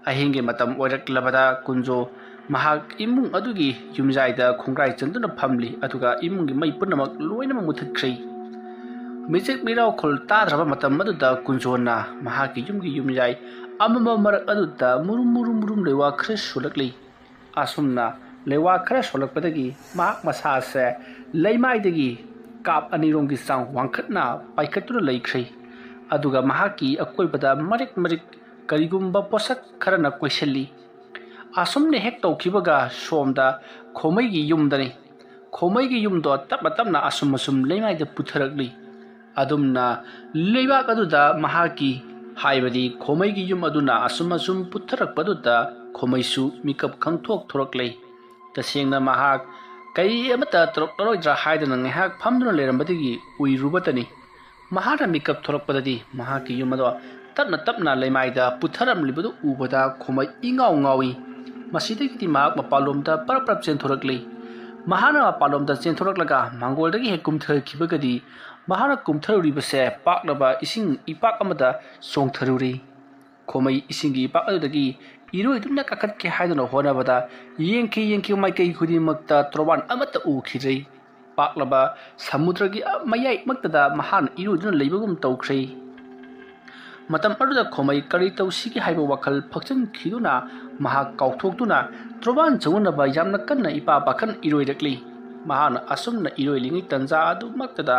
ꯑꯍꯤꯡꯒꯤ ꯃꯇꯝ ꯑꯣꯏꯔꯛꯂꯕꯗ ꯀꯨꯟꯖꯣ ꯃꯍꯥꯛ ꯏꯃꯨꯡ ꯑꯗꯨꯒꯤ ꯌꯨꯝꯖꯥꯏꯗ ꯈꯣꯡꯒ꯭ꯔꯥꯏ ꯆꯟꯗꯨꯅ ꯐꯝꯂꯤ, ꯑꯗꯨꯒ ꯏꯃꯨꯡꯒꯤ ꯃꯩ ꯄꯨꯝꯅꯃꯛ ꯂꯣꯏꯅꯃꯛ ꯃꯨꯊꯠꯈ꯭ꯔꯦ꯫ ꯃꯤꯆꯤꯛ ꯃꯤꯔꯥꯎꯈꯣꯜ ꯇꯥꯗ꯭ꯔꯕ ꯃꯇꯝ ꯑꯗꯨꯗ ꯀꯨꯟꯖꯣꯟꯅ ꯃꯍꯥꯛꯀꯤ ꯌꯨꯝꯒꯤ ꯌꯨꯝꯌꯥꯏ ꯑꯃꯝꯕ ꯃꯔꯛ ꯑꯗꯨꯗ ꯃꯨꯔꯨꯝ ꯃꯨꯔꯨꯝ ꯃꯨꯔꯨꯝ ꯂꯩꯋꯥ ꯈꯔ ꯁꯣꯜꯂꯛꯂꯤ꯫ ꯑꯁꯨꯝꯅ ꯂꯩꯋꯥ ꯈꯔ ꯁꯣꯜꯂꯛꯄꯗꯒꯤ ꯃꯍꯥꯛ ꯃꯁꯥꯁꯦ ꯂꯩꯃꯥꯏꯗꯒꯤ ꯀꯥꯞ ꯑꯅꯤꯔꯣꯝꯒꯤ ꯆꯥꯡ ꯋꯥꯡꯈꯠꯅ ꯄꯥꯏꯈꯠꯇꯨꯅ ꯂꯩꯈ꯭ꯔꯦ꯫ ꯑꯗꯨꯒ ꯃꯍꯥꯛꯀꯤ ꯑꯀꯣꯏꯕꯗ ꯃꯔꯤꯛ ꯃꯔꯤꯛ ꯀꯔꯤꯒꯨꯝꯕ ꯄꯣꯠꯁꯛ ꯈꯔꯅ ꯀꯣꯏꯁꯤꯜꯂꯤ꯫ ꯑꯁꯨꯝꯅ ꯍꯦꯛ ꯇꯧꯈꯤꯕꯒ ꯁꯣꯝꯗ ꯈꯣꯃꯩꯒꯤ ꯌꯨꯝꯗꯅꯤ꯫ ꯈꯣꯃꯩꯒꯤ ꯌꯨꯝꯗꯣ ꯇꯞꯅ ꯇꯞꯅ ꯑꯁꯨꯝ ꯑꯁꯨꯝ ꯂꯩꯃꯥꯏꯗ ꯄꯨꯊꯔꯛꯂꯤ꯫ ꯑꯗꯨꯝꯅ ꯂꯩꯕꯥꯛ ꯑꯗꯨꯗ ꯃꯍꯥꯛꯀꯤ, ꯍꯥꯏꯕꯗꯤ ꯈꯣꯃꯩꯒꯤ ꯌꯨꯝ ꯑꯗꯨꯅ ꯑꯁꯨꯝ ꯑꯁꯨꯝ ꯄꯨꯊꯔꯛꯄꯗꯨꯗ ꯈꯣꯃꯩꯁꯨ ꯃꯤꯀꯞ ꯈꯪꯊꯣꯛ ꯊꯣꯔꯛꯂꯦ꯫ ꯇꯁꯦꯡꯅ ꯃꯍꯥꯛ ꯀꯔꯤ ꯑꯃꯠꯇ ꯇꯧꯔꯛꯂꯔꯣꯏꯗ꯭ꯔꯥ ꯍꯥꯏꯗꯨꯅ ꯉꯥꯏꯍꯥꯛ ꯐꯝꯗꯨꯅ ꯂꯩꯔꯝꯕꯗꯒꯤ ꯎꯏꯔꯨꯕꯇꯅꯤ꯫ ꯃꯍꯥꯛꯅ ꯃꯤꯀꯞ ꯊꯣꯛꯂꯛꯄꯗꯗꯤ ꯃꯍꯥꯛꯀꯤ ꯌꯨꯝ ꯑꯗꯣ ꯇꯞꯅ ꯇꯞꯅ ꯂꯩꯃꯥꯏꯗ ꯄꯨꯊꯔꯝꯂꯤꯕꯗꯨ ꯎꯕꯗ ꯈꯣꯃꯩ ꯏꯉꯥꯎ ꯉꯥꯎꯏ꯫ ꯃꯁꯤꯗꯒꯤꯗꯤ ꯃꯍꯥꯛ ꯃꯄꯥꯟꯂꯣꯝꯗ ꯄꯔꯞ ꯄꯔꯞ ꯆꯦꯟꯊꯣꯔꯛꯂꯤ꯫ ꯃꯍꯥꯛꯅ ꯃꯄꯥꯟꯂꯣꯝꯗ ꯆꯦꯟꯊꯣꯔꯛꯂꯒ ꯃꯥꯡꯒꯣꯜꯗꯒꯤ ꯍꯦꯛ ꯀꯨꯝꯊꯈꯤꯕꯒꯗꯤ ꯃꯍꯥꯛꯅ ꯀꯨꯝꯊꯔꯨꯔꯤꯕꯁꯦ ꯄꯥꯛꯂꯕ ꯏꯁꯤꯡ ꯏꯄꯥꯛ ꯑꯃꯗ ꯆꯣꯡꯊꯔꯨꯔꯤ꯫ ꯈꯣꯃꯩ ꯏꯁꯤꯡꯒꯤ ꯏꯄꯥꯛ ꯑꯗꯨꯗꯒꯤ ꯏꯔꯣꯏꯗꯨꯅ ꯀꯥꯈꯠꯀꯦ ꯍꯥꯏꯗꯨꯅ ꯍꯣꯠꯅꯕꯗ ꯌꯦꯡꯈꯤ ꯌꯦꯡꯈꯤ ꯃꯥꯏꯀꯩ ꯈꯨꯗꯤꯡꯃꯛꯇ ꯇꯣꯔꯕꯥꯟ ꯑꯃꯠꯇ ꯎꯈꯤꯗ꯭ꯔꯦ꯫ ꯄꯥꯛꯂꯕ ꯁꯃꯨꯗ꯭ꯔꯒꯤ ꯃꯌꯥꯏꯃꯛꯇꯗ ꯃꯍꯥꯛꯅ ꯏꯔꯣꯏꯗꯨꯅ ꯂꯩꯕꯒꯨꯝ ꯇꯧꯈ꯭ꯔꯦ꯫ ꯃꯇꯝ ꯑꯗꯨꯗ ꯈꯣꯃꯩ ꯀꯔꯤ ꯇꯧꯁꯤꯒꯦ ꯍꯥꯏꯕ ꯋꯥꯈꯜ ꯐꯛꯆꯟꯈꯤꯗꯨꯅ ꯃꯍꯥꯛ ꯀꯥꯎꯊꯣꯛꯇꯨꯅ ꯇꯣꯔꯕꯥꯟ ꯆꯧꯅꯅꯕ ꯌꯥꯝꯅ ꯀꯟꯅ ꯏꯄꯥ ꯄꯥꯈꯠꯅ ꯏꯔꯣꯏꯔꯛꯂꯤ꯫ ꯃꯍꯥꯛꯅ ꯑꯁꯨꯝꯅ ꯏꯔꯣꯏꯔꯤꯉꯩ ꯇꯟꯖꯥ ꯑꯗꯨꯃꯛꯇꯗ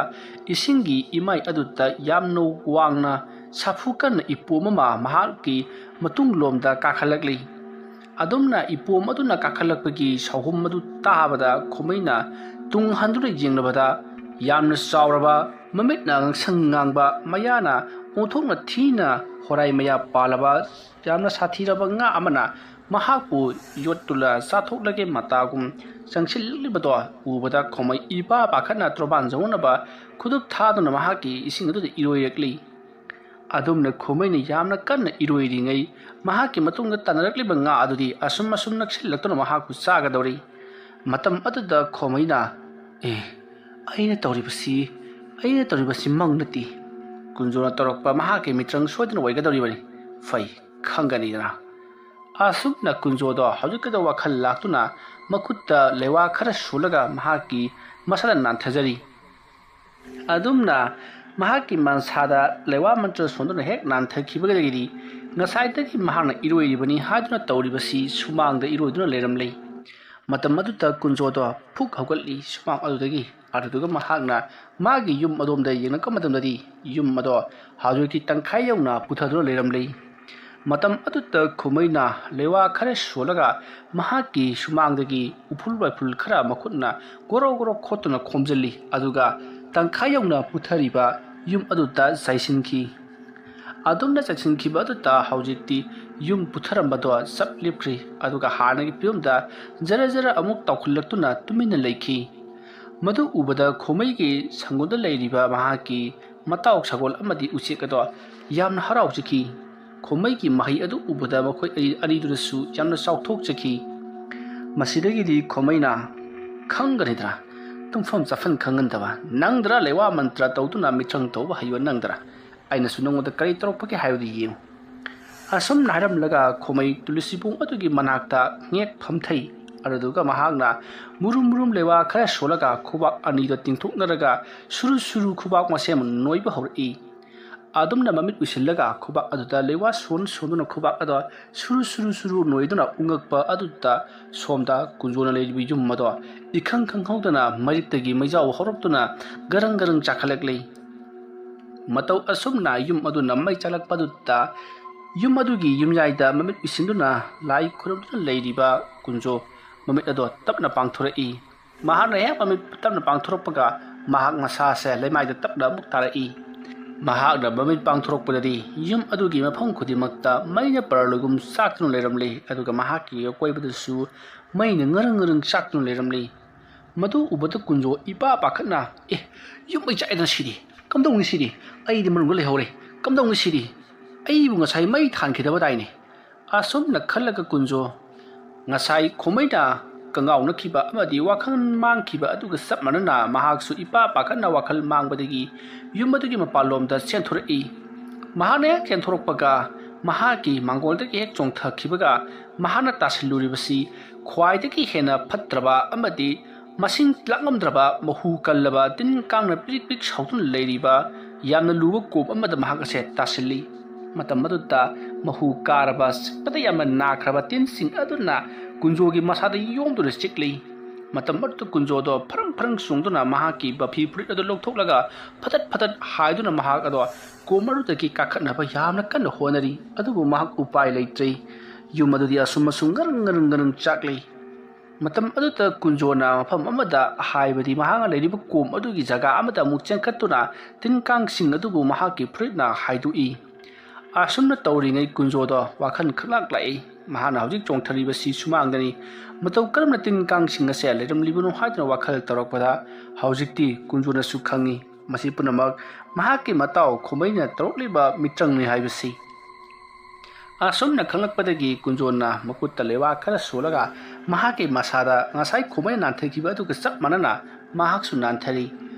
ꯏꯁꯤꯡꯒꯤ ꯏꯃꯥꯏ ꯑꯗꯨꯗ ꯌꯥꯝꯅ ꯋꯥꯡꯅ ꯁꯥꯐꯨ ꯀꯟꯅ ꯏꯄꯣꯝ ꯑꯃ ꯃꯍꯥꯛꯀꯤ ꯃꯇꯨꯡꯂꯣꯝꯗ ꯀꯥꯈꯠꯂꯛꯂꯤ꯫ ꯑꯗꯨꯝꯅ ꯏꯄꯣꯝ ꯑꯗꯨꯅ ꯀꯥꯈꯠꯂꯛꯄꯒꯤ ꯁꯥꯎꯍꯨꯝ ꯑꯗꯨ ꯇꯥꯕꯗ ꯈꯣꯃꯩꯅ ꯇꯨꯡ ꯍꯟꯗꯨꯅ ꯌꯦꯡꯂꯕꯗ ꯌꯥꯝꯅ ꯆꯥꯎꯔꯕ, ꯃꯃꯤꯠꯅ ꯉꯥꯡꯁꯪ ꯉꯥꯡꯕ, ꯃꯌꯥꯅ ꯑꯣꯟꯊꯣꯛꯅ ꯊꯤꯅ ꯍꯣꯔꯥꯏ ꯃꯌꯥ ꯄꯥꯜꯂꯕ, ꯌꯥꯝꯅ ꯁꯥꯊꯤꯔꯕ ꯉꯥ ꯑꯃꯅ ꯃꯍꯥꯛꯄꯨ ꯌꯣꯠꯇꯨꯅ ꯆꯥꯊꯣꯛꯂꯒꯦ ꯃꯇꯥꯒꯨꯝ ꯆꯪꯁꯤꯜꯂꯛꯂꯤꯕꯗꯣ ꯎꯕꯗ ꯈꯣꯃꯩ ꯏꯄꯥ ꯄꯥꯈꯠꯅ ꯇꯣꯔꯕꯥꯟ ꯆꯧꯅꯅꯕ ꯈꯨꯗꯨꯞ ꯊꯥꯗꯨꯅ ꯃꯍꯥꯛꯀꯤ ꯏꯁꯤꯡ ꯑꯗꯨꯗ ꯏꯔꯣꯏꯔꯛꯂꯤ꯫ ꯑꯗꯨꯝꯅ ꯈꯣꯃꯩꯅ ꯌꯥꯝꯅ ꯀꯟꯅ ꯏꯔꯣꯏꯔꯤꯉꯩ ꯃꯍꯥꯛꯀꯤ ꯃꯇꯨꯡꯗ ꯇꯥꯟꯅꯔꯛꯂꯤꯕ ꯉꯥ ꯑꯗꯨꯗꯤ ꯑꯁꯨꯝ ꯑꯁꯨꯝ ꯅꯛꯁꯤꯜꯂꯛꯇꯨꯅ ꯃꯍꯥꯛꯄꯨ ꯆꯥꯒꯗꯧꯔꯤ꯫ ꯃꯇꯝ ꯑꯗꯨꯗ ꯈꯣꯃꯩꯅ, "ꯑꯦ, ꯑꯩꯅ ꯇꯧꯔꯤꯕꯁꯤ, ꯑꯩꯅ ꯇꯧꯔꯤꯕꯁꯤ ꯃꯪ ꯅꯠꯇꯦ꯫ ꯀꯨꯟꯖꯣꯅ ꯇꯧꯔꯛꯄ ꯃꯍꯥꯛꯀꯤ ꯃꯤꯇ꯭ꯔꯪ ꯁꯣꯏꯗꯅ ꯑꯣꯏꯒꯗꯧꯔꯤꯕꯅꯤ꯫ ꯐꯩ, ꯈꯪꯒꯅꯤꯗꯅ"꯫ ꯑꯁꯨꯝꯅ ꯀꯨꯟꯖꯣꯗꯣ ꯍꯧꯖꯤꯛꯀꯗ ꯋꯥꯈꯜ ꯂꯥꯛꯇꯨꯅ ꯃꯈꯨꯠꯇ ꯂꯩꯋꯥ ꯈꯔ ꯁꯨꯂꯒ ꯃꯍꯥꯛꯀꯤ ꯃꯁꯥꯗ ꯅꯥꯟꯊꯖꯔꯤ꯫ ꯑꯗꯨꯝꯅ ꯃꯍꯥꯛꯀꯤ ꯃꯟꯁꯥꯗ ꯂꯩꯋꯥ ꯃꯟꯇ꯭ꯔ ꯁꯣꯟꯗꯨꯅ ꯍꯦꯛ ꯅꯥꯟꯊꯈꯤꯕꯗꯒꯤꯗꯤ ꯉꯁꯥꯏꯗꯒꯤ ꯃꯍꯥꯛꯅ ꯏꯔꯣꯏꯔꯤꯕꯅꯤ ꯍꯥꯏꯗꯨꯅ ꯇꯧꯔꯤꯕꯁꯤ ꯁꯨꯃꯥꯡꯗ ꯏꯔꯣꯏꯗꯨꯅ ꯂꯩꯔꯝꯂꯦ꯫ ꯃꯇꯝ ꯑꯗꯨꯗ ꯀꯨꯟꯖꯣꯗꯣ ꯐꯨꯛ ꯍꯧꯒꯠꯂꯤ ꯁꯨꯃꯥꯡ ꯑꯗꯨꯗꯒꯤ꯫ ꯑꯗꯨꯗꯨꯒ ꯃꯍꯥꯛꯅ ꯃꯥꯒꯤ ꯌꯨꯝ ꯑꯗꯣꯝꯗ ꯌꯦꯡꯂꯛꯄ ꯃꯇꯝꯗꯗꯤ ꯌꯨꯝ ꯑꯗꯣ ꯍꯧꯖꯤꯛꯇꯤ ꯇꯪꯈꯥꯏ ꯌꯧꯅ ꯄꯨꯊꯗꯨꯅ ꯂꯩꯔꯝꯂꯤ꯫ ꯃꯇꯝ ꯑꯗꯨꯗ ꯈꯨꯃꯩꯅ ꯂꯩꯋꯥ ꯈꯔ ꯁꯣꯜꯂꯒ ꯃꯍꯥꯛꯀꯤ ꯁꯨꯃꯥꯡꯗꯒꯤ ꯎꯐꯨꯜ ꯋꯥꯏꯐꯨꯜ ꯈꯔ ꯃꯈꯨꯠꯅ ꯒꯣꯔꯣ ꯒꯣꯔꯣ ꯈꯣꯠꯇꯨꯅ ꯈꯣꯝꯖꯤꯜꯂꯤ, ꯑꯗꯨꯒ ꯇꯪꯈꯥꯏ ꯌꯧꯅ ꯄꯨꯊꯔꯤꯕ ꯌꯨꯝ ꯑꯗꯨꯗ ꯆꯥꯏꯁꯤꯟꯈꯤ꯫ ꯑꯗꯨꯝꯅ ꯆꯥꯏꯁꯤꯟꯈꯤꯕ ꯑꯗꯨꯗ ꯍꯧꯖꯤꯛꯇꯤ ꯌꯨꯝ ꯄꯨꯊꯔꯝꯕꯗꯣ ꯆꯞ ꯂꯦꯞꯈ꯭ꯔꯤ, ꯑꯗꯨꯒ ꯍꯥꯟꯅꯒꯤ ꯐꯤꯕꯝꯗ ꯖꯔ ꯖꯔ ꯑꯃꯨꯛ ꯇꯥꯎꯈꯠꯂꯛꯇꯨꯅ ꯇꯨꯃꯤꯟꯅ ꯂꯩꯈꯤ꯫ ꯃꯗꯨ ꯎꯕꯗ ꯈꯨꯃꯩꯒꯤ ꯁꯪꯒꯣꯟꯗ ꯂꯩꯔꯤꯕ ꯃꯍꯥꯛꯀꯤ ꯃꯇꯥꯎ ꯁꯒꯣꯜ ꯑꯃꯗꯤ ꯎꯆꯦꯛ ꯑꯗꯣ ꯌꯥꯝꯅ ꯍꯔꯥꯎꯖꯈꯤ꯫ ꯈꯨꯃꯩꯒꯤ ꯃꯍꯩ ꯑꯗꯨ ꯎꯕꯗ ꯃꯈꯣꯏ ꯑꯅꯤ, ꯑꯅꯤꯗꯨꯅꯁꯨ ꯌꯥꯝꯅ ꯆꯥꯎꯊꯣꯛꯆꯈꯤ꯫ ꯃꯁꯤꯗꯒꯤꯗꯤ ꯈꯨꯃꯩꯅ, "ꯈꯪꯒꯅꯤꯗ꯭ꯔꯥ? ꯇꯨꯝꯐꯝ ꯆꯥꯐꯝ ꯈꯪꯍꯟꯗꯕ ꯅꯪꯗ꯭ꯔꯥ ꯂꯩꯋꯥ ꯃꯟꯇ꯭ꯔ ꯇꯧꯗꯨꯅ ꯃꯤꯇ꯭ꯔꯪ ꯇꯧꯕ ꯍꯩꯕ ꯅꯪꯗ꯭ꯔꯥ? ꯑꯩꯅꯁꯨ ꯅꯉꯣꯟꯗ ꯀꯔꯤ ꯇꯧꯔꯛꯄꯒꯦ ꯍꯥꯏꯕꯗꯨ ꯌꯦꯡꯉꯨ"꯫ ꯑꯁꯨꯝꯅ ꯍꯥꯏꯔꯝꯂꯒ ꯈꯨꯃꯩ ꯇꯨꯂꯁꯤꯕꯣꯡ ꯑꯗꯨꯒꯤ ꯃꯅꯥꯛꯇ ꯉꯦꯛ ꯐꯝꯊꯩ꯫ ꯑꯗꯨꯗꯨꯒ ꯃꯍꯥꯛꯅ ꯃꯨꯔꯨꯝ ꯃꯨꯔꯨꯝ ꯂꯩꯋꯥ ꯈꯔ ꯁꯣꯜꯂꯒ ꯈꯨꯕꯥꯛ ꯑꯅꯤꯗꯣ ꯇꯤꯡꯊꯣꯛꯅꯔꯒ ꯁꯨꯔꯨ ꯁꯨꯔꯨ ꯈꯨꯕꯥꯛ ꯃꯁꯦꯝ ꯅꯣꯏꯕ ꯍꯧꯔꯛꯏ꯫ ꯑꯗꯨꯝꯅ ꯃꯃꯤꯠ ꯎꯏꯁꯤꯜꯂꯒ ꯈꯨꯕꯥꯛ ꯑꯗꯨꯗ ꯂꯩꯋꯥ ꯁꯣꯟ ꯁꯣꯟꯗꯨꯅ ꯈꯨꯕꯥꯛ ꯑꯗꯣ ꯁꯨꯔꯨ ꯁꯨꯔꯨ ꯁꯨꯔꯨ ꯅꯣꯏꯗꯨꯅ ꯎꯪꯉꯛꯄ ꯑꯗꯨꯗ ꯁꯣꯝꯗ ꯀꯨꯟꯖꯣꯅ ꯂꯩꯔꯤꯕ ꯌꯨꯝ ꯑꯗꯣ ꯏꯈꯪ ꯈꯪꯍꯧꯗꯅ ꯃꯔꯤꯛꯇꯒꯤ ꯃꯩꯖꯥꯎ ꯍꯧꯔꯛꯇꯨꯅ ꯒꯔꯪ ꯒꯔꯪ ꯆꯥꯈꯠꯂꯛꯂꯤ꯫ ꯃꯇꯧ ꯑꯁꯨꯝꯅ ꯌꯨꯝ ꯑꯗꯨꯅ ꯃꯩ ꯆꯥꯛꯂꯛꯄꯗꯨꯗ ꯌꯨꯝ ꯑꯗꯨꯒꯤ ꯌꯨꯝꯌꯥꯏꯗ ꯃꯃꯤꯠ ꯎꯏꯁꯤꯟꯗꯨꯅ ꯂꯥꯏ ꯈꯨꯔꯨꯝꯗꯨꯅ ꯂꯩꯔꯤꯕ ꯀꯨꯟꯖꯣ ꯃꯃꯤꯠ ꯑꯗꯣ ꯇꯞꯅ ꯄꯥꯡꯊꯣꯔꯛꯏ꯫ ꯃꯍꯥꯛꯅ ꯍꯦꯛ ꯃꯃꯤꯠ ꯇꯞꯅ ꯄꯥꯡꯊꯣꯔꯛꯄꯒ ꯃꯍꯥꯛ ꯃꯁꯥꯁꯦ ꯂꯩꯃꯥꯏꯗ ꯇꯞꯅ ꯑꯃꯨꯛ ꯇꯥꯔꯛꯏ꯫ ꯃꯍꯥꯛꯅ ꯃꯃꯤꯠ ꯄꯥꯡꯊꯣꯔꯛꯄꯗꯗꯤ ꯌꯨꯝ ꯑꯗꯨꯒꯤ ꯃꯐꯝ ꯈꯨꯗꯤꯡꯃꯛꯇ ꯃꯩꯅ ꯄꯔꯂꯣꯏꯒꯨꯝ ꯆꯥꯛꯇꯨꯅ ꯂꯩꯔꯝꯂꯤ, ꯑꯗꯨꯒ ꯃꯍꯥꯛꯀꯤ ꯑꯀꯣꯏꯕꯗꯁꯨ ꯃꯩꯅ ꯉꯔꯪ ꯉꯔꯪ ꯆꯥꯛꯇꯨꯅ ꯂꯩꯔꯝꯂꯤ꯫ ꯃꯗꯨ ꯎꯕꯗ ꯀꯨꯟꯖꯣ ꯏꯄꯥ ꯄꯥꯈꯠꯅ, "ꯑꯦ, ꯌꯨꯝ ꯃꯩ ꯆꯥꯛꯑꯦꯗꯅ ꯁꯤꯗꯤ! ꯀꯝꯗꯧꯅꯤ ꯁꯤꯗꯤ? ꯑꯩꯗꯤ ꯃꯅꯨꯡꯗ ꯂꯩꯍꯧꯔꯦ꯫ ꯀꯝꯗꯧꯅꯤ ꯁꯤꯗꯤ? ꯑꯩꯕꯨ ꯉꯁꯥꯏ ꯃꯩ ꯊꯥꯟꯈꯤꯗꯕꯗꯥꯏꯅꯦ?" ꯑꯁꯨꯝꯅ ꯈꯜꯂꯒ ꯀꯨꯟꯖꯣ ꯉꯁꯥꯏ ꯈꯨꯃꯩꯅ ꯀꯪꯉꯥꯎꯅꯈꯤꯕ ꯑꯃꯗꯤ ꯋꯥꯈꯜ ꯃꯥꯡꯈꯤꯕ ꯑꯗꯨꯒ ꯆꯞ ꯃꯥꯟꯅꯅ ꯃꯍꯥꯛꯁꯨ ꯏꯄꯥ ꯄꯥꯈꯠꯅ ꯋꯥꯈꯜ ꯃꯥꯡꯕꯗꯒꯤ ꯌꯨꯝ ꯑꯗꯨꯒꯤ ꯃꯄꯥꯟꯂꯣꯝꯗ ꯆꯦꯟꯊꯣꯔꯛꯏ꯫ ꯃꯍꯥꯛꯅ ꯍꯦꯛ ꯆꯦꯟꯊꯣꯔꯛꯄꯒ ꯃꯍꯥꯛꯀꯤ ꯃꯥꯡꯒꯣꯜꯗꯒꯤ ꯍꯦꯛ ꯆꯣꯡꯊꯈꯤꯕꯒ ꯃꯍꯥꯛꯅ ꯇꯥꯁꯤꯜꯂꯨꯔꯤꯕꯁꯤ ꯈ꯭ꯋꯥꯏꯗꯒꯤ ꯍꯦꯟꯅ ꯐꯠꯇ꯭ꯔꯕ ꯑꯃꯗꯤ ꯃꯁꯤꯡ ꯂꯥꯛꯉꯝꯗ꯭ꯔꯕ ꯃꯍꯨ ꯀꯜꯂꯕ ꯇꯤꯟ ꯀꯥꯡꯅ ꯄꯤꯔꯤꯛ ꯄꯤꯔꯤꯛ ꯁꯧꯗꯨꯅ ꯂꯩꯔꯤꯕ ꯌꯥꯝꯅ ꯂꯨꯕ ꯀꯣꯝ ꯑꯃꯗ ꯃꯍꯥꯛ ꯑꯁꯦ ꯇꯥꯁꯤꯜꯂꯤ꯫ ꯃꯇꯝ ꯑꯗꯨꯗ ꯃꯍꯨ ꯀꯥꯔꯕ, ꯆꯤꯛꯄꯗ ꯌꯥꯝꯅ ꯅꯥꯈ꯭ꯔꯕ ꯇꯤꯟꯁꯤꯡ ꯑꯗꯨꯅ ꯀꯨꯟꯖꯣꯒꯤ ꯃꯁꯥꯗ ꯌꯣꯝꯗꯨꯅ ꯆꯤꯛꯂꯤ꯫ ꯃꯇꯝ ꯑꯗꯨꯗ ꯀꯨꯟꯖꯣꯗꯣ ꯐꯔꯪ ꯐꯔꯪ ꯆꯣꯡꯗꯨꯅ ꯃꯍꯥꯛꯀꯤ ꯕꯐꯤ ꯐꯨꯔꯤꯠ ꯑꯗꯨ ꯂꯧꯊꯣꯛꯂꯒ ꯐꯇꯠ ꯐꯇꯠ ꯍꯥꯏꯗꯨꯅ ꯃꯍꯥꯛ ꯑꯗꯣ ꯀꯣꯝ ꯑꯗꯨꯗꯒꯤ ꯀꯥꯈꯠꯅꯕ ꯌꯥꯝꯅ ꯀꯟꯅ ꯍꯣꯠꯅꯔꯤ꯫ ꯑꯗꯨꯕꯨ ꯃꯍꯥꯛ ꯎꯄꯥꯏ ꯂꯩꯇ꯭ꯔꯦ꯫ ꯌꯨꯝ ꯑꯗꯨꯗꯤ ꯑꯁꯨꯝ ꯑꯁꯨꯝ ꯉꯔꯪ ꯉꯔꯪ ꯉꯔꯪ ꯆꯥꯛꯂꯤ꯫ ꯃꯇꯝ ꯑꯗꯨꯗ ꯀꯨꯟꯖꯣꯅ ꯃꯐꯝ ꯑꯃꯗ, ꯍꯥꯏꯕꯗꯤ ꯃꯍꯥꯛꯅ ꯂꯩꯔꯤꯕ ꯀꯣꯝ ꯑꯗꯨꯒꯤ ꯖꯒꯥ ꯑꯃꯗ ꯑꯃꯨꯛ ꯆꯦꯟꯈꯠꯇꯨꯅ ꯇꯤꯟ ꯀꯥꯡꯁꯤꯡ ꯑꯗꯨꯕꯨ ꯃꯍꯥꯛꯀꯤ ꯐꯨꯔꯤꯠꯅ ꯍꯥꯏꯗꯣꯛꯏ꯫ ꯑꯁꯨꯝꯅ ꯇꯧꯔꯤꯉꯩ ꯀꯨꯟꯖꯣꯗꯣ ꯋꯥꯈꯜ ꯈꯪꯂꯥꯛ ꯂꯥꯛꯏ꯫ ꯃꯍꯥꯛꯅ ꯍꯧꯖꯤꯛ ꯆꯣꯡꯊꯔꯤꯕꯁꯤ ꯁꯨꯃꯥꯡꯗꯅꯤ꯫ ꯃꯇꯧ ꯀꯔꯝꯅ ꯇꯤꯟ ꯀꯥꯡꯁꯤꯡ ꯑꯁꯦ ꯂꯩꯔꯝꯂꯤꯕꯅꯣ ꯍꯥꯏꯗꯨꯅ ꯋꯥꯈꯜ ꯇꯧꯔꯛꯄꯗ ꯍꯧꯖꯤꯛꯇꯤ ꯀꯨꯟꯖꯣꯅꯁꯨ ꯈꯪꯏ꯫ ꯃꯁꯤ ꯄꯨꯝꯅꯃꯛ ꯃꯍꯥꯛꯀꯤ ꯃꯇꯥꯎ ꯈꯣꯃꯩꯅ ꯇꯧꯔꯛꯂꯤꯕ ꯃꯤꯇ꯭ꯔꯪꯅꯤ ꯍꯥꯏꯕꯁꯤ꯫ ꯑꯁꯨꯝꯅ ꯈꯪꯂꯛꯄꯗꯒꯤ ꯀꯨꯟꯖꯣꯟꯅ ꯃꯈꯨꯠꯇ ꯂꯩꯋꯥ ꯈꯔ ꯁꯣꯜꯂꯒ ꯃꯍꯥꯛꯀꯤ ꯃꯁꯥꯗ ꯉꯁꯥꯏ ꯈꯣꯃꯩꯅ ꯅꯥꯟꯊꯈꯤꯕ ꯑꯗꯨꯒ ꯆꯞ ꯃꯥꯟꯅꯅ ꯃꯍꯥꯛꯁꯨ ꯅꯥꯟꯊꯔꯤ꯫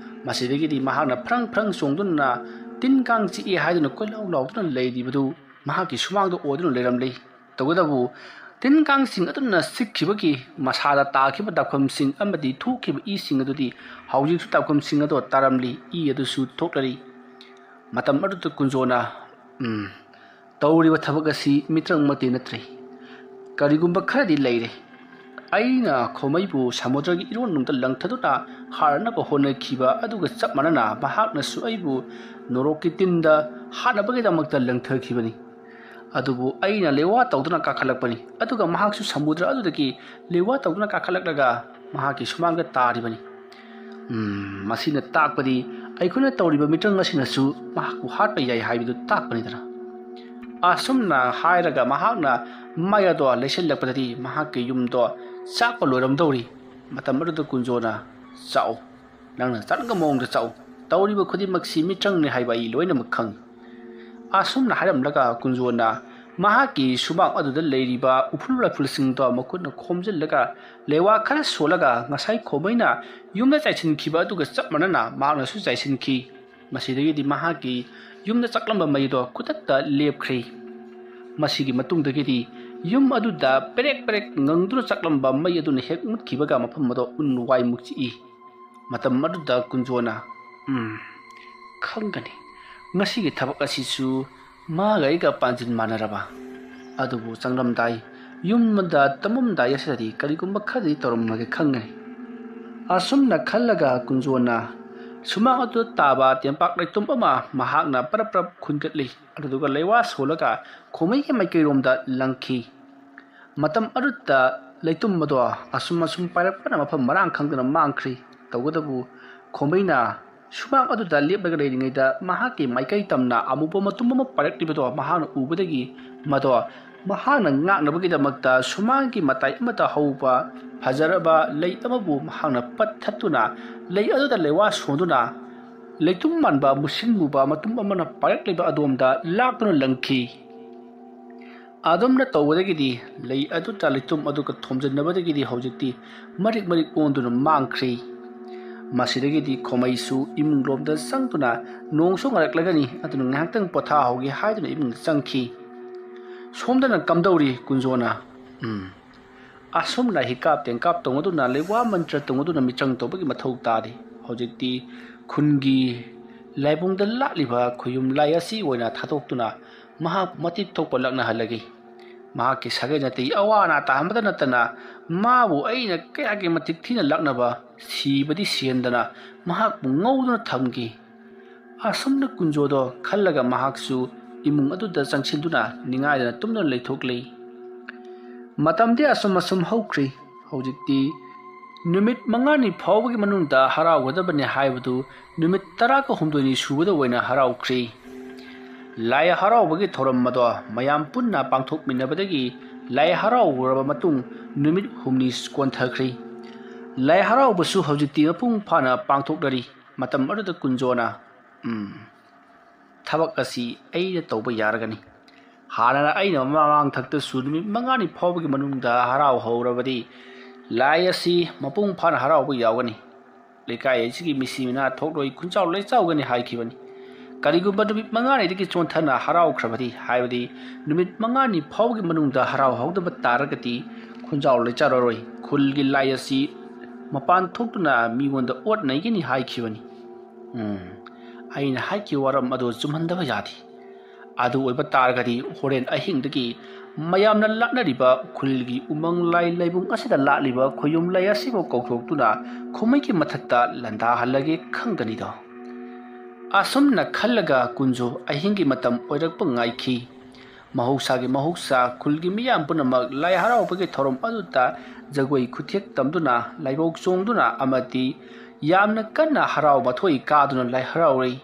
ꯃꯁꯤꯗꯒꯤꯗꯤ ꯃꯍꯥꯛꯅ ꯐ꯭ꯔꯪ ꯐ꯭ꯔꯪ ꯆꯣꯡꯗꯨꯅ ꯇꯤꯟ ꯀꯥꯡ ꯆꯤꯛꯏ ꯍꯥꯏꯗꯨꯅ ꯀꯣꯏꯂꯥꯎ ꯂꯥꯎꯗꯨꯅ ꯂꯩꯔꯤꯕꯗꯨ ꯃꯍꯥꯛꯀꯤ ꯁꯨꯃꯥꯡꯗ ꯑꯣꯏꯗꯨꯅ ꯂꯩꯔꯝꯂꯤ꯫ ꯇꯧꯕꯇꯕꯨ ꯇꯤꯟ ꯀꯥꯡꯁꯤꯡ ꯑꯗꯨꯅ ꯆꯤꯛꯈꯤꯕꯒꯤ ꯃꯁꯥꯗ ꯇꯥꯈꯤꯕ ꯗꯥꯛꯐꯝꯁꯤꯡ ꯑꯃꯗꯤ ꯊꯣꯛꯈꯤꯕ ꯏꯁꯤꯡ ꯑꯗꯨꯗꯤ ꯍꯧꯖꯤꯛꯁꯨ ꯗꯥꯛꯐꯝꯁꯤꯡ ꯑꯗꯣ ꯇꯥꯔꯝꯂꯤ, ꯏ ꯑꯗꯨꯁꯨ ꯊꯣꯛꯂꯔꯤ꯫ ꯃꯇꯝ ꯑꯗꯨꯗ ꯀꯨꯟꯖꯣꯅ, "ꯎꯝ, ꯇꯧꯔꯤꯕ ꯊꯕꯛ ꯑꯁꯤ ꯃꯤꯇ꯭ꯔꯪꯃꯛꯇꯤ ꯅꯠꯇ꯭ꯔꯦ꯫ ꯀꯔꯤꯒꯨꯝꯕ ꯈꯔꯗꯤ ꯂꯩꯔꯦ꯫ ꯑꯩꯅ ꯈꯣꯃꯩꯕꯨ ꯁꯃꯨꯗ꯭ꯔꯒꯤ ꯏꯔꯣꯟꯅꯨꯡꯗ ꯂꯪꯊꯗꯨꯅ ꯍꯥꯠꯅꯕ ꯍꯣꯠꯅꯈꯤꯕ ꯑꯗꯨꯒ ꯆꯞ ꯃꯥꯟꯅꯅ ꯃꯍꯥꯛꯅꯁꯨ ꯑꯩꯕꯨ ꯅꯣꯔꯣꯛꯀꯤ ꯇꯤꯟꯗ ꯍꯥꯠꯅꯕꯒꯤꯗꯃꯛꯇ ꯂꯪꯊꯈꯤꯕꯅꯤ꯫ ꯑꯗꯨꯕꯨ ꯑꯩꯅ ꯂꯩꯋꯥ ꯇꯧꯗꯨꯅ ꯀꯥꯈꯠꯂꯛꯄꯅꯤ, ꯑꯗꯨꯒ ꯃꯍꯥꯛꯁꯨ ꯁꯃꯨꯗ꯭ꯔ ꯑꯗꯨꯗꯒꯤ ꯂꯩꯋꯥ ꯇꯧꯗꯨꯅ ꯀꯥꯈꯠꯂꯛꯂꯒ ꯃꯍꯥꯛꯀꯤ ꯁꯨꯃꯥꯡꯗ ꯇꯥꯔꯤꯕꯅꯤ꯫ ꯎꯝ, ꯃꯁꯤꯅ ꯇꯥꯛꯄꯗꯤ ꯑꯩꯈꯣꯏꯅ ꯇꯧꯔꯤꯕ ꯃꯤꯇ꯭ꯔꯪ ꯑꯁꯤꯅꯁꯨ ꯃꯍꯥꯛꯄꯨ ꯍꯥꯠꯄ ꯌꯥꯏ ꯍꯥꯏꯕꯗꯨ ꯇꯥꯛꯄꯅꯤꯗꯅ꯫" ꯑꯁꯨꯝꯅ ꯍꯥꯏꯔꯒ ꯃꯍꯥꯛꯅ ꯃꯩ ꯑꯗꯣ ꯂꯩꯁꯤꯜꯂꯛꯄꯗꯗꯤ ꯃꯍꯥꯛꯀꯤ ꯌꯨꯝꯗꯣ ꯆꯥꯛꯄ ꯂꯣꯏꯔꯝꯗꯧꯔꯤ꯫ ꯃꯇꯝ ꯑꯗꯨꯗ ꯀꯨꯟꯖꯣꯅ, "ꯆꯥꯛꯎ, ꯅꯪꯅ ꯆꯥꯅꯤꯡꯕ ꯃꯑꯣꯡꯗ ꯆꯥꯛꯎ꯫ ꯇꯧꯔꯤꯕ ꯈꯨꯗꯤꯡꯃꯛꯁꯤ ꯃꯤꯇ꯭ꯔꯪꯅꯤ ꯍꯥꯏꯕ ꯑꯩ ꯂꯣꯏꯅꯃꯛ ꯈꯪꯏ꯫" ꯑꯁꯨꯝꯅ ꯍꯥꯏꯔꯝꯂꯒ ꯀꯨꯟꯖꯣꯅ ꯃꯍꯥꯛꯀꯤ ꯁꯨꯃꯥꯡ ꯑꯗꯨꯗ ꯂꯩꯔꯤꯕ ꯎꯐꯨꯜ ꯋꯥꯏꯐꯨꯜꯁꯤꯡꯗꯣ ꯃꯈꯨꯠꯅ ꯈꯣꯝꯖꯤꯜꯂꯒ ꯂꯩꯋꯥ ꯈꯔ ꯁꯣꯜꯂꯒ ꯉꯁꯥꯏ ꯈꯣꯃꯩꯅ ꯌꯨꯝꯗ ꯆꯥꯏꯁꯤꯟꯈꯤꯕ ꯑꯗꯨꯒ ꯆꯞ ꯃꯥꯟꯅꯅ ꯃꯍꯥꯛꯅꯁꯨ ꯆꯥꯏꯁꯤꯟꯈꯤ꯫ ꯃꯁꯤꯗꯒꯤꯗꯤ ꯃꯍꯥꯛꯀꯤ ꯌꯨꯝꯗ ꯆꯥꯛꯂꯝꯕ ꯃꯩꯗꯣ ꯈꯨꯗꯛꯇ ꯂꯦꯞꯈ꯭ꯔꯦ꯫ ꯃꯁꯤꯒꯤ ꯃꯇꯨꯡꯗꯒꯤꯗꯤ ꯌꯨꯝ ꯑꯗꯨꯗ ꯄꯦꯔꯦꯛ ꯄꯦꯔꯦꯛ ꯉꯪꯗꯨꯅ ꯆꯥꯛꯂꯝꯕ ꯃꯩ ꯑꯗꯨꯅ ꯍꯦꯛ ꯃꯨꯠꯈꯤꯕꯒ ꯃꯐꯝ ꯑꯗꯣ ꯎꯟ ꯋꯥꯏꯃꯨꯛ ꯆꯤꯛꯏ꯫ ꯃꯇꯝ ꯑꯗꯨꯗ ꯀꯨꯟꯖꯣꯅ, "ꯎꯝ, ꯈꯪꯒꯅꯤ꯫ ꯉꯁꯤꯒꯤ ꯊꯕꯛ ꯑꯁꯤꯁꯨ ꯃꯥꯒ ꯑꯩꯒ ꯄꯥꯟꯖꯤꯟ ꯃꯥꯟꯅꯔꯕ꯫ ꯑꯗꯨꯕꯨ ꯆꯪꯂꯝꯗꯥꯏ, ꯌꯨꯝꯗ ꯇꯝꯃꯝꯗꯥꯏ ꯑꯁꯤꯗꯗꯤ ꯀꯔꯤꯒꯨꯝꯕ ꯈꯔꯗꯤ ꯇꯧꯔꯝꯂꯒꯦ ꯈꯪꯒꯅꯤ꯫ ꯑꯁꯨꯝꯅ ꯈꯜꯂꯒ ꯀꯨꯟꯖꯣꯅ ꯁꯨꯃꯥꯡ ꯑꯗꯨꯗ ꯇꯥꯕ ꯇꯦꯝꯄꯥꯛ ꯂꯩꯇꯨꯝ ꯑꯃ ꯃꯍꯥꯛꯅ ꯄꯔꯞ ꯄꯔꯞ ꯈꯨꯟꯒꯠꯂꯤ꯫ ꯑꯗꯨꯗꯨꯒ ꯂꯩꯋꯥ ꯁꯣꯜꯂꯒ ꯈꯣꯃꯩꯒꯤ ꯃꯥꯏꯀꯩꯔꯣꯝꯗ ꯂꯪꯈꯤ꯫ ꯃꯇꯝ ꯑꯗꯨꯗ ꯂꯩꯇꯨꯝ ꯑꯗꯣ ꯑꯁꯨꯝ ꯑꯁꯨꯝ ꯄꯥꯏꯔꯛꯄꯅ ꯃꯐꯝ ꯃꯔꯥꯡ ꯈꯪꯗꯅ ꯃꯥꯡꯈ꯭ꯔꯤ꯫ ꯇꯧꯕꯇꯕꯨ ꯈꯣꯃꯩꯅ ꯁꯨꯃꯥꯡ ꯑꯗꯨꯗ ꯂꯦꯞꯂꯒ ꯂꯩꯔꯤꯉꯩꯗ ꯃꯍꯥꯛꯀꯤ ꯃꯥꯏꯀꯩ ꯇꯝꯅ ꯑꯃꯨꯕ ꯃꯇꯨꯝ ꯑꯃ ꯄꯥꯏꯔꯛꯂꯤꯕꯗꯣ ꯃꯍꯥꯛꯅ ꯎꯕꯗꯒꯤ ꯃꯗꯣ ꯃꯍꯥꯛꯅ ꯉꯥꯛꯅꯕꯒꯤꯗꯃꯛꯇ ꯁꯨꯃꯥꯡꯒꯤ ꯃꯇꯥꯏ ꯑꯃꯗ ꯍꯧꯕ ꯐꯖꯔꯕ ꯂꯩ ꯑꯃꯕꯨ ꯃꯍꯥꯛꯅ ꯄꯠꯊꯠꯇꯨꯅ ꯂꯩ ꯑꯗꯨꯗ ꯂꯩꯋꯥ ꯁꯣꯟꯗꯨꯅ ꯂꯩꯇꯨꯝ ꯃꯥꯟꯕ ꯃꯨꯁꯤꯟ ꯃꯨꯕ ꯃꯇꯨꯝ ꯑꯃꯅ ꯄꯥꯏꯔꯛꯂꯤꯕ ꯑꯗꯣꯝꯗ ꯂꯥꯛꯇꯨꯅ ꯂꯪꯈꯤ꯫ ꯑꯗꯨꯝꯅ ꯇꯧꯕꯗꯒꯤꯗꯤ ꯂꯩ ꯑꯗꯨꯗ ꯂꯩꯇꯨꯝ ꯑꯗꯨꯒ ꯊꯣꯝꯖꯤꯟꯅꯕꯗꯒꯤꯗꯤ ꯍꯧꯖꯤꯛꯇꯤ ꯃꯔꯤꯛ ꯃꯔꯤꯛ ꯑꯣꯟꯗꯨꯅ ꯃꯥꯡꯈ꯭ꯔꯤ꯫ ꯃꯁꯤꯗꯒꯤꯗꯤ ꯈꯣꯃꯩꯁꯨ ꯏꯃꯨꯡ ꯂꯣꯝꯗ ꯆꯪꯗꯨꯅ ꯅꯣꯡꯁꯨ ꯉꯥꯔꯛꯂꯒꯅꯤ, ꯑꯗꯨꯅ ꯉꯥꯏꯍꯥꯛꯇꯪ ꯄꯣꯊꯥꯍꯧꯒꯦ ꯍꯥꯏꯗꯨꯅ ꯏꯃꯨꯡꯗ ꯆꯪꯈꯤ꯫ ꯁꯣꯝꯗꯅ ꯀꯝꯗꯧꯔꯤ ꯀꯨꯟꯖꯣꯅ? ꯎꯝ꯫ ꯑꯁꯨꯝꯅ ꯍꯤꯀꯥꯞ ꯇꯦꯡꯀꯥꯞ ꯇꯧꯅꯗꯨꯅ ꯂꯩꯋꯥ ꯃꯟꯇ꯭ꯔ ꯇꯧꯅꯗꯨꯅ ꯃꯤꯆꯪ ꯇꯧꯕꯒꯤ ꯃꯊꯧ ꯇꯥꯗꯦ꯫ ꯍꯧꯖꯤꯛꯇꯤ ꯈꯨꯟꯒꯤ ꯂꯥꯏꯕꯨꯡꯗ ꯂꯥꯠꯂꯤꯕ ꯈꯨꯌꯨꯝ ꯂꯥꯏ ꯑꯁꯤ ꯑꯣꯏꯅ ꯊꯥꯗꯣꯛꯇꯨꯅ ꯃꯍꯥꯛ ꯃꯇꯤꯛ ꯊꯣꯛꯄ ꯂꯛꯅꯍꯜꯂꯒꯦ꯫ ꯃꯍꯥꯛꯀꯤ ꯁꯥꯒꯩ ꯅꯥꯇꯩ ꯑꯋꯥ ꯑꯅꯥ ꯇꯥꯍꯟꯕꯗ ꯅꯠꯇꯅ ꯃꯥꯕꯨ ꯑꯩꯅ ꯀꯌꯥꯒꯤ ꯃꯇꯤꯛ ꯊꯤꯅ ꯂꯛꯅꯕ, ꯁꯤꯕꯗꯤ ꯁꯤꯍꯟꯗꯅ ꯃꯍꯥꯛꯄꯨ ꯉꯧꯗꯨꯅ ꯊꯝꯈꯤ꯫ ꯑꯁꯨꯝꯅ ꯀꯨꯟꯖꯣꯗꯣ ꯈꯜꯂꯒ ꯃꯍꯥꯛꯁꯨ ꯏꯃꯨꯡ ꯑꯗꯨꯗ ꯆꯪꯁꯤꯟꯗꯨꯅ ꯅꯤꯡꯉꯥꯏꯗꯅ ꯇꯨꯝꯗꯨꯅ ꯂꯩꯊꯣꯛꯂꯤ꯫ ꯃꯇꯝꯗꯤ ꯑꯁꯨꯝ ꯑꯁꯨꯝ ꯍꯧꯈ꯭ꯔꯤ꯫ ꯍꯧꯖꯤꯛꯇꯤ ꯅꯨꯃꯤꯠ ꯃꯉꯥꯅꯤ ꯐꯥꯎꯕꯒꯤ ꯃꯅꯨꯡꯗ ꯍꯔꯥꯎꯒꯗꯕꯅꯤ ꯍꯥꯏꯕꯗꯨ ꯅꯨꯃꯤꯠ ꯇꯔꯥꯒ ꯍꯨꯝꯗꯣꯏꯅꯤ ꯁꯨꯕꯗ ꯑꯣꯏꯅ ꯍꯔꯥꯎꯈ꯭ꯔꯤ꯫ ꯂꯥꯏ ꯍꯔꯥꯎꯕꯒꯤ ꯊꯧꯔꯝ ꯑꯗꯣ ꯃꯌꯥꯝ ꯄꯨꯟꯅ ꯄꯥꯡꯊꯣꯛꯃꯤꯟꯅꯕꯗꯒꯤ ꯂꯥꯏ ꯍꯔꯥꯎꯔꯕ ꯃꯇꯨꯡ ꯅꯨꯃꯤꯠ ꯍꯨꯝꯅꯤ ꯀꯣꯟꯊꯈ꯭ꯔꯤ꯫ ꯂꯥꯏ ꯍꯔꯥꯎꯕꯁꯨ ꯍꯧꯖꯤꯛꯇꯤ ꯃꯄꯨꯡ ꯐꯥꯅ ꯄꯥꯡꯊꯣꯛꯅꯔꯤ꯫ ꯃꯇꯝ ꯑꯗꯨꯗ ꯀꯨꯟꯖꯣꯅ, "ꯎꯝ, ꯊꯕꯛ ꯑꯁꯤ ꯑꯩꯅ ꯇꯧꯕ ꯌꯥꯔꯒꯅꯤ꯫ ꯍꯥꯟꯅꯅ ꯑꯩꯅ ꯃꯃꯥꯡ ꯊꯛꯇꯁꯨ ꯅꯨꯃꯤꯠ ꯃꯉꯥꯅꯤ ꯐꯥꯎꯕꯒꯤ ꯃꯅꯨꯡꯗ ꯍꯔꯥꯎ ꯍꯧꯔꯕꯗꯤ ꯂꯥꯏ ꯑꯁꯤ ꯃꯄꯨꯡ ꯐꯥꯅ ꯍꯔꯥꯎꯕ ꯌꯥꯎꯒꯅꯤ꯫ ꯂꯩꯀꯥꯏ ꯑꯁꯤꯒꯤ ꯃꯤꯁꯤ ꯃꯤꯅꯥ ꯊꯣꯛꯂꯣꯏ, ꯈꯨꯟꯖꯥꯎ ꯂꯩꯆꯥꯎꯒꯅꯤ" ꯍꯥꯏꯈꯤꯕꯅꯤ꯫ ꯀꯔꯤꯒꯨꯝꯕ ꯅꯨꯃꯤꯠ ꯃꯉꯥꯅꯤꯗꯒꯤ ꯆꯣꯟꯊꯅ ꯍꯔꯥꯎꯈ꯭ꯔꯕꯗꯤ, ꯍꯥꯏꯕꯗꯤ ꯅꯨꯃꯤꯠ ꯃꯉꯥꯅꯤ ꯐꯥꯎꯕꯒꯤ ꯃꯅꯨꯡꯗ ꯍꯔꯥꯎ ꯍꯧꯗꯕ ꯇꯥꯔꯒꯗꯤ ꯈꯨꯟꯖꯥꯎ ꯂꯩꯆꯥꯎꯔꯔꯣꯏ, ꯈꯨꯜꯒꯤ ꯂꯥꯏ ꯑꯁꯤ ꯃꯄꯥꯟ ꯊꯣꯛꯇꯨꯅ ꯃꯤꯉꯣꯟꯗ ꯑꯣꯠ ꯅꯩꯒꯅꯤ ꯍꯥꯏꯈꯤꯕꯅꯤ꯫ ꯎꯝ, ꯑꯩꯅ ꯍꯥꯏꯈꯤꯕ ꯋꯥꯔꯝ ꯑꯗꯨ ꯆꯨꯝꯍꯟꯗꯕ ꯌꯥꯗꯦ꯫ ꯑꯗꯨ ꯑꯣꯏꯕ ꯇꯥꯔꯒꯗꯤ ꯍꯣꯔꯦꯟ ꯑꯍꯤꯡꯗꯒꯤ ꯃꯌꯥꯝꯅ ꯂꯥꯠꯅꯔꯤꯕ ꯈꯨꯜꯒꯤ ꯎꯃꯪ ꯂꯥꯏ ꯂꯩꯕꯨꯡ ꯑꯁꯤꯗ ꯂꯥꯠꯂꯤꯕ ꯈꯣꯌꯨꯝ ꯂꯩ ꯑꯁꯤꯕꯨ ꯀꯧꯊꯣꯛꯇꯨꯅ ꯈꯨꯃꯩꯒꯤ ꯃꯊꯛꯇ ꯂꯥꯟꯗꯥꯍꯜꯂꯒꯦ ꯈꯪꯒꯅꯤꯗꯣ꯫ ꯑꯁꯨꯝꯅ ꯈꯜꯂꯒ ꯀꯨꯟꯖꯣ ꯑꯍꯤꯡꯒꯤ ꯃꯇꯝ ꯑꯣꯏꯔꯛꯄ ꯉꯥꯏꯈꯤ꯫ ꯃꯍꯧꯁꯥꯒꯤ ꯃꯍꯧꯁꯥ ꯈꯨꯜꯒꯤ ꯃꯤꯌꯥꯝ ꯄꯨꯝꯅꯃꯛ ꯂꯥꯏ ꯍꯔꯥꯎꯕꯒꯤ ꯊꯧꯔꯝ ꯑꯗꯨꯗ ꯖꯒꯣꯏ ꯈꯨꯊꯦꯛ ꯇꯝꯗꯨꯅ, ꯂꯥꯏꯕꯧ ꯆꯣꯡꯗꯨꯅ ꯑꯃꯗꯤ ꯌꯥꯝꯅ ꯀꯟꯅ ꯍꯔꯥꯎ ꯃꯊꯣꯏ ꯀꯥꯗꯨꯅ ꯂꯥꯏ ꯍꯔꯥꯎꯔꯤ꯫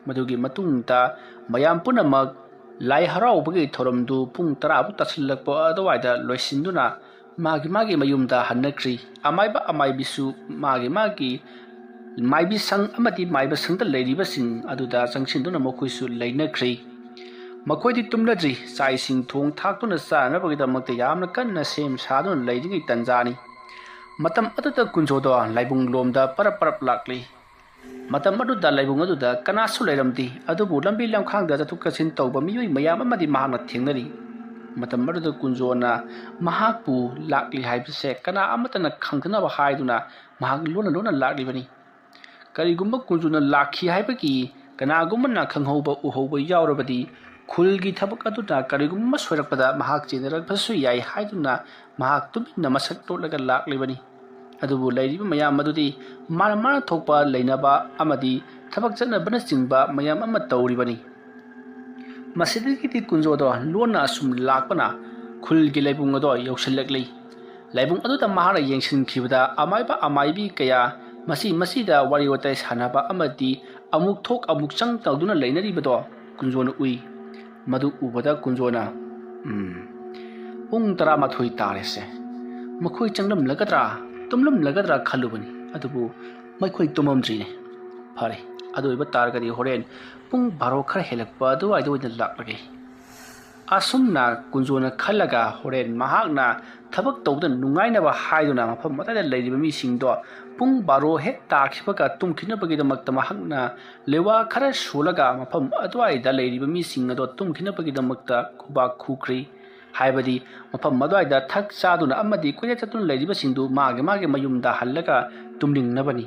ꯃꯗꯨꯒꯤ ꯃꯇꯨꯡꯗ ꯃꯌꯥꯝ ꯄꯨꯝꯅꯃꯛ ꯂꯥꯏ ꯍꯔꯥꯎꯕꯒꯤ ꯊꯧꯔꯝꯗꯨ ꯄꯨꯡ ꯇꯔꯥ ꯐꯥꯎ ꯇꯥꯁꯤꯜꯂꯛꯄ ꯑꯗꯨꯋꯥꯏꯗ ꯂꯣꯏꯁꯤꯟꯗꯨꯅ ꯃꯥꯒꯤ ꯃꯥꯒꯤ ꯃꯌꯨꯝꯗ ꯍꯟꯅꯈ꯭ꯔꯤ꯫ ꯑꯃꯥꯏꯕ ꯑꯃꯥꯏꯕꯤꯁꯨ ꯃꯥꯒꯤ ꯃꯥꯒꯤ ꯃꯥꯏꯕꯤ ꯁꯪ ꯑꯃꯗꯤ ꯃꯥꯏꯕ ꯁꯪꯗ ꯂꯩꯔꯤꯕꯁꯤꯡ ꯑꯗꯨꯗ ꯆꯪꯁꯤꯟꯗꯨꯅ ꯃꯈꯣꯏꯁꯨ ꯂꯩꯅꯈ꯭ꯔꯤ꯫ ꯃꯈꯣꯏꯗꯤ ꯇꯨꯝꯅꯗ꯭ꯔꯤ, ꯆꯥꯛ ꯏꯁꯤꯡ ꯊꯣꯡ ꯊꯥꯛꯇꯨꯅ ꯆꯥꯅꯕꯒꯤꯗꯃꯛꯇ ꯌꯥꯝꯅ ꯀꯟꯅ ꯁꯦꯝ ꯁꯥꯗꯨꯅ ꯂꯩꯔꯤꯉꯩ ꯇꯟꯖꯥꯅꯤ꯫ ꯃꯇꯝ ꯑꯗꯨꯗ ꯀꯨꯟꯖꯣꯗꯣ ꯂꯥꯏꯕꯨꯡ ꯂꯣꯝꯗ ꯄꯔꯞ ꯄꯔꯞ ꯂꯥꯛꯂꯤ꯫ ꯃꯇꯝ ꯑꯗꯨꯗ ꯂꯥꯏꯕꯨꯡ ꯑꯗꯨꯗ ꯀꯅꯥꯁꯨ ꯂꯩꯔꯝꯗꯦ, ꯑꯗꯨꯕꯨ ꯂꯝꯕꯤ ꯂꯝꯈꯥꯡꯗ ꯆꯠꯊꯣꯛ ꯆꯠꯁꯤꯟ ꯇꯧꯕ ꯃꯤꯑꯣꯏ ꯃꯌꯥꯝ ꯑꯃꯗꯤ ꯃꯍꯥꯛꯅ ꯊꯦꯡꯅꯔꯤ꯫ ꯃꯇꯝ ꯑꯗꯨꯗ ꯀꯨꯟꯖꯣꯅ ꯃꯍꯥꯛꯄꯨ ꯂꯥꯛꯂꯤ ꯍꯥꯏꯕꯁꯦ ꯀꯅꯥ ꯑꯃꯠꯇꯅ ꯈꯪꯗꯅꯕ ꯍꯥꯏꯗꯨꯅ ꯃꯍꯥꯛ ꯂꯣꯟꯅ ꯂꯣꯟꯅ ꯂꯥꯛꯂꯤꯕꯅꯤ꯫ ꯀꯔꯤꯒꯨꯝꯕ ꯀꯨꯟꯖꯣꯅ ꯂꯥꯛꯈꯤ ꯍꯥꯏꯕꯒꯤ ꯀꯅꯥꯒꯨꯝꯕꯅ ꯈꯪꯍꯧꯕ ꯎꯍꯧꯕ ꯌꯥꯎꯔꯕꯗꯤ ꯈꯨꯜꯒꯤ ꯊꯕꯛ ꯑꯗꯨꯗ ꯀꯔꯤꯒꯨꯝꯕ ꯁꯣꯏꯔꯛꯄꯗ ꯃꯍꯥꯛ ꯆꯦꯟꯅꯔꯛꯄꯁꯨ ꯌꯥꯏ ꯍꯥꯏꯗꯨꯅ ꯃꯍꯥꯛ ꯇꯨꯃꯤꯟꯅ ꯃꯁꯛ ꯂꯣꯠꯂꯒ ꯂꯥꯛꯂꯤꯕꯅꯤ꯫ ꯑꯗꯨꯕꯨ ꯂꯩꯔꯤꯕ ꯃꯌꯥꯝ ꯑꯗꯨꯗꯤ ꯃꯥꯅ ꯃꯥꯅ ꯊꯣꯛꯄ ꯂꯩꯅꯕ ꯑꯃꯗꯤ ꯊꯕꯛ ꯆꯠꯅꯕꯅꯆꯤꯡꯕ ꯃꯌꯥꯝ ꯑꯃ ꯇꯧꯔꯤꯕꯅꯤ꯫ ꯃꯁꯤꯗꯒꯤꯗꯤ ꯀꯨꯟꯖꯣꯗꯣ ꯂꯣꯟꯅ ꯑꯁꯨꯝ ꯂꯥꯛꯄꯅ ꯈꯨꯜꯒꯤ ꯂꯩꯕꯨꯡ ꯑꯗꯣ ꯌꯧꯁꯤꯜꯂꯛꯂꯤ꯫ ꯂꯩꯕꯨꯡ ꯑꯗꯨꯗ ꯃꯍꯥꯛꯅ ꯌꯦꯡꯁꯤꯟꯈꯤꯕꯗ ꯑꯃꯥꯏꯕ ꯑꯃꯥꯏꯕꯤ ꯀꯌꯥ ꯃꯁꯤ ꯃꯁꯤꯗ ꯋꯥꯔꯤ ꯋꯥꯇꯥꯏ ꯁꯥꯟꯅꯕ ꯑꯃꯗꯤ ꯑꯃꯨꯛ ꯊꯣꯛ ꯑꯃꯨꯛ ꯆꯪ ꯇꯧꯗꯨꯅ ꯂꯩꯅꯔꯤꯕꯗꯣ ꯀꯨꯟꯖꯣꯅ ꯎꯏ꯫ ꯃꯗꯨ ꯎꯕꯗ ꯀꯨꯟꯖꯣꯅ, "ꯎꯝ, ꯄꯨꯡ ꯇꯔꯥꯃꯥꯊꯣꯏ ꯇꯥꯔꯦꯁꯦ꯫ ꯃꯈꯣꯏ ꯆꯪꯂꯝꯂꯒꯗ꯭ꯔꯥ, ꯇꯨꯝꯂꯝꯂꯒꯗ꯭ꯔꯥ ꯈꯜꯂꯨꯕꯅꯤ꯫ ꯑꯗꯨꯕꯨ ꯃꯈꯣꯏ ꯇꯨꯝꯃꯝꯗ꯭ꯔꯤꯅꯦ꯫ ꯐꯔꯦ, ꯑꯗꯨ ꯑꯣꯏꯕ ꯇꯥꯔꯒꯗꯤ ꯍꯣꯔꯦꯟ ꯄꯨꯡ ꯕꯥꯔꯣ ꯈꯔ ꯍꯦꯜꯂꯛꯄ ꯑꯗꯨꯋꯥꯏꯗ ꯑꯣꯏꯅ ꯂꯥꯛꯂꯒꯦ"꯫ ꯑꯁꯨꯝꯅ ꯀꯨꯟꯖꯣꯅ ꯈꯜꯂꯒ ꯍꯣꯔꯦꯟ ꯃꯍꯥꯛꯅ ꯊꯕꯛ ꯇꯧꯕꯗ ꯅꯨꯡꯉꯥꯏꯅꯕ ꯍꯥꯏꯗꯨꯅ ꯃꯐꯝ ꯑꯗꯨꯗ ꯂꯩꯔꯤꯕ ꯃꯤꯁꯤꯡꯗꯣ ꯄꯨꯡ ꯕꯥꯔꯣ ꯍꯦꯛ ꯇꯥꯈꯤꯕꯒ ꯇꯨꯝꯈꯤꯅꯕꯒꯤꯗꯃꯛꯇ ꯃꯍꯥꯛꯅ ꯂꯩꯋꯥ ꯈꯔ ꯁꯣꯜꯂꯒ ꯃꯐꯝ ꯑꯗꯨꯋꯥꯏꯗ ꯂꯩꯔꯤꯕ ꯃꯤꯁꯤꯡ ꯑꯗꯣ ꯇꯨꯝꯈꯤꯅꯕꯒꯤꯗꯃꯛꯇ ꯈꯨꯕꯥꯛ ꯈꯨꯈ꯭ꯔꯤ꯫ ꯍꯥꯏꯕꯗꯤ ꯃꯐꯝ ꯑꯗꯨꯋꯥꯏꯗ ꯊꯛ ꯆꯥꯗꯨꯅ ꯑꯃꯗꯤ ꯀꯣꯏꯆꯠ ꯆꯠꯇꯨꯅ ꯂꯩꯔꯤꯕꯁꯤꯡꯗꯨ ꯃꯥꯒꯤ ꯃꯥꯒꯤ ꯃꯌꯨꯝꯗ ꯍꯜꯂꯒ ꯇꯨꯝꯅꯤꯡꯅꯕꯅꯤ꯫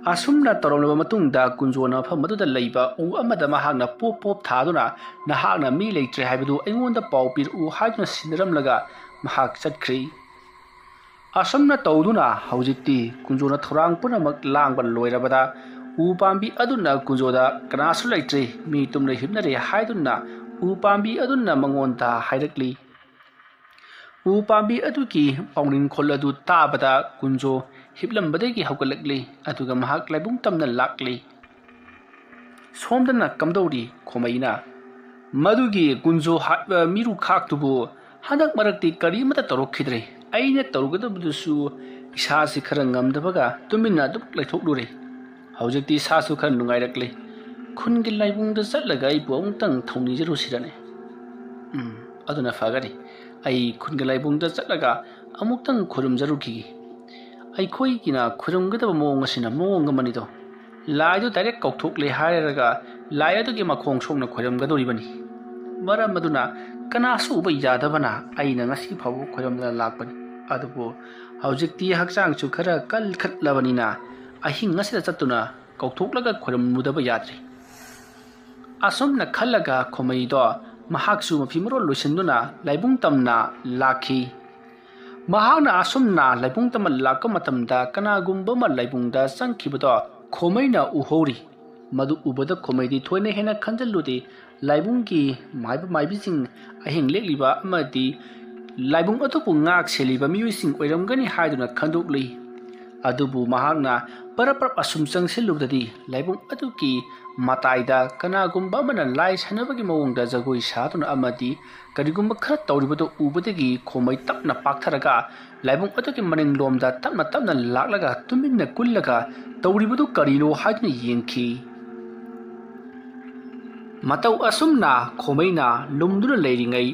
ꯑꯁꯨꯝꯅ ꯇꯧꯔꯝꯂꯕ ꯃꯇꯨꯡꯗ ꯀꯨꯟꯖꯣꯅ ꯃꯐꯝ ꯑꯗꯨꯗ ꯂꯩꯕ ꯎ ꯑꯃꯗ ꯃꯍꯥꯛꯅ ꯄꯣꯞ ꯄꯣꯞ ꯊꯥꯗꯨꯅ, "ꯅꯍꯥꯛꯅ ꯃꯤ ꯂꯩꯇ꯭ꯔꯦ ꯍꯥꯏꯕꯗꯨ ꯑꯩꯉꯣꯟꯗ ꯄꯥꯎ ꯄꯤꯔꯛꯎ" ꯍꯥꯏꯗꯨꯅ ꯁꯤꯟꯅꯔꯝꯂꯒ ꯃꯍꯥꯛ ꯆꯠꯈ꯭ꯔꯤ꯫ ꯑꯁꯨꯝꯅ ꯇꯧꯗꯨꯅ ꯍꯧꯖꯤꯛꯇꯤ ꯀꯨꯟꯖꯣꯅ ꯊꯧꯔꯥꯡ ꯄꯨꯝꯅꯃꯛ ꯂꯥꯡꯕ ꯂꯣꯏꯔꯕꯗ, ꯎ ꯄꯥꯝꯕꯤ ꯑꯗꯨꯅ ꯀꯨꯟꯖꯣꯗ "ꯀꯅꯥꯁꯨ ꯂꯩꯇ꯭ꯔꯦ, ꯃꯤ ꯇꯨꯝꯅ ꯍꯤꯞꯅꯔꯦ" ꯍꯥꯏꯗꯨꯅ ꯎ ꯄꯥꯝꯕꯤ ꯑꯗꯨꯅ ꯃꯉꯣꯟꯗ ꯍꯥꯏꯔꯛꯂꯤ꯫ ꯎ ꯄꯥꯝꯕꯤ ꯑꯗꯨꯒꯤ ꯄꯥꯎꯅꯤꯡꯈꯣꯜ ꯑꯗꯨ ꯇꯥꯕꯗ ꯀꯨꯟꯖꯣ ꯍꯤꯞꯂꯝꯕꯗꯒꯤ ꯍꯧꯒꯠꯂꯛꯂꯤ, ꯑꯗꯨꯒ ꯃꯍꯥꯛ ꯂꯥꯏꯕꯨꯡ ꯇꯝꯅ ꯂꯥꯛꯂꯤ꯫ ꯁꯣꯝꯗꯅ ꯀꯝꯗꯧꯔꯤ? ꯈꯣꯃꯩꯅ, "ꯃꯗꯨꯒꯤ ꯀꯨꯟꯖꯣ ꯍꯥꯏꯕ ꯃꯤꯔꯨꯈꯥꯛꯇꯨꯕꯨ ꯍꯟꯗꯛ ꯃꯔꯛꯇꯤ ꯀꯔꯤꯃꯠꯇ ꯇꯧꯔꯛꯈꯤꯗ꯭ꯔꯦ꯫ ꯑꯩꯅ ꯇꯧꯔꯨꯒꯗꯕꯗꯨꯁꯨ ꯏꯁꯥꯁꯤ ꯈꯔ ꯉꯝꯗꯕꯒ ꯇꯨꯃꯤꯟꯅ ꯑꯗꯨꯝ ꯂꯩꯊꯣꯛꯂꯨꯔꯦ꯫ ꯍꯧꯖꯤꯛꯇꯤ ꯏꯁꯥꯁꯨ ꯈꯔ ꯅꯨꯡꯉꯥꯏꯔꯛꯂꯦ꯫ ꯈꯨꯟꯒꯤ ꯂꯥꯏꯕꯨꯡꯗ ꯆꯠꯂꯒ ꯑꯩꯕꯨ ꯑꯃꯨꯛꯇꯪ ꯊꯧꯅꯤꯖꯔꯨꯁꯤꯔꯅꯦ? ꯎꯝ, ꯑꯗꯨꯅ ꯐꯒꯅꯤ꯫ ꯑꯩ ꯈꯨꯟꯒꯤ ꯂꯥꯏꯕꯨꯡꯗ ꯆꯠꯂꯒ ꯑꯃꯨꯛꯇꯪ ꯈꯨꯔꯨꯝꯖꯔꯨꯈꯤꯒꯦ꯫ ꯑꯩꯈꯣꯏꯒꯤꯅ ꯈꯨꯔꯨꯝꯒꯗꯕ ꯃꯑꯣꯡ ꯑꯁꯤꯅ ꯃꯑꯣꯡ ꯑꯃꯅꯤꯗꯣ꯫ ꯂꯥꯏꯗꯨ ꯗꯥꯏꯔꯦꯛ ꯀꯧꯊꯣꯛꯂꯦ ꯍꯥꯏꯔꯒ ꯂꯥꯏ ꯑꯗꯨꯒꯤ ꯃꯈꯣꯡ ꯁꯣꯛꯅ ꯈꯣꯏꯔꯝꯒꯗꯧꯔꯤꯕꯅꯤ꯫ ꯃꯔꯝ ꯑꯗꯨꯅ ꯀꯅꯥꯁꯨ ꯎꯕ ꯌꯥꯗꯕꯅ ꯑꯩꯅ ꯉꯁꯤ ꯐꯥꯎꯕ ꯈꯣꯏꯔꯝꯗꯅ ꯂꯥꯛꯄꯅꯤ꯫ ꯑꯗꯨꯕꯨ ꯍꯧꯖꯤꯛꯇꯤ ꯍꯛꯆꯥꯡꯁꯨ ꯈꯔ ꯀꯟꯈꯠꯂꯕꯅꯤꯅ ꯑꯍꯤꯡ ꯑꯁꯤꯗ ꯆꯠꯇꯨꯅ ꯀꯧꯊꯣꯛꯂꯒ ꯈꯣꯏꯔꯝꯃꯨꯗꯕ ꯌꯥꯗ꯭ꯔꯦ꯫" ꯑꯁꯨꯝꯅ ꯈꯜꯂꯒ ꯈꯣꯃꯩꯗꯣ ꯃꯍꯥꯛꯁꯨ ꯃꯐꯤ ꯃꯔꯣꯜ ꯂꯣꯏꯁꯤꯟꯗꯨꯅ ꯂꯥꯏꯕꯨꯡ ꯇꯝꯅ ꯂꯥꯛꯈꯤ꯫ ꯃꯍꯥꯛꯅ ꯑꯁꯨꯝꯅ ꯂꯥꯏꯕꯨꯡ ꯇꯝꯅ ꯂꯥꯛꯄ ꯃꯇꯝꯗ ꯀꯅꯥꯒꯨꯝꯕ ꯑꯃ ꯂꯥꯏꯕꯨꯡꯗ ꯆꯪꯈꯤꯕꯗꯣ ꯈꯣꯃꯩꯅ ꯎꯍꯧꯔꯤ꯫ ꯃꯗꯨ ꯎꯕꯗ ꯈꯣꯃꯩꯗꯤ ꯊꯣꯏꯅ ꯍꯦꯟꯅ ꯈꯟꯖꯤꯜꯂꯨꯗꯦ꯫ ꯂꯥꯏꯕꯨꯡꯒꯤ ꯃꯥꯏꯕ ꯃꯥꯏꯕꯤꯁꯤꯡ, ꯑꯍꯤꯡ ꯂꯦꯛꯂꯤꯕ ꯑꯃꯗꯤ ꯂꯥꯏꯕꯨꯡ ꯑꯗꯨꯕꯨ ꯉꯥꯛ ꯁꯦꯜꯂꯤꯕ ꯃꯤꯑꯣꯏꯁꯤꯡ ꯑꯣꯏꯔꯝꯒꯅꯤ ꯍꯥꯏꯗꯨꯅ ꯈꯟꯗꯣꯛꯂꯤ꯫ ꯑꯗꯨꯕꯨ ꯃꯍꯥꯛꯅ ꯄꯔꯞ ꯄꯔꯞ ꯑꯁꯨꯝ ꯆꯪꯁꯤꯜꯂꯨꯕꯗꯗꯤ ꯂꯥꯏꯕꯨꯡ ꯑꯗꯨꯒꯤ ꯃꯇꯥꯏꯗ ꯀꯅꯥꯒꯨꯝꯕ ꯑꯃꯅ ꯂꯥꯏ ꯁꯥꯟꯅꯕꯒꯤ ꯃꯑꯣꯡꯗ ꯖꯒꯣꯏ ꯁꯥꯗꯨꯅ ꯑꯃꯗꯤ ꯀꯔꯤꯒꯨꯝꯕ ꯈꯔ ꯇꯧꯔꯤꯕꯗꯨ ꯎꯕꯗꯒꯤ ꯈꯣꯃꯩ ꯇꯞꯅ ꯄꯥꯛꯊꯔꯒ ꯂꯥꯏꯕꯨꯡ ꯑꯗꯨꯒꯤ ꯃꯅꯤꯡꯂꯣꯝꯗ ꯇꯞꯅ ꯇꯞꯅ ꯂꯥꯛꯂꯒ ꯇꯨꯃꯤꯟꯅ ꯀꯨꯜꯂꯒ ꯇꯧꯔꯤꯕꯗꯨ ꯀꯔꯤꯅꯣ ꯍꯥꯏꯗꯨꯅ ꯌꯦꯡꯈꯤ꯫ ꯃꯇꯧ ꯑꯁꯨꯝꯅ ꯈꯣꯃꯩꯅ ꯂꯨꯝꯗꯨꯅ ꯂꯩꯔꯤꯉꯩ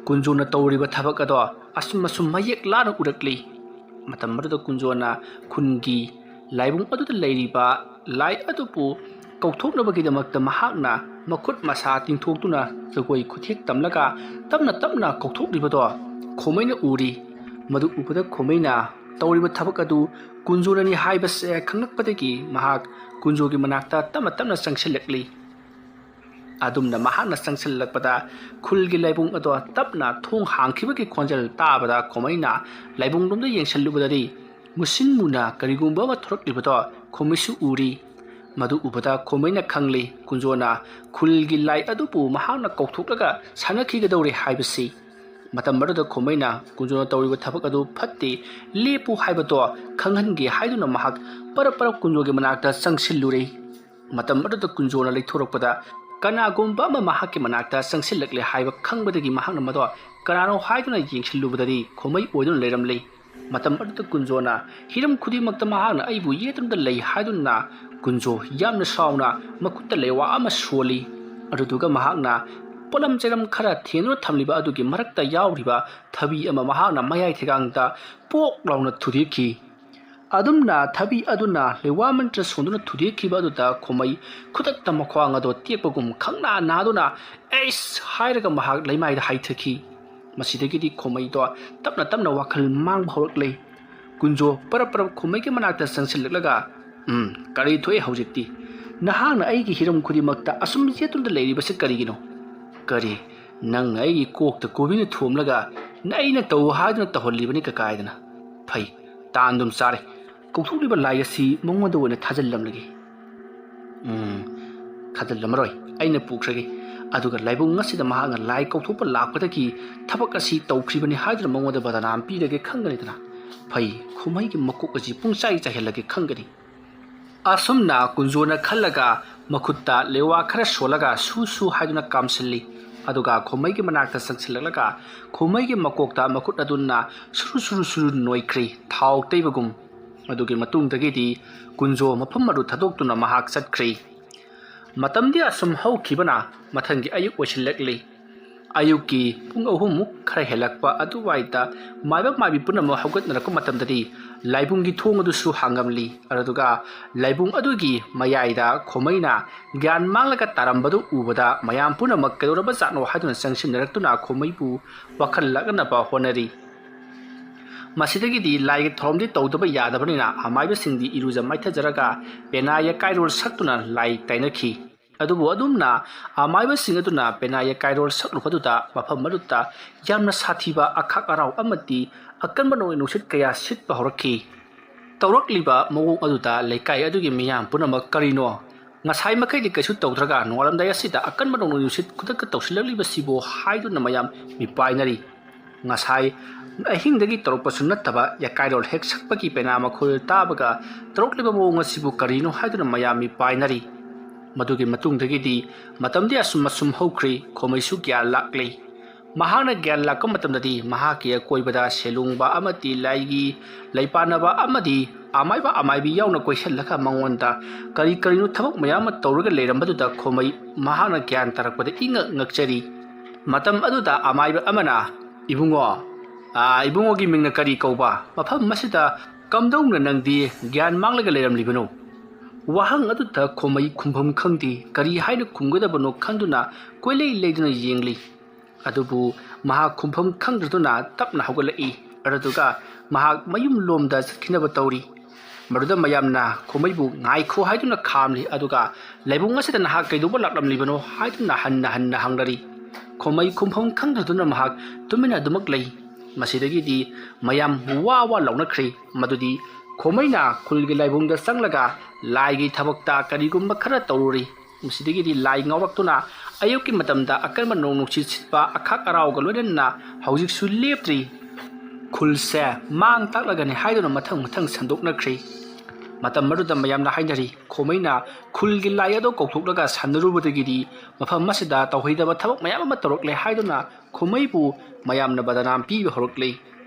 ꯀꯨꯟꯖꯣꯅ ꯇꯧꯔꯤꯕ ꯊꯕꯛ ꯑꯗꯣ ꯑꯁꯨꯝ ꯑꯁꯨꯝ ꯃꯌꯦꯛ ꯂꯥꯅ ꯎꯔꯛꯂꯤ꯫ ꯃꯇꯝ ꯑꯗꯨꯗ ꯀꯨꯟꯖꯣꯅ ꯈꯨꯟꯒꯤ ꯂꯥꯏꯕꯨꯡ ꯑꯗꯨꯗ ꯂꯩꯔꯤꯕ ꯂꯥꯏ ꯑꯗꯨꯕꯨ ꯀꯧꯊꯣꯛꯅꯕꯒꯤꯗꯃꯛꯇ ꯃꯍꯥꯛꯅ ꯃꯈꯨꯠ ꯃꯁꯥ ꯇꯤꯡꯊꯣꯛꯇꯨꯅ ꯖꯒꯣꯏ ꯈꯨꯊꯦꯛ ꯇꯝꯂꯒ ꯇꯞꯅ ꯇꯞꯅ ꯀꯧꯊꯣꯛꯂꯤꯕꯗꯣ ꯈꯣꯃꯩꯅ ꯎꯔꯤ꯫ ꯃꯗꯨ ꯎꯕꯗ ꯈꯣꯃꯩꯅ ꯇꯧꯔꯤꯕ ꯊꯕꯛ ꯑꯗꯨ ꯀꯨꯟꯖꯣꯅꯅꯤ ꯍꯥꯏꯕꯁꯦ ꯈꯪꯂꯛꯄꯗꯒꯤ ꯃꯍꯥꯛ ꯀꯨꯟꯖꯣꯒꯤ ꯃꯅꯥꯛꯇ ꯇꯞꯅ ꯇꯞꯅ ꯆꯪꯁꯤꯜꯂꯛꯂꯤ꯫ ꯑꯗꯨꯝꯅ ꯃꯍꯥꯛꯅ ꯆꯪꯁꯤꯜꯂꯛꯄꯗ ꯈꯨꯜꯒꯤ ꯂꯥꯏꯕꯨꯡ ꯑꯗꯣ ꯇꯞꯅ ꯊꯣꯡ ꯍꯥꯡꯈꯤꯕꯒꯤ ꯈꯣꯟꯖꯦꯜ ꯇꯥꯕꯗ ꯈꯣꯃꯩꯅ ꯂꯥꯏꯕꯨꯡꯂꯣꯝꯗ ꯌꯦꯡꯁꯤꯜꯂꯨꯕꯗꯗꯤ ꯃꯨꯁꯤꯟ ꯃꯨꯅ ꯀꯔꯤꯒꯨꯝꯕ ꯑꯃ ꯊꯣꯔꯛꯂꯤꯕꯗꯣ ꯈꯣꯃꯩꯁꯨ ꯎꯔꯤ꯫ ꯃꯗꯨ ꯎꯕꯗ ꯈꯣꯃꯩꯅ ꯈꯪꯂꯤ, ꯀꯨꯟꯖꯣꯅ ꯈꯨꯜꯒꯤ ꯂꯥꯏ ꯑꯗꯨꯕꯨ ꯃꯍꯥꯛꯅ ꯀꯧꯊꯣꯛꯂꯒ ꯁꯥꯟꯅꯈꯤꯒꯗꯧꯔꯦ ꯍꯥꯏꯕꯁꯤ꯫ ꯃꯇꯝ ꯑꯗꯨꯗ ꯈꯣꯃꯩꯅ ꯀꯨꯟꯖꯣꯅ ꯇꯧꯔꯤꯕ ꯊꯕꯛ ꯑꯗꯨ ꯐꯠꯇꯦ, ꯂꯦꯞꯄꯨ ꯍꯥꯏꯕꯗꯣ ꯈꯪꯍꯟꯒꯦ ꯍꯥꯏꯗꯨꯅ ꯃꯍꯥꯛ ꯄꯔꯞ ꯄꯔꯞ ꯀꯨꯟꯖꯣꯒꯤ ꯃꯅꯥꯛꯇ ꯆꯪꯁꯤꯜꯂꯨꯔꯦ꯫ ꯃꯇꯝ ꯑꯗꯨꯗ ꯀꯨꯟꯖꯣꯅ ꯂꯩꯊꯣꯔꯛꯄꯗ ꯀꯅꯥꯒꯨꯝꯕ ꯑꯃ ꯃꯍꯥꯛꯀꯤ ꯃꯅꯥꯛꯇ ꯆꯪꯁꯤꯜꯂꯛꯂꯦ ꯍꯥꯏꯕ ꯈꯪꯕꯗꯒꯤ ꯃꯍꯥꯛꯅ ꯃꯗꯣ ꯀꯅꯥꯅꯣ ꯍꯥꯏꯗꯨꯅ ꯌꯦꯡꯁꯤꯜꯂꯨꯕꯗꯗꯤ ꯈꯣꯃꯩ ꯑꯣꯏꯗꯨꯅ ꯂꯩꯔꯝꯂꯦ꯫ ꯃꯇꯝ ꯑꯗꯨꯗ ꯀꯨꯟꯖꯣꯅ ꯍꯤꯔꯝ ꯈꯨꯗꯤꯡꯃꯛꯇ ꯃꯍꯥꯛꯅ ꯑꯩꯕꯨ ꯌꯦꯠꯇꯨꯅ ꯂꯩ ꯍꯥꯏꯗꯨꯅ ꯀꯨꯟꯖꯣ ꯌꯥꯝꯅ ꯁꯥꯎꯅ ꯃꯈꯨꯠꯇ ꯂꯩꯋꯥ ꯑꯃ ꯁꯣꯜꯂꯤ꯫ ꯑꯗꯨꯗꯨꯒ ꯃꯍꯥꯛꯅ ꯄꯣꯠꯂꯝ ꯆꯩꯔꯝ ꯈꯔ ꯊꯦꯡꯗꯨꯅ ꯊꯝꯂꯤꯕ ꯑꯗꯨꯒꯤ ꯃꯔꯛꯇ ꯌꯥꯎꯔꯤꯕ ꯊꯕꯤ ꯑꯃ ꯃꯍꯥꯛꯅ ꯃꯌꯥꯏ ꯊꯦꯒꯥꯡꯗ ꯄꯣꯛ ꯂꯥꯎꯅ ꯊꯨꯗꯦꯛꯈꯤ꯫ ꯑꯗꯨꯝꯅ ꯊꯕꯤ ꯑꯗꯨꯅ ꯂꯩꯋꯥ ꯃꯟꯇ꯭ꯔ ꯁꯣꯟꯗꯨꯅ ꯊꯨꯗꯦꯛꯈꯤꯕ ꯑꯗꯨꯗ ꯈꯣꯃꯩ ꯈꯨꯗꯛꯇ ꯃꯈ꯭ꯋꯥꯡ ꯑꯗꯣ ꯇꯦꯛꯄꯒꯨꯝ ꯈꯪꯅꯥ ꯅꯥꯗꯨꯅ "ꯑꯩꯁ" ꯍꯥꯏꯔꯒ ꯃꯍꯥꯛ ꯂꯩꯃꯥꯏꯗ ꯍꯥꯏꯊꯈꯤ꯫ ꯃꯁꯤꯗꯒꯤꯗꯤ ꯈꯣꯃꯩꯗꯣ ꯇꯞꯅ ꯇꯞꯅ ꯋꯥꯈꯜ ꯃꯥꯡꯕ ꯍꯧꯔꯛꯂꯦ꯫ ꯀꯨꯟꯖꯣ ꯄꯔꯞ ꯄꯔꯞ ꯈꯣꯃꯩꯒꯤ ꯃꯅꯥꯛꯇ ꯆꯪꯁꯤꯜꯂꯛꯂꯒ, "ꯎꯝ, ꯀꯔꯤ ꯊꯣꯛꯑꯦ ꯍꯧꯖꯤꯛꯇꯤ? ꯅꯍꯥꯛꯅ ꯑꯩꯒꯤ ꯍꯤꯔꯝ ꯈꯨꯗꯤꯡꯃꯛꯇ ꯑꯁꯨꯝ ꯌꯦꯠꯇꯨꯅ ꯂꯩꯔꯤꯕꯁꯤ ꯀꯔꯤꯒꯤꯅꯣ? ꯀꯔꯤ, ꯅꯪꯅ ꯑꯩꯒꯤ ꯀꯣꯛꯇ ꯀꯣꯕꯤꯅ ꯊꯣꯝꯂꯒ ꯑꯩꯅ ꯇꯧ ꯍꯥꯏꯗꯨꯅ ꯇꯧꯍꯜꯂꯤꯕꯅꯤ ꯀꯀꯥꯏꯗꯅ? ꯐꯩ, ꯇꯥꯟꯗꯨꯝ ꯆꯥꯔꯦ꯫ ꯀꯧꯊꯣꯛꯂꯤꯕ ꯂꯥꯏ ꯑꯁꯤ ꯃꯉꯣꯟꯗ ꯑꯣꯏꯅ ꯊꯥꯖꯤꯜꯂꯝꯂꯒꯦ꯫ ꯎꯝ, ꯊꯥꯖꯤꯜꯂꯝꯃꯔꯣꯏ, ꯑꯩꯅ ꯄꯨꯈ꯭ꯔꯒꯦ꯫ ꯑꯗꯨꯒ ꯂꯥꯏꯕꯨꯡ ꯑꯁꯤꯗ ꯃꯍꯥꯛꯅ ꯂꯥꯏ ꯀꯧꯊꯣꯛꯄ ꯂꯥꯛꯄꯗꯒꯤ ꯊꯕꯛ ꯑꯁꯤ ꯇꯧꯈ꯭ꯔꯤꯕꯅꯤ ꯍꯥꯏꯗꯨꯅ ꯃꯉꯣꯟꯗ ꯕꯗꯅꯥꯝ ꯄꯤꯔꯒꯦ ꯈꯪꯒꯅꯤꯗꯅ꯫ ꯐꯩ, ꯈꯣꯃꯩꯒꯤ ꯃꯀꯣꯛ ꯑꯁꯤ ꯄꯨꯡꯆꯥꯏ ꯆꯥꯏꯍꯜꯂꯒꯦ ꯈꯪꯒꯅꯤ"꯫ ꯑꯁꯨꯝꯅ ꯀꯨꯟꯖꯣꯅ ꯈꯜꯂꯒ ꯃꯈꯨꯠꯇ ꯂꯩꯋꯥ ꯈꯔ ꯁꯣꯜꯂꯒ ꯁꯨ ꯁꯨ ꯍꯥꯏꯗꯨꯅ ꯀꯥꯝꯁꯤꯜꯂꯤ꯫ ꯑꯗꯨꯒ ꯈꯣꯃꯩꯒꯤ ꯃꯅꯥꯛꯇ ꯆꯪꯁꯤꯜꯂꯛꯂꯒ ꯈꯣꯃꯩꯒꯤ ꯃꯀꯣꯛꯇ ꯃꯈꯨꯠ ꯑꯗꯨꯅ ꯁꯨꯔꯨ ꯁꯨꯔꯨ ꯁꯨꯔꯨ ꯅꯣꯏꯈ꯭ꯔꯤ, ꯊꯥꯎ ꯇꯩꯕꯒꯨꯝ꯫ ꯑꯗꯨꯒꯤ ꯃꯇꯨꯡꯗꯒꯤꯗꯤ ꯀꯨꯟꯖꯣ ꯃꯐꯝ ꯑꯗꯨ ꯊꯥꯗꯣꯛꯇꯨꯅ ꯃꯍꯥꯛ ꯆꯠꯈ꯭ꯔꯤ꯫ ꯃꯇꯝꯗꯤ ꯑꯁꯨꯝ ꯍꯧꯈꯤꯕꯅ ꯃꯊꯪꯒꯤ ꯑꯌꯨꯛ ꯑꯣꯏꯁꯤꯜꯂꯛꯂꯤ꯫ ꯑꯌꯨꯛꯀꯤ ꯄꯨꯡ ꯑꯍꯨꯝꯃꯨꯛ ꯈꯔ ꯍꯦꯜꯂꯛꯄ ꯑꯗꯨꯋꯥꯏꯗ ꯃꯥꯏꯕ ꯃꯥꯏꯕꯤ ꯄꯨꯝꯅꯃꯛ ꯍꯧꯒꯠꯅꯔꯛꯄ ꯃꯇꯝꯗꯗꯤ ꯂꯥꯏꯕꯨꯡꯒꯤ ꯊꯣꯡ ꯑꯗꯨꯁꯨ ꯍꯥꯡꯉꯝꯂꯤ꯫ ꯑꯗꯨꯒ ꯂꯥꯏꯕꯨꯡ ꯑꯗꯨꯒꯤ ꯃꯌꯥꯏꯗ ꯈꯣꯃꯩꯅ ꯒ꯭ꯌꯥꯟ ꯃꯥꯡꯂꯒ ꯇꯥꯔꯝꯕꯗꯨ ꯎꯕꯗ ꯃꯌꯥꯝ ꯄꯨꯝꯅꯃꯛ ꯀꯩꯗꯧꯔꯕ ꯖꯥꯠꯅꯣ ꯍꯥꯏꯗꯨꯅ ꯆꯪꯁꯤꯟꯅꯔꯛꯇꯨꯅ ꯈꯣꯃꯩꯕꯨ ꯋꯥꯈꯜ ꯂꯥꯛꯅꯅꯕ ꯍꯣꯠꯅꯔꯤ꯫ ꯃꯁꯤꯗꯒꯤꯗꯤ ꯂꯥꯏꯒꯤ ꯊꯧꯔꯝꯗꯤ ꯇꯧꯗꯕ ꯌꯥꯗꯕꯅꯤꯅ ꯑꯃꯥꯏꯕꯁꯤꯡꯗꯤ ꯏꯔꯨꯖ ꯃꯥꯏꯊꯖꯔꯒ ꯄꯦꯅꯥ ꯌꯦꯀꯥꯏꯔꯣꯜ ꯁꯛꯇꯨꯅ ꯂꯥꯏ ꯇꯥꯏꯅꯈꯤ꯫ ꯑꯗꯨꯕꯨ ꯑꯗꯨꯝꯅ ꯑꯃꯥꯏꯕꯁꯤꯡ ꯑꯗꯨꯅ ꯄꯦꯅꯥ ꯌꯦꯀꯥꯏꯔꯣꯜ ꯁꯛꯂꯨꯕꯗꯨꯗ ꯃꯐꯝ ꯑꯗꯨꯗ ꯌꯥꯝꯅ ꯁꯥꯊꯤꯕ ꯑꯈꯥꯛ ꯑꯔꯥꯎ ꯑꯃꯗꯤ ꯑꯀꯟꯕ ꯅꯣꯡꯂꯩ ꯅꯨꯡꯁꯤꯠ ꯀꯌꯥ ꯁꯤꯠꯄ ꯍꯧꯔꯛꯈꯤ꯫ ꯇꯧꯔꯛꯂꯤꯕ ꯃꯑꯣꯡ ꯑꯗꯨꯗ ꯂꯩꯀꯥꯏ ꯑꯗꯨꯒꯤ ꯃꯤꯌꯥꯝ ꯄꯨꯝꯅꯃꯛ "ꯀꯔꯤꯅꯣ? ꯉꯁꯥꯏ ꯃꯈꯩꯗꯤ ꯀꯩꯁꯨ ꯇꯧꯗ꯭ꯔꯒ ꯅꯣꯡꯉꯥꯜꯂꯝꯗꯥꯏ ꯑꯁꯤꯗ ꯑꯀꯟꯕ ꯅꯣꯡꯂꯩ ꯅꯨꯡꯁꯤꯠ ꯈꯨꯗꯛꯇ ꯇꯧꯁꯤꯜꯂꯛꯂꯤꯕꯁꯤꯕꯨ?" ꯍꯥꯏꯗꯨꯅ ꯃꯌꯥꯝ ꯃꯤꯄꯥꯏꯅꯔꯤ꯫ ꯉꯁꯥꯏ ꯑꯍꯤꯡꯗꯒꯤ ꯇꯧꯔꯛꯄꯁꯨ ꯅꯠꯇꯕ ꯌꯦꯀꯥꯏꯔꯣꯜ ꯍꯦꯛ ꯁꯛꯄꯒꯤ ꯄꯦꯅꯥ ꯃꯈꯣꯜ ꯇꯥꯕꯒ ꯇꯧꯔꯛꯂꯤꯕ ꯃꯑꯣꯡ ꯑꯁꯤꯕꯨ ꯀꯔꯤꯅꯣ ꯍꯥꯏꯗꯨꯅ ꯃꯌꯥꯝ ꯃꯤꯄꯥꯏꯅꯔꯤ꯫ ꯃꯗꯨꯒꯤ ꯃꯇꯨꯡꯗꯒꯤꯗꯤ ꯃꯇꯝꯗꯤ ꯑꯁꯨꯝ ꯑꯁꯨꯝ ꯍꯧꯈ꯭ꯔꯤ꯫ ꯈꯣꯃꯩꯁꯨ ꯒ꯭ꯌꯥꯟ ꯂꯥꯛꯂꯤ꯫ ꯃꯍꯥꯛꯅ ꯒ꯭ꯌꯥꯟ ꯂꯥꯛꯄ ꯃꯇꯝꯗꯗꯤ ꯃꯍꯥꯛꯀꯤ ꯑꯀꯣꯏꯕꯗ ꯁꯦꯂꯨꯡꯕ ꯑꯃꯗꯤ ꯂꯥꯏꯒꯤ ꯂꯩꯄꯥꯟꯅꯕ ꯑꯃꯗꯤ ꯑꯃꯥꯏꯕ ꯑꯃꯥꯏꯕꯤ ꯌꯥꯎꯅ ꯀꯣꯏꯁꯤꯜꯂꯒ ꯃꯉꯣꯟꯗ ꯀꯔꯤ ꯀꯔꯤꯅꯣ ꯊꯕꯛ ꯃꯌꯥꯝ ꯑꯃ ꯇꯧꯔꯒ ꯂꯩꯔꯝꯕꯗꯨꯗ ꯈꯣꯃꯩ ꯃꯍꯥꯛꯅ ꯒ꯭ꯌꯥꯟ ꯇꯥꯔꯛꯄꯗ ꯏꯉꯛ ꯉꯛꯆꯔꯤ꯫ ꯃꯇꯝ ꯑꯗꯨꯗ ꯑꯃꯥꯏꯕ ꯑꯃꯅ, "ꯏꯕꯨꯡꯉꯣ, ꯑꯥ, ꯏꯕꯨꯡꯉꯣꯒꯤ ꯃꯤꯡꯅ ꯀꯔꯤ ꯀꯧꯕ? ꯃꯐꯝ ꯑꯁꯤꯗ ꯀꯝꯗꯧꯅ ꯅꯪꯗꯤ ꯒ꯭ꯌꯥꯟ ꯃꯥꯡꯂꯒ ꯂꯩꯔꯝꯂꯤꯕꯅꯣ?" ꯋꯥꯍꯪ ꯑꯗꯨꯗ ꯈꯣꯃꯩ ꯈꯨꯝꯐꯝ ꯈꯪꯗꯦ, ꯀꯔꯤ ꯍꯥꯏꯅ ꯈꯨꯝꯒꯗꯕꯅꯣ ꯈꯪꯗꯨꯅ ꯀꯣꯏꯂꯩ ꯂꯩꯗꯨꯅ ꯌꯦꯡꯂꯤ꯫ ꯑꯗꯨꯕꯨ ꯃꯍꯥꯛ ꯈꯨꯝꯐꯝ ꯈꯪꯗ꯭ꯔꯗꯨꯅ ꯇꯞꯅ ꯍꯧꯒꯠꯂꯛꯏ꯫ ꯑꯗꯨꯗꯨꯒ ꯃꯍꯥꯛ ꯃꯌꯨꯝ ꯂꯣꯝꯗ ꯆꯠꯈꯤꯅꯕ ꯇꯧꯔꯤ꯫ ꯃꯗꯨꯗ ꯃꯌꯥꯝꯅ ꯈꯣꯃꯩꯕꯨ "ꯉꯥꯏꯈꯣ" ꯍꯥꯏꯗꯨꯅ ꯈꯥꯝꯂꯤ, ꯑꯗꯨꯒ "ꯂꯥꯏꯕꯨꯡ ꯑꯁꯤꯗ ꯅꯍꯥꯛ ꯀꯩꯗꯧꯕ ꯂꯥꯛꯂꯝꯂꯤꯕꯅꯣ?" ꯍꯥꯏꯗꯨꯅ ꯍꯟꯅ ꯍꯟꯅ ꯍꯪꯅꯔꯤ꯫ ꯈꯣꯃꯩ ꯈꯨꯝꯐꯝ ꯈꯪꯗꯗꯨꯅ ꯃꯍꯥꯛ ꯇꯨꯃꯤꯟꯅ ꯑꯗꯨꯃꯛ ꯂꯩ꯫ ꯃꯁꯤꯗꯒꯤꯗꯤ ꯃꯌꯥꯝ ꯋꯥ ꯋꯥ ꯂꯥꯎꯅꯈ꯭ꯔꯤ꯫ ꯃꯗꯨꯗꯤ ꯈꯣꯃꯩꯅ ꯈꯨꯜꯒꯤ ꯂꯥꯏꯕꯨꯡꯗ ꯆꯪꯂꯒ ꯂꯥꯏꯒꯤ ꯊꯕꯛꯇ ꯀꯔꯤꯒꯨꯝꯕ ꯈꯔ ꯇꯧꯔꯨꯔꯤ꯫ ꯃꯁꯤꯗꯒꯤꯗꯤ ꯂꯥꯏ ꯉꯥꯎꯔꯛꯇꯨꯅ ꯑꯌꯨꯛꯀꯤ ꯃꯇꯝꯗ ꯑꯀꯟꯕ ꯅꯣꯡ ꯅꯨꯡꯁꯤꯠ ꯁꯤꯠꯄ ꯑꯈꯥꯛ ꯑꯔꯥꯎꯒ ꯂꯣꯏꯅꯅ ꯍꯧꯖꯤꯛꯁꯨ ꯂꯦꯞꯇ꯭ꯔꯤ꯫ ꯈꯨꯜꯁꯦ ꯃꯥꯡ ꯇꯥꯛꯂꯒꯅꯤ ꯍꯥꯏꯗꯨꯅ ꯃꯊꯪ ꯃꯊꯪ ꯁꯟꯗꯣꯛꯅꯈ꯭ꯔꯤ꯫ ꯃꯇꯝ ꯑꯗꯨꯗ ꯃꯌꯥꯝꯅ ꯍꯥꯏꯅꯔꯤ, ꯈꯣꯃꯩꯅ ꯈꯨꯜꯒꯤ ꯂꯥꯏ ꯑꯗꯨ ꯀꯧꯊꯣꯛꯂꯒ ꯁꯥꯟꯅꯔꯨꯕꯗꯒꯤꯗꯤ ꯃꯐꯝ ꯑꯁꯤꯗ ꯇꯧꯍꯩꯗꯕ ꯊꯕꯛ ꯃꯌꯥꯝ ꯑꯃ ꯇꯧꯔꯛꯂꯦ ꯍꯥꯏꯗꯨꯅ ꯈꯣꯃꯩꯕꯨ ꯃꯌꯥꯝꯅ ꯕꯗꯅꯥꯝ ꯄꯤꯕ ꯍꯧꯔꯛꯂꯤ꯫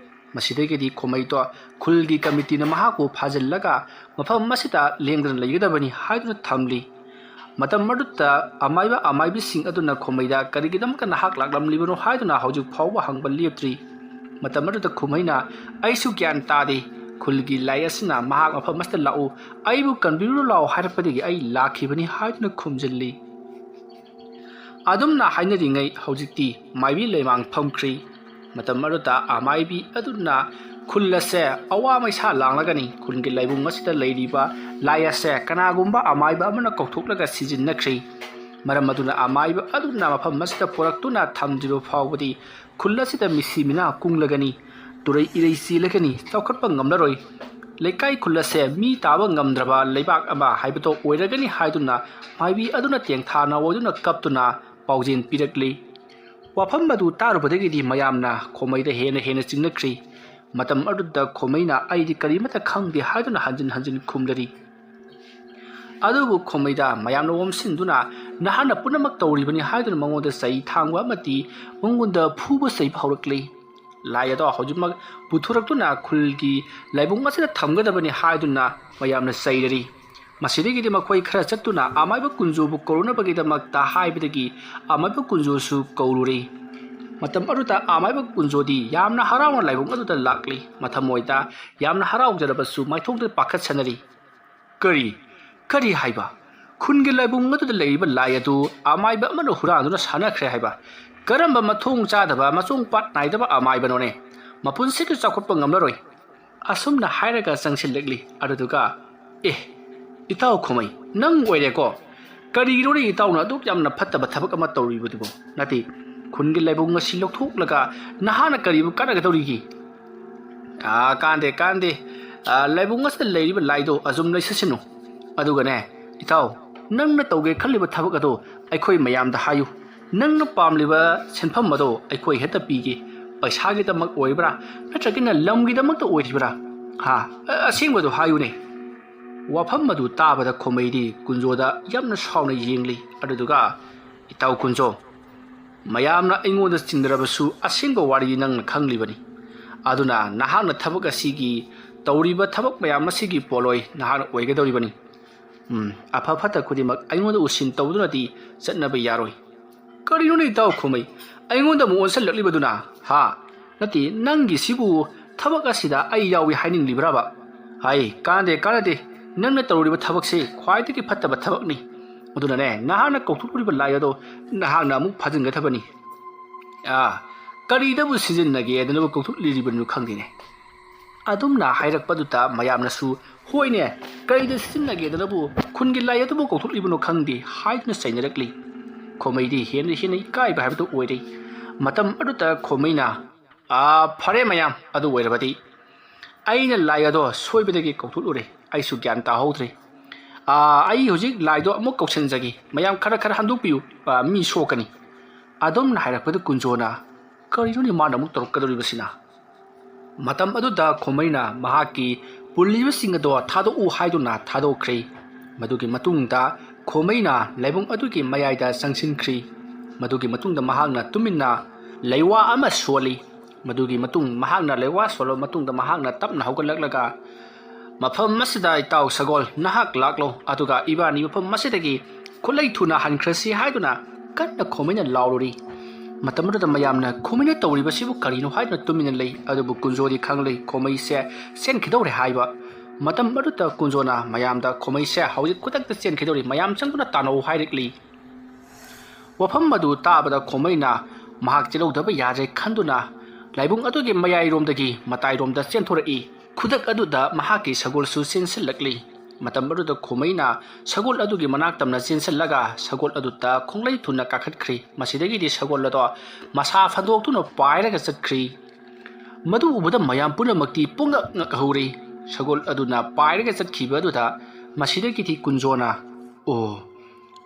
ꯃꯁꯤꯗꯒꯤꯗꯤ ꯈꯣꯃꯩꯗꯣ ꯈꯨꯜꯒꯤ ꯀꯃꯤꯇꯤꯅ ꯃꯍꯥꯛꯄꯨ ꯐꯥꯖꯤꯜꯂꯒ ꯃꯐꯝ ꯑꯁꯤꯗ ꯂꯦꯡꯗꯅ ꯂꯩꯒꯗꯕꯅꯤ ꯍꯥꯏꯗꯨꯅ ꯊꯝꯂꯤ꯫ ꯃꯇꯝ ꯑꯗꯨꯗ ꯑꯃꯥꯏꯕ ꯑꯃꯥꯏꯕꯤꯁꯤꯡ ꯑꯗꯨꯅ ꯈꯣꯃꯩꯗ "ꯀꯔꯤꯒꯤꯗꯃꯛꯇ ꯅꯍꯥꯛ ꯂꯥꯛꯂꯝꯂꯤꯕꯅꯣ?" ꯍꯥꯏꯗꯨꯅ ꯍꯧꯖꯤꯛ ꯐꯥꯎꯕ ꯍꯪꯕ ꯂꯦꯞꯇ꯭ꯔꯤ꯫ ꯃꯇꯝ ꯑꯗꯨꯗ ꯈꯣꯃꯩꯅ, "ꯑꯩꯁꯨ ꯒ꯭ꯌꯥꯟ ꯇꯥꯗꯦ꯫ ꯈꯨꯜꯒꯤ ꯂꯥꯏ ꯑꯁꯤꯅ ꯃꯍꯥꯛ ꯃꯐꯝ ꯑꯁꯤꯗ ꯂꯥꯛꯎ, ꯑꯩꯕꯨ ꯀꯟꯕꯤꯔꯨ ꯂꯥꯎ ꯍꯥꯏꯔꯛꯄꯗꯒꯤ ꯑꯩ ꯂꯥꯛꯈꯤꯕꯅꯤ" ꯍꯥꯏꯗꯨꯅ ꯈꯨꯝꯖꯤꯜꯂꯤ꯫ ꯑꯗꯨꯝꯅ ꯍꯥꯏꯅꯔꯤꯉꯩ ꯍꯧꯖꯤꯛꯇꯤ ꯃꯥꯏꯕꯤ ꯂꯩꯃꯥꯡ ꯐꯝꯈ꯭ꯔꯤ꯫ ꯃꯇꯝ ꯑꯗꯨꯗ ꯑꯃꯥꯏꯕꯤ ꯑꯗꯨꯅ ꯈꯨꯜ ꯑꯁꯦ ꯑꯋꯥ ꯃꯩꯁꯥ ꯂꯥꯡꯂꯒꯅꯤ꯫ ꯈꯨꯜꯒꯤ ꯂꯥꯏꯕꯨꯡ ꯑꯁꯤꯗ ꯂꯩꯔꯤꯕ ꯂꯥꯏ ꯑꯁꯦ ꯀꯅꯥꯒꯨꯝꯕ ꯑꯃꯥꯏꯕ ꯑꯃꯅ ꯀꯧꯊꯣꯛꯂꯒ ꯁꯤꯖꯤꯟꯅꯈ꯭ꯔꯦ꯫ ꯃꯔꯝ ꯑꯗꯨꯅ ꯑꯃꯥꯏꯕ ꯑꯗꯨꯅ ꯃꯐꯝ ꯑꯁꯤꯗ ꯄꯨꯔꯛꯇꯨꯅ ꯊꯝꯗ꯭ꯔꯤꯕ ꯐꯥꯎꯕꯗꯤ ꯈꯨꯜ ꯑꯁꯤꯗ ꯃꯤꯁꯤ ꯃꯤꯅꯥ ꯀꯨꯡꯂꯒꯅꯤ, ꯇꯨꯔꯩ ꯏꯔꯩ ꯆꯦꯜꯂꯒꯅꯤ, ꯆꯥꯎꯈꯠꯄ ꯉꯝꯂꯔꯣꯏ꯫ ꯂꯩꯀꯥꯏ ꯈꯨꯜ ꯑꯁꯦ ꯃꯤ ꯇꯥꯕ ꯉꯝꯗ꯭ꯔꯕ ꯂꯩꯕꯥꯛ ꯑꯃ ꯍꯥꯏꯕꯗꯣ ꯑꯣꯏꯔꯒꯅꯤ ꯍꯥꯏꯗꯨꯅ ꯃꯥꯏꯕꯤ ꯑꯗꯨꯅ ꯇꯦꯡꯊꯥ ꯅꯥꯑꯣꯏꯗꯨꯅ ꯀꯞꯇꯨꯅ ꯄꯥꯎꯖꯦꯜ ꯄꯤꯔꯛꯂꯤ꯫ ꯋꯥꯐꯝ ꯑꯗꯨ ꯇꯥꯔꯨꯕꯗꯒꯤꯗꯤ ꯃꯌꯥꯝꯅ ꯈꯣꯃꯩꯗ ꯍꯦꯟꯅ ꯍꯦꯟꯅ ꯆꯤꯡꯅꯈ꯭ꯔꯤ꯫ ꯃꯇꯝ ꯑꯗꯨꯗ ꯈꯣꯃꯩꯅ "ꯑꯩꯗꯤ ꯀꯔꯤꯃꯠꯇ ꯈꯪꯗꯦ" ꯍꯥꯏꯗꯨꯅ ꯍꯟꯖꯤꯟ ꯍꯟꯖꯤꯟ ꯈꯨꯝꯂꯔꯤ꯫ ꯑꯗꯨꯕꯨ ꯈꯣꯃꯩꯗ ꯃꯌꯥꯝꯅ ꯑꯣꯝꯁꯤꯟꯗꯨꯅ "ꯅꯍꯥꯛꯅ ꯄꯨꯝꯅꯃꯛ ꯇꯧꯔꯤꯕꯅꯤ" ꯍꯥꯏꯗꯨꯅ ꯃꯉꯣꯟꯗ ꯆꯩ ꯊꯥꯡꯕ ꯑꯃꯗꯤ ꯃꯉꯣꯟꯗ ꯐꯨꯕ ꯆꯩꯕ ꯍꯧꯔꯛꯂꯤ꯫ ꯂꯥꯏ ꯑꯗꯣ ꯍꯧꯖꯤꯛꯃꯛ ꯄꯨꯊꯣꯔꯛꯇꯨꯅ ꯈꯨꯜꯒꯤ ꯂꯥꯏꯕꯨꯡ ꯑꯁꯤꯗ ꯊꯝꯒꯗꯕꯅꯤ ꯍꯥꯏꯗꯨꯅ ꯃꯌꯥꯝꯅ ꯆꯩꯔꯔꯤ꯫ ꯃꯁꯤꯗꯒꯤꯗꯤ ꯃꯈꯣꯏ ꯈꯔ ꯆꯠꯇꯨꯅ ꯑꯃꯥꯏꯕ ꯀꯨꯟꯖꯣꯕꯨ ꯀꯧꯔꯨꯅꯕꯒꯤꯗꯃꯛꯇ ꯍꯥꯏꯕꯗꯒꯤ ꯑꯃꯥꯏꯕ ꯀꯨꯟꯖꯣꯁꯨ ꯀꯧꯔꯨꯔꯦ꯫ ꯃꯇꯝ ꯑꯗꯨꯗ ꯑꯃꯥꯏꯕ ꯀꯨꯟꯖꯣꯗꯤ ꯌꯥꯝꯅ ꯍꯔꯥꯎꯅ ꯂꯥꯏꯕꯨꯡ ꯑꯗꯨꯗ ꯂꯥꯛꯂꯤ꯫ ꯃꯊꯃꯣꯏꯗ ꯌꯥꯝꯅ ꯍꯔꯥꯎꯖꯔꯕꯁꯨ ꯃꯥꯏꯊꯣꯡꯗ ꯄꯥꯈꯠ ꯁꯥꯟꯅꯔꯤ꯫ "ꯀꯔꯤ? ꯀꯔꯤ ꯍꯥꯏꯕ? ꯈꯨꯟꯒꯤ ꯂꯥꯏꯕꯨꯡ ꯑꯗꯨꯗ ꯂꯩꯔꯤꯕ ꯂꯥꯏ ꯑꯗꯨ ꯑꯃꯥꯏꯕ ꯑꯃꯅ ꯍꯨꯔꯥꯟꯗꯨꯅ ꯁꯥꯟꯅꯈ꯭ꯔꯦ ꯍꯥꯏꯕ? ꯀꯔꯝꯕ ꯃꯊꯣꯡ ꯆꯥꯗꯕ, ꯃꯆꯣꯡ ꯄꯥꯠ ꯅꯥꯏꯗꯕ ꯑꯃꯥꯏꯕꯅꯣꯅꯦ? ꯃꯄꯨꯟꯁꯤꯒꯤ ꯆꯥꯎꯈꯠꯄ ꯉꯝꯂꯔꯣꯏ!" ꯑꯁꯨꯝꯅ ꯍꯥꯏꯔꯒ ꯆꯪꯁꯤꯜꯂꯛꯂꯤ꯫ ꯑꯗꯨꯗꯨꯒ, "ꯑꯦ, ꯏꯇꯥꯎ ꯈꯣꯃꯩ, ꯅꯪ ꯑꯣꯏꯔꯦꯀꯣ? ꯀꯔꯤꯒꯤꯅꯣꯅꯦ ꯏꯇꯥꯎꯅ ꯑꯗꯨꯛ ꯌꯥꯝꯅ ꯐꯠꯇꯕ ꯊꯕꯛ ꯑꯃ ꯇꯧꯔꯤꯕꯗꯨꯕꯣ? ꯅꯠꯇꯦ, ꯈꯨꯟꯒꯤ ꯂꯥꯏꯕꯨꯡ ꯑꯁꯤ ꯂꯧꯊꯣꯛꯂꯒ ꯅꯍꯥꯛꯅ ꯀꯔꯤꯕꯨ ꯀꯥꯟꯅꯒꯗꯧꯔꯤꯒꯦ?" "ꯑꯥ, ꯀꯥꯟꯗꯦ, ꯀꯥꯟꯗꯦ꯫ ꯑꯥ, ꯂꯥꯏꯕꯨꯡ ꯑꯁꯤꯗ ꯂꯩꯔꯤꯕ ꯂꯥꯏꯗꯣ ꯑꯗꯨꯝ ꯂꯩꯁꯁꯅꯨ꯫ ꯑꯗꯨꯒꯅꯦ, ꯏꯇꯥꯎ, ꯅꯪꯅ ꯇꯧꯒꯦ ꯈꯜꯂꯤꯕ ꯊꯕꯛ ꯑꯗꯣ ꯑꯩꯈꯣꯏ ꯃꯌꯥꯝꯗ ꯍꯥꯏꯌꯨ꯫ ꯅꯪꯅ ꯄꯥꯝꯂꯤꯕ ꯁꯦꯟꯐꯝ ꯑꯗꯣ ꯑꯩꯈꯣꯏ ꯍꯦꯛꯇ ꯄꯤꯒꯦ꯫ ꯄꯩꯁꯥꯒꯤꯗꯃꯛ ꯑꯣꯏꯔꯤꯕ꯭ꯔꯥ, ꯅꯠꯇ꯭ꯔꯒꯅ ꯂꯝꯒꯤꯗꯃꯛꯇ ꯑꯣꯏꯔꯤꯕ꯭ꯔꯥ? ꯍꯥ? ꯑ-, ꯑꯁꯦꯡꯕꯗꯣ ꯍꯥꯏꯌꯨꯅꯦ?" ꯋꯥꯐꯝ ꯑꯗꯨ ꯇꯥꯕꯗ ꯈꯣꯃꯩꯗꯤ ꯀꯨꯟꯖꯣꯗ ꯌꯥꯝꯅ ꯁꯥꯎꯅ ꯌꯦꯡꯂꯤ꯫ ꯑꯗꯨꯗꯨꯒ, "ꯏꯇꯥꯎ ꯀꯨꯟꯖꯣ, ꯃꯌꯥꯝꯅ ꯑꯩꯉꯣꯟꯗ ꯆꯤꯡꯅꯔꯕꯁꯨ ꯑꯁꯦꯡꯕ ꯋꯥꯔꯤꯗꯤ ꯅꯪꯅ ꯈꯪꯂꯤꯕꯅꯤ꯫ ꯑꯗꯨꯅ ꯅꯍꯥꯛꯅ ꯊꯕꯛ ꯑꯁꯤꯒꯤ ꯇꯧꯔꯤꯕ ꯊꯕꯛ ꯃꯌꯥꯝ ꯑꯁꯤꯒꯤ ꯄꯣꯠꯂꯣꯏ ꯅꯍꯥꯛꯅ ꯑꯣꯏꯒꯗꯧꯔꯤꯕꯅꯤ꯫ ꯎꯝ, ꯑꯐ ꯐꯠꯇ ꯈꯨꯗꯤꯡꯃꯛ ꯑꯩꯉꯣꯟꯗ ꯎꯁꯤꯟ ꯇꯧꯗꯨꯅꯗꯤ ꯆꯠꯅꯕ ꯌꯥꯔꯣꯏ꯫" "ꯀꯔꯤꯅꯣꯅꯦ ꯏꯇꯥꯎ ꯈꯣꯃꯩ? ꯑꯩꯉꯣꯟꯗ ꯑꯃꯨꯛ ꯑꯣꯟꯁꯤꯜꯂꯛꯂꯤꯕꯗꯨꯅ? ꯍꯥ? ꯅꯠꯇꯦ, ꯅꯪꯒꯤꯁꯤꯕꯨ ꯊꯕꯛ ꯑꯁꯤꯗ ꯑꯩ ꯌꯥꯎꯏ ꯍꯥꯏꯅꯤꯡꯂꯤꯕ꯭ꯔꯕ? ꯍꯥꯏ, ꯀꯥꯟꯅꯗꯦ, ꯀꯥꯟꯅꯗꯦ꯫ ꯅꯪꯅ ꯇꯧꯔꯤꯕ ꯊꯕꯛꯁꯤ ꯈ꯭ꯋꯥꯏꯗꯒꯤ ꯐꯠꯇꯕ ꯊꯕꯛꯅꯤ꯫ ꯑꯗꯨꯅꯅꯦ, ꯅꯍꯥꯛꯅ ꯀꯧꯊꯣꯛꯂꯤꯕ ꯂꯥꯏ ꯑꯗꯣ ꯅꯍꯥꯛꯅ ꯑꯃꯨꯛ ꯐꯥꯖꯤꯟꯒꯗꯕꯅꯤ꯫" "ꯑꯥ, ꯀꯔꯤꯗꯕꯨ ꯁꯤꯖꯤꯟꯅꯒꯦꯗꯅꯕꯨ ꯀꯧꯊꯣꯛꯂꯤꯕꯅꯣ ꯈꯪꯗꯦꯅꯦ꯫ ꯑꯗꯨꯝꯅ ꯍꯥꯏꯔꯛꯄꯗꯨꯗ ꯃꯌꯥꯝꯅꯁꯨ, "ꯍꯣꯏꯅꯦ, ꯀꯔꯤꯗ ꯁꯤꯖꯤꯟꯅꯒꯦꯗꯅꯕꯨ ꯈꯨꯟꯒꯤ ꯂꯥꯏ ꯑꯗꯨꯕꯨ ꯀꯧꯊꯣꯛꯂꯤꯕꯅꯣ ꯈꯪꯗꯦ" ꯍꯥꯏꯗꯨꯅ ꯆꯩꯅꯔꯛꯂꯤ꯫ ꯈꯣꯃꯩꯗꯤ ꯍꯦꯟꯅ ꯍꯦꯟꯅ ꯏꯀꯥꯏꯕ ꯍꯥꯏꯕꯗꯨ ꯑꯣꯏꯔꯦ꯫ ꯃꯇꯝ ꯑꯗꯨꯗ ꯈꯣꯃꯩꯅ, "ꯑꯥ, ꯐꯔꯦ ꯃꯌꯥꯝ, ꯑꯗꯨ ꯑꯣꯏꯔꯕꯗꯤ ꯑꯩꯅ ꯂꯥꯏ ꯑꯗꯣ ꯁꯣꯏꯕꯗꯒꯤ ꯀꯧꯊꯣꯛꯂꯨꯔꯦ, ꯑꯩꯁꯨ ꯒ꯭ꯌꯥꯟ ꯇꯥꯍꯧꯗ꯭ꯔꯦ꯫ ꯑꯥ, ꯑꯩ ꯍꯧꯖꯤꯛ ꯂꯥꯏꯗꯣ ꯑꯃꯨꯛ ꯀꯧꯁꯤꯟꯖꯒꯦ, ꯃꯌꯥꯝ ꯈꯔ ꯈꯔ ꯍꯟꯗꯣꯛꯄꯤꯌꯨ, ꯑꯥ, ꯃꯤ ꯁꯣꯛꯀꯅꯤ"꯫ ꯑꯗꯨꯝꯅ ꯍꯥꯏꯔꯛꯄꯗ ꯀꯨꯟꯖꯣꯅ, "ꯀꯔꯤꯅꯣꯅꯦ ꯃꯥꯅ ꯑꯃꯨꯛ ꯇꯧꯔꯛꯀꯗꯧꯔꯤꯕꯁꯤꯅ?" ꯃꯇꯝ ꯑꯗꯨꯗ ꯈꯣꯃꯩꯅ ꯃꯍꯥꯛꯀꯤ ꯄꯨꯜꯂꯤꯕꯁꯤꯡ ꯑꯗꯣ ꯊꯥꯗꯣꯛꯎ ꯍꯥꯏꯗꯨꯅ ꯊꯥꯗꯣꯛꯈ꯭ꯔꯦ꯫ ꯃꯗꯨꯒꯤ ꯃꯇꯨꯡꯗ ꯈꯣꯃꯩꯅ ꯂꯥꯏꯕꯨꯡ ꯑꯗꯨꯒꯤ ꯃꯌꯥꯏꯗ ꯆꯪꯁꯤꯟꯈ꯭ꯔꯦ꯫ ꯃꯗꯨꯒꯤ ꯃꯇꯨꯡꯗ ꯃꯍꯥꯛꯅ ꯇꯨꯃꯤꯟꯅ ꯂꯩꯋꯥ ꯑꯃ ꯁꯣꯜꯂꯤ꯫ ꯃꯗꯨꯒꯤ ꯃꯇꯨꯡ ꯃꯍꯥꯛꯅ ꯂꯩꯋꯥ ꯁꯣꯜꯂꯕ ꯃꯇꯨꯡꯗ ꯃꯍꯥꯛꯅ ꯇꯞꯅ ꯍꯧꯒꯠꯂꯛꯂꯒ, "ꯃꯐꯝ ꯑꯁꯤꯗ ꯏꯇꯥꯎ ꯁꯒꯣꯜ, ꯅꯍꯥꯛ ꯂꯥꯛꯂꯣ, ꯑꯗꯨꯒ ꯏꯕꯥꯅꯤ ꯃꯐꯝ ꯑꯁꯤꯗꯒꯤ ꯈꯨꯠꯂꯩ ꯊꯨꯅ ꯍꯟꯈ꯭ꯔꯁꯤ" ꯍꯥꯏꯗꯨꯅ ꯀꯟꯅ ꯈꯣꯃꯩꯅ ꯂꯥꯎꯔꯨꯔꯤ꯫ ꯃꯇꯝ ꯑꯗꯨꯗ ꯃꯌꯥꯝꯅ ꯈꯣꯃꯩꯅ ꯇꯧꯔꯤꯕꯁꯤꯕꯨ ꯀꯔꯤꯅꯣ ꯍꯥꯏꯗꯨꯅ ꯇꯨꯃꯤꯟꯅ ꯂꯩ꯫ ꯑꯗꯨꯕꯨ ꯀꯨꯟꯖꯣꯗꯤ ꯈꯪꯂꯦ, ꯈꯣꯃꯩꯁꯦ ꯆꯦꯟꯈꯤꯗꯧꯔꯦ ꯍꯥꯏꯕ꯫ ꯃꯇꯝ ꯑꯗꯨꯗ ꯀꯨꯟꯖꯣꯅ ꯃꯌꯥꯝꯗ ꯈꯣꯃꯩꯁꯦ ꯍꯧꯖꯤꯛ ꯈꯨꯗꯛꯇ ꯆꯦꯟꯈꯤꯗꯧꯔꯦ, ꯃꯌꯥꯝ ꯆꯪꯗꯨꯅ ꯇꯥꯟꯅꯧ ꯍꯥꯏꯔꯛꯂꯤ꯫ ꯋꯥꯐꯝ ꯑꯗꯨ ꯇꯥꯕꯗ ꯈꯣꯃꯩꯅ ꯃꯍꯥꯛ ꯆꯦꯜꯍꯧꯗꯕ ꯌꯥꯗ꯭ꯔꯦ ꯈꯟꯗꯨꯅ ꯂꯥꯏꯕꯨꯡ ꯑꯗꯨꯒꯤ ꯃꯌꯥꯏꯔꯣꯝꯗꯒꯤ ꯃꯇꯥꯏꯔꯣꯝꯗ ꯆꯦꯟꯊꯣꯔꯛꯏ꯫ ꯈꯨꯗꯛ ꯑꯗꯨꯗ ꯃꯍꯥꯛꯀꯤ ꯁꯒꯣꯜꯁꯨ ꯆꯦꯟꯁꯤꯜꯂꯛꯂꯤ꯫ ꯃꯇꯝ ꯑꯗꯨꯗ ꯈꯣꯃꯩꯅ ꯁꯒꯣꯜ ꯑꯗꯨꯒꯤ ꯃꯅꯥꯛ ꯇꯝꯅ ꯆꯦꯟꯁꯤꯜꯂꯒ ꯁꯒꯣꯜ ꯑꯗꯨꯗ ꯈꯣꯡꯂꯩ ꯊꯨꯅ ꯀꯥꯈꯠꯈ꯭ꯔꯤ꯫ ꯃꯁꯤꯗꯒꯤꯗꯤ ꯁꯒꯣꯜ ꯑꯗꯣ ꯃꯁꯥ ꯐꯟꯗꯣꯛꯇꯨꯅ ꯄꯥꯏꯔꯒ ꯆꯠꯈ꯭ꯔꯤ꯫ ꯃꯗꯨ ꯎꯕꯗ ꯃꯌꯥꯝ ꯄꯨꯝꯅꯃꯛꯇꯤ ꯄꯨꯡꯉꯛ ꯉꯛꯍꯧꯔꯤ꯫ ꯁꯒꯣꯜ ꯑꯗꯨꯅ ꯄꯥꯏꯔꯒ ꯆꯠꯈꯤꯕ ꯑꯗꯨꯗ ꯃꯁꯤꯗꯒꯤꯗꯤ ꯀꯨꯟꯖꯣꯅ, "ꯑꯣ,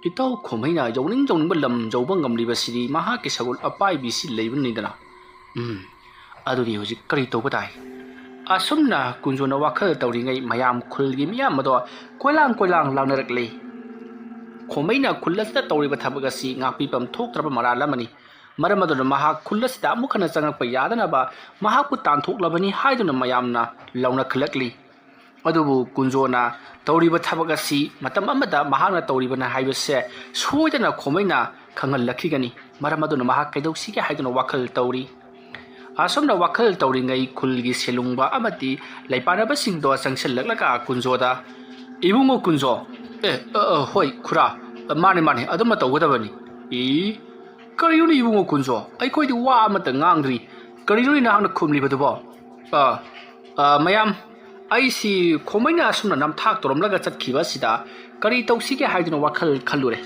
ꯏꯇꯥꯎ ꯈꯣꯃꯩꯅ ꯌꯧꯅꯤꯡ ꯌꯧꯅꯤꯡꯕ ꯂꯝ ꯌꯧꯕ ꯉꯝꯂꯤꯕꯁꯤꯗꯤ ꯃꯍꯥꯛꯀꯤ ꯁꯒꯣꯜ ꯑꯄꯥꯏꯕꯤꯁꯤ ꯂꯩꯕꯅꯤꯗꯅ꯫ ꯎꯝ, ꯑꯗꯨꯗꯤ ꯍꯧꯖꯤꯛ ꯀꯔꯤ ꯇꯧꯕ ꯇꯥꯏ?" ꯑꯁꯨꯝꯅ ꯀꯨꯟꯖꯣꯅ ꯋꯥꯈꯜ ꯇꯧꯔꯤꯉꯩ ꯃꯌꯥꯝ ꯈꯨꯜꯒꯤ ꯃꯤꯌꯥꯝ ꯑꯗꯣ ꯀꯣꯏꯂꯥꯡ ꯀꯣꯏꯂꯥꯡ ꯂꯥꯡꯅꯔꯛꯂꯤ꯫ ꯈꯣꯃꯩꯅ ꯈꯨꯜ ꯑꯁꯤꯗ ꯇꯧꯔꯤꯕ ꯊꯕꯛ ꯑꯁꯤ ꯉꯥꯛꯄꯤꯐꯝ ꯊꯣꯛꯇ꯭ꯔꯕ ꯃꯔꯥꯜ ꯑꯃꯅꯤ꯫ ꯃꯔꯝ ꯑꯗꯨꯅ ꯃꯍꯥꯛ ꯈꯨꯜ ꯑꯁꯤꯗ ꯑꯃꯨꯛ ꯍꯟꯅ ꯆꯪꯂꯛꯄ ꯌꯥꯗꯅꯕ ꯃꯍꯥꯛꯄꯨ ꯇꯥꯟꯊꯣꯛꯂꯕꯅꯤ ꯍꯥꯏꯗꯨꯅ ꯃꯌꯥꯝꯅ ꯂꯥꯎꯅꯈꯠꯂꯛꯂꯤ꯫ ꯑꯗꯨꯕꯨ ꯀꯨꯟꯖꯣꯅ ꯇꯧꯔꯤꯕ ꯊꯕꯛ ꯑꯁꯤ ꯃꯇꯝ ꯑꯃꯗ ꯃꯍꯥꯛꯅ ꯇꯧꯔꯤꯕꯅꯤ ꯍꯥꯏꯕꯁꯦ ꯁꯣꯏꯗꯅ ꯈꯣꯃꯩꯅ ꯈꯪꯍꯜꯂꯛꯈꯤꯒꯅꯤ꯫ ꯃꯔꯝ ꯑꯗꯨꯅ ꯃꯍꯥꯛ ꯀꯩꯗꯧꯁꯤꯒꯦ ꯍꯥꯏꯗꯨꯅ ꯋꯥꯈꯜ ꯇꯧꯔꯤ꯫ ꯑꯁꯨꯝꯅ ꯋꯥꯈꯜ ꯇꯧꯔꯤꯉꯩ ꯈꯨꯜꯒꯤ ꯁꯦꯂꯨꯡꯕ ꯑꯃꯗꯤ ꯂꯩꯄꯥꯟꯅꯕꯁꯤꯡꯗꯣ ꯆꯪꯁꯤꯜꯂꯛꯂꯒ ꯀꯨꯟꯖꯣꯗ, "ꯏꯕꯨꯡꯉꯣ ꯀꯨꯟꯖꯣ, ꯑꯦ, ꯑ, ꯑ, ꯍꯣꯏ ꯈꯨꯔꯥ, ꯑ, ꯃꯥꯅꯦ, ꯃꯥꯅꯦ, ꯑꯗꯨꯃ ꯇꯧꯒꯗꯕꯅꯤ"꯫ "ꯏ, ꯀꯔꯤꯅꯣꯅꯦ ꯏꯕꯨꯡꯉꯣ ꯀꯨꯟꯖꯣ? ꯑꯩꯈꯣꯏꯗꯤ ꯋꯥ ꯑꯃꯇ ꯉꯥꯡꯗ꯭ꯔꯤ, ꯀꯔꯤꯅꯣꯅꯦ ꯅꯍꯥꯛꯅ ꯈꯨꯝꯂꯤꯕꯗꯨꯕꯣ?" "ꯑ, ꯑ, ꯃꯌꯥꯝ, ꯑꯩꯁꯤ ꯈꯣꯃꯩꯅ ꯑꯁꯨꯝꯅ ꯅꯝꯊꯥꯛ ꯇꯧꯔꯝꯂꯒ ꯆꯠꯈꯤꯕ ꯑꯁꯤꯗ ꯀꯔꯤ ꯇꯧꯁꯤꯒꯦ ꯍꯥꯏꯗꯨꯅ ꯋꯥꯈꯜ ꯈꯜꯂꯨꯔꯦ꯫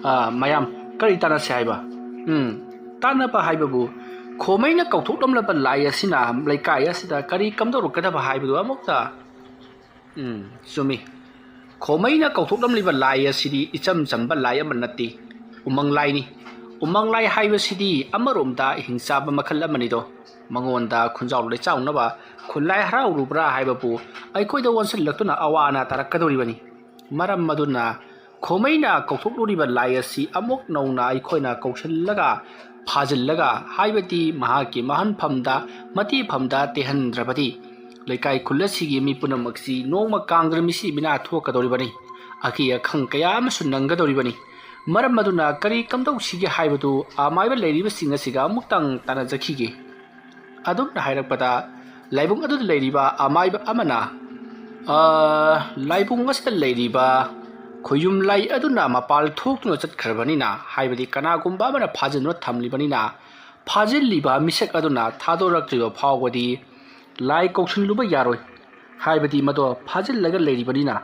ꯑ, ꯃꯌꯥꯝ, ꯀꯔꯤ ꯇꯥꯟꯅꯁꯦ ꯍꯥꯏꯕ? ꯎꯝ, ꯇꯥꯟꯅꯕ ꯍꯥꯏꯕꯕꯨ ꯈꯣꯃꯩꯅ ꯀꯧꯊꯣꯛꯂꯝꯂꯕ ꯂꯥꯏ ꯑꯁꯤꯅ ꯂꯩꯀꯥꯏ ꯑꯁꯤꯗ ꯀꯔꯤ ꯀꯝꯗꯧꯔꯛꯀꯗꯕ ꯍꯥꯏꯕꯗꯨ ꯑꯃꯨꯛꯇ꯫ ꯎꯝ, ꯆꯨꯝꯃꯤ꯫ ꯈꯣꯃꯩꯅ ꯀꯧꯊꯣꯛꯂꯝꯂꯤꯕ ꯂꯥꯏ ꯑꯁꯤꯗꯤ ꯏꯆꯝ ꯆꯝꯕ ꯂꯥꯏ ꯑꯃ ꯅꯠꯇꯦ, ꯎꯃꯪ ꯂꯥꯏꯅꯤ꯫ ꯎꯃꯪ ꯂꯥꯏ ꯍꯥꯏꯕꯁꯤꯗꯤ ꯑꯃꯔꯣꯝꯗ ꯍꯤꯡꯆꯥꯕ ꯃꯈꯜ ꯑꯃꯅꯤꯗꯣ꯫ ꯃꯉꯣꯟꯗ ꯈꯨꯟꯖꯥꯎ ꯂꯩꯆꯥꯎꯅꯕ ꯈꯨꯟꯂꯥꯏ ꯍꯔꯥꯎꯔꯨꯕ꯭ꯔꯥ ꯍꯥꯏꯕꯕꯨ ꯑꯩꯈꯣꯏꯗ ꯑꯣꯟꯁꯤꯜꯂꯛꯇꯨꯅ ꯑꯋꯥ ꯑꯅꯥ ꯇꯥꯔꯛꯀꯗꯧꯔꯤꯕꯅꯤ꯫ ꯃꯔꯝ ꯑꯗꯨꯅ ꯈꯣꯃꯩꯅ ꯀꯧꯊꯣꯛꯂꯨꯔꯤꯕ ꯂꯥꯏ ꯑꯁꯤ ꯑꯃꯨꯛ ꯅꯧꯅ ꯑꯩꯈꯣꯏꯅ ꯀꯧꯁꯤꯜꯂꯒ, ꯐꯥꯖꯤꯜꯂꯒ, ꯍꯥꯏꯕꯗꯤ ꯃꯍꯥꯛꯀꯤ ꯃꯍꯟꯐꯝꯗ, ꯃꯇꯤꯐꯝꯗ ꯇꯦꯍꯟꯗ꯭ꯔꯕꯗꯤ ꯂꯩꯀꯥꯏ ꯈꯨꯜ ꯑꯁꯤꯒꯤ ꯃꯤ ꯄꯨꯝꯅꯃꯛꯁꯤ ꯅꯣꯡꯃ ꯀꯥꯡꯗ꯭ꯔ ꯃꯤꯁꯤ ꯃꯤꯅꯥ ꯊꯣꯛꯀꯗꯧꯔꯤꯕꯅꯤ꯫ ꯑꯀꯤ ꯑꯈꯪ ꯀꯌꯥ ꯑꯃꯁꯨ ꯅꯪꯒꯗꯧꯔꯤꯕꯅꯤ꯫ ꯃꯔꯝ ꯑꯗꯨꯅ ꯀꯔꯤ ꯀꯝꯗꯧꯁꯤꯒꯦ ꯍꯥꯏꯕꯗꯨ ꯑꯃꯥꯏꯕ ꯂꯩꯔꯤꯕꯁꯤꯡ ꯑꯁꯤꯒ ꯑꯃꯨꯛꯇꯪ ꯇꯥꯟꯅꯖꯈꯤꯒꯦ꯫ ꯑꯗꯨꯝꯅ ꯍꯥꯏꯔꯛꯄꯗ, ꯂꯥꯏꯕꯨꯡ ꯑꯗꯨꯗ ꯂꯩꯔꯤꯕ ꯑꯃꯥꯏꯕ ꯑꯃꯅ, "ꯑ, ꯂꯥꯏꯕꯨꯡ ꯑꯁꯤꯗ ꯂꯩꯔꯤꯕ ꯈꯣꯌꯨꯝ ꯂꯥꯏ ꯑꯗꯨꯅ ꯃꯄꯥꯜ ꯊꯣꯛꯇꯨꯅ ꯆꯠꯈ꯭ꯔꯕꯅꯤꯅ, ꯍꯥꯏꯕꯗꯤ ꯀꯅꯥꯒꯨꯝꯕ ꯑꯃꯅ ꯐꯥꯖꯤꯟꯗꯨꯅ ꯊꯝꯂꯤꯕꯅꯤꯅ, ꯐꯥꯖꯤꯜꯂꯤꯕ ꯃꯤꯁꯛ ꯑꯗꯨꯅ ꯊꯥꯗꯣꯔꯛꯇ꯭ꯔꯤꯕ ꯐꯥꯎꯕꯗꯤ ꯂꯥꯏ ꯀꯧꯁꯤꯜꯂꯨꯕ ꯌꯥꯔꯣꯏ, ꯍꯥꯏꯕꯗꯤ ꯃꯗꯣ ꯐꯥꯖꯤꯜꯂꯒ ꯂꯩꯔꯤꯕꯅꯤꯅ꯫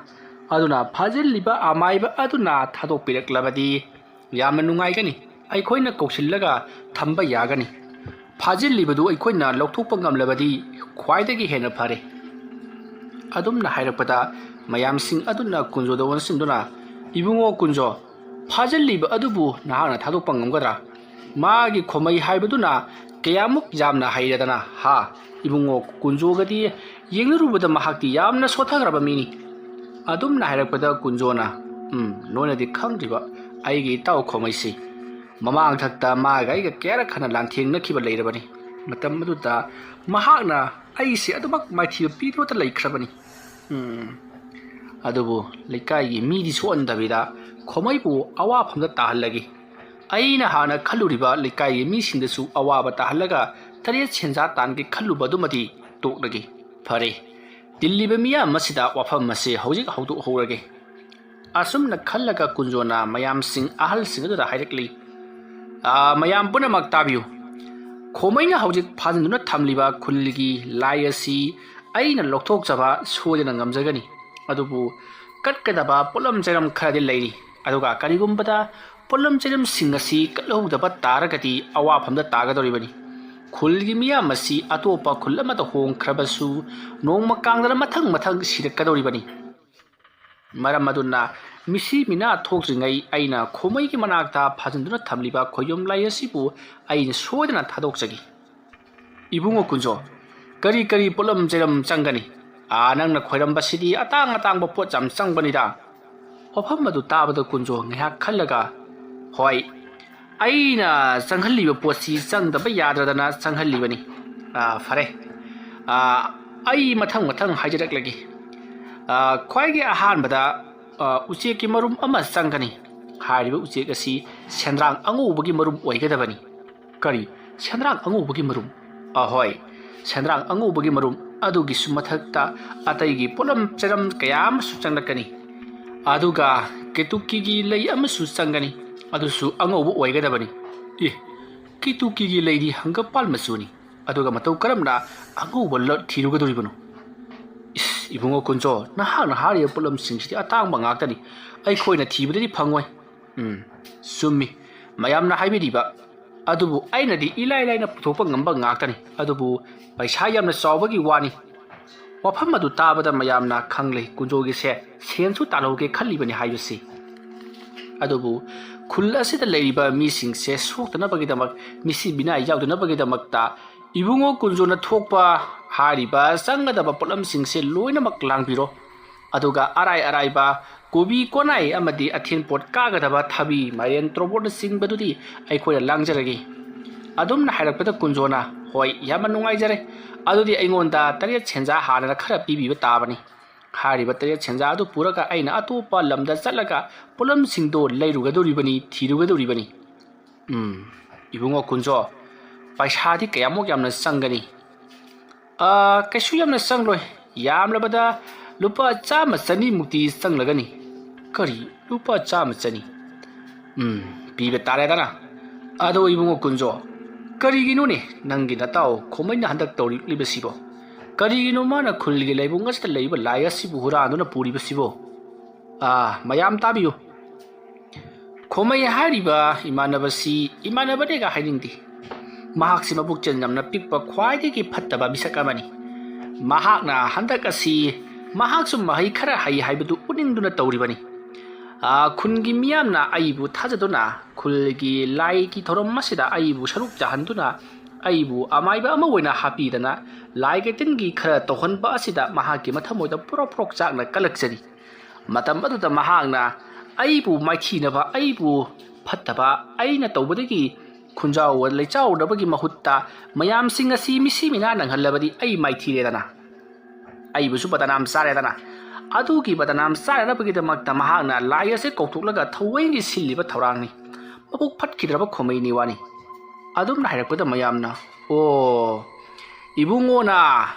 ꯑꯗꯨꯅ ꯐꯥꯖꯤꯜꯂꯤꯕ ꯑꯃꯥꯏꯕ ꯑꯗꯨꯅ ꯊꯥꯗꯣꯛꯄꯤꯔꯛꯂꯕꯗꯤ ꯌꯥꯝꯅ ꯅꯨꯡꯉꯥꯏꯒꯅꯤ꯫ ꯑꯩꯈꯣꯏꯅ ꯀꯧꯁꯤꯜꯂꯒ ꯊꯝꯕ ꯌꯥꯒꯅꯤ꯫ ꯐꯥꯖꯤꯜꯂꯤꯕꯗꯨ ꯑꯩꯈꯣꯏꯅ ꯂꯧꯊꯣꯛꯄ ꯉꯝꯂꯕꯗꯤ ꯈ꯭ꯋꯥꯏꯗꯒꯤ ꯍꯦꯟꯅ ꯐꯔꯦ꯫" ꯑꯗꯨꯝꯅ ꯍꯥꯏꯔꯛꯄꯗ, ꯃꯌꯥꯝꯁꯤꯡ ꯑꯗꯨꯅ ꯀꯨꯟꯖꯣꯗ ꯑꯣꯟꯁꯤꯟꯗꯨꯅ, "ꯏꯕꯨꯡꯉꯣ ꯀꯨꯟꯖꯣ, ꯐꯥꯖꯤꯜꯂꯤꯕ ꯑꯗꯨꯕꯨ ꯅꯍꯥꯛꯅ ꯊꯥꯗꯣꯛꯄ ꯉꯝꯒꯗ꯭ꯔꯥ? ꯃꯥꯒꯤ ꯈꯣꯃꯩ ꯍꯥꯏꯕꯗꯨꯅ ꯀꯌꯥꯃꯨꯛ ꯌꯥꯝꯅ ꯍꯩꯔꯗꯅ, ꯍꯥ? ꯏꯕꯨꯡꯉꯣ ꯀꯨꯟꯖꯣꯒꯗꯤ ꯌꯦꯡꯅꯔꯨꯕꯗ ꯃꯍꯥꯛꯇꯤ ꯌꯥꯝꯅ ꯁꯣꯊꯈ꯭ꯔꯕ ꯃꯤꯅꯤ꯫" ꯑꯗꯨꯝꯅ ꯍꯥꯏꯔꯛꯄꯗ ꯀꯨꯟꯖꯣꯅ, "ꯎꯝ, ꯅꯣꯏꯅꯗꯤ ꯈꯪꯗ꯭ꯔꯤꯕ ꯑꯩꯒꯤ ꯏꯇꯥꯎ ꯈꯣꯃꯩꯁꯤ꯫ ꯃꯃꯥꯡꯊꯛꯇ ꯃꯥꯒ ꯑꯩꯒ ꯀꯌꯥꯔꯛ ꯍꯟꯅ ꯂꯥꯟꯊꯦꯡꯅꯈꯤꯕ ꯂꯩꯔꯕꯅꯤ꯫ ꯃꯇꯝ ꯑꯗꯨꯗ ꯃꯍꯥꯛꯅ ꯑꯩꯁꯦ ꯑꯗꯨꯃꯛ ꯃꯥꯏꯊꯤꯕ ꯄꯤꯗꯨꯅꯇ ꯂꯩꯈ꯭ꯔꯕꯅꯤ꯫ ꯎꯝ, ꯑꯗꯨꯕꯨ ꯂꯩꯀꯥꯏꯒꯤ ꯃꯤꯗꯤ ꯁꯣꯛꯍꯟꯗꯕꯤꯗ ꯈꯣꯃꯩꯕꯨ ꯑꯋꯥꯐꯝꯗ ꯇꯥꯍꯜꯂꯒꯦ꯫ ꯑꯩꯅ ꯍꯥꯟꯅ ꯈꯜꯂꯨꯔꯤꯕ ꯂꯩꯀꯥꯏꯒꯤ ꯃꯤꯁꯤꯡꯗꯁꯨ ꯑꯋꯥꯕ ꯇꯥꯍꯜꯂꯒ ꯇꯔꯦꯠ ꯁꯦꯟꯖꯥ ꯇꯥꯟꯒꯦ ꯈꯜꯂꯨꯕ ꯑꯗꯨꯃꯗꯤ ꯇꯣꯛꯂꯒꯦ꯫ ꯐꯔꯦ, ꯇꯤꯜꯂꯤꯕ ꯃꯤꯌꯥꯝ ꯑꯁꯤꯗ ꯋꯥꯐꯝ ꯑꯁꯦ ꯍꯧꯖꯤꯛ ꯍꯧꯗꯣꯛꯍꯧꯔꯒꯦ꯫" ꯑꯁꯨꯝꯅ ꯈꯜꯂꯒ ꯀꯨꯟꯖꯣꯅ ꯃꯌꯥꯝꯁꯤꯡ, ꯑꯍꯜꯁꯤꯡ ꯑꯗꯨꯗ ꯍꯥꯏꯔꯛꯂꯤ, "ꯑꯥ, ꯃꯌꯥꯝ ꯄꯨꯝꯅꯃꯛ ꯇꯥꯕꯤꯌꯨ꯫ ꯈꯣꯃꯩꯅ ꯍꯧꯖꯤꯛ ꯐꯥꯖꯤꯟꯗꯨꯅ ꯊꯝꯂꯤꯕ ꯈꯨꯜꯒꯤ ꯂꯥꯏ ꯑꯁꯤ ꯑꯩꯅ ꯂꯧꯊꯣꯛꯆꯕ ꯁꯣꯏꯗꯅ ꯉꯝꯖꯒꯅꯤ꯫ ꯑꯗꯨꯕꯨ ꯀꯠꯀꯗꯕ ꯄꯣꯠꯂꯝ ꯆꯩꯔꯝ ꯈꯔꯗꯤ ꯂꯩꯔꯤ꯫ ꯑꯗꯨꯒ ꯀꯔꯤꯒꯨꯝꯕꯗ ꯄꯣꯠꯂꯝ ꯆꯩꯔꯝꯁꯤꯡ ꯑꯁꯤ ꯀꯠꯍꯧꯗꯕ ꯇꯥꯔꯒꯗꯤ ꯑꯋꯥꯐꯝꯗ ꯇꯥꯒꯗꯧꯔꯤꯕꯅꯤ꯫ ꯈꯨꯜꯒꯤ ꯃꯤꯌꯥꯝ ꯑꯁꯤ ꯑꯇꯣꯞꯄ ꯈꯨꯜ ꯑꯃꯗ ꯍꯣꯡꯈ꯭ꯔꯕꯁꯨ ꯅꯣꯡꯃ ꯀꯥꯡꯗꯅ ꯃꯊꯪ ꯃꯊꯪ ꯁꯤꯔꯛꯀꯗꯧꯔꯤꯕꯅꯤ꯫ ꯃꯔꯝ ꯑꯗꯨꯅ ꯃꯤꯁꯤ ꯃꯤꯅꯥ ꯊꯣꯛꯇ꯭ꯔꯤꯉꯩ ꯑꯩꯅ ꯈꯣꯃꯩꯒꯤ ꯃꯅꯥꯛꯇ ꯐꯥꯖꯤꯟꯗꯨꯅ ꯊꯝꯂꯤꯕ ꯈꯣꯏꯌꯨꯝ ꯂꯥꯏ ꯑꯁꯤꯕꯨ ꯑꯩꯅ ꯁꯣꯏꯗꯅ ꯊꯥꯗꯣꯛꯆꯒꯦ꯫ ꯏꯕꯨꯡꯉꯣ ꯀꯨꯟꯖꯣ, ꯀꯔꯤ ꯀꯔꯤ ꯄꯣꯠꯂꯝ ꯆꯩꯔꯝ ꯆꯪꯒꯅꯤ? ꯑꯥ, ꯅꯪꯅ ꯈꯣꯏꯔꯝꯕꯁꯤꯗꯤ ꯑꯇꯥꯡ ꯑꯇꯥꯡꯕ ꯄꯣꯠ ꯌꯥꯝ ꯆꯪꯕꯅꯤꯗ꯫ ꯋꯥꯐꯝ ꯑꯗꯨ ꯇꯥꯕꯗ ꯀꯨꯟꯖꯣ ꯉꯥꯏꯍꯥꯛ ꯈꯜꯂꯒ, "ꯍꯣꯏ, ꯑꯩꯅ ꯆꯪꯍꯜꯂꯤꯕ ꯄꯣꯠꯁꯤ ꯆꯪꯗꯕ ꯌꯥꯗ꯭ꯔꯗꯅ ꯆꯪꯍꯜꯂꯤꯕꯅꯤ꯫ ꯑꯥ, ꯐꯔꯦ꯫ ꯑꯥ, ꯑꯩ ꯃꯊꯪ ꯃꯊꯪ ꯍꯥꯏꯖꯔꯛꯂꯒꯦ꯫ ꯑꯥ, ꯈ꯭ꯋꯥꯏꯒꯤ ꯑꯍꯥꯟꯕꯗ, ꯑꯥ, ꯎꯆꯦꯛꯀꯤ ꯃꯔꯨꯝ ꯑꯃ ꯆꯪꯒꯅꯤ꯫ ꯍꯥꯏꯔꯤꯕ ꯎꯆꯦꯛ ꯑꯁꯤ ꯁꯦꯟꯗ꯭ꯔꯥꯡ ꯑꯉꯧꯕꯒꯤ ꯃꯔꯨꯝ ꯑꯣꯏꯒꯗꯕꯅꯤ꯫" "ꯀꯔꯤ? ꯁꯦꯟꯗ꯭ꯔꯥꯡ ꯑꯉꯧꯕꯒꯤ ꯃꯔꯨꯝ?" "ꯑꯍꯣꯏ, ꯁꯦꯟꯗ꯭ꯔꯥꯡ ꯑꯉꯧꯕꯒꯤ ꯃꯔꯨꯝ ꯑꯗꯨꯒꯤꯁꯨ ꯃꯊꯛꯇ ꯑꯇꯩꯒꯤ ꯄꯣꯠꯂꯝ ꯆꯩꯔꯝ ꯀꯌꯥ ꯑꯃꯁꯨ ꯆꯪꯂꯛꯀꯅꯤ꯫ ꯑꯗꯨꯒ ꯀꯦꯇꯨꯀꯤꯒꯤ ꯂꯩ ꯑꯃꯁꯨ ꯆꯪꯒꯅꯤ, ꯑꯗꯨꯁꯨ ꯑꯉꯧꯕ ꯑꯣꯏꯒꯗꯕꯅꯤ꯫" "ꯑꯦ, ꯀꯦꯇꯨꯀꯤꯒꯤ ꯂꯩꯗꯤ ꯍꯪꯒꯄꯥꯜ ꯃꯆꯨꯅꯤ, ꯑꯗꯨꯒ ꯃꯇꯧ ꯀꯔꯝꯅ ꯑꯉꯧꯕ ꯂ-, ꯊꯤꯔꯨꯒꯗꯧꯔꯤꯕꯅꯣ?" "ꯏꯁ, ꯏꯕꯨꯡꯉꯣ ꯀꯨꯟꯖꯣ, ꯅꯍꯥꯛꯅ ꯍꯥꯏꯔꯤꯕ ꯄꯣꯠꯂꯝꯁꯤꯡꯁꯤꯗꯤ ꯑꯇꯥꯡꯕ ꯉꯥꯛꯇꯅꯤ꯫ ꯑꯩꯈꯣꯏꯅ ꯊꯤꯕꯗꯗꯤ ꯐꯪꯉꯣꯏ꯫" "ꯎꯝ, ꯆꯨꯝꯃꯤ, ꯃꯌꯥꯝꯅ ꯍꯥꯏꯕꯤꯔꯤꯕ꯫ ꯑꯗꯨꯕꯨ ꯑꯩꯅꯗꯤ ꯏꯂꯥꯏ ꯂꯥꯏꯅ ꯄꯨꯊꯣꯛꯄ ꯉꯝꯕ ꯉꯥꯛꯇꯅꯤ꯫ ꯑꯗꯨꯕꯨ ꯄꯩꯁꯥ ꯌꯥꯝꯅ ꯆꯥꯎꯕꯒꯤ ꯋꯥꯅꯤ꯫" ꯋꯥꯐꯝ ꯑꯗꯨ ꯇꯥꯕꯗ ꯃꯌꯥꯝꯅ ꯈꯪꯂꯦ, ꯀꯨꯟꯖꯣꯒꯤꯁꯦ ꯁꯦꯟꯁꯨ ꯇꯥꯜꯍꯧꯒꯦ ꯈꯜꯂꯤꯕꯅꯤ ꯍꯥꯏꯕꯁꯤ꯫ ꯑꯗꯨꯕꯨ ꯈꯨꯜ ꯑꯁꯤꯗ ꯂꯩꯔꯤꯕ ꯃꯤꯁꯤꯡꯁꯦ ꯁꯣꯛꯇꯅꯕꯒꯤꯗꯃꯛ, ꯃꯤꯁꯤ ꯃꯤꯅꯥꯏ ꯌꯥꯎꯗꯅꯕꯒꯤꯗꯃꯛꯇ ꯏꯕꯨꯡꯉꯣ ꯀꯨꯟꯖꯣꯅ ꯊꯣꯛꯄ ꯍꯥꯏꯔꯤꯕ ꯆꯪꯒꯗꯕ ꯄꯣꯠꯂꯝꯁꯤꯡꯁꯦ ꯂꯣꯏꯅꯃꯛ ꯂꯥꯡꯕꯤꯔꯣ꯫ ꯑꯗꯨꯒ ꯑꯔꯥꯏ ꯑꯔꯥꯏꯕ ꯀꯣꯕꯤ ꯀꯣꯅꯥꯏ ꯑꯃꯗꯤ ꯑꯊꯦꯟ ꯄꯣꯠ ꯀꯥꯒꯗꯕ ꯊꯕꯤ, ꯃꯥꯏꯔꯦꯟ, ꯇꯣꯔꯕꯣꯠꯅꯆꯤꯡꯕꯗꯨꯗꯤ ꯑꯩꯈꯣꯏꯅ ꯂꯥꯡꯖꯔꯒꯦ꯫ ꯑꯗꯨꯝꯅ ꯍꯥꯏꯔꯛꯄꯗ ꯀꯨꯟꯖꯣꯅ, "ꯍꯣꯏ, ꯌꯥꯝꯅ ꯅꯨꯡꯉꯥꯏꯖꯔꯦ꯫ ꯑꯗꯨꯗꯤ ꯑꯩꯉꯣꯟꯗ ꯇꯔꯦꯠ ꯁꯦꯟꯖꯥ ꯍꯥꯟꯅꯅ ꯈꯔ ꯄꯤꯕꯤꯕ ꯇꯥꯕꯅꯤ꯫ ꯍꯥꯏꯔꯤꯕ ꯇꯔꯦꯠ ꯁꯦꯟꯖꯥ ꯑꯗꯨ ꯄꯨꯔꯒ ꯑꯩꯅ ꯑꯇꯣꯞꯄ ꯂꯝꯗ ꯆꯠꯂꯒ ꯄꯣꯠꯂꯝꯁꯤꯡꯗꯣ ꯂꯩꯔꯨꯒꯗꯧꯔꯤꯕꯅꯤ, ꯊꯤꯔꯨꯒꯗꯧꯔꯤꯕꯅꯤ꯫" "ꯎꯝ, ꯏꯕꯨꯡꯉꯣ ꯀꯨꯟꯖꯣ, ꯄꯩꯁꯥꯗꯤ ꯀꯌꯥꯃꯨꯛ ꯌꯥꯝꯅ ꯆꯪꯒꯅꯤ?" "ꯑꯥ, ꯀꯩꯁꯨ ꯌꯥꯝꯅ ꯆꯪꯂꯣꯏ꯫ ꯌꯥꯝꯂꯕꯗ ꯂꯨꯄꯥ ꯆꯥꯝꯃ ꯆꯅꯤꯃꯨꯛꯇꯤ ꯆꯪꯂꯒꯅꯤ꯫" "ꯀꯔꯤ? ꯂꯨꯄꯥ ꯆꯥꯝꯃ ꯆꯅꯤ? ꯎꯝ, ꯄꯤꯕ ꯇꯥꯔꯦꯗꯅ꯫ ꯑꯗꯣ ꯏꯕꯨꯡꯉꯣ ꯀꯨꯟꯖꯣ, ꯀꯔꯤꯒꯤꯅꯣꯅꯦ ꯅꯪꯒꯤ ꯅꯇꯥꯎ ꯈꯣꯃꯩꯅ ꯍꯟꯗꯛ ꯇꯧꯔꯛꯂꯤꯕꯁꯤꯕꯣ? "ꯀꯔꯤꯒꯤꯅꯣ ꯃꯥꯅ ꯈꯨꯜꯒꯤ ꯂꯥꯏꯕꯨꯡ ꯑꯁꯤꯗ ꯂꯩꯕ ꯂꯥꯏ ꯑꯁꯤꯕꯨ ꯍꯨꯔꯥꯟꯗꯨꯅ ꯄꯨꯔꯤꯕꯁꯤꯕꯣ? ꯑꯥ, ꯃꯌꯥꯝ ꯇꯥꯕꯤꯌꯨ꯫ ꯈꯣꯃꯩ ꯍꯥꯏꯔꯤꯕ ꯏꯃꯥꯟꯅꯕꯁꯤ ꯏꯃꯥꯟꯅꯕꯅꯦꯒ ꯍꯥꯏꯅꯤꯡꯗꯦ꯫ ꯃꯍꯥꯛꯁꯤ ꯃꯕꯨꯛꯆꯦꯜ ꯌꯥꯝꯅ ꯄꯤꯛꯄ, ꯈ꯭ꯋꯥꯏꯗꯒꯤ ꯐꯠꯇꯕ ꯃꯤꯁꯛ ꯑꯃꯅꯤ꯫ ꯃꯍꯥꯛꯅ ꯍꯟꯗꯛ ꯑꯁꯤ ꯃꯍꯥꯛꯁꯨ ꯃꯍꯩ ꯈꯔ ꯍꯩ ꯍꯥꯏꯕꯗꯨ ꯎꯠꯅꯤꯡꯗꯨꯅ ꯇꯧꯔꯤꯕꯅꯤ꯫ ꯑꯥ, ꯈꯨꯟꯒꯤ ꯃꯤꯌꯥꯝꯅ ꯑꯩꯕꯨ ꯊꯥꯖꯗꯨꯅ ꯈꯨꯜꯒꯤ ꯂꯥꯏꯒꯤ ꯊꯧꯔꯝ ꯑꯁꯤꯗ ꯑꯩꯕꯨ ꯁꯔꯨꯛ ꯌꯥꯍꯟꯗꯨꯅ ꯑꯩꯕꯨ ꯑꯃꯥꯏꯕ ꯑꯃ ꯑꯣꯏꯅ ꯍꯥꯞꯄꯤꯗꯅ ꯂꯥꯏ ꯀꯇꯤꯟꯒꯤ ꯈꯔ ꯇꯧꯍꯟꯕ ꯑꯁꯤꯗ ꯃꯍꯥꯛꯀꯤ ꯃꯊꯃꯣꯏꯗ ꯄ꯭ꯔꯣꯛ ꯄ꯭ꯔꯣꯛ ꯆꯥꯛꯅ ꯀꯜꯂꯛꯆꯔꯤ꯫ ꯃꯇꯝ ꯑꯗꯨꯗ ꯃꯍꯥꯛꯅ ꯑꯩꯕꯨ ꯃꯥꯏꯊꯤꯅꯕ, ꯑꯩꯕꯨ ꯐꯠꯇꯕ, ꯑꯩꯅ ꯇꯧꯕꯗꯒꯤ ꯈꯨꯟꯖꯥꯎ ꯂꯩꯆꯥꯎꯅꯕꯒꯤ ꯃꯍꯨꯠꯇ ꯃꯌꯥꯝꯁꯤꯡ ꯑꯁꯤ ꯃꯤꯁꯤ ꯃꯤꯅꯥ ꯅꯪꯍꯜꯂꯕꯗꯤ ꯑꯩ ꯃꯥꯏꯊꯤꯔꯦꯗꯅ, ꯑꯩꯕꯨꯁꯨ ꯕꯗꯅꯥꯝ ꯆꯥꯔꯦꯗꯅ꯫ ꯑꯗꯨꯒꯤ ꯕꯗꯅꯥꯝ ꯆꯥꯅꯅꯕꯒꯤꯗꯃꯛꯇ ꯃꯍꯥꯛꯅ ꯂꯥꯏ ꯑꯁꯦ ꯀꯧꯊꯣꯛꯂꯒ ꯊꯑꯣꯏꯒꯤ ꯁꯤꯜꯂꯤꯕ ꯊꯧꯔꯥꯡꯅꯤ꯫ ꯃꯕꯨꯛ ꯐꯠꯈꯤꯗ꯭ꯔꯕ ꯈꯣꯃꯩꯅꯤ ꯋꯥꯅꯤ"꯫ ꯑꯗꯨꯝꯅ ꯍꯥꯏꯔꯛꯄꯗ ꯃꯌꯥꯝꯅ, "ꯑꯣ, ꯏꯕꯨꯡꯉꯣꯅ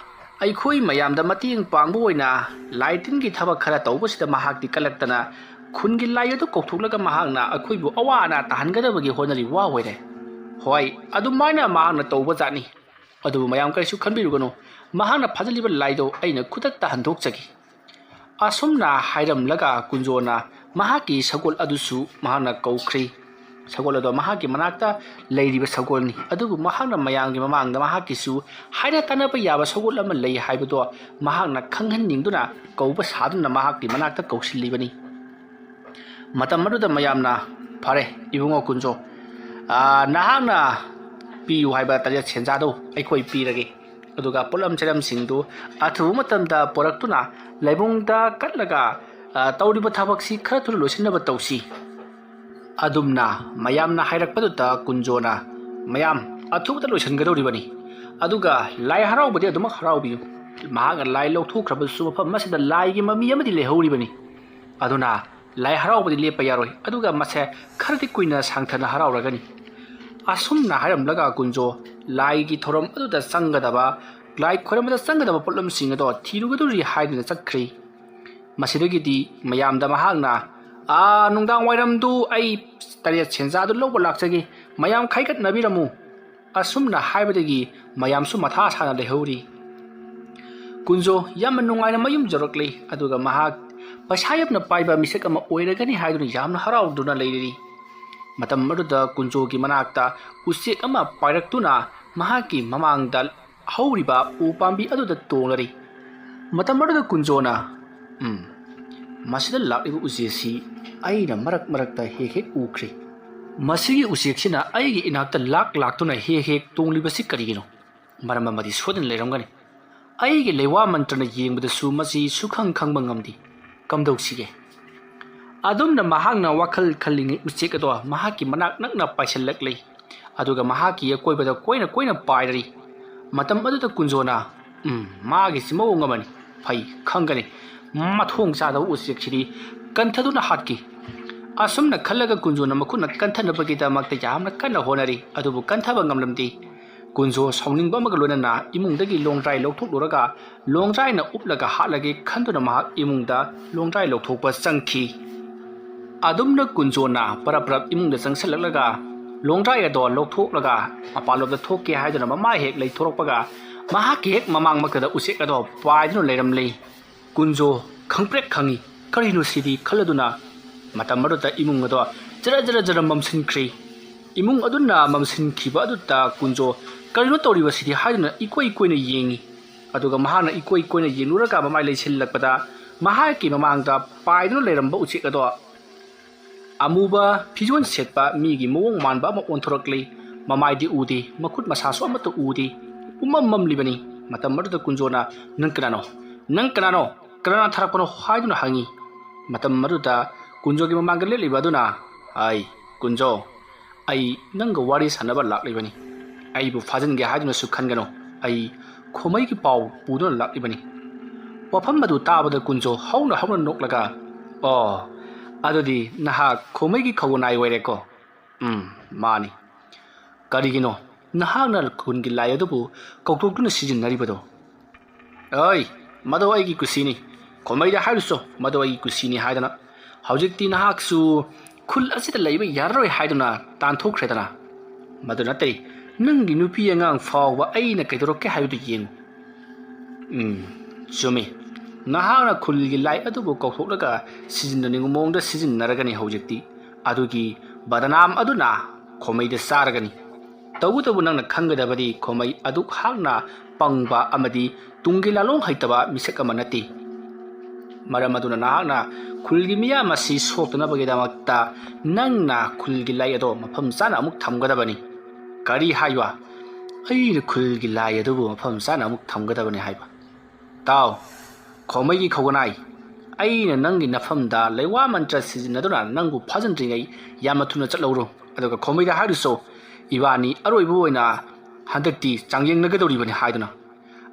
ꯑꯩꯈꯣꯏ ꯃꯌꯥꯝꯗ ꯃꯇꯦꯡ ꯄꯥꯡꯕ ꯑꯣꯏꯅ ꯂꯥꯏ ꯇꯤꯟꯒꯤ ꯊꯕꯛ ꯈꯔ ꯇꯧꯕꯁꯤꯗ ꯃꯍꯥꯛꯇꯤ ꯀꯜꯂꯛꯇꯅ ꯈꯨꯟꯒꯤ ꯂꯥꯏ ꯑꯗꯨ ꯀꯧꯊꯣꯛꯂꯒ ꯃꯍꯥꯛꯅ ꯑꯩꯈꯣꯏꯕꯨ ꯑꯋꯥ ꯑꯅꯥ ꯇꯥꯍꯟꯒꯗꯕꯒꯤ ꯍꯣꯠꯅꯔꯤꯕ ꯋꯥ ꯑꯣꯏꯔꯦ꯫ ꯍꯣꯏ, ꯑꯗꯨꯃꯥꯏꯅ ꯃꯍꯥꯛꯅ ꯇꯧꯕ ꯖꯥꯠꯅꯤ꯫ ꯑꯗꯨꯕꯨ ꯃꯌꯥꯝ ꯀꯔꯤꯁꯨ ꯈꯟꯕꯤꯔꯨꯒꯅꯨ, ꯃꯍꯥꯛꯅ ꯐꯥꯖꯤꯜꯂꯤꯕ ꯂꯥꯏꯗꯣ ꯑꯩꯅ ꯈꯨꯗꯛꯇ ꯍꯟꯗꯣꯛꯆꯒꯦ"꯫ ꯑꯁꯨꯝꯅ ꯍꯥꯏꯔꯝꯂꯒ ꯀꯨꯟꯖꯣꯅ ꯃꯍꯥꯛꯀꯤ ꯁꯒꯣꯜ ꯑꯗꯨꯁꯨ ꯃꯍꯥꯛꯅ ꯀꯧꯈ꯭ꯔꯦ꯫ ꯁꯒꯣꯜ ꯑꯗꯣ ꯃꯍꯥꯛꯀꯤ ꯃꯅꯥꯛꯇ ꯂꯩꯔꯤꯕ ꯁꯒꯣꯜꯅꯤ, ꯑꯗꯨꯕꯨ ꯃꯍꯥꯛꯅ ꯃꯌꯥꯝꯒꯤ ꯃꯃꯥꯡꯗ ꯃꯍꯥꯛꯀꯤꯁꯨ ꯍꯥꯏꯅ ꯇꯥꯟꯅꯕ ꯌꯥꯕ ꯁꯒꯣꯜ ꯑꯃ ꯂꯩ ꯍꯥꯏꯕꯗꯣ ꯃꯍꯥꯛꯅ ꯈꯪꯍꯟꯅꯤꯡꯗꯨꯅ ꯀꯧꯕ ꯁꯥꯗꯨꯅ ꯃꯍꯥꯛꯀꯤ ꯃꯅꯥꯛꯇ ꯀꯧꯁꯤꯜꯂꯤꯕꯅꯤ꯫ ꯃꯇꯝ ꯑꯗꯨꯗ ꯃꯌꯥꯝꯅ, "ꯐꯔꯦ, ꯏꯕꯨꯡꯉꯣ ꯀꯨꯟꯖꯣ, ꯑꯥ, ꯅꯍꯥꯛꯅ ꯄꯤꯌꯨ ꯍꯥꯏꯕ ꯇꯔꯦꯠ ꯁꯦꯟꯖꯥꯗꯨ ꯑꯩꯈꯣꯏ ꯄꯤꯔꯒꯦ꯫ ꯑꯗꯨꯒ ꯄꯣꯠꯂꯝ ꯆꯩꯔꯝꯁꯤꯡꯗꯨ ꯑꯊꯨꯕ ꯃꯇꯝꯗ ꯄꯨꯔꯛꯇꯨꯅ ꯂꯥꯏꯕꯨꯡꯗ ꯀꯠꯂꯒ, ꯑꯥ, ꯇꯧꯔꯤꯕ ꯊꯕꯛꯁꯤ ꯈꯔ ꯊꯨꯅ ꯂꯣꯏꯁꯤꯟꯅꯕ ꯇꯧꯁꯤ"꯫ ꯑꯗꯨꯝꯅ ꯃꯌꯥꯝꯅ ꯍꯥꯏꯔꯛꯄꯗꯨꯗ ꯀꯨꯟꯖꯣꯅ, "ꯃꯌꯥꯝ, ꯑꯊꯨꯕꯗ ꯂꯣꯏꯁꯤꯟꯒꯗꯧꯔꯤꯕꯅꯤ꯫ ꯑꯗꯨꯒ ꯂꯥꯏ ꯍꯔꯥꯎꯕꯗꯤ ꯑꯗꯨꯃꯛ ꯍꯔꯥꯎꯕꯤꯌꯨ꯫ ꯃꯍꯥꯛꯅ ꯂꯥꯏ ꯂꯧꯊꯣꯛꯈ꯭ꯔꯕꯁꯨ ꯃꯐꯝ ꯑꯁꯤꯗ ꯂꯥꯏꯒꯤ ꯃꯃꯤ ꯑꯃꯗꯤ ꯂꯩꯍꯧꯔꯤꯕꯅꯤ꯫ ꯑꯗꯨꯅ ꯂꯥꯏ ꯍꯔꯥꯎꯕꯗꯤ ꯂꯦꯞꯄ ꯌꯥꯔꯣꯏ, ꯑꯗꯨꯒ ꯃꯁꯦ ꯈꯔꯗꯤ ꯀꯨꯏꯅ ꯁꯥꯡꯊꯅ ꯍꯔꯥꯎꯔꯒꯅꯤ"꯫ ꯑꯁꯨꯝꯅ ꯍꯥꯏꯔꯝꯂꯒ ꯀꯨꯟꯖꯣ ꯂꯥꯏꯒꯤ ꯊꯧꯔꯝ ꯑꯗꯨꯗ ꯆꯪꯒꯗꯕ, ꯂꯥꯏ ꯈꯣꯏꯔꯝꯕꯗ ꯆꯪꯒꯗꯕ ꯄꯣꯠꯂꯝꯁꯤꯡ ꯑꯗꯣ ꯊꯤꯔꯨꯒꯗꯧꯔꯤ ꯍꯥꯏꯗꯨꯅ ꯆꯠꯈ꯭ꯔꯦ꯫ ꯃꯁꯤꯗꯒꯤꯗꯤ ꯃꯌꯥꯝꯗ ꯃꯍꯥꯛꯅ, "ꯑꯥ, ꯅꯨꯡꯗꯥꯡ ꯋꯥꯏꯔꯝꯗꯨ ꯑꯩ ꯇꯔꯦꯠ ꯁꯦꯟꯖꯥꯗꯨ ꯂꯧꯕ ꯂꯥꯛꯆꯒꯦ, ꯃꯌꯥꯝ ꯈꯥꯏꯒꯠꯅꯕꯤꯔꯝꯃꯨ"꯫ ꯑꯁꯨꯝꯅ ꯍꯥꯏꯕꯗꯒꯤ ꯃꯌꯥꯝꯁꯨ ꯃꯊꯥ ꯁꯥꯅ ꯂꯩꯍꯧꯔꯤ꯫ ꯀꯨꯟꯖꯣ ꯌꯥꯝꯅ ꯅꯨꯡꯉꯥꯏꯅ ꯃꯌꯨꯝ ꯌꯧꯔꯛꯂꯤ, ꯑꯗꯨꯒ ꯃꯍꯥꯛ ꯄꯩꯁꯥ ꯌꯥꯝꯅ ꯄꯥꯏꯕ ꯃꯤꯁꯛ ꯑꯃ ꯑꯣꯏꯔꯒꯅꯤ ꯍꯥꯏꯗꯨꯅ ꯌꯥꯝꯅ ꯍꯔꯥꯎꯗꯨꯅ ꯂꯩꯔꯤ꯫ ꯃꯇꯝ ꯑꯗꯨꯗ ꯀꯨꯟꯖꯣꯒꯤ ꯃꯅꯥꯛꯇ ꯎꯆꯦꯛ ꯑꯃ ꯄꯥꯏꯔꯛꯇꯨꯅ ꯃꯍꯥꯛꯀꯤ ꯃꯃꯥꯡꯗ ꯍꯧꯔꯤꯕ ꯎ ꯄꯥꯝꯕꯤ ꯑꯗꯨꯗ ꯇꯣꯡꯂꯔꯤ꯫ ꯃꯇꯝ ꯑꯗꯨꯗ ꯀꯨꯟꯖꯣꯅ, "ꯎꯝ, ꯃꯁꯤꯗ ꯂꯥꯛꯂꯤꯕ ꯎꯆꯦꯛꯁꯤ ꯑꯩꯅ ꯃꯔꯛ ꯃꯔꯛꯇ ꯍꯦꯛ ꯍꯦꯛ ꯎꯈ꯭ꯔꯦ꯫ ꯃꯁꯤꯒꯤ ꯎꯆꯦꯛꯁꯤꯅ ꯑꯩꯒꯤ ꯏꯅꯥꯛꯇ ꯂꯥꯛ ꯂꯥꯛꯇꯨꯅ ꯍꯦꯛ ꯍꯦꯛ ꯇꯣꯡꯂꯤꯕꯁꯤ ꯀꯔꯤꯒꯤꯅꯣ? ꯃꯔꯝ ꯑꯃꯗꯤ ꯁꯣꯏꯗꯅ ꯂꯩꯔꯝꯒꯅꯤ꯫ ꯑꯩꯒꯤ ꯂꯩꯋꯥ ꯃꯟꯇ꯭ꯔꯅ ꯌꯦꯡꯕꯗꯁꯨ ꯃꯁꯤ ꯁꯨꯈꯪ ꯈꯪꯕ ꯉꯝꯗꯦ꯫ ꯀꯝꯗꯧꯁꯤꯒꯦ?" ꯑꯗꯨꯝꯅ ꯃꯍꯥꯛꯅ ꯋꯥꯈꯜ ꯈꯜꯂꯤꯉꯩ ꯎꯆꯦꯛ ꯑꯗꯣ ꯃꯍꯥꯛꯀꯤ ꯃꯅꯥꯛ ꯅꯛꯅ ꯄꯥꯏꯁꯤꯜꯂꯛꯂꯤ꯫ ꯑꯗꯨꯒ ꯃꯍꯥꯛꯀꯤ ꯑꯀꯣꯏꯕꯗ ꯀꯣꯏꯅ ꯀꯣꯏꯅ ꯄꯥꯏꯔꯔꯤ꯫ ꯃꯇꯝ ꯑꯗꯨꯗ ꯀꯨꯟꯖꯣꯅ, "ꯎꯝ, ꯃꯥꯒꯤꯁꯤ ꯃꯑꯣꯡ ꯑꯃꯅꯤ꯫ ꯐꯩ, ꯈꯪꯒꯅꯤ꯫ ꯃꯊꯣꯡ ꯆꯥꯗꯕ ꯎꯆꯦꯛꯁꯤꯗꯤ" ꯀꯟꯊꯗꯨꯅ ꯍꯥꯠꯈꯤ꯫ ꯑꯁꯨꯝꯅ ꯈꯜꯂꯒ ꯀꯨꯟꯖꯣꯅ ꯃꯈꯨꯠꯅ ꯀꯟꯊꯅꯕꯒꯤꯗꯃꯛꯇ ꯌꯥꯝꯅ ꯀꯟꯅ ꯍꯣꯠꯅꯔꯤ, ꯑꯗꯨꯕꯨ ꯀꯟꯊꯕ ꯉꯝꯂꯝꯗꯦ꯫ ꯀꯨꯟꯖꯣ ꯁꯥꯎꯅꯤꯡꯕ ꯑꯃꯒ ꯂꯣꯏꯅꯅ ꯏꯃꯨꯡꯗꯒꯤ ꯂꯣꯡꯗ꯭ꯔꯥꯏ ꯂꯧꯊꯣꯛꯂꯨꯔꯒ ꯂꯣꯡꯗ꯭ꯔꯥꯏꯅ ꯎꯞꯂꯒ ꯍꯥꯠꯂꯒꯦ ꯈꯟꯗꯨꯅ ꯃꯍꯥꯛ ꯏꯃꯨꯡꯗ ꯂꯣꯡꯗ꯭ꯔꯥꯏ ꯂꯧꯊꯣꯛꯄ ꯆꯪꯈꯤ꯫ ꯑꯗꯨꯝꯅ ꯀꯨꯟꯖꯣꯅ ꯄꯔꯞ ꯄꯔꯞ ꯏꯃꯨꯡꯗ ꯆꯪꯁꯤꯜꯂꯛꯂꯒ ꯂꯣꯡꯗ꯭ꯔꯥꯏ ꯑꯗꯣ ꯂꯧꯊꯣꯛꯂꯒ ꯃꯄꯥꯟꯂꯣꯝꯗ ꯊꯣꯛꯀꯦ ꯍꯥꯏꯗꯨꯅ ꯃꯃꯥꯏ ꯍꯦꯛ ꯂꯩꯊꯣꯔꯛꯄꯒ ꯃꯍꯥꯛꯀꯤ ꯍꯦꯛ ꯃꯃꯥꯡꯃꯛꯇꯗ ꯎꯆꯦꯛ ꯑꯗꯣ ꯄꯥꯏꯗꯨꯅ ꯂꯩꯔꯝꯂꯤ꯫ ꯀꯨꯟꯖꯣ ꯈꯪꯄ꯭ꯔꯦꯛ ꯈꯪꯉꯤ꯫ "ꯀꯔꯤꯅꯣ ꯁꯤꯗꯤ?" ꯈꯜꯂꯗꯨꯅ ꯃꯇꯝ ꯑꯗꯨꯗ ꯏꯃꯨꯡ ꯑꯗꯣ ꯖꯔ ꯖꯔ ꯖꯔ ꯃꯝꯁꯤꯟꯈ꯭ꯔꯦ꯫ ꯏꯃꯨꯡ ꯑꯗꯨꯅ ꯃꯝꯁꯤꯟꯈꯤꯕ ꯑꯗꯨꯗ ꯀꯨꯟꯖꯣ "ꯀꯔꯤꯅꯣ ꯇꯧꯔꯤꯕꯁꯤꯗꯤ?" ꯍꯥꯏꯗꯨꯅ ꯏꯀꯣꯏ ꯀꯣꯏꯅ ꯌꯦꯡꯉꯤ꯫ ꯑꯗꯨꯒ ꯃꯍꯥꯛꯅ ꯏꯀꯣꯏ ꯀꯣꯏꯅ ꯌꯦꯡꯂꯨꯔꯒ ꯃꯃꯥꯏ ꯂꯩꯁꯤꯜꯂꯛꯄꯗ ꯃꯍꯥꯛꯀꯤ ꯃꯃꯥꯡꯗ ꯄꯥꯏꯗꯨꯅ ꯂꯩꯔꯝꯕ ꯎꯆꯦꯛ ꯑꯗꯣ ꯑꯃꯨꯕ ꯐꯤꯖꯣꯜ ꯁꯦꯠꯄ ꯃꯤꯒꯤ ꯃꯑꯣꯡ ꯃꯥꯟꯕ ꯑꯃ ꯑꯣꯟꯊꯣꯔꯛꯂꯤ꯫ ꯃꯃꯥꯏꯗꯤ ꯎꯗꯦ, ꯃꯈꯨꯠ ꯃꯁꯥꯁꯨ ꯑꯃꯠꯇ ꯎꯗꯦ꯫ ꯄꯨꯝꯃꯝ ꯃꯝꯂꯤꯕꯅꯤ꯫ ꯃꯇꯝ ꯑꯗꯨꯗ ꯀꯨꯟꯖꯣꯅ, "ꯅꯪ ꯀꯅꯥꯅꯣ? ꯅꯪ ꯀꯅꯥꯅꯣ? ꯀꯅꯥꯅ ꯊꯥꯔꯛꯄꯅꯣ?" ꯍꯥꯏꯗꯨꯅ ꯍꯪꯉꯤ꯫ ꯃꯇꯝ ꯑꯗꯨꯗ ꯀꯨꯟꯖꯣꯒꯤ ꯃꯃꯥꯡꯗ ꯂꯦꯞꯂꯤꯕ ꯑꯗꯨꯅ, "ꯑꯩ, ꯀꯨꯟꯖꯣ, ꯑꯩ ꯅꯪꯒ ꯋꯥꯔꯤ ꯁꯥꯟꯅꯕ ꯂꯥꯛꯂꯤꯕꯅꯤ꯫ ꯑꯩꯕꯨ ꯐꯥꯖꯤꯟꯒꯦ ꯍꯥꯏꯗꯨꯅꯁꯨ ꯈꯟꯒꯅꯨ꯫ ꯑꯩ ꯈꯣꯃꯩꯒꯤ ꯄꯥꯎ ꯄꯨꯗꯨꯅ ꯂꯥꯛꯂꯤꯕꯅꯤ꯫" ꯋꯥꯐꯝ ꯑꯗꯨ ꯇꯥꯕꯗ ꯀꯨꯟꯖꯣ ꯍꯧꯅ ꯍꯧꯅ ꯅꯣꯛꯂꯒ, "ꯑꯣ, ꯑꯗꯨꯗꯤ ꯅꯍꯥꯛ ꯈꯣꯃꯩꯒꯤ ꯈꯧꯅꯥꯏ ꯑꯣꯏꯔꯦꯀꯣ?" "ꯎꯝ, ꯃꯥꯅꯤ꯫ ꯀꯔꯤꯒꯤꯅꯣ ꯅꯍꯥꯛꯅ ꯈꯨꯟꯒꯤ ꯂꯥꯏ ꯑꯗꯨꯕꯨ ꯀꯧꯊꯣꯛꯇꯨꯅ ꯁꯤꯖꯤꯟꯅꯔꯤꯕꯗꯣ?" "ꯑꯩ, ꯃꯗꯨ ꯑꯩꯒꯤ ꯀꯨꯁꯤꯅꯤ꯫ ꯈꯣꯃꯩꯗ ꯍꯥꯏꯔꯨꯆꯣ, ꯃꯗꯨ ꯑꯩꯒꯤ ꯀꯨꯁꯤꯅꯤ ꯍꯥꯏꯗꯅ꯫ ꯍꯧꯖꯤꯛꯇꯤ ꯅꯍꯥꯛꯁꯨ ꯈꯨꯜ ꯑꯁꯤꯗ ꯂꯩꯕ ꯌꯥꯔꯔꯣꯏ ꯍꯥꯏꯗꯨꯅ ꯇꯥꯟꯊꯣꯛꯈ꯭ꯔꯦꯗꯅ꯫ ꯃꯗꯨ ꯅꯠꯇꯦ, ꯅꯪꯒꯤ ꯅꯨꯄꯤ ꯑꯉꯥꯡ ꯐꯥꯎꯕ ꯑꯩꯅ ꯀꯩꯗꯧꯔꯛꯀꯦ ꯍꯥꯏꯕꯗꯨ ꯌꯦꯡꯉꯨ꯫" "ꯎꯝ, ꯆꯨꯝꯃꯤ꯫ ꯅꯍꯥꯛꯅ ꯈꯨꯜꯒꯤ ꯂꯥꯏ ꯑꯗꯨꯕꯨ ꯀꯧꯊꯣꯛꯂꯒ ꯁꯤꯖꯤꯟꯅꯅꯤꯡꯕ ꯃꯑꯣꯡꯗ ꯁꯤꯖꯤꯟꯅꯔꯒꯅꯤ ꯍꯧꯖꯤꯛꯇꯤ꯫ ꯑꯗꯨꯒꯤ ꯕꯗꯅꯥꯝ ꯑꯗꯨꯅ ꯈꯣꯃꯩꯗ ꯆꯥꯔꯒꯅꯤ꯫ ꯇꯧꯕꯇꯕꯨ ꯅꯪꯅ ꯈꯪꯒꯗꯕꯗꯤ ꯈꯣꯃꯩ ꯑꯗꯨꯛ ꯍꯥꯛꯅ ꯄꯪꯕ ꯑꯃꯗꯤ ꯇꯨꯡꯒꯤ ꯂꯥꯂꯣꯡ ꯍꯩꯇꯕ ꯃꯤꯁꯛ ꯑꯃ ꯅꯠꯇꯦ꯫ ꯃꯔꯝ ꯑꯗꯨꯅ ꯅꯍꯥꯛꯅ ꯈꯨꯜꯒꯤ ꯃꯤꯌꯥꯝ ꯑꯁꯤ ꯁꯣꯛꯇꯅꯕꯒꯤꯗꯃꯛꯇ ꯅꯪꯅ ꯈꯨꯜꯒꯤ ꯂꯥꯏ ꯑꯗꯣ ꯃꯐꯝ ꯆꯥꯅ ꯑꯃꯨꯛ ꯊꯝꯒꯗꯕꯅꯤ꯫ ꯀꯔꯤ ꯍꯥꯏꯕ? ꯑꯩꯅ ꯈꯨꯜꯒꯤ ꯂꯥꯏ ꯑꯗꯨꯕꯨ ꯃꯐꯝ ꯆꯥꯅ ꯑꯃꯨꯛ ꯊꯝꯒꯗꯕꯅꯤ ꯍꯥꯏꯕ? ꯇꯥꯎ, ꯈꯣꯃꯩꯒꯤ ꯈꯧꯒꯅꯥꯏ, ꯑꯩꯅ ꯅꯪꯒꯤ ꯅꯐꯝꯗ ꯂꯩꯋꯥ ꯃꯟꯇ꯭ꯔ ꯁꯤꯖꯤꯟꯅꯗꯨꯅ ꯅꯪꯕꯨ ꯐꯥꯖꯤꯟꯗ꯭ꯔꯤꯉꯩ ꯌꯥꯝꯅ ꯊꯨꯅ ꯆꯠꯍꯧꯔꯣ꯫ ꯑꯗꯨꯒ ꯈꯣꯃꯩꯗ ꯍꯥꯏꯔꯨꯁꯨ, ꯏꯕꯥꯅꯤ ꯑꯔꯣꯏꯕ ꯑꯣꯏꯅ ꯍꯟꯗꯛꯇꯤ ꯆꯥꯡꯌꯦꯡꯅꯒꯗꯧꯔꯤꯕꯅꯤ ꯍꯥꯏꯗꯨꯅ꯫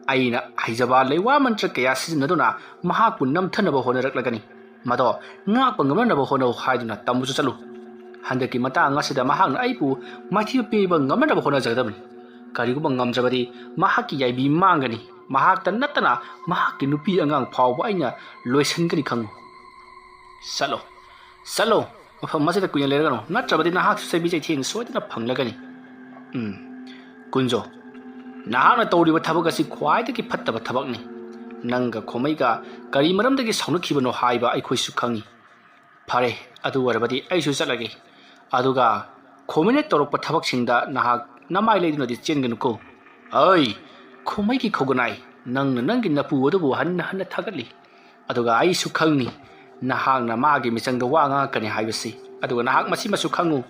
ꯑꯩꯅ ꯍꯩꯖꯕ ꯂꯩꯋꯥ ꯃꯟꯇ꯭ꯔ ꯀꯌꯥ ꯁꯤꯖꯤꯟꯅꯗꯨꯅ ꯃꯍꯥꯛꯄꯨ ꯅꯝꯊꯅꯕ ꯍꯣꯠꯅꯔꯛꯂꯒꯅꯤ꯫ ꯃꯗꯣ ꯉꯥꯛꯄ ꯉꯝꯅꯅꯕ ꯍꯣꯠꯅꯧ ꯍꯥꯏꯗꯨꯅ ꯇꯝꯕꯁꯨ ꯆꯠꯂꯨ꯫ ꯍꯟꯗꯛꯀꯤ ꯃꯇꯥꯡ ꯑꯁꯤꯗ ꯃꯍꯥꯛꯅ ꯑꯩꯕꯨ ꯃꯥꯏꯊꯤꯕ ꯄꯤꯕ ꯉꯝꯅꯅꯕ ꯍꯣꯠꯅꯖꯒꯗꯕꯅꯤ꯫ ꯀꯔꯤꯒꯨꯝꯕ ꯉꯝꯗ꯭ꯔꯕꯗꯤ ꯃꯍꯥꯛꯀꯤ ꯌꯥꯏꯕꯤ ꯃꯥꯡꯒꯅꯤ꯫ ꯃꯍꯥꯛꯇ ꯅꯠꯇꯅ ꯃꯍꯥꯛꯀꯤ ꯅꯨꯄꯤ ꯑꯉꯥꯡ ꯐꯥꯎꯕ ꯑꯩꯅ ꯂꯣꯏꯁꯤꯟꯒꯅꯤ ꯈꯪꯉꯨ꯫ ꯆꯠꯂꯣ, ꯆꯠꯂꯣ, ꯃꯐꯝ ꯑꯁꯤꯗ ꯀꯨꯏꯅ ꯂꯩꯔꯒꯅꯨ, ꯅꯠꯇ꯭ꯔꯕꯗꯤ ꯅꯍꯥꯛꯁꯨ ꯆꯩꯕꯤ ꯆꯩꯊꯦꯡ ꯁꯣꯏꯗꯅ ꯐꯪꯂꯒꯅꯤ꯫ ꯎꯝ, ꯀꯨꯟꯖꯣ, ꯅꯍꯥꯛꯅ ꯇꯧꯔꯤꯕ ꯊꯕꯛ ꯑꯁꯤ ꯈ꯭ꯋꯥꯏꯗꯒꯤ ꯐꯠꯇꯕ ꯊꯕꯛꯅꯤ꯫ ꯅꯪꯒ ꯈꯣꯃꯩꯒ ꯀꯔꯤ ꯃꯔꯝꯗꯒꯤ ꯁꯥꯎꯅꯈꯤꯕꯅꯣ ꯍꯥꯏꯕ ꯑꯩꯈꯣꯏꯁꯨ ꯈꯪꯉꯤ꯫ ꯐꯔꯦ, ꯑꯗꯨ ꯑꯣꯏꯔꯕꯗꯤ ꯑꯩꯁꯨ ꯆꯠꯂꯒꯦ꯫ ꯑꯗꯨꯒ ꯈꯣꯃꯩꯅ ꯇꯧꯔꯛꯄ ꯊꯕꯛꯁꯤꯡꯗ ꯅꯍꯥꯛ ꯅꯃꯥꯏ ꯂꯩꯗꯨꯅꯗꯤ ꯆꯦꯟꯒꯅꯨꯀꯣ꯫ ꯑꯩ, ꯈꯣꯃꯩꯒꯤ ꯈꯧꯒꯅꯥꯏ, ꯅꯪꯅ ꯅꯪꯒꯤ ꯅꯄꯨ ꯑꯗꯨꯕꯨ ꯍꯟꯅ ꯍꯟꯅ ꯊꯥꯒꯠꯂꯤ꯫ ꯑꯗꯨꯒ ꯑꯩꯁꯨ ꯈꯪꯉꯤ, ꯅꯍꯥꯛꯅ ꯃꯥꯒꯤ ꯃꯤꯆꯪꯗ ꯋꯥ ꯉꯥꯡꯉꯛꯀꯅꯤ ꯍꯥꯏꯕꯁꯤ꯫ ꯑꯗꯨꯒ ꯅꯍꯥꯛ ꯃꯁꯤꯃꯁꯨ ꯈꯪꯉꯨ,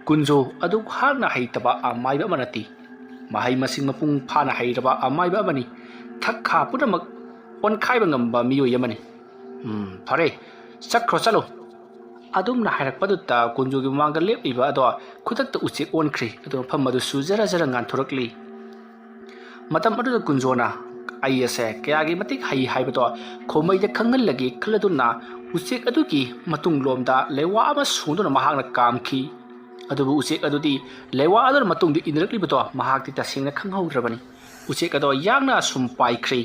ꯀꯨꯟꯖꯣ ꯑꯗꯨꯛ ꯍꯥꯛꯅ ꯍꯩꯇꯕ ꯑꯃꯥꯏꯕ ꯑꯃ ꯅꯠꯇꯦ꯫ ꯃꯍꯩ ꯃꯁꯤꯡ ꯃꯄꯨꯡ ꯐꯥꯅ ꯍꯩꯔꯕ ꯑꯃꯥꯏꯕ ꯑꯃꯅꯤ꯫ ꯊꯛ ꯈꯥ ꯄꯨꯝꯅꯃꯛ ꯑꯣꯟꯈꯥꯏꯕ ꯉꯝꯕ ꯃꯤꯑꯣꯏ ꯑꯃꯅꯤ꯫ ꯎꯝ, ꯐꯔꯦ, ꯆꯠꯈ꯭ꯔꯣ, ꯆꯠꯂꯣ꯫ ꯑꯗꯨꯝꯅ ꯍꯥꯏꯔꯛꯄꯗꯨꯗ ꯀꯨꯟꯖꯣꯒꯤ ꯃꯃꯥꯡꯗ ꯂꯦꯞꯂꯤꯕ ꯑꯗꯣ ꯈꯨꯗꯛꯇ ꯎꯆꯦꯛ ꯑꯣꯟꯈ꯭ꯔꯤ꯫ ꯑꯗꯨ ꯃꯐꯝ ꯑꯗꯨꯁꯨ ꯖꯔ ꯖꯔ ꯉꯥꯟꯊꯣꯔꯛꯂꯤ꯫ ꯃꯇꯝ ꯑꯗꯨꯗ ꯀꯨꯟꯖꯣꯅ, "ꯑꯩ ꯑꯁꯦ ꯀꯌꯥꯒꯤ ꯃꯇꯤꯛ ꯍꯩ ꯍꯥꯏꯕꯗꯣ ꯈꯣꯃꯩꯗ ꯈꯪꯍꯜꯂꯒꯦ" ꯈꯜꯂꯗꯨꯅ ꯎꯆꯦꯛ ꯑꯗꯨꯒꯤ ꯃꯇꯨꯡꯂꯣꯝꯗ ꯂꯩꯋꯥ ꯑꯃ ꯁꯣꯟꯗꯨꯅ ꯃꯍꯥꯛꯅ ꯀꯥꯝꯈꯤ꯫ ꯑꯗꯨꯕꯨ ꯎꯆꯦꯛ ꯑꯗꯨꯗꯤ ꯂꯩꯋꯥ ꯑꯗꯨꯅ ꯃꯇꯨꯡꯗ ꯏꯟꯅꯔꯛꯂꯤꯕꯗꯣ ꯃꯍꯥꯛꯇꯤ ꯇꯁꯦꯡꯅ ꯈꯪꯍꯧꯗ꯭ꯔꯕꯅꯤ꯫ ꯎꯆꯦꯛ ꯑꯗꯣ ꯌꯥꯡꯅ ꯑꯁꯨꯝ ꯄꯥꯏꯈ꯭ꯔꯦ꯫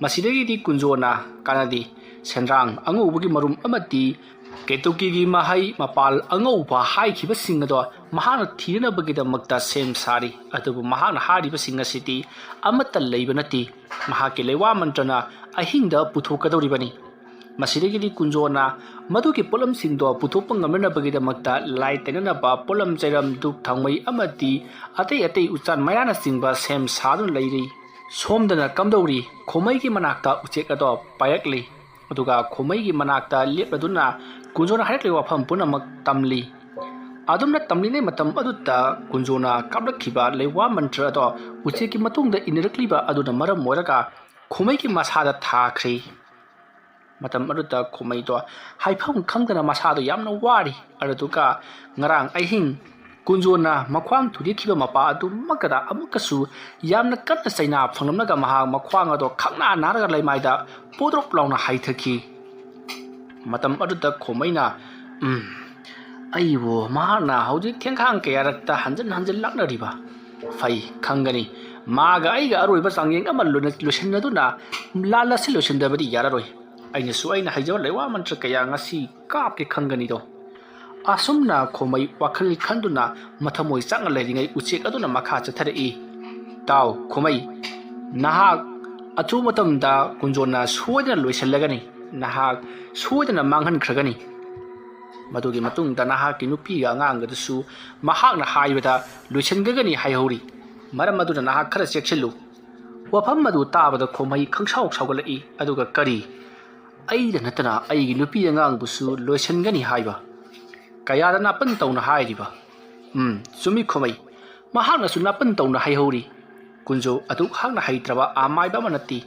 ꯃꯁꯤꯗꯒꯤꯗꯤ ꯀꯨꯟꯖꯣꯅ ꯀꯥꯟꯅꯗꯦ, ꯁꯦꯟꯗ꯭ꯔꯥꯡ ꯑꯉꯧꯕꯒꯤ ꯃꯔꯨꯝ ꯑꯃꯗꯤ ꯀꯦꯇꯨꯀꯤꯒꯤ ꯃꯍꯩ ꯃꯄꯥꯜ ꯑꯉꯧꯕ ꯍꯥꯏꯈꯤꯕꯁꯤꯡ ꯑꯗꯣ ꯃꯍꯥꯛꯅ ꯊꯤꯅꯅꯕꯒꯤꯗꯃꯛꯇ ꯁꯦꯝ ꯁꯥꯔꯤ꯫ ꯑꯗꯨꯕꯨ ꯃꯍꯥꯛꯅ ꯍꯥꯏꯔꯤꯕꯁꯤꯡ ꯑꯁꯤꯗꯤ ꯑꯃꯠꯇ ꯂꯩꯕ ꯅꯠꯇꯦ꯫ ꯃꯍꯥꯛꯀꯤ ꯂꯩꯋꯥ ꯃꯟꯇ꯭ꯔꯅ ꯑꯍꯤꯡꯗ ꯄꯨꯊꯣꯛꯀꯗꯧꯔꯤꯕꯅꯤ꯫ ꯃꯁꯤꯗꯒꯤꯗꯤ ꯀꯨꯟꯖꯣꯅ ꯃꯗꯨꯒꯤ ꯄꯣꯠꯂꯝꯁꯤꯡꯗꯣ ꯄꯨꯊꯣꯛꯄ ꯉꯝꯅꯅꯕꯒꯤꯗꯃꯛꯇ ꯂꯥꯏ ꯇꯩꯅꯅꯕ ꯄꯣꯠꯂꯝ ꯆꯩꯔꯝ, ꯙꯨꯞ ꯊꯥꯎꯃꯩ ꯑꯃꯗꯤ ꯑꯇꯩ ꯑꯇꯩ ꯎꯆꯥꯟ ꯃꯩꯔꯥꯅꯆꯤꯡꯕ ꯁꯦꯝ ꯁꯥꯗꯨꯅ ꯂꯩꯔꯤ꯫ ꯁꯣꯝꯗꯅ ꯀꯝꯗꯧꯔꯤ? ꯈꯣꯃꯩꯒꯤ ꯃꯅꯥꯛꯇ ꯎꯆꯦꯛ ꯑꯗꯣ ꯄꯥꯏꯔꯛꯂꯤ꯫ ꯑꯗꯨꯒ ꯈꯣꯃꯩꯒꯤ ꯃꯅꯥꯛꯇ ꯂꯦꯞꯂꯗꯨꯅ ꯀꯨꯟꯖꯣꯅ ꯍꯥꯏꯔꯛꯂꯤꯕ ꯋꯥꯐꯝ ꯄꯨꯝꯅꯃꯛ ꯇꯝꯂꯤ꯫ ꯑꯗꯨꯝꯅ ꯇꯝꯂꯤꯉꯩ ꯃꯇꯝ ꯑꯗꯨꯗ ꯀꯨꯟꯖꯣꯅ ꯀꯥꯞꯂꯛꯈꯤꯕ ꯂꯩꯋꯥ ꯃꯟꯇ꯭ꯔ ꯑꯗꯣ ꯎꯆꯦꯛꯀꯤ ꯃꯇꯨꯡꯗ ꯏꯟꯅꯔꯛꯂꯤꯕ ꯑꯗꯨꯅ ꯃꯔꯝ ꯑꯣꯏꯔꯒ ꯈꯣꯃꯩꯒꯤ ꯃꯁꯥꯗ ꯊꯥꯈ꯭ꯔꯦ꯫ ꯃꯇꯝ ꯑꯗꯨꯗ ꯈꯣꯃꯩꯗꯣ ꯍꯥꯏꯐꯝ ꯈꯪꯗꯅ ꯃꯁꯥꯗꯣ ꯌꯥꯝꯅ ꯋꯥꯔꯤ꯫ ꯑꯗꯨꯗꯨꯒ ꯉꯔꯥꯡ ꯑꯍꯤꯡ ꯀꯨꯟꯖꯣꯅ ꯃꯈ꯭ꯋꯥꯡ ꯊꯨꯗꯦꯛꯈꯤꯕ ꯃꯄꯥ ꯑꯗꯨꯃꯛꯇꯗ ꯑꯃꯨꯛꯀꯁꯨ ꯌꯥꯝꯅ ꯀꯟꯅ ꯆꯩꯅꯥ ꯐꯪꯂꯝꯂꯒ ꯃꯍꯥꯛ ꯃꯈ꯭ꯋꯥꯡ ꯑꯗꯣ ꯈꯪꯅꯥ ꯅꯥꯔꯒ ꯂꯩꯃꯥꯏꯗ ꯄꯣꯗ꯭ꯔꯣꯞ ꯂꯥꯎꯅ ꯍꯥꯏꯊꯈꯤ꯫ ꯃꯇꯝ ꯑꯗꯨꯗ ꯈꯣꯃꯩꯅ, "ꯎꯝ, ꯑꯩꯕꯨ ꯃꯍꯥꯛꯅ ꯍꯧꯖꯤꯛ ꯊꯦꯡꯈꯥꯡ ꯀꯌꯥꯔꯛꯇ ꯍꯟꯖꯤꯟ ꯍꯟꯖꯤꯟ ꯂꯥꯛꯅꯔꯤꯕ? ꯐꯩ, ꯈꯪꯒꯅꯤ꯫ ꯃꯥꯒ ꯑꯩꯒ ꯑꯔꯣꯏꯕ ꯆꯥꯡꯌꯦꯡ ꯑꯃ ꯂꯣꯏꯅ-, ꯂꯣꯏꯁꯤꯟꯅꯗꯨꯅ ꯂꯥꯜꯂꯁꯤ ꯂꯣꯏꯁꯤꯟꯗꯕꯗꯤ ꯌꯥꯔꯔꯣꯏ꯫ ꯑꯩꯅꯁꯨ ꯑꯩꯅ ꯍꯩꯖꯕ ꯂꯩꯋꯥ ꯃꯟꯇ꯭ꯔ ꯀꯌꯥ ꯉꯁꯤ ꯀꯥꯞꯀꯦ ꯈꯪꯒꯅꯤꯗꯣ"꯫ ꯑꯁꯨꯝꯅ ꯈꯣꯃꯩ ꯋꯥꯈꯜ ꯈꯟꯗꯨꯅ ꯃꯊꯃꯣꯏ ꯆꯥꯛꯅ ꯂꯩꯔꯤꯉꯩ ꯎꯆꯦꯛ ꯑꯗꯨꯅ ꯃꯈꯥ ꯆꯠꯊꯔꯛꯏ, "ꯇꯥꯎ ꯈꯣꯃꯩ, ꯅꯍꯥꯛ ꯑꯊꯨꯕ ꯃꯇꯝꯗ ꯀꯨꯟꯖꯣꯟꯅ ꯁꯣꯏꯗꯅ ꯂꯣꯏꯁꯤꯜꯂꯒꯅꯤ, ꯅꯍꯥꯛ ꯁꯣꯏꯗꯅ ꯃꯥꯡꯍꯟꯈ꯭ꯔꯒꯅꯤ꯫ ꯃꯗꯨꯒꯤ ꯃꯇꯨꯡꯗ ꯅꯍꯥꯛꯀꯤ ꯅꯨꯄꯤꯒ ꯑꯉꯥꯡꯒꯗꯨꯁꯨ ꯃꯍꯥꯛꯅ ꯍꯥꯏꯕꯗ ꯂꯣꯏꯁꯤꯟꯒꯒꯅꯤ ꯍꯥꯏꯍꯧꯔꯤ꯫ ꯃꯔꯝ ꯑꯗꯨꯅ ꯅꯍꯥꯛ ꯈꯔ ꯆꯦꯛꯁꯤꯜꯂꯨ"꯫ ꯋꯥꯐꯝ ꯑꯗꯨ ꯇꯥꯕꯗ ꯈꯣꯃꯩ ꯈꯪꯁꯥꯎ ꯁꯥꯎꯒꯠꯂꯛꯏ꯫ ꯑꯗꯨꯒ ꯀꯔꯤ? ꯑꯩꯗ ꯅꯠꯇꯅ ꯑꯩꯒꯤ ꯅꯨꯄꯤ ꯑꯉꯥꯡꯕꯨꯁꯨ ꯂꯣꯏꯁꯤꯟꯒꯅꯤ ꯍꯥꯏꯕ? ꯀꯌꯥꯗ ꯅꯥꯄꯟ ꯇꯧꯅ ꯍꯥꯏꯔꯤꯕ? ꯎꯝ, ꯆꯨꯝꯃꯤ ꯈꯣꯃꯩ꯫ ꯃꯍꯥꯛꯅꯁꯨ ꯅꯥꯄꯟ ꯇꯧꯅ ꯍꯥꯏꯍꯧꯔꯤ꯫ ꯀꯨꯟꯖꯣ ꯑꯗꯨꯛ ꯍꯥꯛꯅ ꯍꯩꯇ꯭ꯔꯕ ꯑꯃꯥꯏꯕ ꯑꯃ ꯅꯠꯇꯦ꯫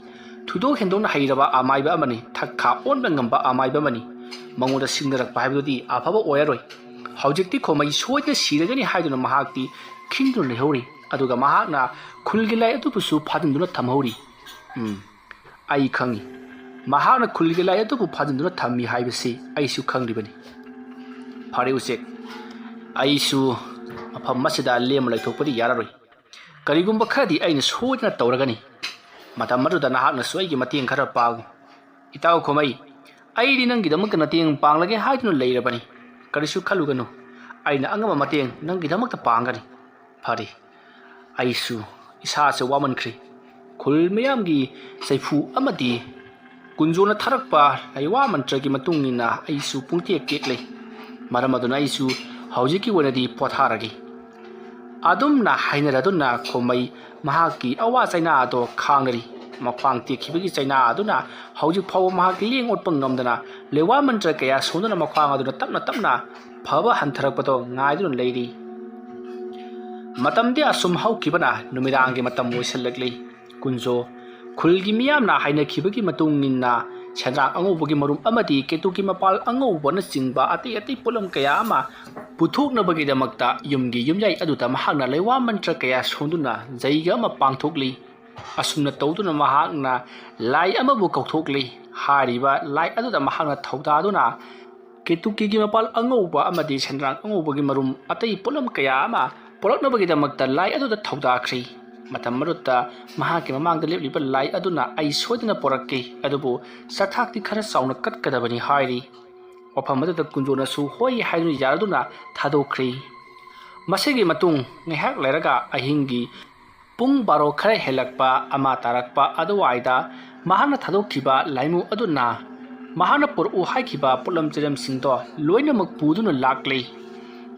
ꯊꯣꯏꯗꯣꯛ ꯍꯦꯟꯗꯣꯛꯅ ꯍꯩꯔꯕ ꯑꯃꯥꯏꯕ ꯑꯃꯅꯤ, ꯊꯛ ꯈꯥ ꯑꯣꯟꯕ ꯉꯝꯕ ꯑꯃꯥꯏꯕ ꯑꯃꯅꯤ꯫ ꯃꯉꯣꯟꯗ ꯁꯤꯡꯅꯔꯛꯄ ꯍꯥꯏꯕꯗꯨꯗꯤ ꯑꯐꯕ ꯑꯣꯏꯔꯔꯣꯏ꯫ ꯍꯧꯖꯤꯛꯇꯤ ꯈꯣꯃꯩ ꯁꯣꯏꯗꯅ ꯁꯤꯔꯒꯅꯤ ꯍꯥꯏꯗꯨꯅ ꯃꯍꯥꯛꯇꯤ ꯈꯤꯡꯗꯨꯅ ꯂꯩꯍꯧꯔꯤ꯫ ꯑꯗꯨꯒ ꯃꯍꯥꯛꯅ ꯈꯨꯜꯒꯤ ꯂꯥꯏ ꯑꯗꯨꯕꯨꯁꯨ ꯐꯥꯖꯤꯟꯗꯨꯅ ꯊꯝꯍꯧꯔꯤ꯫ ꯎꯝ, ꯑꯩ ꯈꯪꯏ꯫ ꯃꯍꯥꯛꯅ ꯈꯨꯜꯒꯤ ꯂꯥꯏ ꯑꯗꯨꯕꯨ ꯐꯥꯖꯤꯟꯗꯨꯅ ꯊꯝꯃꯤ ꯍꯥꯏꯕꯁꯤ ꯑꯩꯁꯨ ꯈꯪꯂꯤꯕꯅꯤ꯫ ꯐꯔꯦ ꯎꯆꯦꯛ, ꯑꯩꯁꯨ ꯃꯐꯝ ꯑꯁꯤꯗ ꯂꯦꯝꯅ ꯂꯩꯊꯣꯛꯄꯗꯤ ꯌꯥꯔꯔꯣꯏ꯫ ꯀꯔꯤꯒꯨꯝꯕ ꯈꯔꯗꯤ ꯑꯩꯅ ꯁꯣꯏꯗꯅ ꯇꯧꯔꯒꯅꯤ꯫ ꯃꯇꯝ ꯑꯗꯨꯗ ꯅꯍꯥꯛꯅꯁꯨ ꯑꯩꯒꯤ ꯃꯇꯦꯡ ꯈꯔ ꯄꯥꯡꯉꯨ꯫ ꯏꯇꯥꯎ ꯈꯣꯃꯩ, ꯑꯩꯗꯤ ꯅꯪꯒꯤꯗꯃꯛꯇ ꯃꯇꯦꯡ ꯄꯥꯡꯂꯒꯦ ꯍꯥꯏꯗꯨꯅ ꯂꯩꯔꯕꯅꯤ꯫ ꯀꯔꯤꯁꯨ ꯈꯜꯂꯨꯒꯅꯨ, ꯑꯩꯅ ꯑꯉꯝꯕ ꯃꯇꯦꯡ ꯅꯪꯒꯤꯗꯃꯛꯇ ꯄꯥꯡꯒꯅꯤ꯫ ꯐꯔꯦ, ꯑꯩꯁꯨ ꯏꯁꯥꯁꯦ ꯋꯥꯃꯟꯈ꯭ꯔꯦ꯫ ꯈꯨꯜ ꯃꯤꯌꯥꯝꯒꯤ ꯆꯩꯐꯨ ꯑꯃꯗꯤ ꯀꯨꯟꯖꯣꯅ ꯊꯥꯔꯛꯄ ꯂꯩꯋꯥ ꯃꯟꯇ꯭ꯔꯒꯤ ꯃꯇꯨꯡ ꯏꯟꯅ ꯑꯩꯁꯨ ꯄꯨꯡꯇꯦꯛ ꯇꯦꯛꯂꯦ꯫ ꯃꯔꯝ ꯑꯗꯨꯅ ꯑꯩꯁꯨ ꯍꯧꯖꯤꯛꯀꯤ ꯑꯣꯏꯅꯗꯤ ꯄꯣꯊꯥꯔꯒꯦ꯫ ꯑꯗꯨꯝꯅ ꯍꯥꯏꯅꯔꯗꯨꯅ ꯈꯣꯃꯩ ꯃꯍꯥꯛꯀꯤ ꯑꯋꯥ ꯆꯩꯅꯥ ꯑꯗꯣ ꯈꯥꯡꯅꯔꯤ꯫ ꯃꯈ꯭ꯋꯥꯡ ꯇꯦꯛꯈꯤꯕꯒꯤ ꯆꯩꯅꯥ ꯑꯗꯨꯅ ꯍꯧꯖꯤꯛ ꯐꯥꯎꯕ ꯃꯍꯥꯛ ꯂꯦꯡ ꯑꯣꯠꯄ ꯉꯝꯗꯅ ꯂꯩꯋꯥ ꯃꯟꯇ꯭ꯔ ꯀꯌꯥ ꯁꯣꯟꯗꯨꯅ ꯃꯈ꯭ꯋꯥꯡ ꯑꯗꯨꯅ ꯇꯞꯅ ꯇꯞꯅ ꯐꯕ ꯍꯟꯊꯔꯛꯄꯗꯣ ꯉꯥꯏꯗꯨꯅ ꯂꯩꯔꯤ꯫ ꯃꯇꯝꯗꯤ ꯑꯁꯨꯝ ꯍꯧꯈꯤꯕꯅ ꯅꯨꯃꯤꯗꯥꯡꯒꯤ ꯃꯇꯝ ꯑꯣꯏꯁꯤꯜꯂꯛꯂꯤ꯫ ꯀꯨꯟꯖꯣ, ꯈꯨꯜꯒꯤ ꯃꯤꯌꯥꯝꯅ ꯍꯥꯏꯅꯈꯤꯕꯒꯤ ꯃꯇꯨꯡ ꯏꯟꯅ ꯁꯦꯟꯗ꯭ꯔꯥꯡ ꯑꯉꯧꯕꯒꯤ ꯃꯔꯨꯝ ꯑꯃꯗꯤ ꯀꯦꯇꯨꯀꯤ ꯃꯄꯥꯜ ꯑꯉꯧꯕꯅꯆꯤꯡꯕ ꯑꯇꯩ ꯑꯇꯩ ꯄꯣꯠꯂꯝ ꯀꯌꯥ ꯑꯃ ꯄꯨꯊꯣꯛꯅꯕꯒꯤꯗꯃꯛꯇ ꯌꯨꯝꯒꯤ ꯌꯨꯝꯌꯥꯏ ꯑꯗꯨꯗ ꯃꯍꯥꯛꯅ ꯂꯩꯋꯥ ꯃꯟꯇ꯭ꯔ ꯀꯌꯥ ꯁꯣꯟꯗꯨꯅ ꯖꯩꯒ ꯑꯃ ꯄꯥꯡꯊꯣꯛꯂꯤ꯫ ꯑꯁꯨꯝꯅ ꯇꯧꯗꯨꯅ ꯃꯍꯥꯛꯅ ꯂꯥꯏ ꯑꯃꯕꯨ ꯀꯧꯊꯣꯛꯂꯤ꯫ ꯍꯥꯏꯔꯤꯕ ꯂꯥꯏ ꯑꯗꯨꯗ ꯃꯍꯥꯛꯅ ꯊꯧꯗꯥꯗꯨꯅ ꯀꯦꯇꯨꯀꯤꯒꯤ ꯃꯄꯥꯜ ꯑꯉꯧꯕ ꯑꯃꯗꯤ ꯁꯦꯟꯗ꯭ꯔꯥꯡ ꯑꯉꯧꯕꯒꯤ ꯃꯔꯨꯝ ꯑꯇꯩ ꯄꯣꯠꯂꯝ ꯀꯌꯥ ꯑꯃ ꯄꯨꯔꯛꯅꯕꯒꯤꯗꯃꯛꯇ ꯂꯥꯏ ꯑꯗꯨꯗ ꯊꯧꯗꯥꯈ꯭ꯔꯤ꯫ ꯃꯇꯝ ꯑꯗꯨꯗ ꯃꯍꯥꯛꯀꯤ ꯃꯃꯥꯡꯗ ꯂꯦꯞꯂꯤꯕ ꯂꯥꯏ ꯑꯗꯨꯅ "ꯑꯩ ꯁꯣꯏꯗꯅ ꯄꯨꯔꯛꯀꯦ, ꯑꯗꯨꯕꯨ ꯆꯥꯛꯊꯥꯛꯇꯤ ꯈꯔ ꯆꯥꯎꯅ ꯀꯠꯀꯗꯕꯅꯤ" ꯍꯥꯏꯔꯤ꯫ ꯋꯥꯐꯝ ꯑꯗꯨꯗ ꯀꯨꯟꯖꯣꯅꯁꯨ ꯍꯣꯏ ꯍꯥꯏꯗꯨꯅ ꯌꯥꯔꯗꯨꯅ ꯊꯥꯗꯣꯛꯈ꯭ꯔꯤ꯫ ꯃꯁꯤꯒꯤ ꯃꯇꯨꯡ ꯉꯥꯏꯍꯥꯛ ꯂꯩꯔꯒ ꯑꯍꯤꯡꯒꯤ ꯄꯨꯡ ꯕꯥꯔꯣ ꯈꯔ ꯍꯦꯜꯂꯛꯄ ꯑꯃ ꯇꯥꯔꯛꯄ ꯑꯗꯨꯋꯥꯏꯗ ꯃꯍꯥꯛꯅ ꯊꯥꯗꯣꯛꯈꯤꯕ ꯂꯥꯏꯃꯨ ꯑꯗꯨꯅ ꯃꯍꯥꯛꯅ ꯄꯨꯔꯛꯎ ꯍꯥꯏꯈꯤꯕ ꯄꯣꯠꯂꯝ ꯆꯩꯂꯝꯁꯤꯡꯗꯣ ꯂꯣꯏꯅꯃꯛ ꯄꯨꯗꯨꯅ ꯂꯥꯛꯂꯤ꯫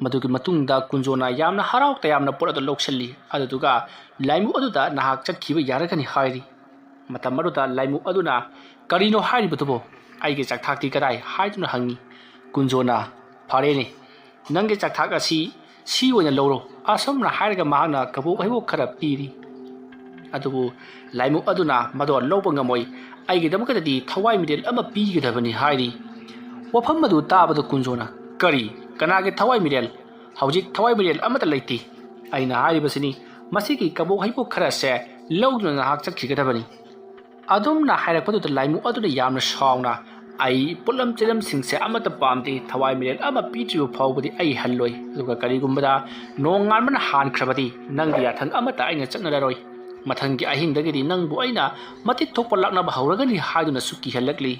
ꯃꯗꯨꯒꯤ ꯃꯇꯨꯡꯗ ꯀꯨꯟꯖꯣꯅ ꯌꯥꯝꯅ ꯍꯔꯥꯎ ꯇꯌꯥꯝꯅ ꯄꯣꯠ ꯑꯗꯨ ꯂꯧꯁꯤꯜꯂꯤ꯫ ꯑꯗꯨꯗꯨꯒ ꯂꯥꯏꯃꯨ ꯑꯗꯨꯗ "ꯅꯍꯥꯛ ꯆꯠꯈꯤꯕ ꯌꯥꯔꯒꯅꯤ" ꯍꯥꯏꯔꯤ꯫ ꯃꯇꯝ ꯑꯗꯨꯗ ꯂꯥꯏꯃꯨ ꯑꯗꯨꯅ "ꯀꯔꯤꯅꯣ ꯍꯥꯏꯔꯤꯕꯗꯨꯕꯣ? ꯑꯩꯒꯤ ꯆꯥꯛꯊꯥꯛꯇꯤ ꯀꯗꯥꯏ?" ꯍꯥꯏꯗꯨꯅ ꯍꯪꯉꯤ꯫ ꯀꯨꯟꯖꯣꯅ "ꯐꯔꯦꯅꯦ, ꯅꯪꯒꯤ ꯆꯥꯛꯊꯥꯛ ꯑꯁꯤ ꯁꯤ ꯑꯣꯏꯅ ꯂꯧꯔꯣ" ꯑꯁꯨꯝꯅ ꯍꯥꯏꯔꯒ ꯃꯍꯥꯛꯅ ꯀꯕꯣꯛ ꯍꯩꯕꯣꯛ ꯈꯔ ꯄꯤꯔꯤ꯫ ꯑꯗꯨꯕꯨ ꯂꯥꯏꯃꯨ ꯑꯗꯨꯅ "ꯃꯗꯣ ꯂꯧꯕ ꯉꯝꯃꯣꯏ, ꯑꯩꯒꯤꯗꯃꯛꯇꯗꯤ ꯊꯋꯥꯏ ꯃꯤꯔꯦꯜ ꯑꯃ ꯄꯤꯒꯗꯕꯅꯤ" ꯍꯥꯏꯔꯤ꯫ ꯋꯥꯐꯝ ꯑꯗꯨ ꯇꯥꯕꯗ ꯀꯨꯟꯖꯣꯅ "ꯀꯔꯤ? ꯀꯅꯥꯒꯤ ꯊꯋꯥꯏ ꯃꯤꯔꯦꯜ? ꯍꯧꯖꯤꯛ ꯊꯋꯥꯏ ꯃꯤꯔꯦꯜ ꯑꯃꯠꯇ ꯂꯩꯇꯦ꯫ ꯑꯩꯅ ꯍꯥꯏꯔꯤꯕꯁꯤꯅꯤ, ꯃꯁꯤꯒꯤ ꯀꯕꯣꯛ ꯍꯩꯕꯣꯛ ꯈꯔꯁꯦ ꯂꯧꯗꯨꯅ ꯅꯍꯥꯛ ꯆꯠꯈꯤꯒꯗꯕꯅꯤ"꯫ ꯑꯗꯨꯝꯅ ꯍꯥꯏꯔꯛꯄꯗꯨꯗ ꯂꯥꯏꯃꯨ ꯑꯗꯨꯅ ꯌꯥꯝꯅ ꯁꯥꯎꯅ "ꯑꯩ ꯄꯣꯠꯂꯝ ꯆꯩꯂꯝꯁꯤꯡꯁꯦ ꯑꯃꯠꯇ ꯄꯥꯝꯗꯦ, ꯊꯋꯥꯏ ꯃꯤꯔꯦꯜ ꯑꯃ ꯄꯤꯗ꯭ꯔꯤꯕ ꯐꯥꯎꯕꯗꯤ ꯑꯩ ꯍꯜꯂꯣꯏ꯫ ꯑꯗꯨꯒ ꯀꯔꯤꯒꯨꯝꯕꯗ ꯅꯣꯡꯉꯥꯟꯕꯅ ꯍꯥꯟꯈ꯭ꯔꯕꯗꯤ ꯅꯪꯒꯤ ꯌꯥꯊꯪ ꯑꯃꯠꯇ ꯑꯩꯅ ꯆꯠꯅꯔꯔꯣꯏ꯫ ꯃꯊꯪꯒꯤ ꯑꯍꯤꯡꯗꯒꯤꯗꯤ ꯅꯪꯕꯨ ꯑꯩꯅ ꯃꯇꯤꯛ ꯊꯣꯛꯄ ꯂꯥꯛꯅꯕ ꯍꯧꯔꯒꯅꯤ" ꯍꯥꯏꯗꯨꯅꯁꯨ ꯀꯤꯍꯜꯂꯛꯂꯤ꯫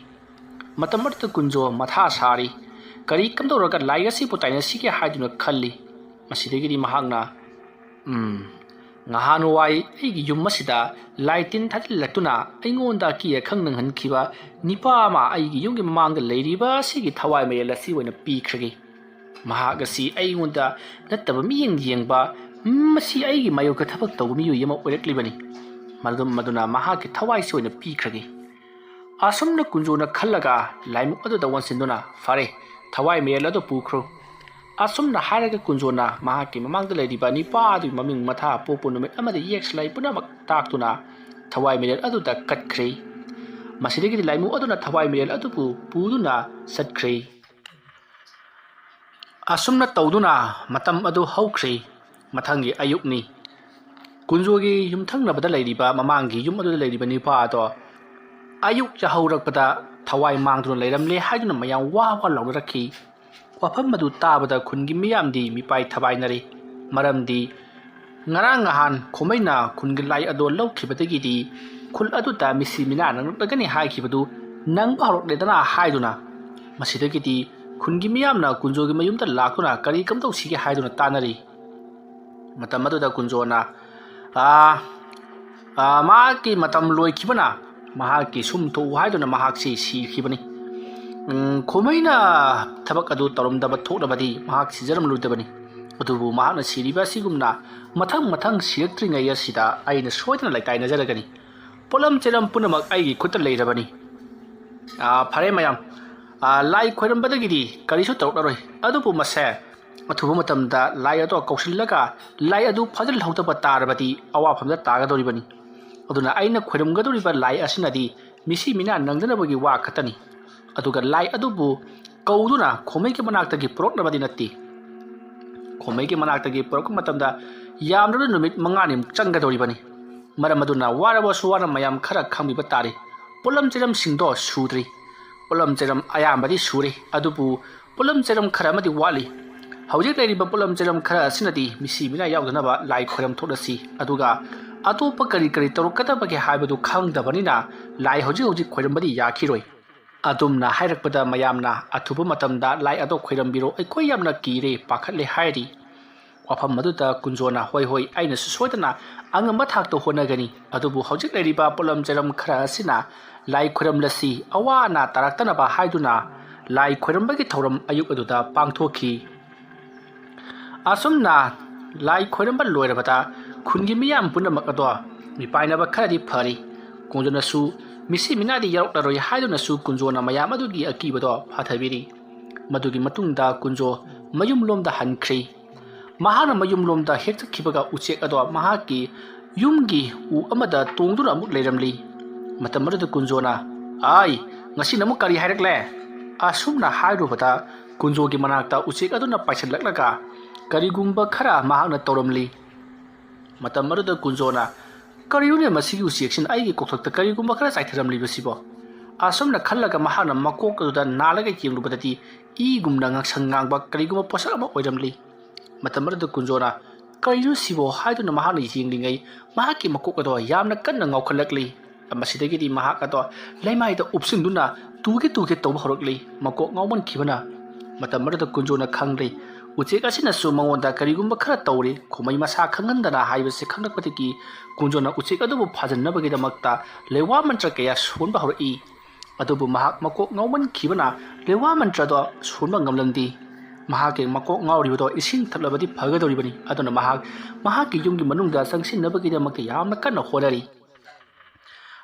ꯃꯇꯝ ꯑꯗꯨꯗ ꯀꯨꯟꯖꯣ ꯃꯊꯥ ꯁꯥꯔꯤ꯫ ꯀꯔꯤ ꯀꯝꯗꯧꯔꯒ ꯂꯥꯏ ꯑꯁꯤꯕꯨ ꯇꯥꯏꯅꯁꯤꯒꯦ ꯍꯥꯏꯗꯨꯅ ꯈꯜꯂꯤ꯫ ꯃꯁꯤꯗꯒꯤꯗꯤ ꯃꯍꯥꯛꯅ, "ꯎꯝ, ꯉꯍꯥꯟꯋꯥꯏ ꯑꯩꯒꯤ ꯌꯨꯝ ꯑꯁꯤꯗ ꯂꯥꯏ ꯇꯤꯟ ꯊꯥꯖꯤꯜꯂꯛꯇꯨꯅ ꯑꯩꯉꯣꯟꯗ ꯑꯀꯤ ꯑꯈꯪ ꯅꯪꯍꯟꯈꯤꯕ ꯅꯤꯄꯥ ꯑꯃ ꯑꯩꯒꯤ ꯌꯨꯝꯒꯤ ꯃꯃꯥꯡꯗ ꯂꯩꯔꯤꯕ ꯑꯁꯤꯒꯤ ꯊꯋꯥꯏ ꯃꯌꯦꯜ ꯑꯁꯤ ꯑꯣꯏꯅ ꯄꯤꯈ꯭ꯔꯒꯦ꯫ ꯃꯍꯥꯛ ꯑꯁꯤ ꯑꯩꯉꯣꯟꯗ ꯅꯠꯇꯕ ꯃꯤꯠꯌꯦꯡ ꯌꯦꯡꯕ, ꯃꯁꯤ ꯑꯩꯒꯤ ꯃꯥꯌꯣꯛꯇ ꯊꯕꯛ ꯇꯧꯕ ꯃꯤꯑꯣꯏ ꯑꯃ ꯑꯣꯏꯔꯛꯂꯤꯕꯅꯤ꯫ ꯃꯔꯝ ꯑꯗꯨꯅ ꯃꯍꯥꯛꯀꯤ ꯊꯋꯥꯏꯁꯤ ꯑꯣꯏꯅ ꯄꯤꯈ꯭ꯔꯒꯦ꯫" ꯑꯁꯨꯝꯅ ꯀꯨꯟꯖꯣꯅ ꯈꯜꯂꯒ ꯂꯥꯏꯃꯨꯛ ꯑꯗꯨꯗ ꯑꯣꯟꯁꯤꯟꯗꯨꯅ, "ꯐꯔꯦ, ꯊꯋꯥꯏ ꯃꯌꯦꯜ ꯑꯗꯨ ꯄꯨꯈ꯭ꯔꯣ꯫" ꯑꯁꯨꯝꯅ ꯍꯥꯏꯔꯒ ꯀꯨꯟꯖꯣꯅ ꯃꯍꯥꯛꯀꯤ ꯃꯃꯥꯡꯗ ꯂꯩꯔꯤꯕ ꯅꯤꯄꯥ ꯑꯗꯨꯒꯤ ꯃꯃꯤꯡ, ꯃꯊꯥ, ꯄꯣꯛꯄ ꯅꯨꯃꯤꯠ ꯑꯃꯗꯤ ꯌꯦꯛꯁꯂꯥꯏ ꯄꯨꯝꯅꯃꯛ ꯇꯥꯛꯇꯨꯅ ꯊꯋꯥꯏ ꯃꯌꯦꯜ ꯑꯗꯨꯗ ꯀꯠꯈ꯭ꯔꯦ꯫ ꯃꯁꯤꯗꯒꯤꯗꯤ ꯂꯥꯏꯃꯨꯛ ꯑꯗꯨꯅ ꯊꯋꯥꯏ ꯃꯌꯦꯜ ꯑꯗꯨꯕꯨ ꯄꯨꯗꯨꯅ ꯆꯠꯈ꯭ꯔꯦ꯫ ꯑꯁꯨꯝꯅ ꯇꯧꯗꯨꯅ ꯃꯇꯝ ꯑꯗꯨ ꯍꯧꯈ꯭ꯔꯦ꯫ ꯃꯊꯪꯒꯤ ꯑꯌꯨꯛꯅꯤ꯫ ꯀꯨꯟꯖꯣꯒꯤ ꯌꯨꯝꯊꯪꯅꯕꯗ ꯂꯩꯔꯤꯕ, ꯃꯃꯥꯡꯒꯤ ꯌꯨꯝ ꯑꯗꯨꯗ ꯂꯩꯔꯤꯕ ꯅꯤꯄꯥ ꯑꯗꯣ ꯑꯌꯨꯛ ꯌꯥꯍꯧꯔꯛꯄꯗ ꯊꯋꯥꯏ ꯃꯥꯡꯗꯨꯅ ꯂꯩꯔꯝꯂꯦ ꯍꯥꯏꯗꯨꯅ ꯃꯌꯥꯝ ꯋꯥ ꯋꯥ ꯂꯥꯎꯅꯔꯛꯈꯤ꯫ ꯋꯥꯐꯝ ꯑꯗꯨ ꯇꯥꯕꯗ ꯈꯨꯟꯒꯤ ꯃꯤꯌꯥꯝꯗꯤ ꯃꯤꯄꯥꯏ ꯊꯕꯥꯏꯅꯔꯦ꯫ ꯃꯔꯝꯗꯤ ꯉꯔꯥꯡ ꯅꯍꯥꯟ ꯈꯣꯃꯩꯅ ꯈꯨꯟꯒꯤ ꯂꯥꯏ ꯑꯗꯣ ꯂꯧꯈꯤꯕꯗꯒꯤꯗꯤ ꯈꯨꯜ ꯑꯗꯨꯗ ꯃꯤꯁꯤ ꯃꯤꯅꯥ ꯅꯪꯂꯛꯂꯒꯅꯤ ꯍꯥꯏꯈꯤꯕꯗꯨ ꯅꯪꯕ ꯍꯧꯔꯛꯂꯦꯗꯅ ꯍꯥꯏꯗꯨꯅ, ꯃꯁꯤꯗꯒꯤꯗꯤ ꯈꯨꯟꯒꯤ ꯃꯤꯌꯥꯝꯅ ꯀꯨꯟꯖꯣꯒꯤ ꯃꯌꯨꯝꯗ ꯂꯥꯛꯇꯨꯅ ꯀꯔꯤ ꯀꯝꯗꯧꯁꯤꯒꯦ ꯍꯥꯏꯗꯨꯅ ꯇꯥꯟꯅꯔꯤ꯫ ꯃꯇꯝ ꯑꯗꯨꯗ ꯀꯨꯟꯖꯣꯅ, "ꯑꯥ, ꯑꯥ, ꯃꯍꯥꯛꯀꯤ ꯃꯇꯝ ꯂꯣꯏꯈꯤꯕꯅ ꯃꯍꯥꯛꯀꯤ ꯁꯨꯝ ꯊꯣꯛꯎ" ꯍꯥꯏꯗꯨꯅ ꯃꯍꯥꯛꯁꯤ ꯁꯤꯈꯤꯕꯅꯤ꯫ ꯎꯝ, ꯈꯣꯃꯩꯅ ꯊꯕꯛ ꯑꯗꯨ ꯇꯧꯔꯝꯗꯕ ꯊꯣꯛꯂꯕꯗꯤ ꯃꯍꯥꯛ ꯁꯤꯖꯔꯝꯂꯣꯏꯗꯕꯅꯤ꯫ ꯑꯗꯨꯕꯨ ꯃꯍꯥꯛꯅ ꯁꯤꯔꯤꯕ ꯑꯁꯤꯒꯨꯝꯅ ꯃꯊꯪ ꯃꯊꯪ ꯁꯤꯔꯛꯇ꯭ꯔꯤꯉꯩ ꯑꯁꯤꯗ ꯑꯩꯅ ꯁꯣꯏꯗꯅ ꯂꯩꯀꯥꯏ ꯅꯖꯔꯒꯅꯤ꯫ ꯄꯣꯠꯂꯝ ꯆꯩꯔꯝ ꯄꯨꯝꯅꯃꯛ ꯑꯩꯒꯤ ꯈꯨꯠꯇ ꯂꯩꯔꯕꯅꯤ꯫ ꯑꯥ, ꯐꯔꯦ ꯃꯌꯥꯝ, ꯑꯥ, ꯂꯥꯏ ꯈꯣꯏꯔꯝꯕꯗꯒꯤꯗꯤ ꯀꯔꯤꯁꯨ ꯇꯧꯔꯛꯂꯔꯣꯏ꯫ ꯑꯗꯨꯕꯨ ꯃꯁꯦ ꯑꯊꯨꯕ ꯃꯇꯝꯗ ꯂꯥꯏ ꯑꯗꯣ ꯀꯧꯁꯤꯜꯂꯒ ꯂꯥꯏ ꯑꯗꯨ ꯐꯥꯖꯤꯜꯍꯧꯗꯕ ꯇꯥꯔꯕꯗꯤ ꯑꯋꯥꯐꯝꯗ ꯇꯥꯒꯗꯧꯔꯤꯕꯅꯤ꯫ ꯑꯗꯨꯅ ꯑꯩꯅ ꯈꯣꯏꯔꯝꯒꯗꯧꯔꯤꯕ ꯂꯥꯏ ꯑꯁꯤꯅꯗꯤ ꯃꯤꯁꯤ ꯃꯤꯅꯥ ꯅꯪꯗꯅꯕꯒꯤ ꯋꯥ ꯈꯛꯇꯅꯤ꯫ ꯑꯗꯨꯒ ꯂꯥꯏ ꯑꯗꯨꯕꯨ ꯀꯧꯗꯨꯅ ꯈꯣꯃꯩꯒꯤ ꯃꯅꯥꯛꯇꯒꯤ ꯄꯨꯔꯛꯅꯕꯗꯤ ꯅꯠꯇꯦ꯫ ꯈꯣꯃꯩꯒꯤ ꯃꯅꯥꯛꯇꯒꯤ ꯄꯨꯔꯛꯄ ꯃꯇꯝꯗ ꯌꯥꯝꯗ꯭ꯔꯕꯗ ꯅꯨꯃꯤꯠ ꯃꯉꯥꯅꯤꯃꯨꯛ ꯆꯪꯒꯗꯧꯔꯤꯕꯅꯤ꯫ ꯃꯔꯝ ꯑꯗꯨꯅ ꯋꯥꯔꯕꯁꯨ ꯋꯥꯅ ꯃꯌꯥꯝ ꯈꯔ ꯈꯥꯡꯕꯤꯕ ꯇꯥꯔꯦ꯫ ꯄꯣꯠꯂꯝ ꯆꯩꯔꯝꯁꯤꯡꯗꯣ ꯁꯨꯗ꯭ꯔꯤ꯫ ꯄꯣꯠꯂꯝ ꯆꯩꯔꯝ ꯑꯌꯥꯝꯕꯗꯤ ꯁꯨꯔꯦ, ꯑꯗꯨꯕꯨ ꯄꯣꯠꯂꯝ ꯆꯩꯔꯝ ꯈꯔ ꯑꯃꯗꯤ ꯋꯥꯠꯂꯤ꯫ ꯍꯧꯖꯤꯛ ꯂꯩꯔꯤꯕ ꯄꯣꯠꯂꯝ ꯆꯩꯔꯝ ꯈꯔ ꯑꯁꯤꯅꯗꯤ ꯃꯤꯁꯤ ꯃꯤꯅꯥ ꯌꯥꯎꯗꯅꯕ ꯂꯥꯏ ꯈꯣꯏꯔꯝ ꯊꯣꯛꯂꯁꯤ꯫ ꯑꯗꯨꯒ ꯑꯇꯣꯞꯄ ꯀꯔꯤ ꯀꯔꯤ ꯇꯧꯔꯛꯀꯗꯕꯒꯦ ꯍꯥꯏꯕꯗꯨ ꯈꯪꯗꯕꯅꯤꯅ ꯂꯥꯏ ꯍꯧꯖꯤꯛ ꯍꯧꯖꯤꯛ ꯈꯣꯏꯔꯝꯕꯗꯤ ꯌꯥꯈꯤꯔꯣꯏ꯫ ꯑꯗꯨꯝꯅ ꯍꯥꯏꯔꯛꯄꯗ ꯃꯌꯥꯝꯅ ꯑꯊꯨꯕ ꯃꯇꯝꯗ ꯂꯥꯏ ꯑꯗꯣ ꯈꯣꯏꯔꯝꯕꯤꯔꯣ, ꯑꯩꯈꯣꯏ ꯌꯥꯝꯅ ꯀꯤꯔꯦ, ꯄꯥꯈꯠꯂꯦ ꯍꯥꯏꯔꯤ꯫ ꯋꯥꯐꯝ ꯑꯗꯨꯗ ꯀꯨꯟꯖꯣꯅ, "ꯍꯣꯏ, ꯍꯣꯏ, ꯑꯩꯅꯁꯨ ꯁꯣꯏꯗꯅ ꯑꯉꯝꯕ ꯊꯥꯛꯇ ꯍꯣꯠꯅꯒꯅꯤ, ꯑꯗꯨꯕꯨ ꯍꯧꯖꯤꯛ ꯂꯩꯔꯤꯕ ꯄꯣꯠꯂꯝ ꯆꯩꯔꯝ ꯈꯔ ꯑꯁꯤꯅ ꯂꯥꯏ ꯈꯣꯏꯔꯝꯂꯁꯤ, ꯑꯋꯥ ꯑꯅꯥ ꯇꯥꯔꯛꯇꯅꯕ" ꯍꯥꯏꯗꯨꯅ ꯂꯥꯏ ꯈꯣꯏꯔꯝꯕꯒꯤ ꯊꯧꯔꯝ ꯑꯌꯨꯛ ꯑꯗꯨꯗ ꯄꯥꯡꯊꯣꯛꯈꯤ꯫ ꯑꯁꯨꯝꯅ ꯂꯥꯏ ꯈꯣꯏꯔꯝꯕ ꯂꯣꯏꯔꯕꯗ ꯈꯨꯟꯒꯤ ꯃꯤꯌꯥꯝ ꯄꯨꯝꯅꯃꯛ ꯑꯗꯣ ꯃꯤꯄꯥꯏꯅꯕ ꯈꯔꯗꯤ ꯐꯔꯤ꯫ ꯀꯨꯟꯖꯣꯅꯁꯨ ꯃꯤꯁꯤ ꯃꯤꯅꯥꯗꯤ ꯌꯥꯎꯔꯛꯂꯔꯣꯏ ꯍꯥꯏꯗꯨꯅꯁꯨ ꯀꯨꯟꯖꯣꯅ ꯃꯌꯥꯝ ꯑꯗꯨꯒꯤ ꯑꯀꯤꯕꯗꯣ ꯐꯥꯊꯕꯤꯔꯤ꯫ ꯃꯗꯨꯒꯤ ꯃꯇꯨꯡꯗ ꯀꯨꯟꯖꯣ ꯃꯌꯨꯝꯂꯣꯝꯗ ꯍꯟꯈ꯭ꯔꯤ꯫ ꯃꯍꯥꯛꯅ ꯃꯌꯨꯝꯂꯣꯝꯗ ꯍꯦꯛ ꯆꯠꯈꯤꯕꯒ ꯎꯆꯦꯛ ꯑꯗꯣ ꯃꯍꯥꯛꯀꯤ ꯌꯨꯝꯒꯤ ꯎ ꯑꯃꯗ ꯇꯣꯡꯗꯨꯅ ꯑꯃꯨꯛ ꯂꯩꯔꯝꯂꯤ꯫ ꯃꯇꯝ ꯑꯗꯨꯗ ꯀꯨꯟꯖꯣꯅ, "ꯑꯥꯏ, ꯉꯁꯤꯅ ꯑꯃꯨꯛ ꯀꯔꯤ ꯍꯥꯏꯔꯛꯂꯦ?" ꯑꯁꯨꯝꯅ ꯍꯥꯏꯔꯨꯕꯗ ꯀꯨꯟꯖꯣꯒꯤ ꯃꯅꯥꯛꯇ ꯎꯆꯦꯛ ꯑꯗꯨꯅ ꯄꯥꯏꯁꯤꯜꯂꯛꯂꯒ ꯀꯔꯤꯒꯨꯝꯕ ꯈꯔ ꯃꯍꯥꯛꯅ ꯇꯧꯔꯝꯂꯤ꯫ ꯃꯇꯝ ꯑꯗꯨꯗ ꯀꯨꯟꯖꯣꯅ, "ꯀꯔꯤꯅꯣꯅꯦ ꯃꯁꯤꯒꯤ ꯎꯆꯦꯛꯁꯤꯅ ꯑꯩꯒꯤ ꯀꯣꯛꯊꯛꯇ ꯀꯔꯤꯒꯨꯝꯕ ꯈꯔ ꯆꯥꯏꯊꯔꯝꯂꯤꯕꯁꯤꯕꯣ?" ꯑꯁꯨꯝꯅ ꯈꯜꯂꯒ ꯃꯍꯥꯛꯅ ꯃꯀꯣꯛ ꯑꯗꯨꯗ ꯅꯥꯜꯂꯒ ꯌꯦꯡꯂꯨꯕꯗꯗꯤ ꯏꯒꯨꯝꯅ ꯉꯥꯡꯁꯪ ꯉꯥꯡꯕ ꯀꯔꯤꯒꯨꯝꯕ ꯄꯣꯠꯁꯛ ꯑꯃ ꯑꯣꯏꯔꯝꯂꯤ꯫ ꯃꯇꯝ ꯑꯗꯨꯗ ꯀꯨꯟꯖꯣꯅ, "ꯀꯔꯤꯅꯣ ꯁꯤꯕꯣ?" ꯍꯥꯏꯗꯨꯅ ꯃꯍꯥꯛꯅ ꯌꯦꯡꯂꯤꯉꯩ ꯃꯍꯥꯛꯀꯤ ꯃꯀꯣꯛ ꯑꯗꯣ ꯌꯥꯝꯅ ꯀꯟꯅ ꯉꯥꯎꯈꯠꯂꯛꯂꯤ꯫ ꯃꯁꯤꯗꯒꯤꯗꯤ ꯃꯍꯥꯛ ꯑꯗꯣ ꯂꯩꯃꯥꯏꯗ ꯎꯞꯁꯤꯟꯗꯨꯅ ꯇꯨꯒꯦ ꯇꯨꯒꯦ ꯇꯧꯕ ꯍꯧꯔꯛꯂꯤ꯫ ꯃꯀꯣꯛ ꯉꯥꯎꯃꯟꯈꯤꯕꯅ꯫ ꯃꯇꯝ ꯑꯗꯨꯗ ꯀꯨꯟꯖꯣꯅ ꯈꯪꯂꯤ, ꯎꯆꯦꯛ ꯑꯁꯤꯅꯁꯨ ꯃꯉꯣꯟꯗ ꯀꯔꯤꯒꯨꯝꯕ ꯈꯔ ꯇꯧꯔꯤ꯫ ꯈꯣꯃꯩ ꯃꯁꯥ ꯈꯪꯍꯟꯗꯅ ꯍꯥꯏꯕꯁꯤ ꯈꯪꯂꯛꯄꯗꯒꯤ ꯀꯨꯟꯖꯣꯅ ꯎꯆꯦꯛ ꯑꯗꯨꯕꯨ ꯐꯥꯖꯤꯟꯅꯕꯒꯤꯗꯃꯛꯇ ꯂꯩꯋꯥ ꯃꯟꯇ꯭ꯔ ꯀꯌꯥ ꯁꯣꯟꯕ ꯍꯧꯔꯛꯏ꯫ ꯑꯗꯨꯕꯨ ꯃꯍꯥꯛ ꯃꯀꯣꯛ ꯉꯥꯎꯃꯟꯈꯤꯕꯅ ꯂꯩꯋꯥ ꯃꯟꯇ꯭ꯔꯗꯣ ꯁꯣꯟꯕ ꯉꯝꯂꯝꯗꯦ꯫ ꯃꯍꯥꯛꯀꯤ ꯃꯀꯣꯛ ꯉꯥꯎꯔꯤꯕꯗꯣ ꯏꯁꯤꯡ ꯊꯛꯂꯕꯗꯤ ꯐꯒꯗꯧꯔꯤꯕꯅꯤ꯫ ꯑꯗꯨꯅ ꯃꯍꯥꯛ ꯃꯍꯥꯛꯀꯤ ꯌꯨꯝꯒꯤ ꯃꯅꯨꯡꯗ ꯆꯪꯁꯤꯟꯅꯕꯒꯤꯗꯃꯛꯇ ꯌꯥꯝꯅ ꯀꯟꯅ ꯍꯣꯠꯅꯔꯤ꯫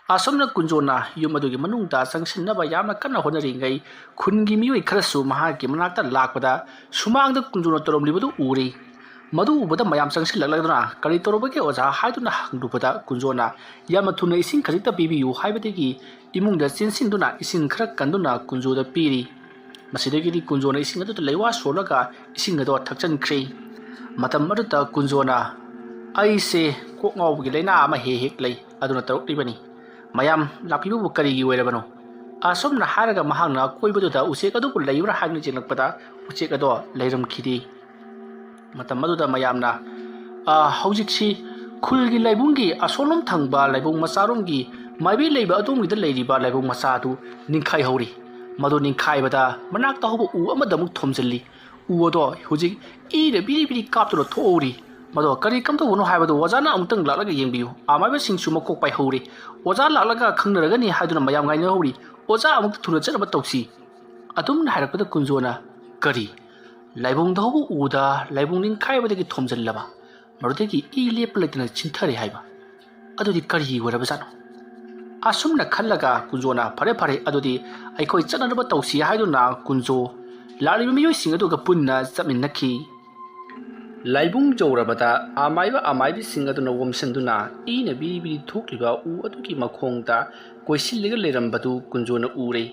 ꯑꯁꯨꯝꯅ ꯀꯨꯟꯖꯣꯅ ꯌꯨꯝ ꯑꯗꯨꯒꯤ ꯃꯅꯨꯡꯗ ꯆꯪꯁꯤꯟꯅꯕ ꯌꯥꯝꯅ ꯀꯟꯅ ꯍꯣꯠꯅꯔꯤꯉꯩ, ꯈꯨꯟꯒꯤ ꯃꯤꯑꯣꯏ ꯈꯔꯁꯨ ꯃꯍꯥꯛꯀꯤ ꯃꯅꯥꯛꯇ ꯂꯥꯛꯄꯗ ꯁꯨꯃꯥꯡꯗ ꯀꯨꯟꯖꯣꯅ ꯇꯧꯔꯝꯂꯤꯕꯗꯨ ꯎꯔꯤ꯫ ꯃꯗꯨ ꯎꯕꯗ ꯃꯌꯥꯝ ꯆꯪꯁꯤꯜꯂꯛꯂꯗꯨꯅ, "ꯀꯔꯤ ꯇꯧꯔꯕꯒꯦ ꯑꯣꯖꯥ?" ꯍꯥꯏꯗꯨꯅ ꯍꯪꯂꯨꯕꯗ ꯀꯨꯟꯖꯣꯅ, "ꯌꯥꯝꯅ ꯊꯨꯅ ꯏꯁꯤꯡ ꯈꯖꯤꯛꯇ ꯄꯤꯕꯤꯌꯨ" ꯍꯥꯏꯕꯗꯒꯤ ꯏꯃꯨꯡꯗ ꯆꯦꯟꯁꯤꯟꯗꯨꯅ ꯏꯁꯤꯡ ꯈꯔ ꯀꯟꯗꯨꯅ ꯀꯨꯟꯖꯣꯗ ꯄꯤꯔꯤ꯫ ꯃꯁꯤꯗꯒꯤꯗꯤ ꯀꯨꯟꯖꯣꯅ ꯏꯁꯤꯡ ꯑꯗꯨꯗ ꯂꯩꯋꯥ ꯁꯣꯜꯂꯒ ꯏꯁꯤꯡ ꯑꯗꯣ ꯊꯛꯆꯟꯈ꯭ꯔꯦ꯫ ꯃꯇꯝ ꯑꯗꯨꯗ ꯀꯨꯟꯖꯣꯅ, "ꯑꯩꯁꯦ ꯀꯣꯛ ꯉꯥꯎꯕꯒꯤ ꯂꯥꯏꯅꯥ ꯑꯃ ꯍꯦꯛ ꯍꯦꯛ ꯂꯩ, ꯑꯗꯨꯅ ꯇꯧꯔꯛꯂꯤꯕꯅꯤ꯫ ꯃꯌꯥꯝ ꯂꯥꯛꯄꯤꯕꯕꯨ ꯀꯔꯤꯒꯤ ꯑꯣꯏꯔꯕꯅꯣ?" ꯑꯁꯨꯝꯅ ꯍꯥꯏꯔꯒ ꯃꯍꯥꯛꯅ ꯑꯀꯣꯏꯕꯗꯨꯗ ꯎꯆꯦꯛ ꯑꯗꯨꯕꯨ ꯂꯩꯕ꯭ꯔꯥ ꯍꯥꯏꯅ ꯌꯦꯡꯂꯛꯄꯗ ꯎꯆꯦꯛ ꯑꯗꯣ ꯂꯩꯔꯝꯈꯤꯗꯦ꯫ ꯃꯇꯝ ꯑꯗꯨꯗ ꯃꯌꯥꯝꯅ, "ꯑ, ꯍꯧꯖꯤꯛꯁꯤ ꯈꯨꯜꯒꯤ ꯂꯥꯏꯕꯨꯡꯒꯤ ꯑꯁꯣꯝꯂꯣꯝ ꯊꯪꯕ ꯂꯥꯏꯕꯨꯡ ꯃꯆꯥꯔꯣꯝꯒꯤ ꯃꯥꯏꯕꯤ ꯂꯩꯕ ꯑꯗꯣꯝꯒꯤꯗ ꯂꯩꯔꯤꯕ ꯂꯥꯏꯕꯨꯡ ꯃꯆꯥ ꯑꯗꯨ ꯅꯤꯡꯈꯥꯏꯍꯧꯔꯤ꯫ ꯃꯗꯨ ꯅꯤꯡꯈꯥꯏꯕꯗ ꯃꯅꯥꯛꯇ ꯍꯧꯕ ꯎ ꯑꯃꯗ ꯑꯃꯨꯛ ꯊꯣꯝꯖꯤꯜꯂꯤ꯫ ꯎ ꯑꯗꯣ ꯍꯧꯖꯤꯛ ꯏꯅ ꯕꯤꯔꯤ ꯕꯤꯔꯤ ꯀꯥꯞꯇꯨꯅ ꯊꯣꯛꯍꯧꯔꯤ꯫ ꯃꯗꯣ ꯀꯔꯤ ꯀꯝꯗꯧꯕꯅꯣ ꯍꯥꯏꯕꯗꯨ ꯑꯣꯖꯥꯅ ꯑꯃꯨꯛꯇꯪ ꯂꯥꯛꯂꯒ ꯌꯦꯡꯕꯤꯌꯨ꯫ ꯑꯃꯥꯏꯕꯁꯤꯡꯁꯨ ꯃꯀꯣꯛ ꯄꯥꯏꯍꯧꯔꯤ꯫ ꯑꯣꯖꯥ ꯂꯥꯛꯂꯒ ꯈꯪꯅꯔꯒꯅꯤ ꯍꯥꯏꯗꯨꯅ ꯃꯌꯥꯝ ꯉꯥꯏꯅꯍꯧꯔꯤ꯫ ꯑꯣꯖꯥ ꯑꯃꯨꯛꯇ ꯊꯨꯅ ꯆꯠꯅꯕ ꯇꯧꯁꯤ꯫ ꯑꯗꯨꯝꯅ ꯍꯥꯏꯔꯛꯄꯗ ꯀꯨꯟꯖꯣꯅ, "ꯀꯔꯤ? ꯂꯥꯏꯕꯨꯡꯗ ꯍꯧꯕ ꯎꯗ ꯂꯥꯏꯕꯨꯡ ꯅꯤꯡꯈꯥꯏꯕꯗꯒꯤ ꯊꯣꯝꯖꯤꯜꯂꯕ? ꯃꯗꯨꯗꯒꯤ ꯏ ꯂꯦꯞꯄ ꯂꯩꯇꯅ ꯆꯤꯟꯊꯔꯦ ꯍꯥꯏꯕ? ꯑꯗꯨꯗꯤ ꯀꯔꯤꯒꯤ ꯑꯣꯏꯔꯕꯖꯥꯠꯅꯣ?" ꯑꯁꯨꯝꯅ ꯈꯜꯂꯒ ꯀꯨꯟꯖꯣꯅ, "ꯐꯔꯦ, ꯐꯔꯦ, ꯑꯗꯨꯗꯤ ꯑꯩꯈꯣꯏ ꯆꯠꯅꯅꯕ ꯇꯧꯁꯤ" ꯍꯥꯏꯗꯨꯅ ꯀꯨꯟꯖꯣ ꯂꯥꯛꯂꯤꯕ ꯃꯤꯑꯣꯏꯁꯤꯡ ꯑꯗꯨꯒ ꯄꯨꯟꯅ ꯆꯠꯃꯤꯟꯅꯈꯤ꯫ ꯂꯥꯏꯕꯨꯡ ꯌꯧꯔꯕꯗ ꯑꯃꯥꯏꯕ ꯑꯃꯥꯏꯕꯤꯁꯤꯡ ꯑꯗꯨꯅ ꯑꯣꯝꯁꯤꯟꯗꯨꯅ ꯏꯅ ꯕꯤꯔꯤ ꯕꯤꯔꯤ ꯊꯣꯛꯂꯤꯕ ꯎ ꯑꯗꯨꯒꯤ ꯃꯈꯣꯡꯗ ꯀꯣꯏꯁꯤꯜꯂꯒ ꯂꯩꯔꯝꯕꯗꯨ ꯀꯨꯟꯖꯣꯅ ꯎꯔꯦ꯫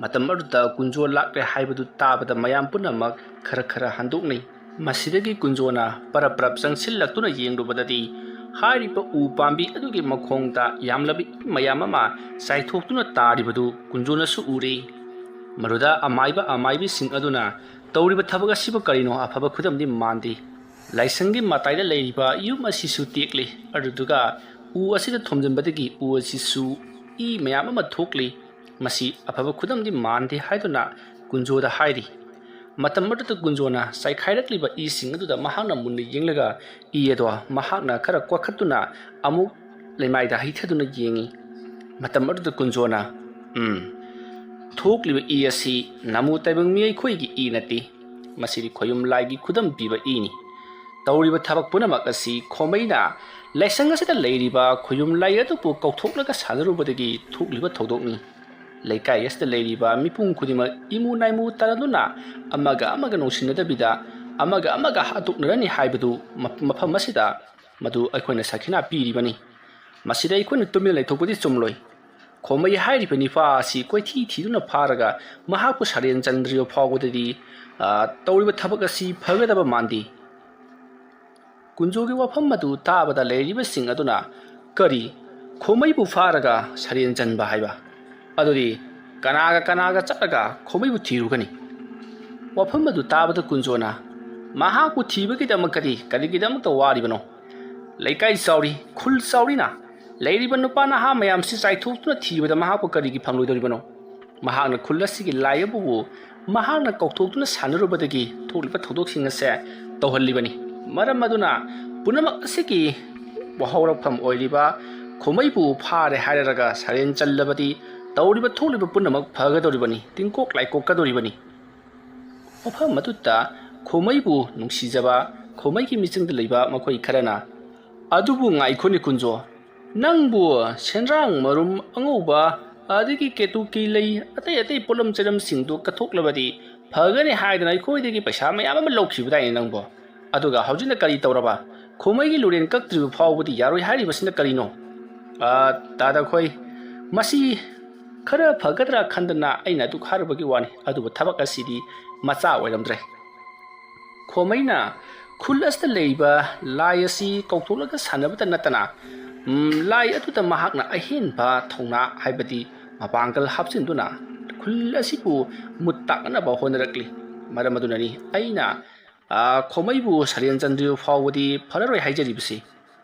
ꯃꯇꯝ ꯑꯗꯨꯗ ꯀꯨꯟꯖꯣ ꯂꯥꯛꯂꯦ ꯍꯥꯏꯕꯗꯨ ꯇꯥꯕꯗ ꯃꯌꯥꯝ ꯄꯨꯝꯅꯃꯛ ꯈꯔ ꯈꯔ ꯍꯟꯗꯣꯛꯅꯩ꯫ ꯃꯁꯤꯗꯒꯤ ꯀꯨꯟꯖꯣꯅ ꯄꯔꯞ ꯄꯔꯞ ꯆꯪꯁꯤꯜꯂꯛꯇꯨꯅ ꯌꯦꯡꯂꯨꯕꯗꯗꯤ ꯍꯥꯏꯔꯤꯕ ꯎ ꯄꯥꯝꯕꯤ ꯑꯗꯨꯒꯤ ꯃꯈꯣꯡꯗ ꯌꯥꯝꯂꯕ ꯏ ꯃꯌꯥꯝ ꯑꯃ ꯆꯥꯏꯊꯣꯛꯇꯨꯅ ꯇꯥꯔꯤꯕꯗꯨ ꯀꯨꯟꯖꯣꯅꯁꯨ ꯎꯔꯦ꯫ ꯃꯗꯨꯗ ꯑꯃꯥꯏꯕ ꯑꯃꯥꯏꯕꯤꯁꯤꯡ ꯑꯗꯨꯅ, "ꯇꯧꯔꯤꯕ ꯊꯕꯛ ꯑꯁꯤꯕꯨ ꯀꯔꯤꯅꯣ? ꯑꯐꯕ ꯈꯨꯗꯝꯗꯤ ꯃꯥꯟꯗꯦ꯫ ꯂꯥꯏꯁꯪꯒꯤ ꯃꯇꯥꯏꯗ ꯂꯩꯔꯤꯕ ꯌꯨꯝ ꯑꯁꯤꯁꯨ ꯇꯦꯛꯂꯤ, ꯑꯗꯨꯗꯨꯒ ꯎ ꯑꯁꯤꯗ ꯊꯣꯝꯖꯤꯟꯕꯗꯒꯤ ꯎ ꯑꯁꯤꯁꯨ ꯏ ꯃꯌꯥꯝ ꯑꯃ ꯊꯣꯛꯂꯤ꯫ ꯃꯁꯤ ꯑꯐꯕ ꯈꯨꯗꯝꯗꯤ ꯃꯥꯟꯗꯦ" ꯍꯥꯏꯗꯨꯅ ꯀꯨꯟꯖꯣꯗ ꯍꯥꯏꯔꯤ꯫ ꯃꯇꯝ ꯑꯗꯨꯗ ꯀꯨꯟꯖꯣꯅ ꯆꯥꯏꯈꯥꯏꯔꯛꯂꯤꯕ ꯏꯁꯤꯡ ꯑꯗꯨꯗ ꯃꯍꯥꯛꯅ ꯃꯨꯟꯅ ꯌꯦꯡꯂꯒ ꯏ ꯑꯗꯣ ꯃꯍꯥꯛꯅ ꯈꯔ ꯀꯣꯠꯈꯠꯇꯨꯅ ꯑꯃꯨꯛ ꯂꯩꯃꯥꯏꯗ ꯍꯩꯊꯗꯨꯅ ꯌꯦꯡꯉꯤ꯫ ꯃꯇꯝ ꯑꯗꯨꯗ ꯀꯨꯟꯖꯣꯅ, "ꯎꯝ, ꯊꯣꯛꯂꯤꯕ ꯏ ꯑꯁꯤ ꯅꯃꯨ ꯇꯥꯏꯕꯪ ꯃꯤꯑꯩꯈꯣꯏꯒꯤ ꯏ ꯅꯠꯇꯦ꯫ ꯃꯁꯤꯗꯤ ꯈꯣꯌꯨꯝ ꯂꯥꯏꯒꯤ ꯈꯨꯗꯝ ꯄꯤꯕ ꯏꯅꯤ꯫ ꯇꯧꯔꯤꯕ ꯊꯕꯛ ꯄꯨꯝꯅꯃꯛ ꯑꯁꯤ ꯈꯣꯃꯩꯅ ꯂꯥꯏꯁꯪ ꯑꯁꯤꯗ ꯂꯩꯔꯤꯕ ꯈꯣꯌꯨꯝ ꯂꯥꯏ ꯑꯗꯨꯕꯨ ꯀꯧꯊꯣꯛꯂꯒ ꯁꯥꯟꯅꯔꯨꯕꯗꯒꯤ ꯊꯣꯛꯂꯤꯕ ꯊꯧꯗꯣꯛꯅꯤ꯫ ꯂꯩꯀꯥꯏ ꯑꯁꯤꯗ ꯂꯩꯔꯤꯕ ꯃꯤꯄꯨꯝ ꯈꯨꯗꯤꯡꯃꯛ ꯏꯃꯨ ꯅꯥꯏꯃꯨ ꯇꯥꯔꯗꯨꯅ ꯑꯃꯒ ꯑꯃꯒ ꯅꯨꯡꯁꯤꯅꯗꯕꯤꯗ ꯑꯃꯒ ꯑꯃꯒ ꯍꯥꯠꯇꯣꯛꯅꯔꯅꯤ ꯍꯥꯏꯕꯗꯨ ꯃ-, ꯃꯐꯝ ꯑꯁꯤꯗ ꯃꯗꯨ ꯑꯩꯈꯣꯏꯅ ꯁꯥꯈꯤꯅꯥ ꯄꯤꯔꯤꯕꯅꯤ꯫ ꯃꯁꯤꯗ ꯑꯩꯈꯣꯏꯅ ꯇꯨꯃꯤꯟꯅ ꯂꯩꯊꯣꯛꯄꯗꯤ ꯆꯨꯝꯂꯣꯏ꯫ ꯈꯣꯃꯩ ꯍꯥꯏꯔꯤꯕ ꯅꯤꯄꯥ ꯑꯁꯤ ꯀꯣꯏꯊꯤ ꯊꯤꯗꯨꯅ ꯐꯥꯔꯒ ꯃꯍꯥꯛꯄꯨ ꯁꯔꯦꯟ ꯆꯟꯗ꯭ꯔꯤꯕ ꯐꯥꯎꯕꯗꯗꯤ, ꯑ, ꯇꯧꯔꯤꯕ ꯊꯕꯛ ꯑꯁꯤ ꯐꯒꯗꯕ ꯃꯥꯟꯗꯦ꯫" ꯀꯨꯟꯖꯣꯒꯤ ꯋꯥꯐꯝ ꯑꯗꯨ ꯇꯥꯕꯗ ꯂꯩꯔꯤꯕꯁꯤꯡ ꯑꯗꯨꯅ, "ꯀꯔꯤ? ꯈꯣꯃꯩꯕꯨ ꯐꯥꯔꯒ ꯁꯔꯦꯟ ꯆꯟꯕ ꯍꯥꯏꯕ? ꯑꯗꯨꯗꯤ ꯀꯅꯥꯒ ꯀꯅꯥꯒ ꯆꯠꯂꯒ ꯈꯣꯃꯩꯕꯨ ꯊꯤꯔꯨꯒꯅꯤ?" ꯋꯥꯐꯝ ꯑꯗꯨ ꯇꯥꯕꯗ ꯀꯨꯟꯖꯣꯅ, "ꯃꯍꯥꯛꯄꯨ ꯊꯤꯕꯒꯤꯗꯃꯛꯇꯗꯤ ꯀꯔꯤꯒꯤꯗꯃꯛꯇ ꯋꯥꯔꯤꯕꯅꯣ? ꯂꯩꯀꯥꯏ ꯆꯥꯎꯔꯤ, ꯈꯨꯜ ꯆꯥꯎꯔꯤꯅ ꯂꯩꯔꯤꯕ ꯅꯨꯄꯥ ꯅꯍꯥ ꯃꯌꯥꯝꯁꯤ ꯆꯥꯏꯊꯣꯛꯇꯨꯅ ꯊꯤꯕꯗ ꯃꯍꯥꯛꯄꯨ ꯀꯔꯤꯒꯤ ꯐꯪꯂꯣꯏꯗꯧꯔꯤꯕꯅꯣ? ꯃꯍꯥꯛꯅ ꯈꯨꯜ ꯑꯁꯤꯒꯤ ꯂꯥꯏ ꯑꯃꯕꯨ ꯃꯍꯥꯛꯅ ꯀꯧꯊꯣꯛꯇꯨꯅ ꯁꯥꯟꯅꯔꯨꯕꯗꯒꯤ ꯊꯣꯛꯂꯤꯕ ꯊꯧꯗꯣꯛꯁꯤꯡ ꯑꯁꯦ ꯇꯧꯍꯜꯂꯤꯕꯅꯤ꯫ ꯃꯔꯝ ꯑꯗꯨꯅ ꯄꯨꯝꯅꯃꯛ ꯑꯁꯤꯒꯤ ꯋꯥꯍꯧꯔꯛꯐꯝ ꯑꯣꯏꯔꯤꯕ ꯈꯣꯃꯩꯕꯨ ꯐꯥꯔꯦ ꯍꯥꯏꯔꯒ ꯁꯔꯦꯟ ꯆꯜꯂꯕꯗꯤ ꯇꯧꯔꯤꯕ ꯊꯣꯛꯂꯤꯕ ꯄꯨꯝꯅꯃꯛ ꯐꯒꯗꯧꯔꯤꯕꯅꯤ, ꯇꯤꯡꯀꯣꯛ ꯂꯥꯏꯀꯣꯛꯀꯗꯧꯔꯤꯕꯅꯤ꯫ ꯃꯐꯝ ꯑꯗꯨꯗ ꯈꯣꯃꯩꯕꯨ ꯅꯨꯡꯁꯤꯖꯕ ꯈꯣꯃꯩꯒꯤ ꯃꯤꯆꯪꯗ ꯂꯩꯕ ꯃꯈꯣꯏ ꯈꯔꯅ, "ꯑꯗꯨꯕꯨ ꯉꯥꯏꯈꯣꯅꯦ ꯀꯨꯟꯖꯣ, ꯅꯪꯕꯨ ꯁꯦꯟꯗ꯭ꯔꯥꯡ ꯃꯔꯨꯝ ꯑꯉꯧꯕ ꯑꯗꯒꯤ ꯀꯦꯇꯨꯀꯤ ꯂꯩ ꯑꯇꯩ ꯑꯇꯩ ꯄꯣꯠꯂꯝ ꯆꯩꯔꯝꯁꯤꯡꯗꯨ ꯀꯠꯊꯣꯛꯂꯕꯗꯤ ꯐꯒꯅꯤ ꯍꯥꯏꯗꯅ ꯑꯩꯈꯣꯏꯗꯒꯤ ꯄꯩꯁꯥ ꯃꯌꯥꯝ ꯑꯃ ꯂꯧꯈꯤꯕꯗꯥꯏꯅꯦ ꯅꯪꯕꯣ? ꯑꯗꯨꯒ ꯍꯧꯖꯤꯛꯅ ꯀꯔꯤ ꯇꯧꯔꯕ? ꯈꯣꯃꯩꯒꯤ ꯂꯨꯔꯦꯟ ꯀꯛꯇ꯭ꯔꯤꯕ ꯐꯥꯎꯕꯗꯤ ꯌꯥꯔꯣꯏ ꯍꯥꯏꯔꯤꯕꯁꯤꯅ ꯀꯔꯤꯅꯣ?" "ꯑ, ꯇꯥꯗ ꯈꯣꯏ, ꯃꯁꯤ ꯈꯔ ꯐꯒꯗ꯭ꯔꯥ ꯈꯟꯗꯅ ꯑꯩꯅ ꯑꯗꯨ ꯍꯥꯏꯔꯨꯕꯒꯤ ꯋꯥꯅꯤ, ꯑꯗꯨꯕꯨ ꯊꯕꯛ ꯑꯁꯤꯗꯤ ꯃꯆꯥ ꯑꯣꯏꯔꯝꯗ꯭ꯔꯦ꯫ ꯈꯣꯃꯩꯅ ꯈꯨꯜ ꯑꯁꯤꯗ ꯂꯩꯔꯤꯕ ꯂꯥꯏ ꯑꯁꯤ ꯀꯧꯊꯣꯛꯂꯒ ꯁꯥꯟꯅꯕꯇ ꯅꯠꯇꯅ, ꯎꯝ, ꯂꯥꯏ ꯑꯗꯨꯗ ꯃꯍꯥꯛꯅ ꯑꯍꯦꯟꯕ ꯊꯧꯅꯥ, ꯍꯥꯏꯕꯗꯤ ꯃꯄꯥꯡꯒꯜ ꯍꯥꯞꯆꯤꯟꯗꯨꯅ ꯈꯨꯜ ꯑꯁꯤꯕꯨ ꯃꯨꯠ ꯇꯥꯛꯅꯅꯕ ꯍꯣꯠꯅꯔꯛꯂꯤ꯫ ꯃꯔꯝ ꯑꯗꯨꯅꯅꯤ ꯑꯩꯅ, ꯑ, ꯈꯣꯃꯩꯕꯨ ꯁꯔꯦꯟ ꯆꯟꯗ꯭ꯔꯤꯕ ꯐꯥꯎꯕꯗꯤ ꯐꯔꯔꯣꯏ ꯍꯥꯏꯖꯔꯤꯕꯁꯤ꯫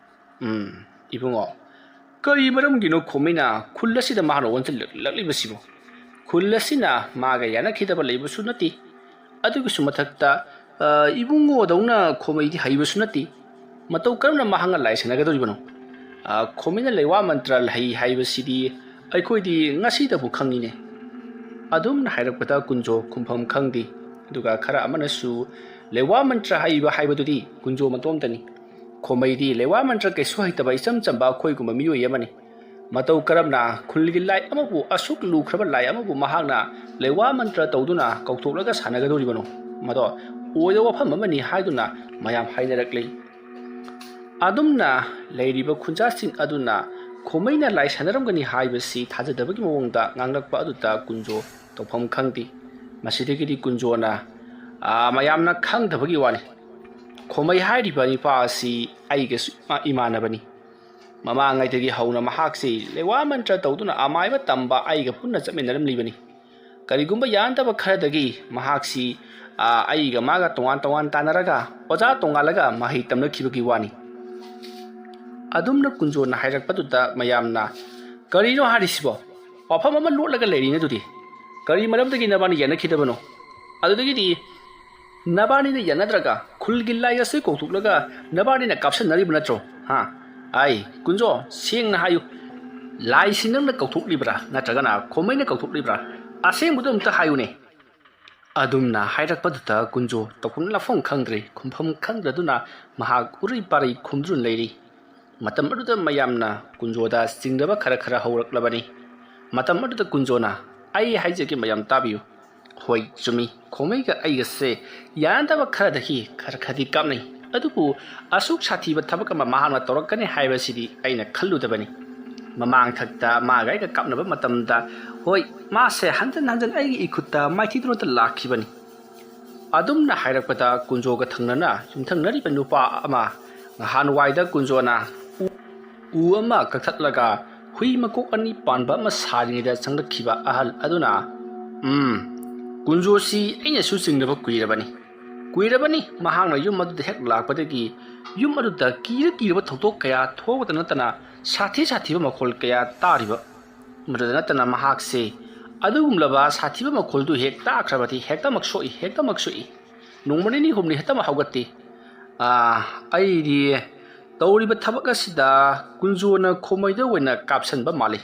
ꯎꯝ, ꯏꯕꯨꯡꯉꯣ, ꯀꯔꯤ ꯃꯔꯝꯒꯤꯅꯣ ꯈꯣꯃꯩꯅ ꯈꯨꯜ ꯑꯁꯤꯗ ꯃꯍꯥꯛꯅ ꯑꯣꯟꯁꯤꯜꯂꯛꯂꯤꯕꯁꯤꯕꯨ? ꯈꯨꯜ ꯑꯁꯤꯅ ꯃꯥꯒ ꯌꯥꯅꯈꯤꯗꯕ ꯂꯩꯕꯁꯨ ꯅꯠꯇꯦ꯫ ꯑꯗꯨꯒꯤꯁꯨ ꯃꯊꯛꯇ, ꯑ, ꯏꯕꯨꯡꯉꯣꯗꯧꯅ ꯈꯣꯃꯩꯗꯤ ꯍꯩꯕꯁꯨ ꯅꯠꯇꯦ꯫ ꯃꯇꯧ ꯀꯔꯝꯅ ꯃꯍꯥꯛꯅ ꯂꯥꯏ ꯁꯥꯟꯅꯒꯗꯧꯔꯤꯕꯅꯣ? ꯑ, ꯈꯣꯃꯩꯅ ꯂꯩꯋꯥ ꯃꯟꯇ꯭ꯔ ꯍꯩ ꯍꯥꯏꯕꯁꯤꯗꯤ ꯑꯩꯈꯣꯏꯗꯤ ꯉꯁꯤꯗꯕꯨ ꯈꯪꯉꯤꯅꯦ꯫ ꯑꯗꯨꯝꯅ ꯍꯥꯏꯔꯛꯄꯗ ꯀꯨꯟꯖꯣ ꯈꯨꯝꯐꯝ ꯈꯪꯗꯦ꯫ ꯑꯗꯨꯒ ꯈꯔ ꯑꯃꯅꯁꯨ ꯂꯩꯋꯥ ꯃꯟꯇ꯭ꯔ ꯍꯩꯕ ꯍꯥꯏꯕꯗꯨꯗꯤ ꯀꯨꯟꯖꯣ ꯃꯇꯣꯝꯇꯅꯤ꯫ ꯈꯣꯃꯩꯗꯤ ꯂꯩꯋꯥ ꯃꯟꯇ꯭ꯔ ꯀꯩꯁꯨ ꯍꯩꯇꯕ ꯏꯆꯝ ꯆꯝꯕ ꯑꯩꯈꯣꯏꯒꯨꯝꯕ ꯃꯤꯑꯣꯏ ꯑꯃꯅꯤ꯫ ꯃꯇꯧ ꯀꯔꯝꯅ ꯈꯨꯜꯒꯤ ꯂꯥꯏ ꯑꯃꯕꯨ, ꯑꯁꯨꯛ ꯂꯨꯈ꯭ꯔꯕ ꯂꯥꯏ ꯑꯃꯕꯨ ꯃꯍꯥꯛꯅ ꯂꯩꯋꯥ ꯃꯟꯇ꯭ꯔ ꯇꯧꯗꯨꯅ ꯀꯧꯊꯣꯛꯂꯒ ꯁꯥꯟꯅꯒꯗꯧꯔꯤꯕꯅꯣ? ꯃꯗꯣ ꯑꯣꯏꯗꯕ ꯋꯥꯐꯝ ꯑꯃꯅꯤ ꯍꯥꯏꯗꯨꯅ ꯃꯌꯥꯝ ꯍꯥꯏꯅꯔꯛꯂꯤ꯫ ꯑꯗꯨꯝꯅ ꯂꯩꯔꯤꯕ ꯈꯨꯟꯖꯥꯁꯤꯡ ꯑꯗꯨꯅ ꯈꯣꯃꯩꯅ ꯂꯥꯏ ꯁꯥꯟꯅꯔꯝꯒꯅꯤ ꯍꯥꯏꯕꯁꯤ ꯊꯥꯖꯗꯕꯒꯤ ꯃꯑꯣꯡꯗ ꯉꯥꯡꯂꯛꯄ ꯑꯗꯨꯗ ꯀꯨꯟꯖꯣ ꯇꯧꯐꯝ ꯈꯪꯗꯦ꯫ ꯃꯁꯤꯗꯒꯤꯗꯤ ꯀꯨꯟꯖꯣꯅ, "ꯑꯥ, ꯃꯌꯥꯝꯅ ꯈꯪꯗꯕꯒꯤ ꯋꯥꯅꯤ꯫ ꯈꯣꯃꯩ ꯍꯥꯏꯔꯤꯕ ꯅꯨꯄꯥ ꯑꯁꯤ ꯑꯩꯒꯁꯨ ꯏꯃꯥ-, ꯏꯃꯥꯟꯅꯕꯅꯤ꯫ ꯃꯃꯥꯡꯉꯩꯗꯒꯤ ꯍꯧꯅ ꯃꯍꯥꯛꯁꯤ ꯂꯩꯋꯥ ꯃꯟꯇ꯭ꯔ ꯇꯧꯗꯨꯅ ꯑꯃꯥꯏꯕ ꯇꯝꯕ ꯑꯩꯒ ꯄꯨꯟꯅ ꯆꯠꯃꯤꯟꯅꯔꯝꯂꯤꯕꯅꯤ꯫ ꯀꯔꯤꯒꯨꯝꯕ ꯌꯥꯅꯗꯕ ꯈꯔꯗꯒꯤ ꯃꯍꯥꯛꯁꯤ, ꯑꯥ, ꯑꯩꯒ ꯃꯥꯒ ꯇꯣꯉꯥꯟ ꯇꯣꯉꯥꯟ ꯇꯥꯟꯅꯔꯒ ꯑꯣꯖꯥ ꯇꯣꯉꯥꯜꯂꯒ ꯃꯍꯩ ꯇꯝꯅꯈꯤꯕꯒꯤ ꯋꯥꯅꯤ"꯫ ꯑꯗꯨꯝꯅ ꯀꯨꯟꯖꯣꯅ ꯍꯥꯏꯔꯛꯄꯗꯨꯗ ꯃꯌꯥꯝꯅ, "ꯀꯔꯤꯅꯣ ꯍꯥꯏꯔꯤꯁꯤꯕꯣ? ꯋꯥꯐꯝ ꯑꯃ ꯂꯣꯠꯂꯒ ꯂꯩꯔꯤꯅꯦ ꯑꯗꯨꯗꯤ꯫ ꯀꯔꯤ ꯃꯔꯝꯗꯒꯤ ꯅꯕꯥꯅꯤ ꯌꯥꯅꯈꯤꯗꯕꯅꯣ? ꯑꯗꯨꯗꯒꯤꯗꯤ ꯅꯕꯥꯅꯤꯅ ꯌꯥꯅꯗ꯭ꯔꯒ ꯈꯨꯜꯒꯤ ꯂꯥꯏ ꯑꯁꯤ ꯀꯧꯊꯣꯛꯂꯒ ꯅꯕꯥꯅꯤꯅ ꯀꯥꯞꯁꯟꯅꯔꯤꯕ ꯅꯠꯇ꯭ꯔꯣ? ꯍꯥ? ꯑꯩ, ꯀꯨꯟꯖꯣ, ꯁꯦꯡꯅ ꯍꯥꯏꯌꯨ꯫ ꯂꯥꯏꯁꯤ ꯅꯪꯅ ꯀꯧꯊꯣꯛꯂꯤꯕ꯭ꯔꯥ ꯅꯠꯇ꯭ꯔꯒꯅ ꯈꯣꯃꯩꯅ ꯀꯧꯊꯣꯛꯂꯤꯕ꯭ꯔꯥ? ꯑꯁꯦꯡꯕꯗꯨ ꯑꯝꯇ ꯍꯥꯏꯌꯨꯅꯦ꯫" ꯑꯗꯨꯝꯅ ꯍꯥꯏꯔꯛꯄꯗꯨꯗ ꯀꯨꯟꯖꯣ ꯇꯧꯐꯝ ꯂꯥꯛꯐꯝ ꯈꯪꯗ꯭ꯔꯦ꯫ ꯈꯨꯝꯐꯝ ꯈꯪꯗ꯭ꯔꯗꯨꯅ ꯃꯍꯥꯛ ꯎꯔꯩ ꯄꯥꯔꯩ ꯈꯨꯝꯗꯨꯅ ꯂꯩꯔꯤ꯫ ꯃꯇꯝ ꯑꯗꯨꯗ ꯃꯌꯥꯝꯅ ꯀꯨꯟꯖꯣꯗ ꯆꯤꯡꯅꯕ ꯈꯔ ꯈꯔ ꯍꯧꯔꯛꯂꯕꯅꯤ꯫ ꯃꯇꯝ ꯑꯗꯨꯗ ꯀꯨꯟꯖꯣꯅ, "ꯑꯩ ꯍꯥꯏꯖꯒꯦ, ꯃꯌꯥꯝ ꯇꯥꯕꯤꯌꯨ꯫ ꯍꯣꯏ, ꯆꯨꯝꯃꯤ, ꯈꯣꯃꯩꯒ ꯑꯩꯒꯁꯦ ꯌꯥꯅꯗꯕ ꯈꯔꯗꯒꯤ ꯈꯔ ꯈꯔꯗꯤ ꯀꯥꯞꯅꯩ, ꯑꯗꯨꯕꯨ ꯑꯁꯨꯛ ꯁꯥꯊꯤꯕ ꯊꯕꯛ ꯑꯃ ꯃꯍꯥꯛꯅ ꯇꯧꯔꯛꯀꯅꯤ ꯍꯥꯏꯕꯁꯤꯗꯤ ꯑꯩꯅ ꯈꯜꯂꯨꯗꯕꯅꯤ꯫ ꯃꯃꯥꯡꯊꯛꯇ ꯃꯥꯒ ꯑꯩꯒ ꯀꯥꯞꯅꯕ ꯃꯇꯝꯗ, ꯍꯣꯏ, ꯃꯥꯁꯦ ꯍꯟꯖꯟ ꯍꯟꯖꯟ ꯑꯩꯒꯤ ꯏꯈꯨꯠꯇ ꯃꯥꯏꯊꯤꯗꯨꯅꯇ ꯂꯥꯛꯈꯤꯕꯅꯤ꯫" ꯑꯗꯨꯝꯅ ꯍꯥꯏꯔꯛꯄꯗ ꯀꯨꯟꯖꯣꯒ ꯊꯪꯅꯅ ꯌꯨꯝꯊꯪꯅꯔꯤꯕ ꯅꯨꯄꯥ ꯑꯃ, ꯅꯍꯥꯟꯋꯥꯏꯗ ꯀꯨꯟꯖꯣꯅ ꯎ, ꯎ ꯑꯃ ꯀꯛꯊꯠꯂꯒ ꯍꯨꯏ ꯃꯀꯣꯛ ꯑꯅꯤ ꯄꯥꯟꯕ ꯑꯃ ꯁꯥꯔꯤꯉꯩꯗ ꯆꯪꯂꯛꯈꯤꯕ ꯑꯍꯜ ꯑꯗꯨꯅ, "ꯎꯝ, ꯀꯨꯟꯖꯣꯁꯤ ꯑꯩꯅꯁꯨ ꯆꯤꯡꯅꯕ ꯀꯨꯏꯔꯕꯅꯤ꯫ ꯀꯨꯏꯔꯕꯅꯤ ꯃꯍꯥꯛꯅ ꯌꯨꯝ ꯑꯗꯨꯗ ꯍꯦꯛ ꯂꯥꯛꯄꯗꯒꯤ ꯌꯨꯝ ꯑꯗꯨꯗ ꯀꯤꯔ ꯀꯤꯔꯕ ꯊꯧꯗꯣꯛ ꯀꯌꯥ ꯊꯣꯛꯄꯗ ꯅꯠꯇꯅ ꯁꯥꯊꯤ ꯁꯥꯊꯤꯕ ꯃꯈꯣꯜ ꯀꯌꯥ ꯇꯥꯔꯤꯕ꯫ ꯃꯗꯨꯗ ꯅꯠꯇꯅ ꯃꯍꯥꯛꯁꯦ ꯑꯗꯨꯒꯨꯝꯂꯕ ꯁꯥꯊꯤꯕ ꯃꯈꯣꯜꯗꯨ ꯍꯦꯛ ꯇꯥꯈ꯭ꯔꯕꯗꯤ ꯍꯦꯛꯇꯃꯛ ꯁꯣꯛꯏ, ꯍꯦꯛꯇꯃꯛ ꯁꯣꯛꯏ꯫ ꯅꯣꯡꯃ ꯅꯤꯅꯤ ꯍꯨꯝꯅꯤ ꯍꯦꯛꯇꯃꯛ ꯍꯧꯒꯠꯇꯦ꯫ ꯑꯥ, ꯑꯩꯗꯤ ꯇꯧꯔꯤꯕ ꯊꯕꯛ ꯑꯁꯤꯗ ꯀꯨꯟꯖꯣꯅ ꯈꯣꯃꯩꯗ ꯑꯣꯏꯅ ꯀꯥꯞꯁꯟꯕ ꯃꯥꯜꯂꯤ꯫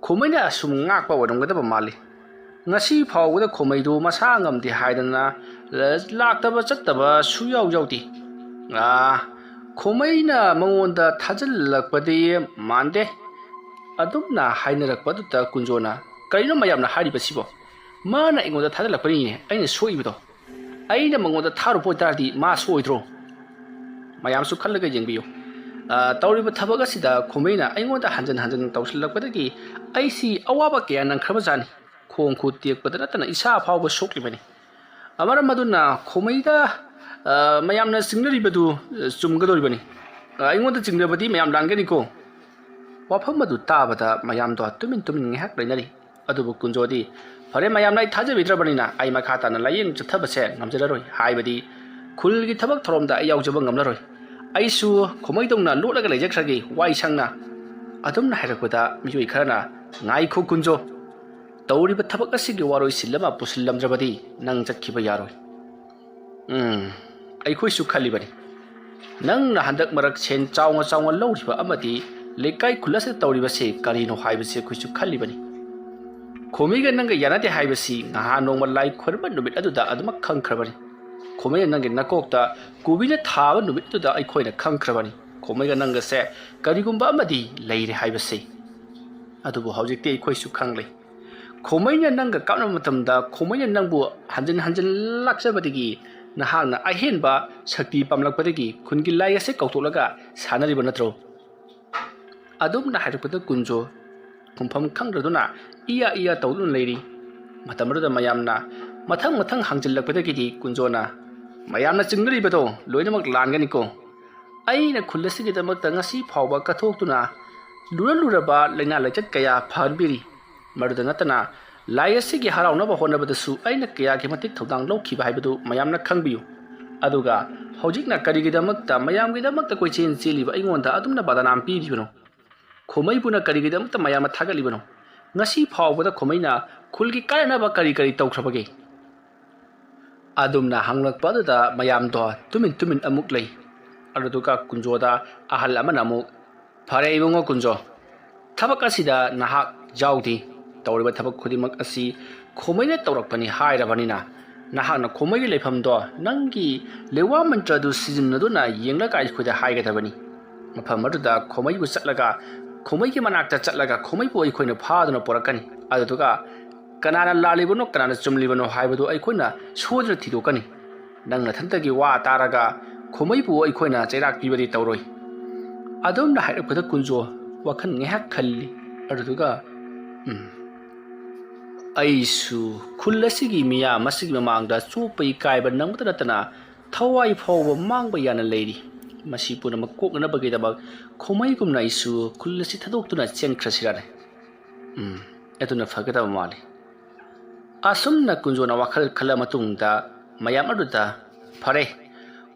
ꯈꯣꯃꯩꯅ ꯑꯁꯨꯝ ꯉꯥꯛꯄ ꯑꯣꯏꯔꯝꯒꯗꯕ ꯃꯥꯜꯂꯤ꯫ ꯉꯁꯤ ꯐꯥꯎꯕꯗ ꯈꯣꯃꯩꯗꯨ ꯃꯁꯥ ꯉꯝꯗꯦ ꯍꯥꯏꯗꯅ ꯂꯥꯛꯇꯕ ꯆꯠꯇꯕ ꯁꯨꯌꯥꯎ ꯌꯥꯎꯗꯦ꯫ ꯑꯥ, ꯈꯣꯃꯩꯅ ꯃꯉꯣꯟꯗ ꯊꯥꯖꯤꯜꯂꯛꯄꯗꯤ ꯃꯥꯟꯗꯦ꯫" ꯑꯗꯨꯝꯅ ꯍꯥꯏꯅꯔꯛꯄꯗꯨꯗ ꯀꯨꯟꯖꯣꯅ, "ꯀꯔꯤꯅꯣ ꯃꯌꯥꯝꯅ ꯍꯥꯏꯔꯤꯕꯁꯤꯕꯣ? ꯃꯥꯅ ꯑꯩꯉꯣꯟꯗ ꯊꯥꯖꯤꯜꯂꯛꯄꯅꯤꯅꯦ ꯑꯩꯅ ꯁꯣꯛꯏꯕꯗꯣ꯫ ꯑꯩꯅ ꯃꯉꯣꯟꯗ ꯊꯥꯔꯨꯕ ꯑꯣꯏꯇꯥꯔꯗꯤ ꯃꯥ ꯁꯣꯛꯑꯣꯏꯗ꯭ꯔꯣ?" ꯃꯌꯥꯝꯁꯨ ꯈꯜꯂꯒ ꯌꯦꯡꯕꯤꯌꯨ꯫ ꯑ, ꯇꯧꯔꯤꯕ ꯊꯕꯛ ꯑꯁꯤꯗ ꯈꯣꯃꯩꯅ ꯑꯩꯉꯣꯟꯗ ꯍꯟꯖꯟ ꯍꯟꯖꯟ ꯇꯧꯁꯤꯜꯂꯛꯄꯗꯒꯤ ꯑꯩꯁꯤ ꯑꯋꯥꯕ ꯀꯌꯥ ꯅꯪꯈ꯭ꯔꯕꯖꯥꯠꯅꯤ꯫ ꯈꯣꯡ ꯈꯨꯠ ꯇꯦꯛꯄꯗ ꯅꯠꯇꯅ ꯏꯁꯥ ꯐꯥꯎꯕ ꯁꯣꯛꯂꯤꯕꯅꯤ꯫ ꯃꯔꯝ ꯑꯗꯨꯅ ꯈꯣꯃꯩꯗ, ꯑ, ꯃꯌꯥꯝꯅ ꯆꯤꯡꯅꯔꯤꯕꯗꯨ, ꯑ, ꯆꯨꯝꯒꯗꯧꯔꯤꯕꯅꯤ꯫ ꯑ, ꯑꯩꯉꯣꯟꯗ ꯆꯤꯡꯅꯕꯗꯤ ꯃꯌꯥꯝ ꯂꯥꯟꯒꯅꯤꯀꯣ꯫ ꯋꯥꯐꯝ ꯑꯗꯨ ꯇꯥꯕꯗ ꯃꯌꯥꯝꯗꯣ ꯇꯨꯃꯤꯟ ꯇꯨꯃꯤꯟ ꯉꯥꯏꯍꯥꯛ ꯂꯩꯅꯔꯤ꯫ ꯑꯗꯨꯕꯨ ꯀꯨꯟꯖꯣꯗꯤ, "ꯐꯔꯦ, ꯃꯌꯥꯝꯅ ꯑꯩ ꯊꯥꯖꯕꯤꯗ꯭ꯔꯕꯅꯤꯅ ꯑꯩ ꯃꯈꯥ ꯇꯥꯅ ꯂꯥꯏꯌꯦꯡ ꯆꯠꯊꯕꯁꯦ ꯉꯝꯖꯔꯔꯣꯏ, ꯍꯥꯏꯕꯗꯤ ꯈꯨꯜꯒꯤ ꯊꯕꯛ ꯊꯧꯔꯝꯗ ꯑꯩ ꯌꯥꯎꯖꯕ ꯉꯝꯂꯔꯣꯏ꯫ ꯑꯩꯁꯨ ꯈꯣꯃꯩꯗꯧꯅ ꯂꯣꯠꯂꯒ ꯂꯩꯖꯈ꯭ꯔꯒꯦ, ꯋꯥꯏ ꯁꯪꯅ꯫ ꯑꯗꯨꯝꯅ ꯍꯥꯏꯔꯛꯄꯗ ꯃꯤꯑꯣꯏ ꯈꯔꯅ, "ꯉꯥꯏꯈꯣ ꯀꯨꯟꯖꯣ, ꯇꯧꯔꯤꯕ ꯊꯕꯛ ꯑꯁꯤꯒꯤ ꯋꯥꯔꯣꯏꯁꯤꯜ ꯑꯃ ꯄꯨꯁꯤꯜꯂꯝꯗ꯭ꯔꯕꯗꯤ ꯅꯪ ꯆꯠꯈꯤꯕ ꯌꯥꯔꯣꯏ꯫ ꯎꯝ, ꯑꯩꯈꯣꯏꯁꯨ ꯈꯜꯂꯤꯕꯅꯤ꯫ ꯅꯪꯅ ꯍꯟꯗꯛ ꯃꯔꯛ ꯁꯦꯟ ꯆꯥꯎꯅ ꯆꯥꯎꯅ ꯂꯧꯔꯤꯕ ꯑꯃꯗꯤ ꯂꯩꯀꯥꯏ ꯈꯨꯜ ꯑꯁꯤꯗ ꯇꯧꯔꯤꯕꯁꯤ ꯀꯔꯤꯅꯣ ꯍꯥꯏꯕꯁꯤ ꯑꯩꯈꯣꯏꯁꯨ ꯈꯜꯂꯤꯕꯅꯤ꯫ ꯈꯣꯃꯩꯒ ꯅꯪꯒ ꯌꯥꯅꯗꯦ ꯍꯥꯏꯕꯁꯤ ꯅꯍꯥꯟ ꯅꯣꯡꯃ ꯂꯥꯏ ꯈꯣꯏꯔꯝꯕ ꯅꯨꯃꯤꯠ ꯑꯗꯨꯗ ꯑꯗꯨꯃꯛ ꯈꯪꯈ꯭ꯔꯕꯅꯤ꯫ ꯈꯣꯃꯩꯅ ꯅꯪꯒꯤ ꯅꯀꯣꯛꯇ ꯀꯣꯕꯤꯅ ꯊꯥꯕ ꯅꯨꯃꯤꯠ ꯑꯗꯨꯗ ꯑꯩꯈꯣꯏꯅ ꯈꯪꯈ꯭ꯔꯕꯅꯤ꯫ ꯈꯣꯃꯩꯒ ꯅꯪꯒꯁꯦ ꯀꯔꯤꯒꯨꯝꯕ ꯑꯃꯗꯤ ꯂꯩꯔꯦ ꯍꯥꯏꯕꯁꯤ꯫ ꯑꯗꯨꯕꯨ ꯍꯧꯖꯤꯛꯇꯤ ꯑꯩꯈꯣꯏꯁꯨ ꯈꯪꯂꯦ꯫ ꯈꯣꯃꯩꯅ ꯅꯪꯒ ꯀꯥꯞꯅꯕ ꯃꯇꯝꯗ ꯈꯣꯃꯩꯅ ꯅꯪꯕꯨ ꯍꯟꯖꯤꯟ ꯍꯟꯖꯤꯟ ꯂꯥꯛꯆꯕꯗꯒꯤ ꯅꯍꯥꯛꯅ ꯑꯍꯦꯟꯕ ꯁꯛꯇꯤ ꯄꯥꯝꯂꯛꯄꯗꯒꯤ ꯈꯨꯟꯒꯤ ꯂꯥꯏ ꯑꯁꯤ ꯀꯧꯊꯣꯛꯂꯒ ꯁꯥꯟꯅꯔꯤꯕ ꯅꯠꯇ꯭ꯔꯣ?" ꯑꯗꯨꯝꯅ ꯍꯥꯏꯔꯛꯄꯗ ꯀꯨꯟꯖꯣ ꯈꯨꯝꯐꯝ ꯈꯪꯗ꯭ꯔꯗꯨꯅ ꯏꯌꯥ ꯏꯌꯥ ꯇꯧꯗꯨꯅ ꯂꯩꯔꯤ꯫ ꯃꯇꯝ ꯑꯗꯨꯗ ꯃꯌꯥꯝꯅ ꯃꯊꯪ ꯃꯊꯪ ꯍꯪꯖꯤꯜꯂꯛꯄꯗꯒꯤꯗꯤ ꯀꯨꯟꯖꯣꯅ, "ꯃꯌꯥꯝꯅ ꯆꯤꯡꯅꯔꯤꯕꯗꯣ ꯂꯣꯏꯅꯃꯛ ꯂꯥꯟꯒꯅꯤꯀꯣ꯫ ꯑꯩꯅ ꯈꯨꯜ ꯑꯁꯤꯒꯤꯗꯃꯛꯇ ꯉꯁꯤ ꯐꯥꯎꯕ ꯀꯠꯊꯣꯛꯇꯨꯅ ꯂꯨꯔ ꯂꯨꯔꯕ ꯂꯥꯏꯅꯥ ꯂꯥꯏꯆꯠ ꯀꯌꯥ ꯐꯍꯟꯕꯤꯔꯤ꯫ ꯃꯗꯨꯗ ꯅꯠꯇꯅ ꯂꯥꯏ ꯑꯁꯤꯒꯤ ꯍꯔꯥꯎꯅꯕ ꯍꯣꯠꯅꯕꯗꯁꯨ ꯑꯩꯅ ꯀꯌꯥꯒꯤ ꯃꯇꯤꯛ ꯊꯧꯗꯥꯡ ꯂꯧꯈꯤꯕ ꯍꯥꯏꯕꯗꯨ ꯃꯌꯥꯝꯅ ꯈꯪꯕꯤꯌꯨ꯫ ꯑꯗꯨꯒ ꯍꯧꯖꯤꯛꯅ ꯀꯔꯤꯒꯤꯗꯃꯛꯇ ꯃꯌꯥꯝꯒꯤꯗꯃꯛꯇ ꯀꯣꯏꯆꯦꯟ ꯆꯦꯜꯂꯤꯕ ꯑꯩꯉꯣꯟꯗ ꯑꯗꯨꯝꯅ ꯕꯗꯅꯥꯝ ꯄꯤꯔꯤꯕꯅꯣ? ꯈꯣꯃꯩꯕꯨꯅ ꯀꯔꯤꯒꯤꯗꯃꯛꯇ ꯃꯌꯥꯝꯅ ꯊꯥꯒꯠꯂꯤꯕꯅꯣ? ꯉꯁꯤ ꯐꯥꯎꯕꯗ ꯈꯣꯃꯩꯅ ꯈꯨꯜꯒꯤ ꯀꯥꯟꯅꯅꯕ ꯀꯔꯤ ꯀꯔꯤ ꯇꯧꯈ꯭ꯔꯕꯒꯦ?" ꯑꯗꯨꯝꯅ ꯍꯪꯂꯛꯄ ꯑꯗꯨꯗ ꯃꯌꯥꯝꯗꯣ ꯇꯨꯃꯤꯟ ꯇꯨꯃꯤꯟ ꯑꯃꯨꯛ ꯂꯩ꯫ ꯑꯗꯨꯗꯨꯒ ꯀꯨꯟꯖꯣꯗ ꯑꯍꯜ ꯑꯃꯅ ꯑꯃꯨꯛ, "ꯐꯔꯦ ꯏꯕꯨꯡꯉꯣ ꯀꯨꯟꯖꯣ, ꯊꯕꯛ ꯑꯁꯤꯗ ꯅꯍꯥꯛ ꯌꯥꯎꯗꯦ꯫ ꯇꯧꯔꯤꯕ ꯊꯕꯛ ꯈꯨꯗꯤꯡꯃꯛ ꯑꯁꯤ ꯈꯣꯃꯩꯅ ꯇꯧꯔꯛꯄꯅꯤ ꯍꯥꯏꯔꯕꯅꯤꯅ ꯅꯍꯥꯛꯅ ꯈꯣꯃꯩꯒꯤ ꯂꯩꯐꯝꯗꯣ ꯅꯪꯒꯤ ꯂꯩꯋꯥ ꯃꯟꯇ꯭ꯔꯗꯨ ꯁꯤꯖꯤꯟꯅꯗꯨꯅ ꯌꯦꯡꯂꯒ ꯑꯩꯈꯣꯏꯗ ꯍꯥꯏꯒꯗꯕꯅꯤ꯫ ꯃꯐꯝ ꯑꯗꯨꯗ ꯈꯣꯃꯩꯕꯨ ꯆꯠꯂꯒ, ꯈꯣꯃꯩꯒꯤ ꯃꯅꯥꯛꯇ ꯆꯠꯂꯒ ꯈꯣꯃꯩꯕꯨ ꯑꯩꯈꯣꯏꯅ ꯐꯥꯗꯨꯅ ꯄꯨꯔꯛꯀꯅꯤ꯫ ꯑꯗꯨꯗꯨꯒ ꯀꯅꯥꯅ ꯂꯥꯜꯂꯤꯕꯅꯣ, ꯀꯅꯥꯅ ꯆꯨꯝꯂꯤꯕꯅꯣ ꯍꯥꯏꯕꯗꯨ ꯑꯩꯈꯣꯏꯅ ꯁꯣꯏꯗꯅ ꯊꯤꯗꯣꯛꯀꯅꯤ꯫ ꯅꯪ ꯅꯊꯟꯇꯒꯤ ꯋꯥ ꯇꯥꯔꯒ ꯈꯣꯃꯩꯕꯨ ꯑꯩꯈꯣꯏꯅ ꯆꯩꯔꯥꯛ ꯄꯤꯕꯗꯤ ꯇꯧꯔꯣꯏ꯫" ꯑꯗꯨꯝꯅ ꯍꯥꯏꯔꯛꯄꯗ ꯀꯨꯟꯖꯣ ꯋꯥꯈꯜ ꯉꯥꯏꯍꯥꯛ ꯈꯜꯂꯤ꯫ ꯑꯗꯨꯗꯨꯒ, "ꯎꯝ, ꯑꯩꯁꯨ ꯈꯨꯜ ꯑꯁꯤꯒꯤ ꯃꯤꯌꯥꯝ ꯑꯁꯤꯒꯤ ꯃꯃꯥꯡꯗ ꯆꯣꯞꯄ ꯏꯀꯥꯏꯕ ꯅꯪꯕꯇ ꯅꯠꯇꯅ ꯊꯋꯥꯏ ꯐꯥꯎꯕ ꯃꯥꯡꯕ ꯌꯥꯅ ꯂꯩꯔꯤ꯫ ꯃꯁꯤ ꯄꯨꯝꯅꯃꯛ ꯀꯣꯛꯅꯅꯕꯒꯤꯗꯃꯛ ꯈꯣꯃꯩꯒꯨꯝꯅ ꯑꯩꯁꯨ ꯈꯨꯜ ꯑꯁꯤ ꯊꯥꯗꯣꯛꯇꯨꯅ ꯆꯦꯟꯈ꯭ꯔꯁꯤꯔꯅꯦ꯫ ꯎꯝ, ꯑꯗꯨꯅ ꯐꯒꯗꯕ ꯃꯥꯜꯂꯤ꯫" ꯑꯁꯨꯝꯅ ꯀꯨꯟꯖꯣꯅ ꯋꯥꯈꯜ ꯈꯜꯂ ꯃꯇꯨꯡꯗ ꯃꯌꯥꯝ ꯑꯗꯨꯗ, "ꯐꯔꯦ,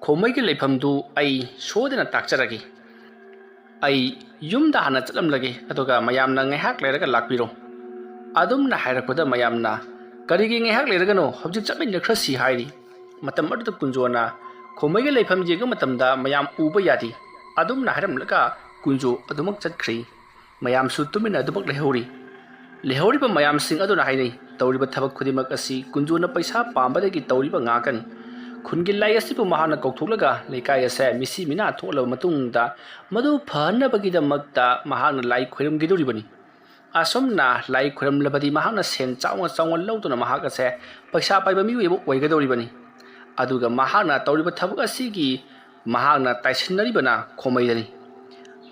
ꯈꯣꯃꯩꯒꯤ ꯂꯩꯐꯝꯗꯨ ꯑꯩ ꯁꯣꯏꯗꯅ ꯇꯥꯛꯆꯔꯒꯦ꯫ ꯑꯩ ꯌꯨꯝꯗ ꯍꯥꯟꯅ ꯆꯠꯂꯝꯂꯒꯦ, ꯑꯗꯨꯒ ꯃꯌꯥꯝꯅ ꯉꯥꯏꯍꯥꯛ ꯂꯩꯔꯒ ꯂꯥꯛꯄꯤꯔꯣ꯫ ꯑꯗꯨꯝꯅ ꯍꯥꯏꯔꯛꯄꯗ ꯃꯌꯥꯝꯅ, "ꯀꯔꯤꯒꯤ ꯉꯥꯏꯍꯥꯛ ꯂꯩꯔꯒꯅꯣ? ꯍꯧꯖꯤꯛ ꯆꯠꯃꯤꯟꯅꯈ꯭ꯔꯁꯤ" ꯍꯥꯏꯔꯤ꯫ ꯃꯇꯝ ꯑꯗꯨꯗ ꯀꯨꯟꯖꯣꯅ ꯈꯣꯃꯩꯒꯤ ꯂꯩꯐꯝ ꯌꯦꯡꯕ ꯃꯇꯝꯗ ꯃꯌꯥꯝ ꯎꯕ ꯌꯥꯗꯦ꯫ ꯑꯗꯨꯝꯅ ꯍꯥꯏꯔꯝꯂꯒ ꯀꯨꯟꯖꯣ ꯑꯗꯨꯃꯛ ꯆꯠꯈ꯭ꯔꯤ꯫ ꯃꯌꯥꯝꯁꯨ ꯇꯨꯃꯤꯟꯅ ꯑꯗꯨꯃꯛ ꯂꯩꯍꯧꯔꯤ꯫ ꯂꯩꯍꯧꯔꯤꯕ ꯃꯌꯥꯝꯁꯤꯡ ꯑꯗꯨꯅ ꯍꯥꯏꯅꯩ, "ꯇꯧꯔꯤꯕ ꯊꯕꯛ ꯈꯨꯗꯤꯡꯃꯛ ꯑꯁꯤ ꯀꯨꯟꯖꯣꯅ ꯄꯩꯁꯥ ꯄꯥꯝꯕꯗꯒꯤ ꯇꯧꯔꯤꯕ ꯉꯥꯛꯇꯅꯤ꯫ ꯈꯨꯟꯒꯤ ꯂꯥꯏ ꯑꯁꯤꯕꯨ ꯃꯍꯥꯛꯅ ꯀꯧꯊꯣꯛꯂꯒ ꯂꯩꯀꯥꯏ ꯑꯁꯦ ꯃꯤꯁꯤ ꯃꯤꯅꯥ ꯊꯣꯛꯂꯕ ꯃꯇꯨꯡꯗ ꯃꯗꯨ ꯐꯍꯟꯅꯕꯒꯤꯗꯃꯛꯇ ꯃꯍꯥꯛꯅ ꯂꯥꯏ ꯈꯣꯏꯔꯝꯈꯤꯗꯧꯔꯤꯕꯅꯤ꯫ ꯑꯁꯨꯝꯅ ꯂꯥꯏ ꯈꯣꯏꯔꯝꯂꯕꯗꯤ ꯃꯍꯥꯛꯅ ꯁꯦꯟ ꯆꯥꯎꯅ ꯆꯥꯎꯅ ꯂꯧꯗꯨꯅ ꯃꯍꯥꯛ ꯑꯁꯦ ꯄꯩꯁꯥ ꯄꯥꯏꯕ ꯃꯤꯑꯣꯏ ꯑꯃ ꯑꯣꯏꯒꯗꯧꯔꯤꯕꯅꯤ꯫ ꯑꯗꯨꯒ ꯃꯍꯥꯛꯅ ꯇꯧꯔꯤꯕ ꯊꯕꯛ ꯑꯁꯤꯒꯤ ꯃꯍꯥꯛꯅ ꯇꯥꯏꯁꯤꯟꯅꯔꯤꯕꯅ ꯈꯣꯃꯩꯗꯅꯤ꯫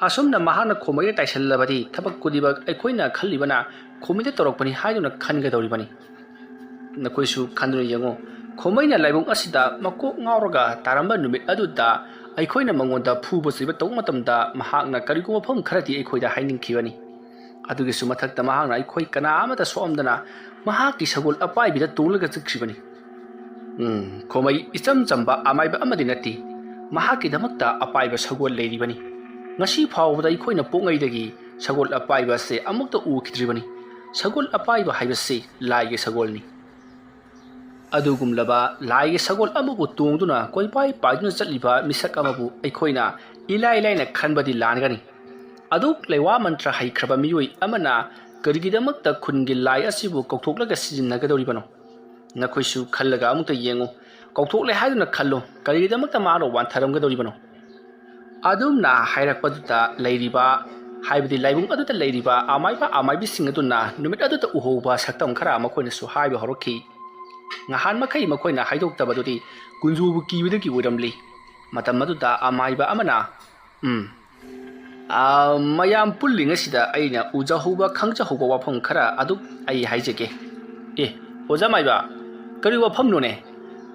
ꯑꯁꯨꯝꯅ ꯃꯍꯥꯛꯅ ꯈꯣꯃꯩꯗ ꯇꯥꯏꯁꯤꯜꯂꯕꯗꯤ ꯊꯕꯛ ꯈꯨꯗꯤꯡꯃꯛ ꯑꯩꯈꯣꯏꯅ ꯈꯜꯂꯤꯕꯅ ꯈꯣꯃꯩꯗ ꯇꯧꯔꯛꯄꯅꯤ ꯍꯥꯏꯗꯨꯅ ꯈꯟꯒꯗꯧꯔꯤꯕꯅꯤ"꯫ ꯅꯈꯣꯏꯁꯨ ꯈꯟꯗꯨꯅ ꯌꯦꯡꯉꯨ, ꯈꯣꯃꯩꯅ ꯂꯥꯏꯕꯨꯡ ꯑꯁꯤꯗ ꯃꯀꯣꯛ ꯉꯥꯎꯔꯒ ꯇꯥꯔꯝꯕ ꯅꯨꯃꯤꯠ ꯑꯗꯨꯗ ꯑꯩꯈꯣꯏꯅ ꯃꯉꯣꯟꯗ ꯐꯨꯕ ꯆꯩꯕ ꯇꯧꯕ ꯃꯇꯝꯗ ꯃꯍꯥꯛꯅ ꯀꯔꯤꯒꯨꯝꯕ ꯃꯐꯝ ꯈꯔꯗꯤ ꯑꯩꯈꯣꯏꯗ ꯍꯥꯏꯅꯤꯡꯈꯤꯕꯅꯤ꯫ ꯑꯗꯨꯒꯤꯁꯨ ꯃꯊꯛꯇ ꯃꯍꯥꯛꯅ ꯑꯩꯈꯣꯏ ꯀꯅꯥ ꯑꯃꯠꯇ ꯁꯣꯛꯑꯝꯗꯅ ꯃꯍꯥꯛꯀꯤ ꯁꯒꯣꯜ ꯑꯄꯥꯏꯕꯤꯗ ꯇꯣꯡꯂꯒ ꯆꯠꯈ꯭ꯔꯤꯕꯅꯤ꯫ ꯎꯝ, ꯈꯣꯃꯩ ꯏꯆꯝ ꯆꯝꯕ ꯑꯃꯥꯏꯕ ꯑꯃꯗꯤ ꯅꯠꯇꯦ꯫ ꯃꯍꯥꯛꯀꯤꯗꯃꯛꯇ ꯑꯄꯥꯏꯕ ꯁꯒꯣꯜ ꯂꯩꯔꯤꯕꯅꯤ꯫ ꯉꯁꯤ ꯐꯥꯎꯕꯗ ꯑꯩꯈꯣꯏꯅ ꯄꯣꯛꯉꯩꯗꯒꯤ ꯁꯒꯣꯜ ꯑꯄꯥꯏꯕ ꯑꯁꯦ ꯑꯃꯨꯛꯇ ꯎꯈꯤꯗ꯭ꯔꯤꯕꯅꯤ꯫ ꯁꯒꯣꯜ ꯑꯄꯥꯏꯕ ꯍꯥꯏꯕꯁꯤ ꯂꯥꯏꯒꯤ ꯁꯒꯣꯜꯅꯤ꯫ ꯑꯗꯨꯒꯨꯝꯂꯕ ꯂꯥꯏꯒꯤ ꯁꯒꯣꯜ ꯑꯃꯕꯨ ꯇꯣꯡꯗꯨꯅ ꯀꯣꯏꯄꯥꯏ ꯄꯥꯏꯗꯨꯅ ꯆꯠꯂꯤꯕ ꯃꯤꯁꯛ ꯑꯃꯕꯨ ꯑꯩꯈꯣꯏꯅ ꯏꯂꯥꯏ ꯂꯥꯏꯅ ꯈꯟꯕꯗꯤ ꯂꯥꯟꯒꯅꯤ꯫ ꯑꯗꯨꯛ ꯂꯩꯋꯥ ꯃꯟꯇ꯭ꯔ ꯍꯩꯈ꯭ꯔꯕ ꯃꯤꯑꯣꯏ ꯑꯃꯅ ꯀꯔꯤꯒꯤꯗꯃꯛꯇ ꯈꯨꯟꯒꯤ ꯂꯥꯏ ꯑꯁꯤꯕꯨ ꯀꯧꯊꯣꯛꯂꯒ ꯁꯤꯖꯤꯟꯅꯒꯗꯧꯔꯤꯕꯅꯣ? ꯅꯈꯣꯏꯁꯨ ꯈꯜꯂꯒ ꯑꯃꯨꯛꯇ ꯌꯦꯡꯉꯨ꯫ ꯀꯧꯊꯣꯛꯂꯦ ꯍꯥꯏꯗꯨꯅ ꯈꯜꯂꯨ, ꯀꯔꯤꯒꯤꯗꯃꯛꯇ ꯃꯥꯅ ꯋꯥꯟꯊꯔꯝꯒꯗꯧꯔꯤꯕꯅꯣ? ꯑꯗꯨꯝꯅ ꯍꯥꯏꯔꯛꯄꯗꯨꯗ ꯂꯩꯔꯤꯕ, ꯍꯥꯏꯕꯗꯤ ꯂꯥꯏꯕꯨꯡ ꯑꯗꯨꯗ ꯂꯩꯔꯤꯕ ꯑꯃꯥꯏꯕ ꯑꯃꯥꯏꯕꯤꯁꯤꯡ ꯑꯗꯨꯅ ꯅꯨꯃꯤꯠ ꯑꯗꯨꯗ ꯎꯍꯧꯕ ꯁꯛꯇꯝ ꯈꯔ ꯃꯈꯣꯏꯅꯁꯨ ꯍꯥꯏꯕ ꯍꯧꯔꯛꯈꯤ꯫ ꯉꯍꯥꯟ ꯃꯈꯩ ꯃꯈꯣꯏꯅ ꯍꯥꯏꯗꯣꯛꯇꯕꯗꯨꯗꯤ ꯀꯨꯟꯖꯣꯕꯨ ꯀꯤꯕꯗꯒꯤ ꯑꯣꯏꯔꯝꯂꯤ꯫ ꯃꯇꯝ ꯑꯗꯨꯗ ꯑꯃꯥꯏꯕ ꯑꯃꯅ, "ꯎꯝ, ꯑꯥ, ꯃꯌꯥꯝ ꯄꯨꯜꯂꯤꯉꯩꯁꯤꯗ ꯑꯩꯅ ꯎꯖꯍꯧꯕ ꯈꯪꯖꯍꯧꯕ ꯋꯥꯐꯝ ꯈꯔ ꯑꯗꯨ ꯑꯩ ꯍꯥꯏꯖꯒꯦ"꯫ "ꯑꯦ, ꯑꯣꯖꯥ ꯃꯥꯏꯕ, ꯀꯔꯤ ꯋꯥꯐꯝꯅꯣꯅꯦ?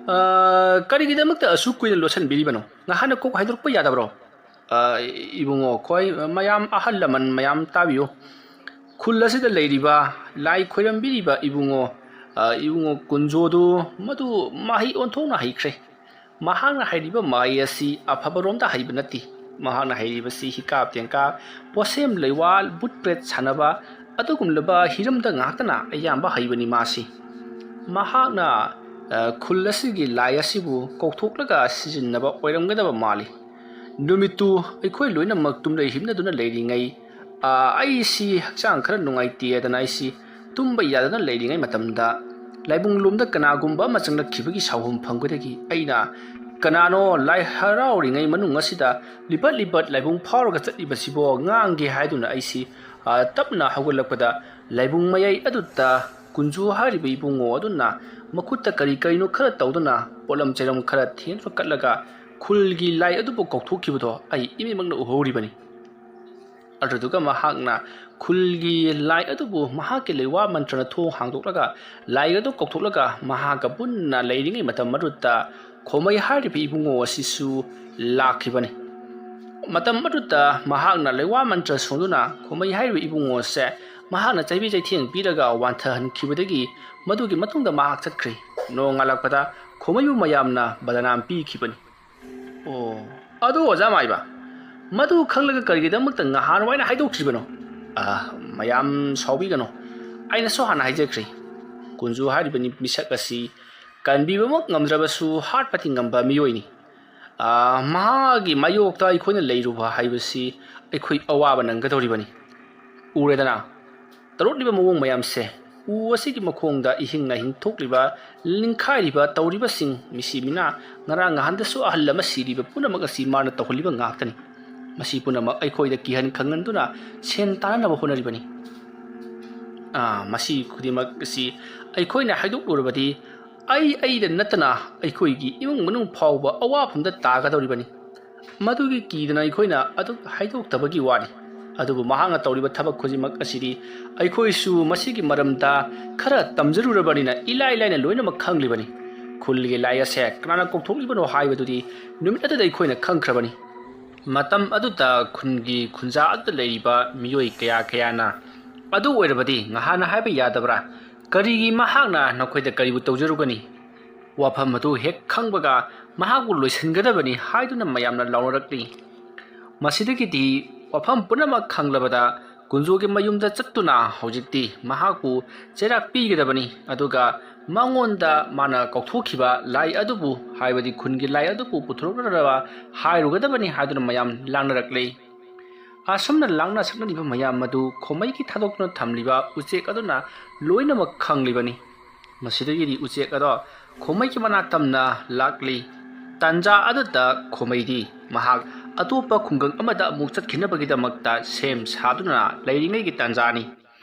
ꯑꯥ, ꯀꯔꯤꯒꯤꯗꯃꯛꯇ ꯑꯁꯨꯛ ꯀꯨꯏꯅ ꯂꯣꯠꯁꯤꯟꯕꯤꯔꯤꯕꯅꯣ? ꯉꯍꯥꯟꯅ ꯀꯣꯛ ꯍꯥꯏꯗꯣꯔꯛꯄ ꯌꯥꯗꯕ꯭ꯔꯣ?" "ꯑꯥ, ꯏꯕꯨꯡꯉꯣ, ꯑꯩꯈꯣꯏ ꯃꯌꯥꯝ ꯑꯍꯜ ꯂꯃꯟ ꯃꯌꯥꯝ ꯇꯥꯕꯤꯌꯨ꯫ ꯈꯨꯜ ꯑꯁꯤꯗ ꯂꯩꯔꯤꯕ, ꯂꯥꯏ ꯈꯣꯏꯔꯝꯕꯤꯔꯤꯕ ꯏꯕꯨꯡꯉꯣ, ꯑꯥ, ꯏꯕꯨꯡꯉꯣ ꯀꯨꯟꯖꯣꯗꯨ ꯃꯗꯨ ꯃꯍꯩ ꯑꯣꯟꯊꯣꯛꯅ ꯍꯩꯈ꯭ꯔꯦ꯫ ꯃꯍꯥꯛꯅ ꯍꯩꯔꯤꯕ ꯃꯍꯩ ꯑꯁꯤ ꯑꯐꯕꯔꯣꯝꯗ ꯍꯩꯕ ꯅꯠꯇꯦ꯫ ꯃꯍꯥꯛꯅ ꯍꯩꯔꯤꯕꯁꯤ ꯍꯤꯀꯥꯞ ꯇꯦꯟꯀꯥꯞ, ꯄꯣꯠꯁꯦꯝ ꯂꯩꯋꯥꯜ, ꯕꯨꯠ ꯄ꯭ꯔꯦꯠ ꯁꯥꯟꯅꯕ, ꯑꯗꯨꯒꯨꯝꯂꯕ ꯍꯤꯔꯝꯗ ꯉꯥꯛꯇꯅ ꯑꯌꯥꯝꯕ ꯍꯩꯕꯅꯤ ꯃꯥꯁꯤ꯫ ꯃꯍꯥꯛꯅ, ꯑ, ꯈꯨꯜ ꯑꯁꯤꯒꯤ ꯂꯥꯏ ꯑꯁꯤꯕꯨ ꯀꯧꯊꯣꯛꯂꯒ ꯁꯤꯖꯤꯟꯅꯕ ꯑꯣꯏꯔꯝꯒꯗꯕ ꯃꯥꯜꯂꯤ꯫ ꯅꯨꯃꯤꯠꯇꯨ ꯑꯩꯈꯣꯏ ꯂꯣꯏꯅꯃꯛ ꯇꯨꯝꯂꯩ ꯍꯤꯞꯅꯗꯨꯅ ꯂꯩꯔꯤꯉꯩ, ꯑ, ꯑꯩꯁꯤ ꯍꯛꯆꯥꯡ ꯈꯔ ꯅꯨꯡꯉꯥꯏꯇꯦꯗꯅ ꯑꯩꯁꯤ ꯇꯨꯝꯕ ꯌꯥꯗꯅ ꯂꯩꯔꯤꯉꯩ ꯃꯇꯝꯗ ꯂꯥꯏꯕꯨꯡꯂꯣꯝꯗ ꯀꯅꯥꯒꯨꯝꯕ ꯑꯃ ꯆꯪꯂꯛꯈꯤꯕꯒꯤ ꯁꯥꯎꯍꯨꯝ ꯐꯪꯕꯗꯒꯤ ꯑꯩꯅ, "ꯀꯅꯥꯅꯣ ꯂꯥꯏ ꯍꯔꯥꯎꯔꯤꯉꯩ ꯃꯅꯨꯡ ꯑꯁꯤꯗ ꯂꯤꯕꯠ ꯂꯤꯕꯠ ꯂꯥꯏꯕꯨꯡ ꯐꯥꯎꯔꯒ ꯆꯠꯂꯤꯕꯁꯤꯕꯣ?" ꯉꯥꯡꯒꯦ ꯍꯥꯏꯗꯨꯅ ꯑꯩꯁꯤ, ꯑ, ꯇꯞꯅ ꯍꯧꯒꯠꯂꯛꯄꯗ ꯂꯥꯏꯕꯨꯡ ꯃꯌꯥꯏ ꯑꯗꯨꯗ ꯀꯨꯟꯖꯨ ꯍꯥꯏꯔꯤꯕ ꯏꯕꯨꯡꯉꯣ ꯑꯗꯨꯅ ꯃꯈꯨꯠꯇ ꯀꯔꯤ ꯀꯔꯤꯅꯣ ꯈꯔ ꯇꯧꯗꯨꯅ ꯄꯣꯠꯂꯝ ꯆꯩꯔꯝ ꯈꯔ ꯊꯦꯟꯗꯨꯅ ꯀꯠꯂꯒ ꯈꯨꯜꯒꯤ ꯂꯥꯏ ꯑꯗꯨꯕꯨ ꯀꯧꯊꯣꯛꯈꯤꯕꯗꯣ ꯑꯩ ꯏꯃꯤꯠꯃꯛꯅ ꯎꯍꯧꯔꯤꯕꯅꯤ꯫ ꯑꯗꯨꯗꯨꯒ ꯃꯍꯥꯛꯅ ꯈꯨꯜꯒꯤ ꯂꯥꯏ ꯑꯗꯨꯕꯨ ꯃꯍꯥꯛꯀꯤ ꯂꯩꯋꯥ ꯃꯟꯇ꯭ꯔꯅ ꯊꯣꯡ ꯍꯥꯡꯗꯣꯛꯂꯒ ꯂꯥꯏ ꯑꯗꯨ ꯀꯧꯊꯣꯛꯂꯒ ꯃꯍꯥꯛꯀ ꯄꯨꯟꯅ ꯂꯩꯔꯤꯉꯩ ꯃꯇꯝ ꯑꯗꯨꯗ ꯈꯣꯃꯩ ꯍꯥꯏꯔꯤꯕ ꯏꯕꯨꯡꯉꯣ ꯑꯁꯤꯁꯨ ꯂꯥꯛꯈꯤꯕꯅꯤ꯫ ꯃꯇꯝ ꯑꯗꯨꯗ ꯃꯍꯥꯛꯅ ꯂꯩꯋꯥ ꯃꯟꯇ꯭ꯔ ꯁꯣꯟꯗꯨꯅ ꯈꯣꯃꯩ ꯍꯥꯏꯔꯤꯕ ꯏꯕꯨꯡꯉꯣ ꯑꯁꯦ ꯃꯍꯥꯛꯅ ꯆꯩꯕꯤ ꯆꯩꯊꯦꯡ ꯄꯤꯔꯒ ꯋꯥꯟꯊꯍꯟꯈꯤꯕꯗꯒꯤ ꯃꯗꯨꯒꯤ ꯃꯇꯨꯡꯗ ꯃꯍꯥꯛ ꯆꯠꯈ꯭ꯔꯦ꯫ ꯅꯣꯡꯉꯥꯜꯂꯛꯄꯗ ꯈꯣꯃꯩꯕꯨ ꯃꯌꯥꯝꯅ ꯕꯗꯅꯥꯝ ꯄꯤꯈꯤꯕꯅꯤ꯫ ꯑꯣ, ꯑꯗꯨ ꯑꯣꯖꯥ ꯃꯥꯏꯕ, ꯃꯗꯨ ꯈꯪꯂꯒ ꯀꯔꯤꯒꯤꯗꯃꯛꯇ ꯉꯍꯥꯟꯋꯥꯏꯅ ꯍꯥꯏꯗꯣꯛꯇ꯭ꯔꯤꯕꯅꯣ? ꯑ, ꯃꯌꯥꯝ ꯁꯥꯎꯕꯤꯒꯅꯨ, ꯑꯩꯅꯁꯨ ꯍꯥꯟꯅ ꯍꯥꯏꯖꯈ꯭ꯔꯦ꯫ ꯀꯨꯟꯖꯨ ꯍꯥꯏꯔꯤꯕ ꯃꯤ-, ꯃꯤꯁꯛ ꯑꯁꯤ ꯀꯟꯕꯤꯕꯃꯛ ꯉꯝꯗ꯭ꯔꯕꯁꯨ ꯍꯥꯠꯄꯗꯤ ꯉꯝꯕ ꯃꯤꯑꯣꯏꯅꯤ꯫ ꯑ, ꯃꯍꯥꯛꯀꯤ ꯃꯥꯌꯣꯛꯇ ꯑꯩꯈꯣꯏꯅ ꯂꯩꯔꯨꯕ ꯍꯥꯏꯕꯁꯤ ꯑꯩꯈꯣꯏ ꯑꯋꯥꯕ ꯅꯪꯒꯗꯧꯔꯤꯕꯅꯤ꯫ ꯎꯔꯦꯗꯅ, ꯇꯧꯔꯛꯂꯤꯕ ꯃꯑꯣꯡ ꯃꯌꯥꯝꯁꯦ, ꯎ ꯑꯁꯤꯒꯤ ꯃꯈꯣꯡꯗ ꯏꯍꯤꯡ ꯅꯥꯍꯤꯡ ꯊꯣꯛꯂꯤꯕ, ꯅꯤꯡꯈꯥꯏꯔꯤꯕ, ꯇꯧꯔꯤꯕꯁꯤꯡ, ꯃꯤꯁꯤ ꯃꯤꯅꯥ, ꯉꯔꯥꯡ ꯅꯍꯥꯟꯗꯁꯨ ꯑꯍꯜ ꯑꯃ ꯁꯤꯔꯤꯕ ꯄꯨꯝꯅꯃꯛ ꯑꯁꯤ ꯃꯥꯅ ꯇꯧꯍꯜꯂꯤꯕ ꯉꯥꯛꯇꯅꯤ꯫ ꯃꯁꯤ ꯄꯨꯝꯅꯃꯛ ꯑꯩꯈꯣꯏꯗ ꯀꯤꯍꯟ ꯈꯪꯍꯟꯗꯨꯅ ꯁꯦꯟ ꯇꯥꯅꯅꯕ ꯍꯣꯠꯅꯔꯤꯕꯅꯤ꯫ ꯑꯥ, ꯃꯁꯤ ꯈꯨꯗꯤꯡꯃꯛ ꯑꯁꯤ ꯑꯩꯈꯣꯏꯅ ꯍꯥꯏꯗꯣꯛꯂꯨꯔꯕꯗꯤ ꯑꯩ ꯑꯩꯗ ꯅꯠꯇꯅ ꯑꯩꯈꯣꯏꯒꯤ ꯏꯃꯨꯡ ꯃꯅꯨꯡ ꯐꯥꯎꯕ ꯑꯋꯥꯐꯝꯗ ꯇꯥꯒꯗꯧꯔꯤꯕꯅꯤ꯫ ꯃꯗꯨꯒꯤ ꯀꯤꯗꯅ ꯑꯩꯈꯣꯏꯅ ꯑꯗꯨ ꯍꯥꯏꯗꯣꯛꯇꯕꯒꯤ ꯋꯥꯅꯤ꯫ ꯑꯗꯨꯕꯨ ꯃꯍꯥꯛꯅ ꯇꯧꯔꯤꯕ ꯊꯕꯛ ꯈꯨꯗꯤꯡꯃꯛ ꯑꯁꯤꯗꯤ ꯑꯩꯈꯣꯏꯁꯨ ꯃꯁꯤꯒꯤ ꯃꯔꯝꯗ ꯈꯔ ꯇꯝꯖꯔꯨꯔꯕꯅꯤꯅ ꯏꯂꯥꯏ ꯂꯥꯏꯅ ꯂꯣꯏꯅꯃꯛ ꯈꯪꯂꯤꯕꯅꯤ꯫ ꯈꯨꯜꯒꯤ ꯂꯥꯏ ꯑꯁꯦ ꯀꯅꯥꯅ ꯀꯧꯊꯣꯛꯂꯤꯕꯅꯣ ꯍꯥꯏꯕꯗꯨꯗꯤ ꯅꯨꯃꯤꯠ ꯑꯗꯨꯗ ꯑꯩꯈꯣꯏꯅ ꯈꯪꯈ꯭ꯔꯕꯅꯤ꯫ ꯃꯇꯝ ꯑꯗꯨꯗ ꯈꯨꯟꯒꯤ ꯈꯨꯟꯖꯥ ꯑꯗꯨꯗ ꯂꯩꯔꯤꯕ ꯃꯤꯑꯣꯏ ꯀꯌꯥ ꯀꯌꯥꯅ, "ꯑꯗꯨ ꯑꯣꯏꯔꯕꯗꯤ ꯉꯍꯥꯟꯅ ꯍꯥꯏꯕ ꯌꯥꯗꯕ꯭ꯔꯥ? ꯀꯔꯤꯒꯤ ꯃꯍꯥꯛꯅ ꯅꯈꯣꯏꯗ ꯀꯔꯤꯕꯨ ꯇꯧꯖꯔꯨꯒꯅꯤ?" ꯋꯥꯐꯝ ꯑꯗꯨ ꯍꯦꯛ ꯈꯪꯕꯒ ꯃꯍꯥꯛꯄꯨ ꯂꯣꯏꯁꯤꯟꯒꯗꯕꯅꯤ ꯍꯥꯏꯗꯨꯅ ꯃꯌꯥꯝꯅ ꯂꯥꯎꯅꯔꯛꯂꯤ꯫ ꯃꯁꯤꯗꯒꯤꯗꯤ ꯋꯥꯐꯝ ꯄꯨꯝꯅꯃꯛ ꯈꯪꯂꯕꯗ ꯀꯨꯟꯖꯣꯒꯤ ꯃꯌꯨꯝꯗ ꯆꯠꯇꯨꯅ ꯍꯧꯖꯤꯛꯇꯤ ꯃꯍꯥꯛꯄꯨ ꯆꯩꯔꯥꯛ ꯄꯤꯒꯗꯕꯅꯤ, ꯑꯗꯨꯒ ꯃꯉꯣꯟꯗ ꯃꯥꯅ ꯀꯧꯊꯣꯛꯈꯤꯕ ꯂꯥꯏ ꯑꯗꯨꯕꯨ, ꯍꯥꯏꯕꯗꯤ ꯈꯨꯟꯒꯤ ꯂꯥꯏ ꯑꯗꯨꯕꯨ ꯄꯨꯊꯣꯔꯛꯅꯅꯕ ꯍꯥꯏꯔꯨꯒꯗꯕꯅꯤ ꯍꯥꯏꯗꯨꯅ ꯃꯌꯥꯝ ꯂꯥꯡꯅꯔꯛꯂꯤ꯫ ꯑꯁꯨꯝꯅ ꯂꯥꯡꯅ ꯁꯛꯅꯔꯤꯕ ꯃꯌꯥꯝ ꯑꯗꯨ ꯈꯣꯃꯩꯒꯤ ꯊꯥꯗꯣꯛꯇꯨꯅ ꯊꯝꯂꯤꯕ ꯎꯆꯦꯛ ꯑꯗꯨꯅ ꯂꯣꯏꯅꯃꯛ ꯈꯪꯂꯤꯕꯅꯤ꯫ ꯃꯁꯤꯗꯒꯤꯗꯤ ꯎꯆꯦꯛ ꯑꯗꯣ ꯈꯣꯃꯩꯒꯤ ꯃꯅꯥꯛ ꯇꯝꯅ ꯂꯥꯛꯂꯤ꯫ ꯇꯥꯟꯖꯥ ꯑꯗꯨꯗ ꯈꯣꯃꯩꯗꯤ ꯃꯍꯥꯛ ꯑꯇꯣꯞꯄ ꯈꯨꯡꯒꯪ ꯑꯃꯗ ꯑꯃꯨꯛ ꯆꯠꯈꯤꯅꯕꯒꯤꯗꯃꯛꯇ ꯁꯦꯝ ꯁꯥꯗꯨꯅ ꯂꯩꯔꯤꯉꯩꯒꯤ ꯇꯥꯟꯖꯥꯅꯤ꯫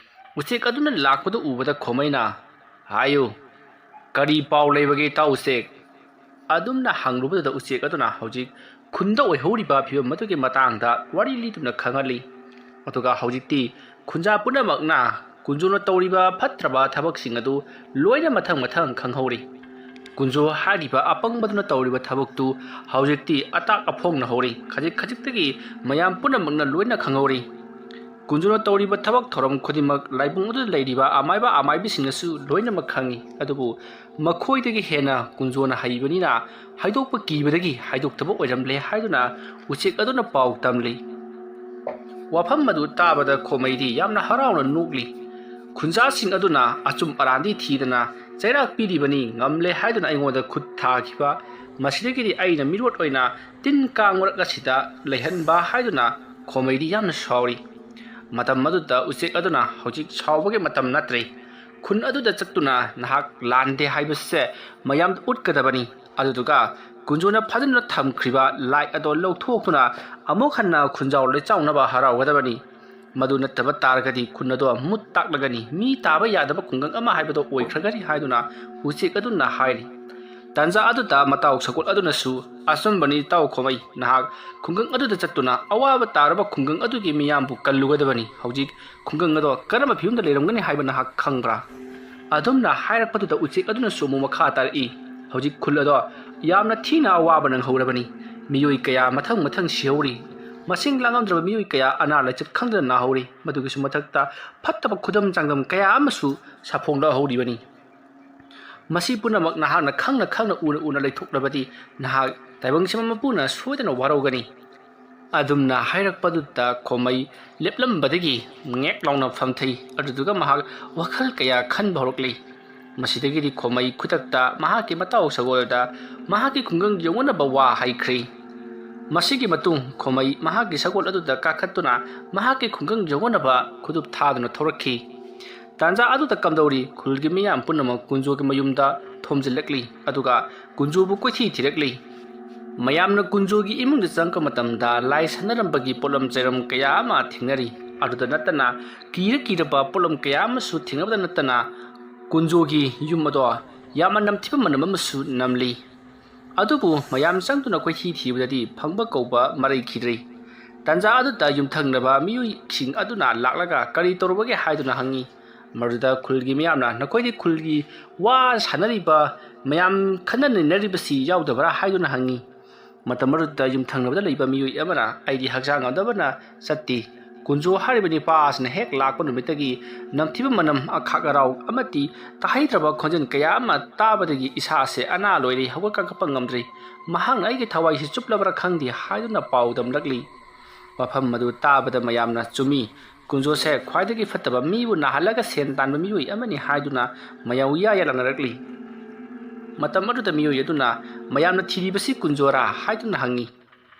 ꯎꯆꯦꯛ ꯑꯗꯨꯅ ꯂꯥꯛꯄꯗꯨ ꯎꯕꯗ ꯈꯣꯃꯩꯅ, "ꯍꯥꯏꯌꯨ, ꯀꯔꯤ ꯄꯥꯎ ꯂꯩꯕꯒꯦ, ꯏꯇꯥꯎ ꯎꯆꯦꯛ?" ꯑꯗꯨꯝꯅ ꯍꯪꯂꯨꯕꯗꯨꯗ ꯎꯆꯦꯛ ꯑꯗꯨꯅ ꯍꯧꯖꯤꯛ ꯈꯨꯟꯗ ꯑꯣꯏꯍꯧꯔꯤꯕ ꯐꯤꯕꯝ ꯑꯗꯨꯒꯤ ꯃꯇꯥꯡꯗ ꯋꯥꯔꯤ ꯂꯤꯗꯨꯅ ꯈꯪꯍꯜꯂꯤ꯫ ꯑꯗꯨꯒ ꯍꯧꯖꯤꯛꯇꯤ ꯈꯨꯟꯖꯥ ꯄꯨꯝꯅꯃꯛꯅ ꯀꯨꯟꯖꯣꯅ ꯇꯧꯔꯤꯕ ꯐꯠꯇ꯭ꯔꯕ ꯊꯕꯛꯁꯤꯡ ꯑꯗꯨ ꯂꯣꯏꯅ ꯃꯊꯪ ꯃꯊꯪ ꯈꯪꯍꯧꯔꯤ꯫ ꯀꯨꯟꯖꯣ ꯍꯥꯏꯔꯤꯕ ꯑꯄꯪꯕꯗꯨꯅ ꯇꯧꯔꯤꯕ ꯊꯕꯛꯇꯨ ꯍꯧꯖꯤꯛꯇꯤ ꯑꯇꯥꯛ ꯑꯐꯣꯡꯅ ꯍꯧꯔꯤ꯫ ꯈꯖꯤꯛ ꯈꯖꯤꯛꯇꯒꯤ ꯃꯌꯥꯝ ꯄꯨꯝꯅꯃꯛꯅ ꯂꯣꯏꯅ ꯈꯪꯍꯧꯔꯤ꯫ ꯀꯨꯟꯖꯣꯅ ꯇꯧꯔꯤꯕ ꯊꯕꯛ ꯊꯧꯔꯝ ꯈꯨꯗꯤꯡꯃꯛ ꯂꯥꯏꯕꯨꯡ ꯑꯗꯨꯗ ꯂꯩꯔꯤꯕ ꯑꯃꯥꯏꯕ ꯑꯃꯥꯏꯕꯤꯁꯤꯡꯅꯁꯨ ꯂꯣꯏꯅꯃꯛ ꯈꯪꯏ꯫ ꯑꯗꯨꯕꯨ ꯃꯈꯣꯏꯗꯒꯤ ꯍꯦꯟꯅ ꯀꯨꯟꯖꯣꯅ ꯍꯩꯕꯅꯤꯅ ꯍꯥꯏꯗꯣꯛꯄ ꯀꯤꯕꯗꯒꯤ ꯍꯥꯏꯗꯣꯛꯇꯕ ꯑꯣꯏꯔꯝꯂꯦ ꯍꯥꯏꯗꯨꯅ ꯎꯆꯦꯛ ꯑꯗꯨꯅ ꯄꯥꯎ ꯇꯝꯂꯤ꯫ ꯋꯥꯐꯝ ꯑꯗꯨ ꯇꯥꯕꯗ ꯈꯣꯃꯩꯗꯤ ꯌꯥꯝꯅ ꯍꯔꯥꯎꯅ ꯅꯣꯛꯂꯤ꯫ ꯈꯨꯟꯖꯥꯁꯤꯡ ꯑꯗꯨꯅ ꯑꯆꯨꯝ ꯑꯔꯥꯟꯗꯤ ꯊꯤꯗꯅ ꯆꯩꯔꯥꯛ ꯄꯤꯔꯤꯕꯅꯤ, ꯉꯝꯂꯦ ꯍꯥꯏꯗꯨꯅ ꯑꯩꯉꯣꯟꯗ ꯈꯨꯠ ꯊꯥꯈꯤꯕ꯫ ꯃꯁꯤꯗꯒꯤꯗꯤ ꯑꯩꯅ ꯃꯤꯔꯣꯠ ꯑꯣꯏꯅ ꯇꯤꯟ ꯀꯥꯡ ꯃꯔꯛ ꯑꯁꯤꯗ ꯂꯩꯍꯟꯕ ꯍꯥꯏꯗꯨꯅ ꯈꯣꯃꯩꯗꯤ ꯌꯥꯝꯅ ꯁꯥꯎꯔꯤ꯫ ꯃꯇꯝ ꯑꯗꯨꯗ ꯎꯆꯦꯛ ꯑꯗꯨꯅ ꯍꯧꯖꯤꯛ ꯁꯥꯎꯕꯒꯤ ꯃꯇꯝ ꯅꯠꯇ꯭ꯔꯦ꯫ ꯈꯨꯟ ꯑꯗꯨꯗ ꯆꯠꯇꯨꯅ ꯅꯍꯥꯛ ꯂꯥꯟꯗꯦ ꯍꯥꯏꯕꯁꯦ ꯃꯌꯥꯝꯗ ꯎꯠꯀꯗꯕꯅꯤ꯫ ꯑꯗꯨꯗꯨꯒ ꯀꯨꯟꯖꯣꯅ ꯐꯥꯖꯤꯟꯗꯨꯅ ꯊꯝꯈ꯭ꯔꯤꯕ ꯂꯥꯏ ꯑꯗꯣ ꯂꯧꯊꯣꯛꯇꯨꯅ ꯑꯃꯨꯛ ꯍꯟꯅ ꯈꯨꯟꯖꯥꯎ ꯂꯩꯆꯥꯎꯅꯕ ꯍꯔꯥꯎꯒꯗꯕꯅꯤ꯫ ꯃꯗꯨ ꯅꯠꯇꯕ ꯇꯥꯔꯒꯗꯤ ꯈꯨꯟ ꯑꯗꯣ ꯃꯨꯠ ꯇꯥꯛꯂꯒꯅꯤ, ꯃꯤ ꯇꯥꯕ ꯌꯥꯗꯕ ꯈꯨꯡꯒꯪ ꯑꯃ ꯍꯥꯏꯕꯗꯣ ꯑꯣꯏꯈ꯭ꯔꯒꯅꯤ ꯍꯥꯏꯗꯨꯅ ꯎꯆꯦꯛ ꯑꯗꯨꯅ ꯍꯥꯏꯔꯤ꯫ ꯇꯥꯟꯖꯥ ꯑꯗꯨꯗ ꯃꯇꯥꯎ ꯁꯒꯣꯜ ꯑꯗꯨꯅꯁꯨ, "ꯑꯆꯨꯝꯕꯅꯤ ꯏꯇꯥꯎ ꯈꯣꯃꯩ, ꯅꯍꯥꯛ ꯈꯨꯡꯒꯪ ꯑꯗꯨꯗ ꯆꯠꯇꯨꯅ ꯑꯋꯥꯕ ꯇꯥꯔꯕ ꯈꯨꯡꯒꯪ ꯑꯗꯨꯒꯤ ꯃꯤꯌꯥꯝꯕꯨ ꯀꯜꯂꯨꯒꯗꯕꯅꯤ꯫ ꯍꯧꯖꯤꯛ ꯈꯨꯡꯒꯪ ꯑꯗꯣ ꯀꯔꯝꯕ ꯐꯤꯕꯝꯗ ꯂꯩꯔꯝꯒꯅꯤ ꯍꯥꯏꯕ ꯅꯍꯥꯛ ꯈꯪꯕ꯭ꯔꯥ?" ꯑꯗꯨꯝꯅ ꯍꯥꯏꯔꯛꯄꯗꯨꯗ ꯎꯆꯦꯛ ꯑꯗꯨꯅꯁꯨ ꯑꯃꯨꯛ ꯃꯈꯥ ꯇꯥꯔꯛꯏ, "ꯍꯧꯖꯤꯛ ꯈꯨꯜ ꯑꯗꯣ ꯌꯥꯝꯅ ꯊꯤꯅ ꯑꯋꯥꯕ ꯅꯪꯍꯧꯔꯕꯅꯤ꯫ ꯃꯤꯑꯣꯏ ꯀꯌꯥ ꯃꯊꯪ ꯃꯊꯪ ꯁꯤꯍꯧꯔꯤ꯫ ꯃꯁꯤꯡ ꯂꯥꯡꯉꯝꯗ꯭ꯔꯕ ꯃꯤꯑꯣꯏ ꯀꯌꯥ ꯑꯅꯥ ꯂꯥꯏꯆꯠ ꯈꯪꯗꯅ ꯅꯥꯍꯧꯔꯤ꯫ ꯃꯗꯨꯒꯤꯁꯨ ꯃꯊꯛꯇ ꯐꯠꯇꯕ ꯈꯨꯗꯝ ꯆꯥꯡꯗꯝ ꯀꯌꯥ ꯑꯃꯁꯨ ꯁꯥꯐꯣꯡꯂꯛꯍꯧꯔꯤꯕꯅꯤ꯫ ꯃꯁꯤ ꯄꯨꯝꯅꯃꯛ ꯅꯍꯥꯛꯅ ꯈꯪꯅ ꯈꯪꯅ ꯎꯅ ꯎꯅ ꯂꯩꯊꯣꯛꯂꯕꯗꯤ ꯅꯍꯥꯛ ꯇꯥꯏꯕꯪꯁꯤꯃ ꯃꯄꯨꯅ ꯁꯣꯏꯗꯅ ꯋꯥꯔꯧꯒꯅꯤ꯫ ꯑꯗꯨꯝꯅ ꯍꯥꯏꯔꯛꯄꯗꯨꯗ ꯈꯣꯃꯩ ꯂꯦꯞꯂꯝꯕꯗꯒꯤ ꯉꯦꯛ ꯂꯥꯎꯅ ꯐꯝꯊꯩ꯫ ꯑꯗꯨꯗꯨꯒ ꯃꯍꯥꯛ ꯋꯥꯈꯜ ꯀꯌꯥ ꯈꯟꯕ ꯍꯧꯔꯛꯂꯤ꯫ ꯃꯁꯤꯗꯒꯤꯗꯤ ꯈꯣꯃꯩ ꯈꯨꯗꯛꯇ ꯃꯍꯥꯛꯀꯤ ꯃꯇꯥꯎ ꯁꯒꯣꯜꯗ ꯃꯍꯥꯛꯀꯤ ꯈꯨꯡꯒꯪ ꯌꯧꯅꯅꯕ ꯋꯥ ꯍꯥꯏꯈ꯭ꯔꯦ꯫ ꯃꯁꯤꯒꯤ ꯃꯇꯨꯡ ꯈꯣꯃꯩ ꯃꯍꯥꯛꯀꯤ ꯁꯒꯣꯜ ꯑꯗꯨꯗ ꯀꯥꯈꯠꯇꯨꯅ ꯃꯍꯥꯛꯀꯤ ꯈꯨꯡꯒꯪ ꯌꯧꯅꯅꯕ ꯈꯨꯗꯨꯞ ꯊꯥꯗꯨꯅ ꯊꯧꯔꯛꯈꯤ꯫ ꯇꯥꯟꯖꯥ ꯑꯗꯨꯗ ꯀꯝꯗꯧꯔꯤ ꯈꯨꯜꯒꯤ ꯃꯤꯌꯥꯝ ꯄꯨꯝꯅꯃꯛ ꯀꯨꯟꯖꯣꯒꯤ ꯃꯌꯨꯝꯗ ꯊꯣꯝꯖꯤꯜꯂꯛꯂꯤ, ꯑꯗꯨꯒ ꯀꯨꯟꯖꯣꯕꯨ ꯀꯣꯏꯊꯤ ꯊꯤꯔꯛꯂꯤ꯫ ꯃꯌꯥꯝꯅ ꯀꯨꯟꯖꯣꯒꯤ ꯏꯃꯨꯡꯗ ꯆꯪꯉꯛꯄ ꯃꯇꯝꯗ ꯂꯥꯏ ꯁꯥꯟꯅꯔꯝꯕꯒꯤ ꯄꯣꯠꯂꯝ ꯆꯩꯔꯝ ꯀꯌꯥ ꯑꯃ ꯊꯦꯡꯅꯔꯤ꯫ ꯑꯗꯨꯗ ꯅꯠꯇꯅ ꯀꯤꯔ ꯀꯤꯔꯕ ꯄꯣꯠꯂꯝ ꯀꯌꯥ ꯑꯃꯁꯨ ꯊꯦꯡꯅꯕꯗ ꯅꯠꯇꯅ ꯀꯨꯟꯖꯣꯒꯤ ꯌꯨꯝ ꯑꯗꯣ ꯌꯥꯝꯅ ꯅꯝꯊꯤꯕ ꯃꯅꯝ ꯑꯃꯁꯨ ꯅꯝꯂꯤ꯫ ꯑꯗꯨꯕꯨ ꯃꯌꯥꯝ ꯆꯪꯗꯨꯅ ꯀꯣꯏꯊꯤ ꯊꯤꯕꯗꯗꯤ ꯐꯪꯕ ꯀꯧꯕ ꯃꯔꯩꯈꯤꯗ꯭ꯔꯤ꯫ ꯇꯥꯟꯖꯥ ꯑꯗꯨꯗ ꯌꯨꯝꯊꯪꯅꯕ ꯃꯤꯑꯣꯏꯁꯤꯡ ꯑꯗꯨꯅ ꯂꯥꯛꯂꯒ ꯀꯔꯤ ꯇꯧꯔꯨꯕꯒꯦ ꯍꯥꯏꯗꯨꯅ ꯍꯪꯉꯤ꯫ ꯃꯗꯨꯗ ꯈꯨꯜꯒꯤ ꯃꯤꯌꯥꯝꯅ ꯅꯈꯣꯏꯗꯤ ꯈꯨꯜꯒꯤ ꯋꯥ ꯁꯥꯟꯅꯔꯤꯕ ꯃꯌꯥꯝ ꯈꯟꯅ ꯅꯩꯅꯔꯤꯕꯁꯤ ꯌꯥꯎꯗꯕ꯭ꯔꯥ ꯍꯥꯏꯗꯨꯅ ꯍꯪꯉꯤ꯫ ꯃꯇꯝ ꯑꯗꯨꯗ ꯌꯨꯝꯊꯪꯅꯕꯗ ꯂꯩꯕ ꯃꯤꯑꯣꯏ ꯑꯃꯅ ꯑꯩꯗꯤ ꯍꯛꯆꯥꯡ ꯉꯝꯗꯕꯅ ꯆꯠꯇꯦ꯫ ꯀꯨꯟꯖꯣ ꯍꯥꯏꯔꯤꯕ ꯅꯤꯄꯥ ꯑꯁꯤꯅ ꯍꯦꯛ ꯂꯥꯛꯄ ꯅꯨꯃꯤꯠꯇꯒꯤ ꯅꯝꯊꯤꯕ ꯃꯅꯝ, ꯑꯈꯥꯛ ꯑꯔꯥꯎ ꯑꯃꯗꯤ ꯇꯥꯍꯩꯗ꯭ꯔꯕ ꯈꯣꯟꯖꯦꯜ ꯀꯌꯥ ꯑꯃ ꯇꯥꯕꯗꯒꯤ ꯏꯁꯥꯁꯦ ꯑꯅꯥ ꯂꯣꯏꯔꯦ, ꯍꯧꯒꯠ ꯀꯥꯡꯈꯠꯄ ꯉꯝꯗ꯭ꯔꯦ꯫ ꯃꯍꯥꯛꯅ ꯑꯩꯒꯤ ꯊꯋꯥꯏꯁꯤ ꯆꯨꯞꯂꯕ꯭ꯔꯥ ꯈꯪꯗꯦ ꯍꯥꯏꯗꯨꯅ ꯄꯥꯎ ꯗꯝꯂꯛꯂꯤ꯫ ꯋꯥꯐꯝ ꯑꯗꯨ ꯇꯥꯕꯗ ꯃꯌꯥꯝꯅ ꯆꯨꯝꯃꯤ, ꯀꯨꯟꯖꯣꯁꯦ ꯈ꯭ꯋꯥꯏꯗꯒꯤ ꯐꯠꯇꯕ ꯃꯤꯕꯨ ꯅꯥꯍꯜꯂꯒ ꯁꯦꯟ ꯇꯥꯟꯕ ꯃꯤꯑꯣꯏ ꯑꯃꯅꯤ ꯍꯥꯏꯗꯨꯅ ꯃꯌꯥꯝ ꯎꯌꯥ ꯌꯥꯂꯥꯛꯅꯔꯛꯂꯤ꯫ ꯃꯇꯝ ꯑꯗꯨꯗ ꯃꯤꯑꯣꯏ ꯑꯗꯨꯅ ꯃꯌꯥꯝꯅ ꯊꯤꯔꯤꯕꯁꯤ ꯀꯨꯟꯖꯣꯔꯥ ꯍꯥꯏꯗꯨꯅ ꯍꯪꯉꯤ꯫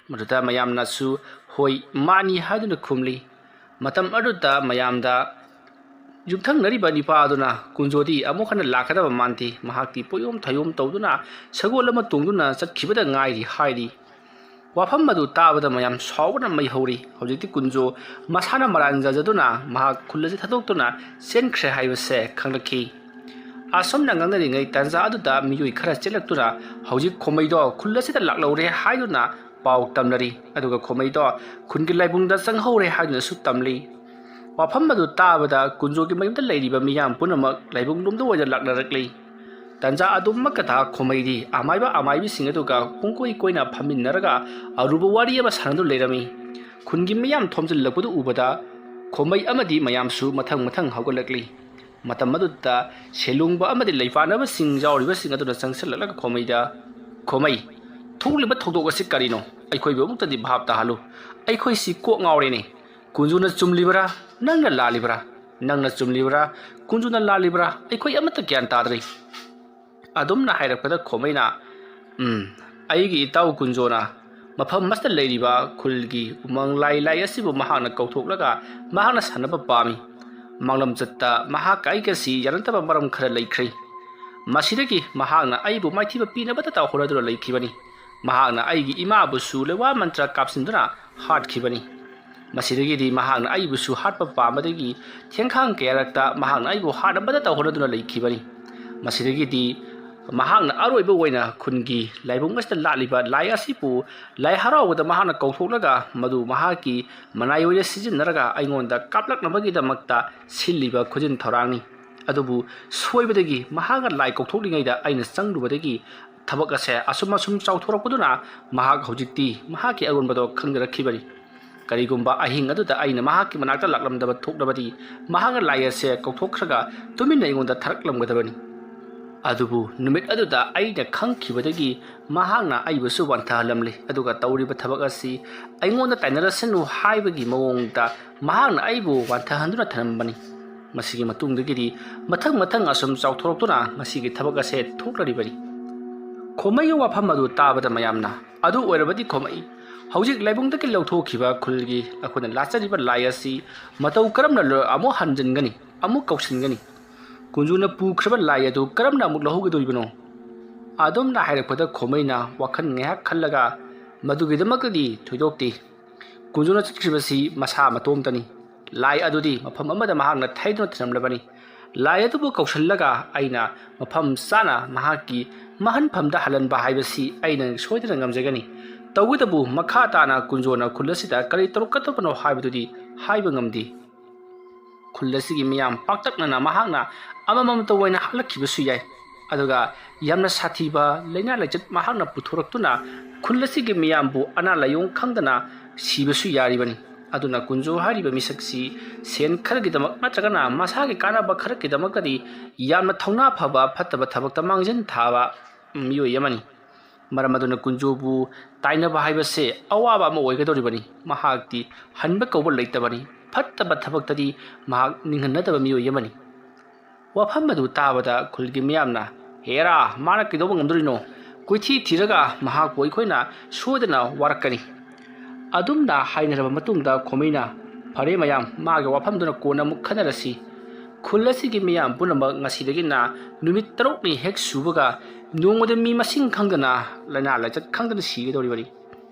ꯃꯗꯨꯗ ꯃꯌꯥꯝꯅꯁꯨ ꯍꯣꯏ ꯃꯥꯅꯤ ꯍꯥꯏꯗꯨꯅ ꯈꯨꯝꯂꯤ꯫ ꯃꯇꯝ ꯑꯗꯨꯗ ꯃꯌꯥꯝꯗ ꯌꯨꯝꯊꯪꯅꯔꯤꯕ ꯅꯤꯄꯥ ꯑꯗꯨꯅ ꯀꯨꯟꯖꯣꯗꯤ ꯑꯃꯨꯛ ꯍꯟꯅ ꯂꯥꯛꯀꯗꯕ ꯃꯥꯟꯗꯦ, ꯃꯍꯥꯛꯇꯤ ꯄꯣꯌꯣꯝ ꯊꯌꯣꯝ ꯇꯧꯗꯨꯅ ꯁꯒꯣꯜ ꯑꯃ ꯇꯣꯡꯗꯨꯅ ꯆꯠꯈꯤꯕꯗ ꯉꯥꯏꯔꯤ ꯍꯥꯏꯔꯤ꯫ ꯋꯥꯐꯝ ꯑꯗꯨ ꯇꯥꯕꯗ ꯃꯌꯥꯝ ꯁꯥꯎꯕꯅ ꯃꯩ ꯍꯧꯔꯤ꯫ ꯍꯧꯖꯤꯛꯇꯤ ꯀꯨꯟꯖꯣ ꯃꯁꯥꯅ ꯃꯔꯥꯟ ꯌꯥꯖꯗꯨꯅ ꯃꯍꯥꯛ ꯈꯨꯜ ꯑꯁꯤ ꯊꯥꯗꯣꯛꯇꯨꯅ ꯆꯦꯟꯈ꯭ꯔꯦ ꯍꯥꯏꯕꯁꯦ ꯈꯪꯂꯛꯈꯤ꯫ ꯑꯁꯨꯝꯅ ꯉꯥꯡꯅꯔꯤꯉꯩ ꯇꯥꯟꯖꯥ ꯑꯗꯨꯗ ꯃꯤꯑꯣꯏ ꯈꯔ ꯆꯦꯜꯂꯛꯇꯨꯅ ꯍꯧꯖꯤꯛ ꯈꯣꯃꯩꯗꯣ ꯈꯨꯜ ꯑꯁꯤꯗ ꯂꯥꯛꯂꯧꯔꯦ ꯍꯥꯏꯗꯨꯅ ꯄꯥꯎ ꯇꯝꯅꯔꯤ, ꯑꯗꯨꯒ ꯈꯣꯃꯩꯗꯣ ꯈꯨꯟꯒꯤ ꯂꯥꯏꯕꯨꯡꯗ ꯆꯪꯍꯧꯔꯦ ꯍꯥꯏꯗꯨꯅꯁꯨ ꯇꯝꯂꯤ꯫ ꯋꯥꯐꯝ ꯑꯗꯨ ꯇꯥꯕꯗ ꯀꯨꯟꯖꯣꯒꯤ ꯃꯌꯨꯝꯗ ꯂꯩꯔꯤꯕ ꯃꯤꯌꯥꯝ ꯄꯨꯝꯅꯃꯛ ꯂꯥꯏꯕꯨꯡ ꯂꯣꯝꯗ ꯑꯣꯏꯅ ꯂꯥꯛꯅꯔꯛꯂꯤ꯫ ꯇꯥꯟꯖꯥ ꯑꯗꯨꯃꯛꯇꯗ ꯈꯣꯃꯩꯗꯤ ꯑꯃꯥꯏꯕ ꯑꯃꯥꯏꯕꯤꯁꯤꯡ ꯑꯗꯨꯒ ꯄꯨꯡꯀꯣꯏ ꯀꯣꯏꯅ ꯐꯝꯃꯤꯟꯅꯔꯒ ꯑꯔꯨꯕ ꯋꯥꯔꯤ ꯑꯃ ꯁꯥꯟꯅꯗꯨꯅ ꯂꯩꯔꯝꯃꯤ꯫ ꯈꯨꯟꯒꯤ ꯃꯤꯌꯥꯝ ꯊꯣꯝꯖꯤꯜꯂꯛꯄꯗꯨ ꯎꯕꯗ ꯈꯣꯃꯩ ꯑꯃꯗꯤ ꯃꯌꯥꯝꯁꯨ ꯃꯊꯪ ꯃꯊꯪ ꯍꯧꯒꯠꯂꯛꯂꯤ꯫ ꯃꯇꯝ ꯑꯗꯨꯗ ꯁꯦꯂꯨꯡꯕ ꯑꯃꯗꯤ ꯂꯩꯄꯥꯛꯅꯕꯁꯤꯡ ꯌꯥꯎꯔꯤꯕꯁꯤꯡ ꯑꯗꯨꯅ ꯆꯪꯁꯤꯜꯂꯛꯂꯒ ꯈꯣꯃꯩꯗ, "ꯈꯣꯃꯩ, ꯊꯣꯛꯂꯤꯕ ꯊꯧꯗꯣꯛ ꯑꯁꯤ ꯀꯔꯤꯅꯣ? ꯑꯩꯈꯣꯏꯕꯨ ꯑꯃꯨꯛꯇꯗꯤ ꯚꯥꯞ ꯇꯥꯍꯜꯂꯨ꯫ ꯑꯩꯈꯣꯏꯁꯤ ꯀꯣꯛ ꯉꯥꯎꯔꯦꯅꯦ꯫ ꯀꯨꯟꯖꯨꯅ ꯆꯨꯝꯂꯤꯕꯔꯥ? ꯅꯪꯅ ꯂꯥꯜꯂꯤꯕꯔꯥ? ꯅꯪꯅ ꯆꯨꯝꯂꯤꯕꯔꯥ? ꯀꯨꯟꯖꯨꯅ ꯂꯥꯜꯂꯤꯕꯔꯥ? ꯑꯩꯈꯣꯏ ꯑꯃꯠꯇ ꯒ꯭ꯌꯥꯟ ꯇꯥꯗ꯭ꯔꯦ꯫" ꯑꯗꯨꯝꯅ ꯍꯥꯏꯔꯛꯄꯗ ꯈꯣꯃꯩꯅ, "ꯎꯝ, ꯑꯩꯒꯤ ꯏꯇꯥꯎ ꯀꯨꯟꯖꯣꯅ ꯃꯐꯝ ꯑꯁꯤꯗ ꯂꯩꯔꯤꯕ ꯈꯨꯜꯒꯤ ꯎꯃꯪ ꯂꯥꯏ ꯂꯥꯏ ꯑꯁꯤꯕꯨ ꯃꯍꯥꯛꯅ ꯀꯧꯊꯣꯛꯂꯒ ꯃꯍꯥꯛꯅ ꯁꯥꯟꯅꯕ ꯄꯥꯝꯃꯤ꯫ ꯃꯥꯡꯂꯝꯆꯠꯇ ꯃꯍꯥꯛꯀ ꯑꯩꯒꯁꯤ ꯌꯥꯅꯗꯕ ꯃꯔꯝ ꯈꯔ ꯂꯩꯈ꯭ꯔꯦ꯫ ꯃꯁꯤꯗꯒꯤ ꯃꯍꯥꯛꯅ ꯑꯩꯕꯨ ꯃꯥꯏꯊꯤꯕ ꯄꯤꯅꯕꯇ ꯍꯣꯠꯅꯗꯨꯅ ꯂꯩꯈꯤꯕꯅꯤ꯫ ꯃꯍꯥꯛꯅ ꯑꯩꯒꯤ ꯏꯃꯥꯕꯨꯁꯨ ꯂꯩꯋꯥ ꯃꯟꯇ꯭ꯔ ꯀꯥꯞꯁꯤꯟꯗꯨꯅ ꯍꯥꯠꯈꯤꯕꯅꯤ꯫ ꯃꯁꯤꯗꯒꯤꯗꯤ ꯃꯍꯥꯛꯅ ꯑꯩꯕꯨꯁꯨ ꯍꯥꯠꯄ ꯄꯥꯝꯕꯗꯒꯤ ꯊꯦꯡꯈꯥꯡ ꯀꯌꯥꯔꯛꯇ ꯃꯍꯥꯛꯅ ꯑꯩꯕꯨ ꯍꯥꯠꯅꯕꯗꯇ ꯍꯣꯠꯅꯗꯨꯅ ꯂꯩꯈꯤꯕꯅꯤ꯫ ꯃꯁꯤꯗꯒꯤꯗꯤ ꯃꯍꯥꯛꯅ ꯑꯔꯣꯏꯕ ꯑꯣꯏꯅ ꯈꯨꯟꯒꯤ ꯂꯥꯏꯕꯨꯡ ꯑꯁꯤꯗ ꯂꯥꯠꯂꯤꯕ ꯂꯥꯏ ꯑꯁꯤꯕꯨ ꯂꯥꯏ ꯍꯔꯥꯎꯕꯗ ꯃꯍꯥꯛꯅ ꯀꯧꯊꯣꯛꯂꯒ ꯃꯗꯨ ꯃꯍꯥꯛꯀꯤ ꯃꯅꯥꯏ ꯑꯣꯏꯅ ꯁꯤꯖꯤꯟꯅꯔꯒ ꯑꯩꯉꯣꯟꯗ ꯀꯥꯞꯂꯛꯅꯕꯒꯤꯗꯃꯛꯇ ꯁꯤꯜꯂꯤꯕ ꯈꯨꯖꯤꯟ ꯊꯧꯔꯥꯡꯅꯤ꯫ ꯑꯗꯨꯕꯨ ꯁꯣꯏꯕꯗꯒꯤ ꯃꯍꯥꯛꯅ ꯂꯥꯏ ꯀꯧꯊꯣꯛꯂꯤꯉꯩꯗ ꯑꯩꯅ ꯆꯪꯂꯨꯕꯗꯒꯤ ꯊꯕꯛ ꯑꯁꯦ ꯑꯁꯨꯝ ꯑꯁꯨꯝ ꯆꯥꯎꯊꯣꯔꯛꯄꯗꯨꯅ ꯃꯍꯥꯛ ꯍꯧꯖꯤꯛꯇꯤ ꯃꯍꯥꯛꯀꯤ ꯑꯔꯣꯟꯕꯗꯣ ꯈꯪꯖꯔꯛꯈꯤꯕꯅꯤ꯫ ꯀꯔꯤꯒꯨꯝꯕ ꯑꯍꯤꯡ ꯑꯗꯨꯗ ꯑꯩꯅ ꯃꯍꯥꯛꯀꯤ ꯃꯅꯥꯛꯇ ꯂꯥꯛꯂꯝꯗꯕ ꯊꯣꯛꯂꯕꯗꯤ ꯃꯍꯥꯛꯅ ꯂꯥꯏ ꯑꯁꯦ ꯀꯧꯊꯣꯛꯈ꯭ꯔꯒ ꯇꯨꯃꯤꯟꯅ ꯑꯩꯉꯣꯟꯗ ꯊꯥꯔꯛꯂꯝꯒꯗꯕꯅꯤ꯫ ꯑꯗꯨꯕꯨ ꯅꯨꯃꯤꯠ ꯑꯗꯨꯗ ꯑꯩꯅ ꯈꯪꯈꯤꯕꯗꯒꯤ ꯃꯍꯥꯛꯅ ꯑꯩꯕꯨꯁꯨ ꯋꯥꯟꯊꯍꯜꯂꯝꯂꯦ, ꯑꯗꯨꯒ ꯇꯧꯔꯤꯕ ꯊꯕꯛ ꯑꯁꯤ ꯑꯩꯉꯣꯟꯗ ꯇꯥꯏꯅꯔꯁꯅꯨ ꯍꯥꯏꯕꯒꯤ ꯃꯑꯣꯡꯗ ꯃꯍꯥꯛꯅ ꯑꯩꯕꯨ ꯋꯥꯟꯊꯍꯟꯗꯨꯅ ꯊꯝꯂꯝꯕꯅꯤ꯫ ꯃꯁꯤꯒꯤ ꯃꯇꯨꯡꯗꯒꯤꯗꯤ ꯃꯊꯪ ꯃꯊꯪ ꯑꯁꯨꯝ ꯆꯥꯎꯊꯣꯔꯛꯇꯨꯅ ꯃꯁꯤꯒꯤ ꯊꯕꯛ ꯑꯁꯦ ꯊꯣꯛꯂꯔꯤꯕꯅꯤ꯫ ꯈꯣꯃꯩꯒꯤ ꯋꯥꯐꯝ ꯑꯗꯨ ꯇꯥꯕꯗ ꯃꯌꯥꯝꯅ, "ꯑꯗꯨ ꯑꯣꯏꯔꯕꯗꯤ ꯈꯣꯃꯩ, ꯍꯧꯖꯤꯛ ꯂꯥꯏꯕꯨꯡꯗꯒꯤ ꯂꯧꯊꯣꯛꯈꯤꯕ ꯈꯨꯜꯒꯤ ꯑꯩꯈꯣꯏꯅ ꯂꯥꯠꯆꯔꯤꯕ ꯂꯥꯏ ꯑꯁꯤ ꯃꯇꯧ ꯀꯔꯝꯅ ꯂ-, ꯑꯃꯨꯛ ꯍꯟꯖꯤꯟꯒꯅꯤ, ꯑꯃꯨꯛ ꯀꯧꯁꯤꯟꯒꯅꯤ? ꯀꯨꯟꯖꯨꯅ ꯄꯨꯈ꯭ꯔꯕ ꯂꯥꯏ ꯑꯗꯨ ꯀꯔꯝꯅ ꯑꯃꯨꯛ ꯂꯧꯍꯧꯒꯗꯧꯔꯤꯕꯅꯣ?" ꯑꯗꯨꯝꯅ ꯍꯥꯏꯔꯛꯄꯗ ꯈꯣꯃꯩꯅ ꯋꯥꯈꯜ ꯉꯥꯏꯍꯥꯛ ꯈꯜꯂꯒ, "ꯃꯗꯨꯒꯤꯗꯃꯛꯇꯗꯤ ꯊꯣꯏꯗꯣꯛꯇꯦ꯫ ꯀꯨꯟꯖꯨꯅ ꯆꯠꯈ꯭ꯔꯤꯕꯁꯤ ꯃꯁꯥ ꯃꯇꯣꯝꯇꯅꯤ꯫ ꯂꯥꯏ ꯑꯗꯨꯗꯤ ꯃꯐꯝ ꯑꯃꯗ ꯃꯍꯥꯛꯅ ꯊꯩꯗꯨꯅ ꯊꯝꯂꯝꯂꯕꯅꯤ꯫ ꯂꯥꯏ ꯑꯗꯨꯕꯨ ꯀꯧꯁꯤꯜꯂꯒ ꯑꯩꯅ ꯃꯐꯝ ꯆꯥꯅ ꯃꯍꯥꯛꯀꯤ ꯃꯍꯟꯐꯝꯗ ꯍꯜꯍꯟꯕ ꯍꯥꯏꯕꯁꯤ ꯑꯩꯅ ꯁꯣꯏꯗꯅ ꯉꯝꯖꯒꯅꯤ꯫ ꯇꯧꯕꯇꯕꯨ ꯃꯈꯥ ꯇꯥꯅ ꯀꯨꯟꯖꯣꯅ ꯈꯨꯜ ꯑꯁꯤꯗ ꯀꯔꯤ ꯇꯧꯔꯛꯀꯗꯕꯅꯣ ꯍꯥꯏꯕꯗꯨꯗꯤ ꯍꯥꯏꯕ ꯉꯝꯗꯦ꯫ ꯈꯨꯜ ꯑꯁꯤꯒꯤ ꯃꯤꯌꯥꯝ ꯄꯥꯛꯇꯛꯅꯅ ꯃꯍꯥꯛꯅ ꯑꯃꯃꯝꯇ ꯑꯣꯏꯅ ꯍꯥꯠꯂꯛꯈꯤꯕꯁꯨ ꯌꯥꯏ꯫ ꯑꯗꯨꯒ ꯌꯥꯝꯅ ꯁꯥꯊꯤꯕ ꯂꯥꯏꯅꯥ ꯂꯥꯏꯆꯠ ꯃꯍꯥꯛꯅ ꯄꯨꯊꯣꯔꯛꯇꯨꯅ ꯈꯨꯜ ꯑꯁꯤꯒꯤ ꯃꯤꯌꯥꯝꯕꯨ ꯑꯅꯥ ꯂꯥꯏꯌꯣꯡ ꯈꯪꯗꯅ ꯁꯤꯕꯁꯨ ꯌꯥꯔꯤꯕꯅꯤ꯫ ꯑꯗꯨꯅ ꯀꯨꯟꯖꯣ ꯍꯥꯏꯔꯤꯕ ꯃꯤꯁꯛꯁꯤ ꯁꯦꯟ ꯈꯔꯒꯤꯗꯃꯛ ꯅꯠꯇ꯭ꯔꯒꯅ ꯃꯁꯥꯒꯤ ꯀꯥꯟꯅꯕ ꯈꯔꯒꯤꯗꯃꯛꯇꯗꯤ ꯌꯥꯝꯅ ꯊꯧꯅꯥ ꯐꯕ, ꯐꯠꯇꯕ ꯊꯕꯛꯇ ꯃꯥꯡꯖꯤꯟ ꯊꯥꯕ ꯃꯤꯑꯣꯏ ꯑꯃꯅꯤ꯫ ꯃꯔꯝ ꯑꯗꯨꯅ ꯀꯨꯟꯖꯣꯕꯨ ꯇꯥꯏꯅꯕ ꯍꯥꯏꯕꯁꯦ ꯑꯋꯥꯕ ꯑꯃ ꯑꯣꯏꯒꯗꯧꯔꯤꯕꯅꯤ꯫ ꯃꯍꯥꯛꯇꯤ ꯍꯟꯕ ꯀꯧꯕ ꯂꯩꯇꯕꯅꯤ꯫ ꯐꯠꯇꯕ ꯊꯕꯛꯇꯗꯤ ꯃꯍꯥꯛ ꯅꯤꯡꯍꯟꯅꯗꯕ ꯃꯤꯑꯣꯏ ꯑꯃꯅꯤ꯫ ꯋꯥꯐꯝ ꯑꯗꯨ ꯇꯥꯕꯗ ꯈꯨꯜꯒꯤ ꯃꯤꯌꯥꯝꯅ, "ꯍꯦꯔꯥ, ꯃꯥꯅ ꯀꯩꯗꯧꯕ ꯉꯝꯗꯣꯔꯤꯅꯣ? ꯀꯣꯏꯊꯤ ꯊꯤꯔꯒ ꯃꯍꯥꯛꯄꯨ ꯑꯩꯈꯣꯏꯅ ꯁꯣꯏꯗꯅ ꯋꯥꯔꯛꯀꯅꯤ꯫" ꯑꯗꯨꯝꯅ ꯍꯥꯏꯅꯔꯕ ꯃꯇꯨꯡꯗ ꯈꯣꯃꯩꯅ, "ꯐꯔꯦ ꯃꯌꯥꯝ, ꯃꯥꯒꯤ ꯋꯥꯐꯝꯗꯨꯅ ꯀꯣꯟꯅ ꯑꯃꯨꯛ ꯈꯟꯅꯔꯁꯤ꯫ ꯈꯨꯜ ꯑꯁꯤꯒꯤ ꯃꯤꯌꯥꯝ ꯄꯨꯝꯅꯃꯛ ꯉꯁꯤꯗꯒꯤꯅ ꯅꯨꯃꯤꯠ ꯇꯔꯨꯛꯅꯤ ꯍꯦꯛ ꯁꯨꯕꯒ ꯅꯣꯡꯃꯗ ꯃꯤ ꯃꯁꯤꯡ ꯈꯪꯗꯅ, ꯂꯥꯏꯅꯥ ꯂꯥꯏꯆꯠ ꯈꯪꯗꯅ ꯁꯤꯒꯗꯧꯔꯤꯕꯅꯤ꯫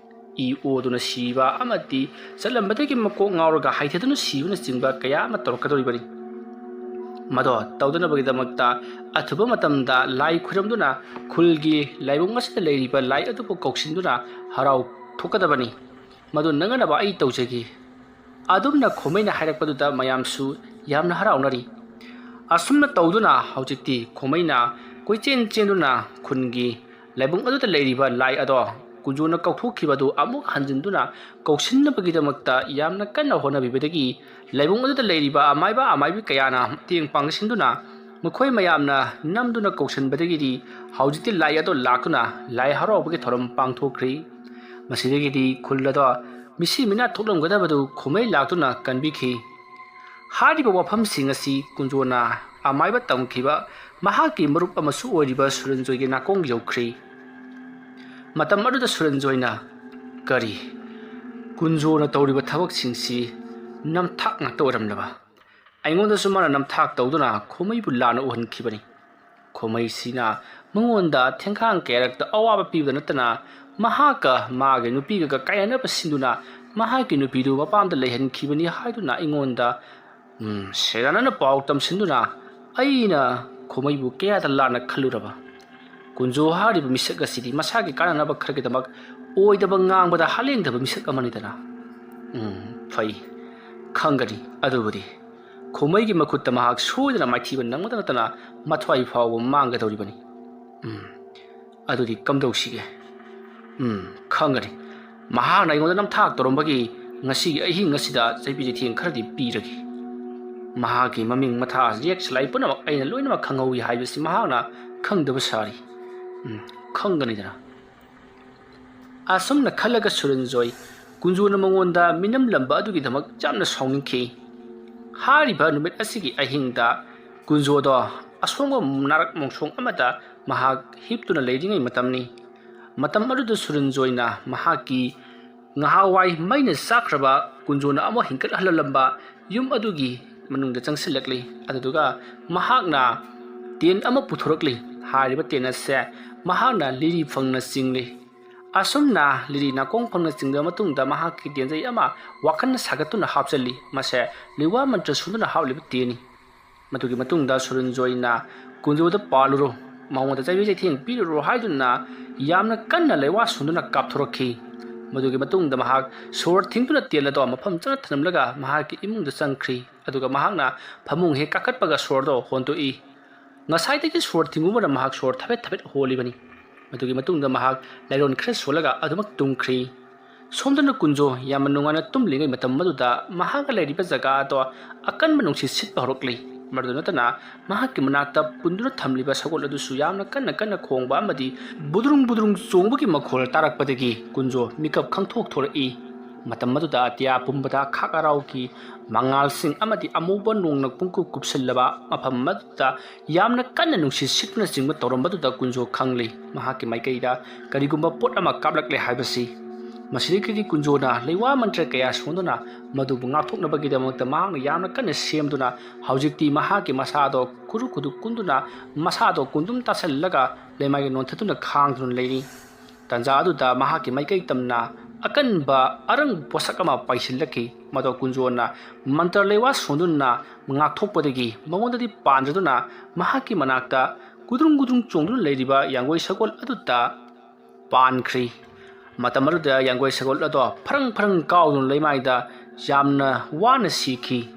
ꯏ ꯑꯣꯗꯨꯅ ꯁꯤꯕ ꯑꯃꯗꯤ ꯆꯠꯂꯝꯕꯗꯒꯤ ꯃꯀꯣꯛ ꯉꯥꯎꯔꯒ ꯍꯥꯏꯊꯗꯨꯅ ꯁꯤꯕꯅꯆꯤꯡꯕ ꯀꯌꯥ ꯑꯃ ꯇꯧꯔꯛꯀꯗꯧꯔꯤꯕꯅꯤ꯫ ꯃꯗꯣ ꯇꯧꯗꯅꯕꯒꯤꯗꯃꯛꯇ ꯑꯊꯨꯕ ꯃꯇꯝꯗ ꯂꯥꯏ ꯈꯨꯔꯝꯗꯨꯅ ꯈꯨꯜꯒꯤ ꯂꯥꯏꯕꯨꯡ ꯑꯁꯤꯗ ꯂꯩꯔꯤꯕ ꯂꯥꯏ ꯑꯗꯨꯕꯨ ꯀꯧꯁꯤꯟꯗꯨꯅ ꯍꯔꯥꯎ ꯊꯣꯛꯀꯗꯕꯅꯤ꯫ ꯃꯗꯨ ꯅꯪꯅꯅꯕ ꯑꯩ ꯇꯧꯖꯒꯦ꯫" ꯑꯗꯨꯝꯅ ꯈꯣꯃꯩꯅ ꯍꯥꯏꯔꯛꯄꯗꯨꯗ ꯃꯌꯥꯝꯁꯨ ꯌꯥꯝꯅ ꯍꯔꯥꯎꯅꯔꯤ꯫ ꯑꯁꯨꯝꯅ ꯇꯧꯗꯨꯅ ꯍꯧꯖꯤꯛꯇꯤ ꯈꯣꯃꯩꯅ ꯀꯣꯏꯆꯦꯟ ꯆꯦꯟꯗꯨꯅ ꯈꯨꯟꯒꯤ ꯂꯥꯏꯕꯨꯡ ꯑꯗꯨꯗ ꯂꯩꯔꯤꯕ ꯂꯥꯏ ꯑꯗꯣ ꯀꯨꯟꯖꯣꯅ ꯀꯧꯊꯣꯛꯈꯤꯕꯗꯨ ꯑꯃꯨꯛ ꯍꯟꯖꯤꯟꯗꯨꯅ ꯀꯧꯁꯤꯟꯅꯕꯒꯤꯗꯃꯛꯇ ꯌꯥꯝꯅ ꯀꯟꯅ ꯍꯣꯠꯅꯕꯤꯕꯗꯒꯤ ꯂꯥꯏꯕꯨꯡ ꯑꯗꯨꯗ ꯂꯩꯔꯤꯕ ꯑꯃꯥꯏꯕ ꯑꯃꯥꯏꯕꯤ ꯀꯌꯥꯅ ꯃꯇꯦꯡ ꯄꯥꯡꯁꯤꯟꯗꯨꯅ ꯃꯈꯣꯏ ꯃꯌꯥꯝꯅ ꯅꯝꯗꯨꯅ ꯀꯧꯁꯤꯟꯕꯗꯒꯤꯗꯤ ꯍꯧꯖꯤꯛꯇꯤ ꯂꯥꯏ ꯑꯗꯣ ꯂꯥꯛꯇꯨꯅ ꯂꯥꯏ ꯍꯔꯥꯎꯕꯒꯤ ꯊꯧꯔꯝ ꯄꯥꯡꯊꯣꯛꯈ꯭ꯔꯤ꯫ ꯃꯁꯤꯗꯒꯤꯗꯤ ꯈꯨꯜ ꯑꯗꯣ ꯃꯤꯁꯤ ꯃꯤꯅꯥ ꯊꯣꯛꯂꯝꯒꯗꯕꯗꯨ ꯈꯣꯃꯩ ꯂꯥꯛꯇꯨꯅ ꯀꯟꯕꯤꯈꯤ꯫ ꯍꯥꯏꯔꯤꯕ ꯋꯥꯐꯝꯁꯤꯡ ꯑꯁꯤ ꯀꯨꯟꯖꯣꯅ ꯑꯃꯥꯏꯕ ꯇꯝꯈꯤꯕ ꯃꯍꯥꯛꯀꯤ ꯃꯔꯨꯞ ꯑꯃꯁꯨ ꯑꯣꯏꯔꯤꯕ ꯁꯨꯔꯟꯖꯣꯏꯒꯤ ꯅꯥꯀꯣꯡ ꯌꯧꯈ꯭ꯔꯤ꯫ ꯃꯇꯝ ꯑꯗꯨꯗ ꯁꯨꯔꯟꯖꯣꯏꯅ, "ꯀꯔꯤ? ꯀꯨꯟꯖꯣꯅ ꯇꯧꯔꯤꯕ ꯊꯕꯛꯁꯤꯡꯁꯤ ꯅꯝꯊꯥꯛ ꯉꯥꯛꯇ ꯑꯣꯏꯔꯝꯂꯕ? ꯑꯩꯉꯣꯟꯗꯁꯨ ꯃꯥꯅ ꯅꯝꯊꯥꯛ ꯇꯧꯗꯨꯅ ꯈꯣꯃꯩꯕꯨ ꯂꯥꯟꯅ ꯎꯍꯟꯈꯤꯕꯅꯤ꯫" ꯈꯣꯃꯩꯁꯤꯅ ꯃꯉꯣꯟꯗ ꯊꯦꯡꯈꯥꯡ ꯀꯌꯥꯔꯛꯇ ꯑꯋꯥꯕ ꯄꯤꯕꯗ ꯅꯠꯇꯅ ꯃꯍꯥꯛꯀ ꯃꯥꯒꯤ ꯅꯨꯄꯤꯒꯒ ꯀꯥꯏꯅꯅꯕ ꯁꯤꯟꯗꯨꯅ ꯃꯍꯥꯛꯀꯤ ꯅꯨꯄꯤꯗꯨ ꯃꯄꯥꯝꯗ ꯂꯩꯍꯟꯈꯤꯕꯅꯤ ꯍꯥꯏꯗꯨꯅ ꯑꯩꯉꯣꯟꯗ, ꯎꯝ, ꯁꯦꯔꯥꯟꯅꯅ ꯄꯥꯎ ꯇꯝꯁꯤꯟꯗꯨꯅ ꯑꯩꯅ ꯈꯣꯃꯩꯕꯨ ꯀꯌꯥꯗ ꯂꯥꯟꯅ ꯈꯜꯂꯨꯔꯕ? ꯀꯨꯟꯖꯣ ꯍꯥꯏꯔꯤꯕ ꯃꯤꯁꯛ ꯑꯁꯤꯗꯤ ꯃꯁꯥꯒꯤ ꯀꯥꯟꯅꯅꯕ ꯈꯔꯒꯤꯗꯃꯛ ꯑꯣꯏꯗꯕ ꯉꯥꯡꯕꯗ ꯍꯥꯂꯦꯡꯗꯕ ꯃꯤꯁꯛ ꯑꯃꯅꯤꯗꯅ꯫ ꯎꯝ, ꯐꯩ, ꯈꯪꯒꯅꯤ꯫ ꯑꯗꯨꯕꯨꯗꯤ ꯈꯣꯃꯩꯒꯤ ꯃꯈꯨꯠꯇ ꯃꯍꯥꯛ ꯁꯣꯏꯗꯅ ꯃꯥꯏꯊꯤꯕ ꯅꯪꯂꯗꯅ ꯃꯊ꯭ꯋꯥꯏ ꯐꯥꯎꯕ ꯃꯥꯡꯒꯗꯧꯔꯤꯕꯅꯤ꯫ ꯎꯝ, ꯑꯗꯨꯗꯤ ꯀꯝꯗꯧꯁꯤꯒꯦ? ꯎꯝ, ꯈꯪꯒꯅꯤ꯫ ꯃꯍꯥꯛꯅ ꯑꯩꯉꯣꯟꯗ ꯅꯝꯊꯥꯛ ꯇꯧꯔꯝꯕꯒꯤ ꯉꯁꯤꯒꯤ ꯑꯍꯤꯡ ꯑꯁꯤꯗ ꯆꯩꯕꯤ ꯆꯩꯊꯦꯡ ꯈꯔꯗꯤ ꯄꯤꯔꯒꯦ꯫ ꯃꯍꯥꯛꯀꯤ ꯃꯃꯤꯡ ꯃꯊꯥ ꯌꯦꯛ ꯁꯂꯥꯏ ꯄꯨꯝꯅꯃꯛ ꯑꯩꯅ ꯂꯣꯏꯅꯃꯛ ꯈꯪꯍꯧꯏ ꯍꯥꯏꯕꯁꯤ ꯃꯍꯥꯛꯅ ꯈꯪꯗꯕ ꯁꯥꯔꯤ꯫ ꯎꯝ, ꯈꯪꯒꯅꯤꯗꯅ꯫ ꯑꯁꯨꯝꯅ ꯈꯜꯂꯒ ꯁꯨꯔꯟꯖꯣꯏ ꯀꯨꯟꯖꯣꯅ ꯃꯉꯣꯟꯗ ꯃꯤꯅꯝꯂꯝꯕ ꯑꯗꯨꯒꯤꯗꯃꯛ ꯌꯥꯝꯅ ꯁꯥꯎꯅꯤꯡꯈꯤ꯫ ꯍꯥꯏꯔꯤꯕ ꯅꯨꯃꯤꯠ ꯑꯁꯤꯒꯤ ꯑꯍꯤꯡꯗ ꯀꯨꯟꯖꯣꯗꯣ ꯑꯁꯣꯡꯕ ꯅꯥꯔꯛ ꯃꯣꯡꯁꯣꯡ ꯑꯃꯗ ꯃꯍꯥꯛ ꯍꯤꯞꯇꯨꯅ ꯂꯩꯔꯤꯉꯩ ꯃꯇꯝꯅꯤ꯫ ꯃꯇꯝ ꯑꯗꯨꯗ ꯁꯨꯔꯟꯖꯣꯏꯅ ꯃꯍꯥꯛꯀꯤ ꯉꯍꯥꯟꯋꯥꯏ ꯃꯩꯅ ꯆꯥꯛꯈ꯭ꯔꯕ ꯀꯨꯟꯖꯣꯅ ꯑꯃꯨꯛ ꯍꯤꯡꯒꯠꯍꯜꯂꯝꯕ ꯌꯨꯝ ꯑꯗꯨꯒꯤ ꯃꯅꯨꯡꯗ ꯆꯪꯁꯤꯜꯂꯛꯂꯤ꯫ ꯑꯗꯨꯗꯨꯒ ꯃꯍꯥꯛꯅ ꯇꯦꯟ ꯑꯃ ꯄꯨꯊꯣꯔꯛꯂꯤ꯫ ꯍꯥꯏꯔꯤꯕ ꯇꯦꯟ ꯑꯁꯦ ꯃꯍꯥꯛꯅ ꯂꯤꯔꯤ ꯐꯪꯅ ꯆꯤꯡꯂꯤ꯫ ꯑꯁꯨꯝꯅ ꯂꯤꯔꯤ ꯅꯥꯀꯣꯡ ꯐꯪꯅ ꯆꯤꯡꯂꯕ ꯃꯇꯨꯡꯗ ꯃꯍꯥꯛꯀꯤ ꯇꯦꯟꯖꯩ ꯑꯃ ꯋꯥꯈꯜꯅ ꯁꯥꯒꯠꯇꯨꯅ ꯍꯥꯞꯆꯜꯂꯤ꯫ ꯃꯁꯦ ꯂꯤꯋꯥ ꯃꯟꯇ꯭ꯔ ꯁꯣꯟꯗꯨꯅ ꯍꯥꯞꯂꯤꯕ ꯇꯦꯟꯅꯤ꯫ ꯃꯗꯨꯒꯤ ꯃꯇꯨꯡꯗ ꯁꯨꯔꯟꯖꯣꯏꯅ ꯀꯨꯟꯖꯣꯗ ꯄꯥꯜꯂꯨꯔꯣ, ꯃꯉꯣꯟꯗ ꯆꯩꯕꯤ ꯆꯩꯊꯦꯡ ꯄꯤꯔꯨꯔꯣ ꯍꯥꯏꯗꯨꯅ ꯌꯥꯝꯅ ꯀꯟꯅ ꯂꯩꯋꯥ ꯁꯣꯟꯗꯨꯅ ꯀꯥꯞꯊꯣꯔꯛꯈꯤ꯫ ꯃꯗꯨꯒꯤ ꯃꯇꯨꯡꯗ ꯃꯍꯥꯛ ꯁꯣꯔ ꯊꯤꯡꯗꯨꯅ ꯇꯦꯟ ꯑꯗꯣ ꯃꯐꯝ ꯆꯥꯅ ꯊꯝꯂꯝꯂꯒ ꯃꯍꯥꯛꯀꯤ ꯏꯃꯨꯡꯗ ꯆꯪꯈ꯭ꯔꯤ꯫ ꯑꯗꯨꯒ ꯃꯍꯥꯛꯅ ꯐꯃꯨꯡ ꯍꯦꯛ ꯀꯥꯈꯠꯄꯒ ꯁꯣꯔꯗꯣ ꯍꯣꯟꯗꯣꯛꯏ꯫ ꯉꯁꯥꯏꯗꯒꯤ ꯁꯣꯔ ꯊꯤꯡꯉꯨꯕꯅ ꯃꯍꯥꯛ ꯁꯣꯔ ꯊꯕꯦꯠ ꯊꯕꯦꯠ ꯍꯣꯜꯂꯤꯕꯅꯤ꯫ ꯃꯗꯨꯒꯤ ꯃꯇꯨꯡꯗ ꯃꯍꯥꯛ ꯂꯥꯏꯔꯣꯟ ꯈꯔ ꯁꯣꯜꯂꯒ ꯑꯗꯨꯃꯛ ꯇꯨꯝꯈ꯭ꯔꯤ꯫ ꯁꯣꯝꯗꯅ ꯀꯨꯟꯖꯣ ꯌꯥꯝꯅ ꯅꯨꯡꯉꯥꯏꯅ ꯇꯨꯝꯂꯤꯉꯩ ꯃꯇꯝ ꯑꯗꯨꯗ ꯃꯍꯥꯛꯅ ꯂꯩꯔꯤꯕ ꯖꯒꯥ ꯑꯗꯣ ꯑꯀꯟꯕ ꯅꯨꯡꯁꯤꯠ ꯁꯤꯠꯄ ꯍꯧꯔꯛꯂꯤ꯫ ꯃꯗꯨꯗ ꯅꯠꯇꯅ ꯃꯍꯥꯛꯀꯤ ꯃꯅꯥꯛꯇ ꯄꯨꯟꯗꯨꯅ ꯊꯝꯂꯤꯕ ꯁꯒꯣꯜ ꯑꯗꯨꯁꯨ ꯌꯥꯝꯅ ꯀꯟꯅ ꯀꯟꯅ ꯈꯣꯡꯕ ꯑꯃꯗꯤ ꯕꯨꯗ꯭ꯔꯨꯡ ꯕꯨꯗ꯭ꯔꯨꯡ ꯆꯣꯡꯕꯒꯤ ꯃꯈꯣꯜ ꯇꯥꯔꯛꯄꯗꯒꯤ ꯀꯨꯟꯖꯣ ꯃꯤꯀꯞ ꯈꯪꯊꯣꯛ ꯊꯣꯔꯛꯏ꯫ ꯃꯇꯝ ꯑꯗꯨꯗ ꯑꯇꯤꯌꯥ ꯄꯨꯝꯕꯗ ꯈꯥꯛ ꯍꯔꯥꯎꯒꯤ ꯃꯉꯥꯜꯁꯤꯡ ꯑꯃꯗꯤ ꯑꯃꯨꯕ ꯅꯣꯡꯅ ꯄꯨꯡꯀꯨꯞ ꯀꯨꯞꯁꯤꯜꯂꯕ ꯃꯐꯝ ꯑꯗꯨꯗ ꯌꯥꯝꯅ ꯀꯟꯅ ꯅꯨꯡꯁꯤꯠ ꯁꯤꯠꯄꯅꯆꯤꯡꯕ ꯇꯧꯔꯝꯕꯗꯨꯗ ꯀꯨꯟꯖꯣ ꯈꯪꯂꯤ꯫ ꯃꯍꯥꯛꯀꯤ ꯃꯥꯏꯀꯩꯗ ꯀꯔꯤꯒꯨꯝꯕ ꯄꯣꯠ ꯑꯃ ꯀꯥꯞꯂꯛꯂꯦ ꯍꯥꯏꯕꯁꯤ꯫ ꯃꯁꯤꯗꯒꯤꯗꯤ ꯀꯨꯟꯖꯣꯅ ꯂꯩꯋꯥ ꯃꯟꯇ꯭ꯔ ꯀꯌꯥ ꯁꯣꯟꯗꯨꯅ ꯃꯗꯨꯕꯨ ꯉꯥꯛꯊꯣꯛꯅꯕꯒꯤꯗꯃꯛꯇ ꯃꯍꯥꯛꯅ ꯌꯥꯝꯅ ꯀꯟꯅ ꯁꯦꯝꯗꯨꯅ ꯍꯧꯖꯤꯛꯇꯤ ꯃꯍꯥꯛꯀꯤ ꯃꯁꯥꯗꯣ ꯈꯨꯔꯨ ꯈꯨꯗꯨ ꯀꯨꯟꯗꯨꯅ ꯃꯁꯥꯗꯣ ꯀꯨꯟꯗꯨꯝ ꯇꯥꯁꯤꯜꯂꯒ ꯂꯩꯃꯥꯏꯒ ꯅꯣꯟꯊꯗꯨꯅ ꯈꯥꯡꯗꯨꯅ ꯂꯩꯔꯤ꯫ ꯇꯟꯖꯥ ꯑꯗꯨꯗ ꯃꯍꯥꯛꯀꯤ ꯃꯥꯏꯀꯩ ꯇꯝꯅ ꯑꯀꯟꯕ ꯑꯔꯪꯕ ꯄꯣꯠꯁꯛ ꯑꯃ ꯄꯥꯏꯁꯤꯜꯂꯛꯈꯤ꯫ ꯃꯗꯣ ꯀꯨꯟꯖꯣꯅ ꯃꯟꯇ꯭ꯔ ꯂꯩꯋꯥ ꯁꯣꯟꯗꯨꯅ ꯉꯥꯛꯊꯣꯛꯄꯗꯒꯤ ꯃꯉꯣꯟꯗꯗꯤ ꯄꯥꯟꯖꯗꯨꯅ ꯃꯍꯥꯛꯀꯤ ꯃꯅꯥꯛꯇ ꯒꯨꯗ꯭ꯔꯨꯡ ꯒꯨꯗ꯭ꯔꯨꯡ ꯆꯣꯡꯗꯨꯅ ꯂꯩꯔꯤꯕ ꯌꯥꯡꯒꯣꯏ ꯁꯒꯣꯜ ꯑꯗꯨꯗ ꯄꯥꯟꯈ꯭ꯔꯤ꯫ ꯃꯇꯝ ꯑꯗꯨꯗ ꯌꯥꯡꯒꯣꯏ ꯁꯒꯣꯜ ꯑꯗꯣ ꯐꯔꯪ ꯐꯔꯪ ꯀꯥꯎꯗꯨꯅ ꯂꯩꯃꯥꯏꯗ ꯌꯥꯝꯅ ꯋꯥꯅ ꯁꯤꯈꯤ꯫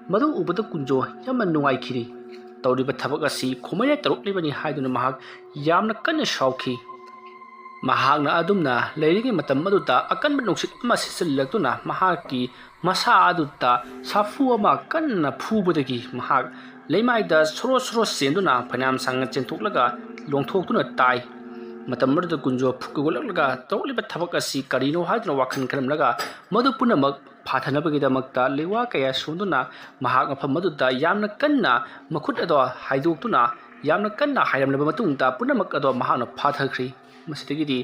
ꯃꯗꯨ ꯎꯕꯗ ꯀꯨꯟꯖꯣ ꯌꯥꯝꯅ ꯅꯨꯡꯉꯥꯏꯈꯤꯔꯤ꯫ ꯇꯧꯔꯤꯕ ꯊꯕꯛ ꯑꯁꯤ ꯈꯨꯃꯩꯅ ꯇꯧꯔꯛꯂꯤꯕꯅꯤ ꯍꯥꯏꯗꯨꯅ ꯃꯍꯥꯛ ꯌꯥꯝꯅ ꯀꯟꯅ ꯁꯥꯎꯈꯤ꯫ ꯃꯍꯥꯛꯅ ꯑꯗꯨꯝꯅ ꯂꯩꯔꯤꯉꯩ ꯃꯇꯝ ꯑꯗꯨꯗ ꯑꯀꯟꯕ ꯅꯨꯡꯁꯤꯠ ꯑꯃ ꯁꯤꯠꯆꯤꯜꯂꯛꯇꯨꯅ ꯃꯍꯥꯛꯀꯤ ꯃꯁꯥ ꯑꯗꯨꯗ ꯁꯥꯐꯨ ꯑꯃ ꯀꯟꯅ ꯐꯨꯕꯗꯒꯤ ꯃꯍꯥꯛ ꯂꯩꯃꯥꯏꯗ ꯁꯣꯔꯣ ꯁꯣꯔꯣ ꯆꯦꯟꯗꯨꯅ ꯐꯅꯌꯥꯝ ꯁꯥꯡꯅ ꯆꯦꯟꯊꯣꯛꯂꯒ ꯂꯣꯡꯊꯣꯛꯇꯨꯅ ꯇꯥꯏ꯫ ꯃꯇꯝ ꯑꯗꯨꯗ ꯀꯨꯟꯖꯣ ꯐꯨꯛ ꯀꯧꯒꯠꯂꯛꯂꯒ ꯇꯧꯔꯛꯂꯤꯕ ꯊꯕꯛ ꯑꯁꯤ ꯀꯔꯤꯅꯣ ꯍꯥꯏꯗꯨꯅ ꯋꯥꯈꯜ ꯈꯜꯂꯝꯂꯒ ꯃꯗꯨ ꯄꯨꯝꯅꯃꯛ ꯐꯥꯊꯅꯕꯒꯤꯗꯃꯛꯇ ꯂꯩꯋꯥ ꯀꯌꯥ ꯁꯣꯟꯗꯨꯅ ꯃꯍꯥꯛ ꯃꯐꯝ ꯑꯗꯨꯗ ꯌꯥꯝꯅ ꯀꯟꯅ ꯃꯈꯨꯠ ꯑꯗꯣ ꯍꯥꯏꯗꯣꯛꯇꯨꯅ ꯌꯥꯝꯅ ꯀꯟꯅ ꯍꯥꯏꯔꯝꯂꯕ ꯃꯇꯨꯡꯗ ꯄꯨꯝꯅꯃꯛ ꯑꯗꯣ ꯃꯍꯥꯛꯅ ꯐꯥꯊꯈ꯭ꯔꯤ꯫ ꯃꯁꯤꯗꯒꯤꯗꯤ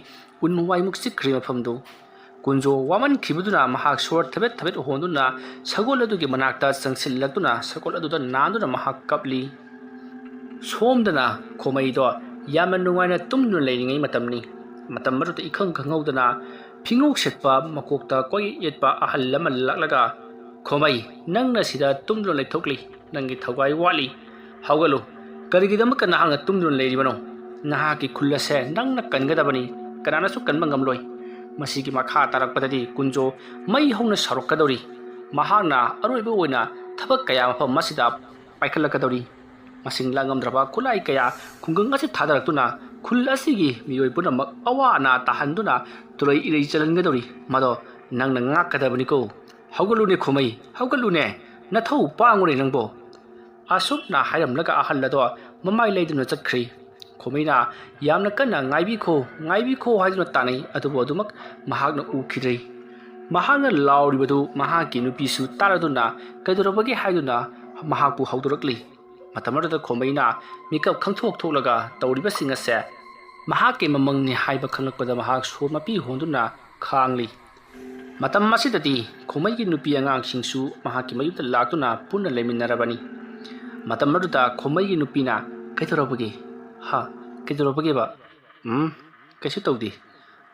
ꯎꯟ ꯋꯥꯏꯃꯨꯛ ꯆꯤꯛꯈ꯭ꯔꯦ ꯃꯐꯝꯗꯨ꯫ ꯀꯨꯟꯖꯣ ꯋꯥꯃꯟꯈꯤꯕꯗꯨꯅ ꯃꯍꯥꯛ ꯁꯣꯔ ꯊꯕꯦꯠ ꯊꯕꯦꯠ ꯍꯣꯟꯗꯨꯅ ꯁꯒꯣꯜ ꯑꯗꯨꯒꯤ ꯃꯅꯥꯛꯇ ꯆꯪꯁꯤꯜꯂꯛꯇꯨꯅ ꯁꯒꯣꯜ ꯑꯗꯨꯗ ꯅꯥꯟꯗꯨꯅ ꯃꯍꯥꯛ ꯀꯞꯂꯤ꯫ ꯁꯣꯝꯗꯅ ꯈꯣꯃꯩꯗꯣ ꯌꯥꯝꯅ ꯅꯨꯡꯉꯥꯏꯅ ꯇꯨꯝꯗꯨꯅ ꯂꯩꯔꯤꯉꯩ ꯃꯇꯝꯅꯤ꯫ ꯃꯇꯝ ꯑꯗꯨꯗ ꯏꯈꯪ ꯈꯪꯍꯧꯗꯅ ꯐꯤꯉꯧ ꯁꯦꯠꯄ ꯃꯀꯣꯛꯇ ꯀꯣꯏꯌꯦꯠ ꯌꯦꯠꯄ ꯑꯍꯜ ꯑꯃ ꯂꯥꯛꯂꯒ, "ꯈꯣꯃꯩ, ꯅꯪꯅ ꯁꯤꯗ ꯇꯨꯝꯗꯨꯅ ꯂꯩꯊꯣꯛꯂꯤ, ꯅꯪꯒꯤ ꯊꯧꯒꯥꯏ ꯋꯥꯠꯂꯤ꯫ ꯍꯧꯒꯠꯂꯨ, ꯀꯔꯤꯒꯤꯗꯃꯛꯇ ꯅꯍꯥꯛꯅ ꯇꯨꯝꯗꯨꯅ ꯂꯩꯔꯤꯕꯅꯣ? ꯅꯍꯥꯛꯀꯤ ꯈꯨꯜ ꯑꯁꯦ ꯅꯪꯅ ꯀꯟꯒꯗꯕꯅꯤ, ꯀꯅꯥꯅꯁꯨ ꯀꯟꯕ ꯉꯝꯂꯣꯏ꯫ ꯃꯁꯤꯒꯤ ꯃꯈꯥ ꯇꯥꯔꯛꯄꯗꯗꯤ ꯀꯨꯟꯖꯣ ꯃꯩ ꯍꯧꯅ ꯁꯥꯎꯔꯛꯀꯗꯧꯔꯤ꯫ ꯃꯍꯥꯛꯅ ꯑꯔꯣꯏꯕ ꯑꯣꯏꯅ ꯊꯕꯛ ꯀꯌꯥ ꯃꯐꯝ ꯑꯁꯤꯗ ꯄꯥꯏꯈꯠꯂꯛꯀꯗꯧꯔꯤ꯫ ꯃꯁꯤꯡ ꯂꯥꯡꯉꯝꯗ꯭ꯔꯕ ꯈꯨꯠꯂꯥꯏ ꯀꯌꯥ ꯈꯨꯡꯒꯪ ꯑꯁꯤ ꯊꯥꯗꯔꯛꯇꯨꯅ ꯈꯨꯜ ꯑꯁꯤꯒꯤ ꯃꯤꯑꯣꯏ ꯄꯨꯝꯅꯃꯛ ꯑꯋꯥ ꯑꯅꯥ ꯇꯥꯍꯟꯗꯨꯅ ꯇꯨꯔꯩ ꯏꯔꯩ ꯆꯜꯍꯟꯒꯗꯧꯔꯤ꯫ ꯃꯗꯣ ꯅꯪꯅ ꯉꯥꯛꯀꯗꯕꯅꯤꯀꯣ꯫ ꯍꯧꯒꯠꯂꯨꯅꯦ ꯈꯣꯃꯩ, ꯍꯧꯒꯠꯂꯨꯅꯦ, ꯅꯊꯧ ꯄꯥꯡꯉꯨꯅꯦ ꯅꯪꯕꯣ"꯫ ꯑꯁꯨꯝꯅ ꯍꯥꯏꯔꯝꯂꯒ ꯑꯍꯜ ꯑꯗꯣ ꯃꯃꯥꯏ ꯂꯩꯗꯨꯅ ꯆꯠꯈ꯭ꯔꯤ꯫ ꯈꯣꯃꯩꯅ ꯌꯥꯝꯅ ꯀꯟꯅ "ꯉꯥꯏꯕꯤꯈꯣ, ꯉꯥꯏꯕꯤꯈꯣ" ꯍꯥꯏꯗꯨꯅ ꯇꯥꯅꯩ, ꯑꯗꯨꯕꯨ ꯑꯗꯨꯃꯛ ꯃꯍꯥꯛꯅ ꯎꯈꯤꯗ꯭ꯔꯦ꯫ ꯃꯍꯥꯛꯅ ꯂꯥꯎꯔꯤꯕꯗꯨ ꯃꯍꯥꯛꯀꯤ ꯅꯨꯄꯤꯁꯨ ꯇꯥꯔꯗꯨꯅ "ꯀꯩꯗꯧꯔꯕꯒꯦ?" ꯍꯥꯏꯗꯨꯅ ꯃꯍꯥꯛꯄꯨ ꯍꯧꯗꯣꯔꯛꯂꯤ꯫ ꯃꯇꯝ ꯑꯗꯨꯗ ꯈꯣꯃꯩꯅ ꯃꯤꯀꯞ ꯈꯪꯊꯣꯛ ꯊꯣꯛꯂꯒ ꯇꯧꯔꯤꯕꯁꯤꯡ ꯑꯁꯦ ꯃꯍꯥꯛꯀꯤ ꯃꯃꯪꯅꯤ ꯍꯥꯏꯕ ꯈꯪꯂꯛꯄꯗ ꯃꯍꯥꯛ ꯁꯣꯔ ꯃꯄꯤ ꯍꯣꯟꯗꯨꯅ ꯈꯥꯡꯂꯤ꯫ ꯃꯇꯝ ꯑꯁꯤꯗꯗꯤ ꯈꯣꯃꯩꯒꯤ ꯅꯨꯄꯤ ꯑꯉꯥꯡꯁꯤꯡꯁꯨ ꯃꯍꯥꯛꯀꯤ ꯃꯌꯨꯝꯗ ꯂꯥꯛꯇꯨꯅ ꯄꯨꯟꯅ ꯂꯩꯃꯤꯟꯅꯔꯕꯅꯤ꯫ ꯃꯇꯝ ꯑꯗꯨꯗ ꯈꯣꯃꯩꯒꯤ ꯅꯨꯄꯤꯅ "ꯀꯩꯗꯧꯔꯕꯒꯦ? ꯍꯥ? ꯀꯩꯗꯧꯔꯕꯒꯦꯕ?" "ꯎꯝ, ꯀꯩꯁꯨ ꯇꯧꯗꯦ꯫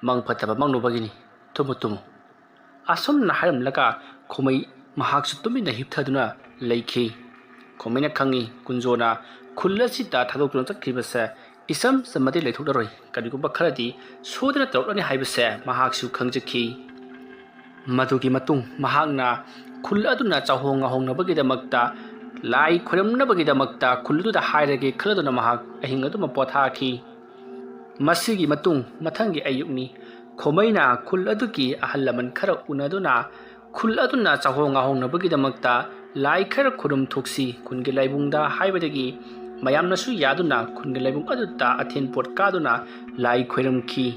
ꯃꯪ ꯐꯠꯇꯕ ꯃꯪꯂꯨꯕꯒꯤꯅꯤ꯫ Tamu, Tamu". ꯑꯁꯨꯝꯅ ꯍꯥꯏꯔꯝꯂꯒ ꯈꯣꯃꯩ ꯃꯍꯥꯛꯁꯨ ꯇꯨꯃꯤꯟꯅ ꯍꯤꯞꯊꯗꯨꯅ ꯂꯩꯈꯤ꯫ ꯈꯣꯃꯩꯅ ꯈꯪꯏ, ꯀꯨꯟꯖꯣꯅ ꯈꯨꯜ ꯑꯁꯤꯗ ꯊꯥꯗꯣꯛꯇꯨꯅ ꯆꯠꯈꯤꯕꯁꯦ ꯏꯆꯝ ꯆꯝꯕꯗꯤ ꯂꯩꯊꯣꯛꯂꯔꯣꯏ, ꯀꯔꯤꯒꯨꯝꯕ ꯈꯔꯗꯤ ꯁꯣꯏꯗꯅ ꯇꯧꯔꯛꯂꯅꯤ ꯍꯥꯏꯕꯁꯦ ꯃꯍꯥꯛꯁꯨ ꯈꯪꯖꯈꯤ꯫ ꯃꯗꯨꯒꯤ ꯃꯇꯨꯡ ꯃꯍꯥꯛꯅ ꯈꯨꯜ ꯑꯗꯨꯅ ꯆꯥꯍꯣꯡ ꯉꯥꯍꯣꯡꯅꯕꯒꯤꯗꯃꯛꯇ, ꯂꯥꯏ ꯈꯣꯏꯔꯝꯅꯕꯒꯤꯗꯃꯛꯇ ꯈꯨꯜ ꯑꯗꯨꯗ ꯍꯥꯏꯔꯒꯦ ꯈꯜꯂꯗꯨꯅ ꯃꯍꯥꯛ ꯑꯍꯤꯡ ꯑꯗꯨꯃ ꯄꯣꯊꯥꯈꯤ꯫ ꯃꯁꯤꯒꯤ ꯃꯇꯨꯡ ꯃꯊꯪꯒꯤ ꯑꯌꯨꯛꯅꯤ꯫ ꯈꯣꯃꯩꯅ ꯈꯨꯜ ꯑꯗꯨꯒꯤ ꯑꯍꯜ ꯂꯃꯟ ꯈꯔ ꯎꯅꯗꯨꯅ, ꯈꯨꯜ ꯑꯗꯨꯅ ꯆꯥꯍꯣꯡ ꯉꯥꯍꯣꯡꯅꯕꯒꯤꯗꯃꯛꯇ ꯂꯥꯏ ꯈꯔ ꯈꯨꯔꯨꯝ ꯊꯣꯛꯁꯤ ꯈꯨꯟꯒꯤ ꯂꯥꯏꯕꯨꯡꯗ ꯍꯥꯏꯕꯗꯒꯤ, ꯃꯌꯥꯝꯅꯁꯨ ꯌꯥꯗꯨꯅ ꯈꯨꯟꯒꯤ ꯂꯥꯏꯕꯨꯡ ꯑꯗꯨꯗ ꯑꯊꯦꯟ ꯄꯣꯠ ꯀꯥꯗꯨꯅ ꯂꯥꯏ ꯈꯣꯏꯔꯝꯈꯤ꯫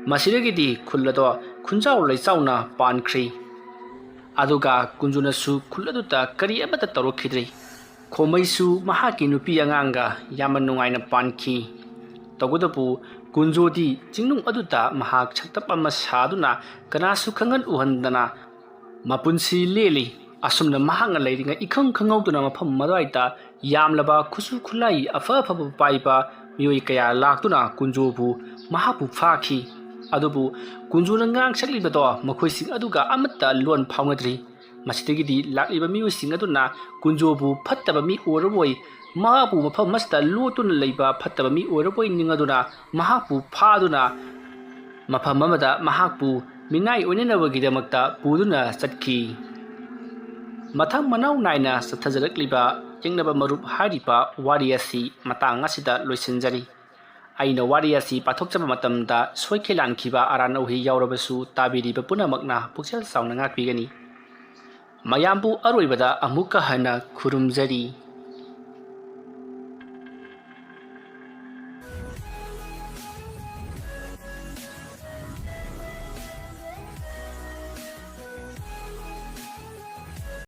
ꯃꯁꯤꯗꯒꯤꯗꯤ ꯈꯨꯜ ꯑꯗꯣ ꯈꯨꯟꯖꯥꯎ ꯂꯩꯆꯥꯎꯅ ꯄꯥꯟꯈ꯭ꯔꯦ꯫ ꯑꯗꯨꯒ ꯀꯨꯟꯖꯣꯅꯁꯨ ꯈꯨꯜ ꯑꯗꯨꯗ ꯀꯔꯤ ꯑꯃꯠꯇ ꯇꯧꯔꯛꯈꯤꯗ꯭ꯔꯦ꯫ ꯈꯣꯃꯩꯁꯨ ꯃꯍꯥꯛꯀꯤ ꯅꯨꯄꯤ ꯑꯉꯥꯡꯒ ꯌꯥꯝꯅ ꯅꯨꯡꯉꯥꯏꯅ ꯄꯥꯟꯈꯤ꯫ ꯇꯧꯕꯇꯕꯨ ꯀꯨꯟꯖꯣꯗꯤ ꯆꯤꯡꯅꯨꯡ ꯑꯗꯨꯗ ꯃꯍꯥꯛ ꯁꯛꯇꯞ ꯑꯃ ꯁꯥꯗꯨꯅ ꯀꯅꯥꯁꯨ ꯈꯪꯍꯟ ꯎꯍꯟꯗꯅ ꯃꯄꯨꯟꯁꯤ ꯂꯦꯜꯂꯤ꯫ ꯑꯁꯨꯝꯅ ꯃꯍꯥꯛꯅ ꯂꯩꯔꯤꯉꯩ ꯏꯈꯪ ꯈꯪꯍꯧꯗꯅ ꯃꯐꯝ ꯑꯗꯨꯋꯥꯏꯗ ꯌꯥꯝꯂꯕ ꯈꯨꯠꯁꯨ ꯈꯨꯠꯂꯥꯏ ꯑꯐ ꯑꯐꯕ ꯄꯥꯏꯕ ꯃꯤꯑꯣꯏ ꯀꯌꯥ ꯂꯥꯛꯇꯨꯅ ꯀꯨꯟꯖꯣꯕꯨ, ꯃꯍꯥꯛꯄꯨ ꯐꯥꯈꯤ꯫ ꯑꯗꯨꯕꯨ ꯀꯨꯟꯖꯣꯅ ꯉꯥꯡ ꯁꯛꯂꯤꯕꯗꯣ ꯃꯈꯣꯏꯁꯤꯡ ꯑꯗꯨꯒ ꯑꯃꯠꯇ ꯂꯣꯟ ꯐꯥꯎꯅꯗ꯭ꯔꯤ꯫ ꯃꯁꯤꯗꯒꯤꯗꯤ ꯂꯥꯛꯂꯤꯕ ꯃꯤꯑꯣꯏꯁꯤꯡ ꯑꯗꯨꯅ ꯀꯨꯟꯖꯣꯕꯨ ꯐꯠꯇꯕ ꯃꯤ ꯑꯣꯏꯔꯕꯣꯏ, ꯃꯍꯥꯛꯄꯨ ꯃꯐꯝ ꯑꯁꯤꯗ ꯂꯣꯠꯇꯨꯅ ꯂꯩꯕ ꯐꯠꯇꯕ ꯃꯤ ꯑꯣꯏꯔꯕꯣꯏ ꯅꯤꯡꯉꯗꯨꯅ ꯃꯍꯥꯛꯄꯨ ꯐꯥꯗꯨꯅ ꯃꯐꯝ ꯑꯃꯗ ꯃꯍꯥꯛꯄꯨ ꯃꯤꯅꯥꯏ ꯑꯣꯏꯅꯅꯕꯒꯤꯗꯃꯛꯇ ꯄꯨꯗꯨꯅ ꯆꯠꯈꯤ꯫ ꯃꯊꯪ ꯃꯅꯥꯎ ꯅꯥꯏꯅ ꯆꯠꯊꯖꯔꯛꯂꯤꯕ ꯌꯦꯛꯅꯕ ꯃꯔꯨꯞ ꯍꯥꯏꯔꯤꯕ ꯋꯥꯔꯤ ꯑꯁꯤ ꯃꯇꯥꯡ ꯑꯁꯤꯗ ꯂꯣꯏꯁꯤꯟꯖꯔꯤ꯫ ꯑꯩꯅ ꯋꯥꯔꯤ ꯑꯁꯤ ꯄꯥꯊꯣꯛꯆꯕ ꯃꯇꯝꯗ ꯁꯣꯏꯈꯤ ꯂꯥꯟꯈꯤꯕ ꯑꯔꯥꯟ ꯑꯍꯩ ꯌꯥꯎꯔꯕꯁꯨ ꯇꯥꯕꯤꯔꯤꯕ ꯄꯨꯝꯅꯃꯛꯅ ꯄꯨꯛꯆꯦꯜ ꯆꯥꯎꯅ ꯉꯥꯛꯄꯤꯒꯅꯤ꯫ ꯃꯌꯥꯝꯕꯨ ꯑꯔꯣꯏꯕꯗ ꯑꯃꯨꯛꯀ ꯍꯟꯅ ꯈꯨꯔꯨꯝꯖꯔꯤ꯫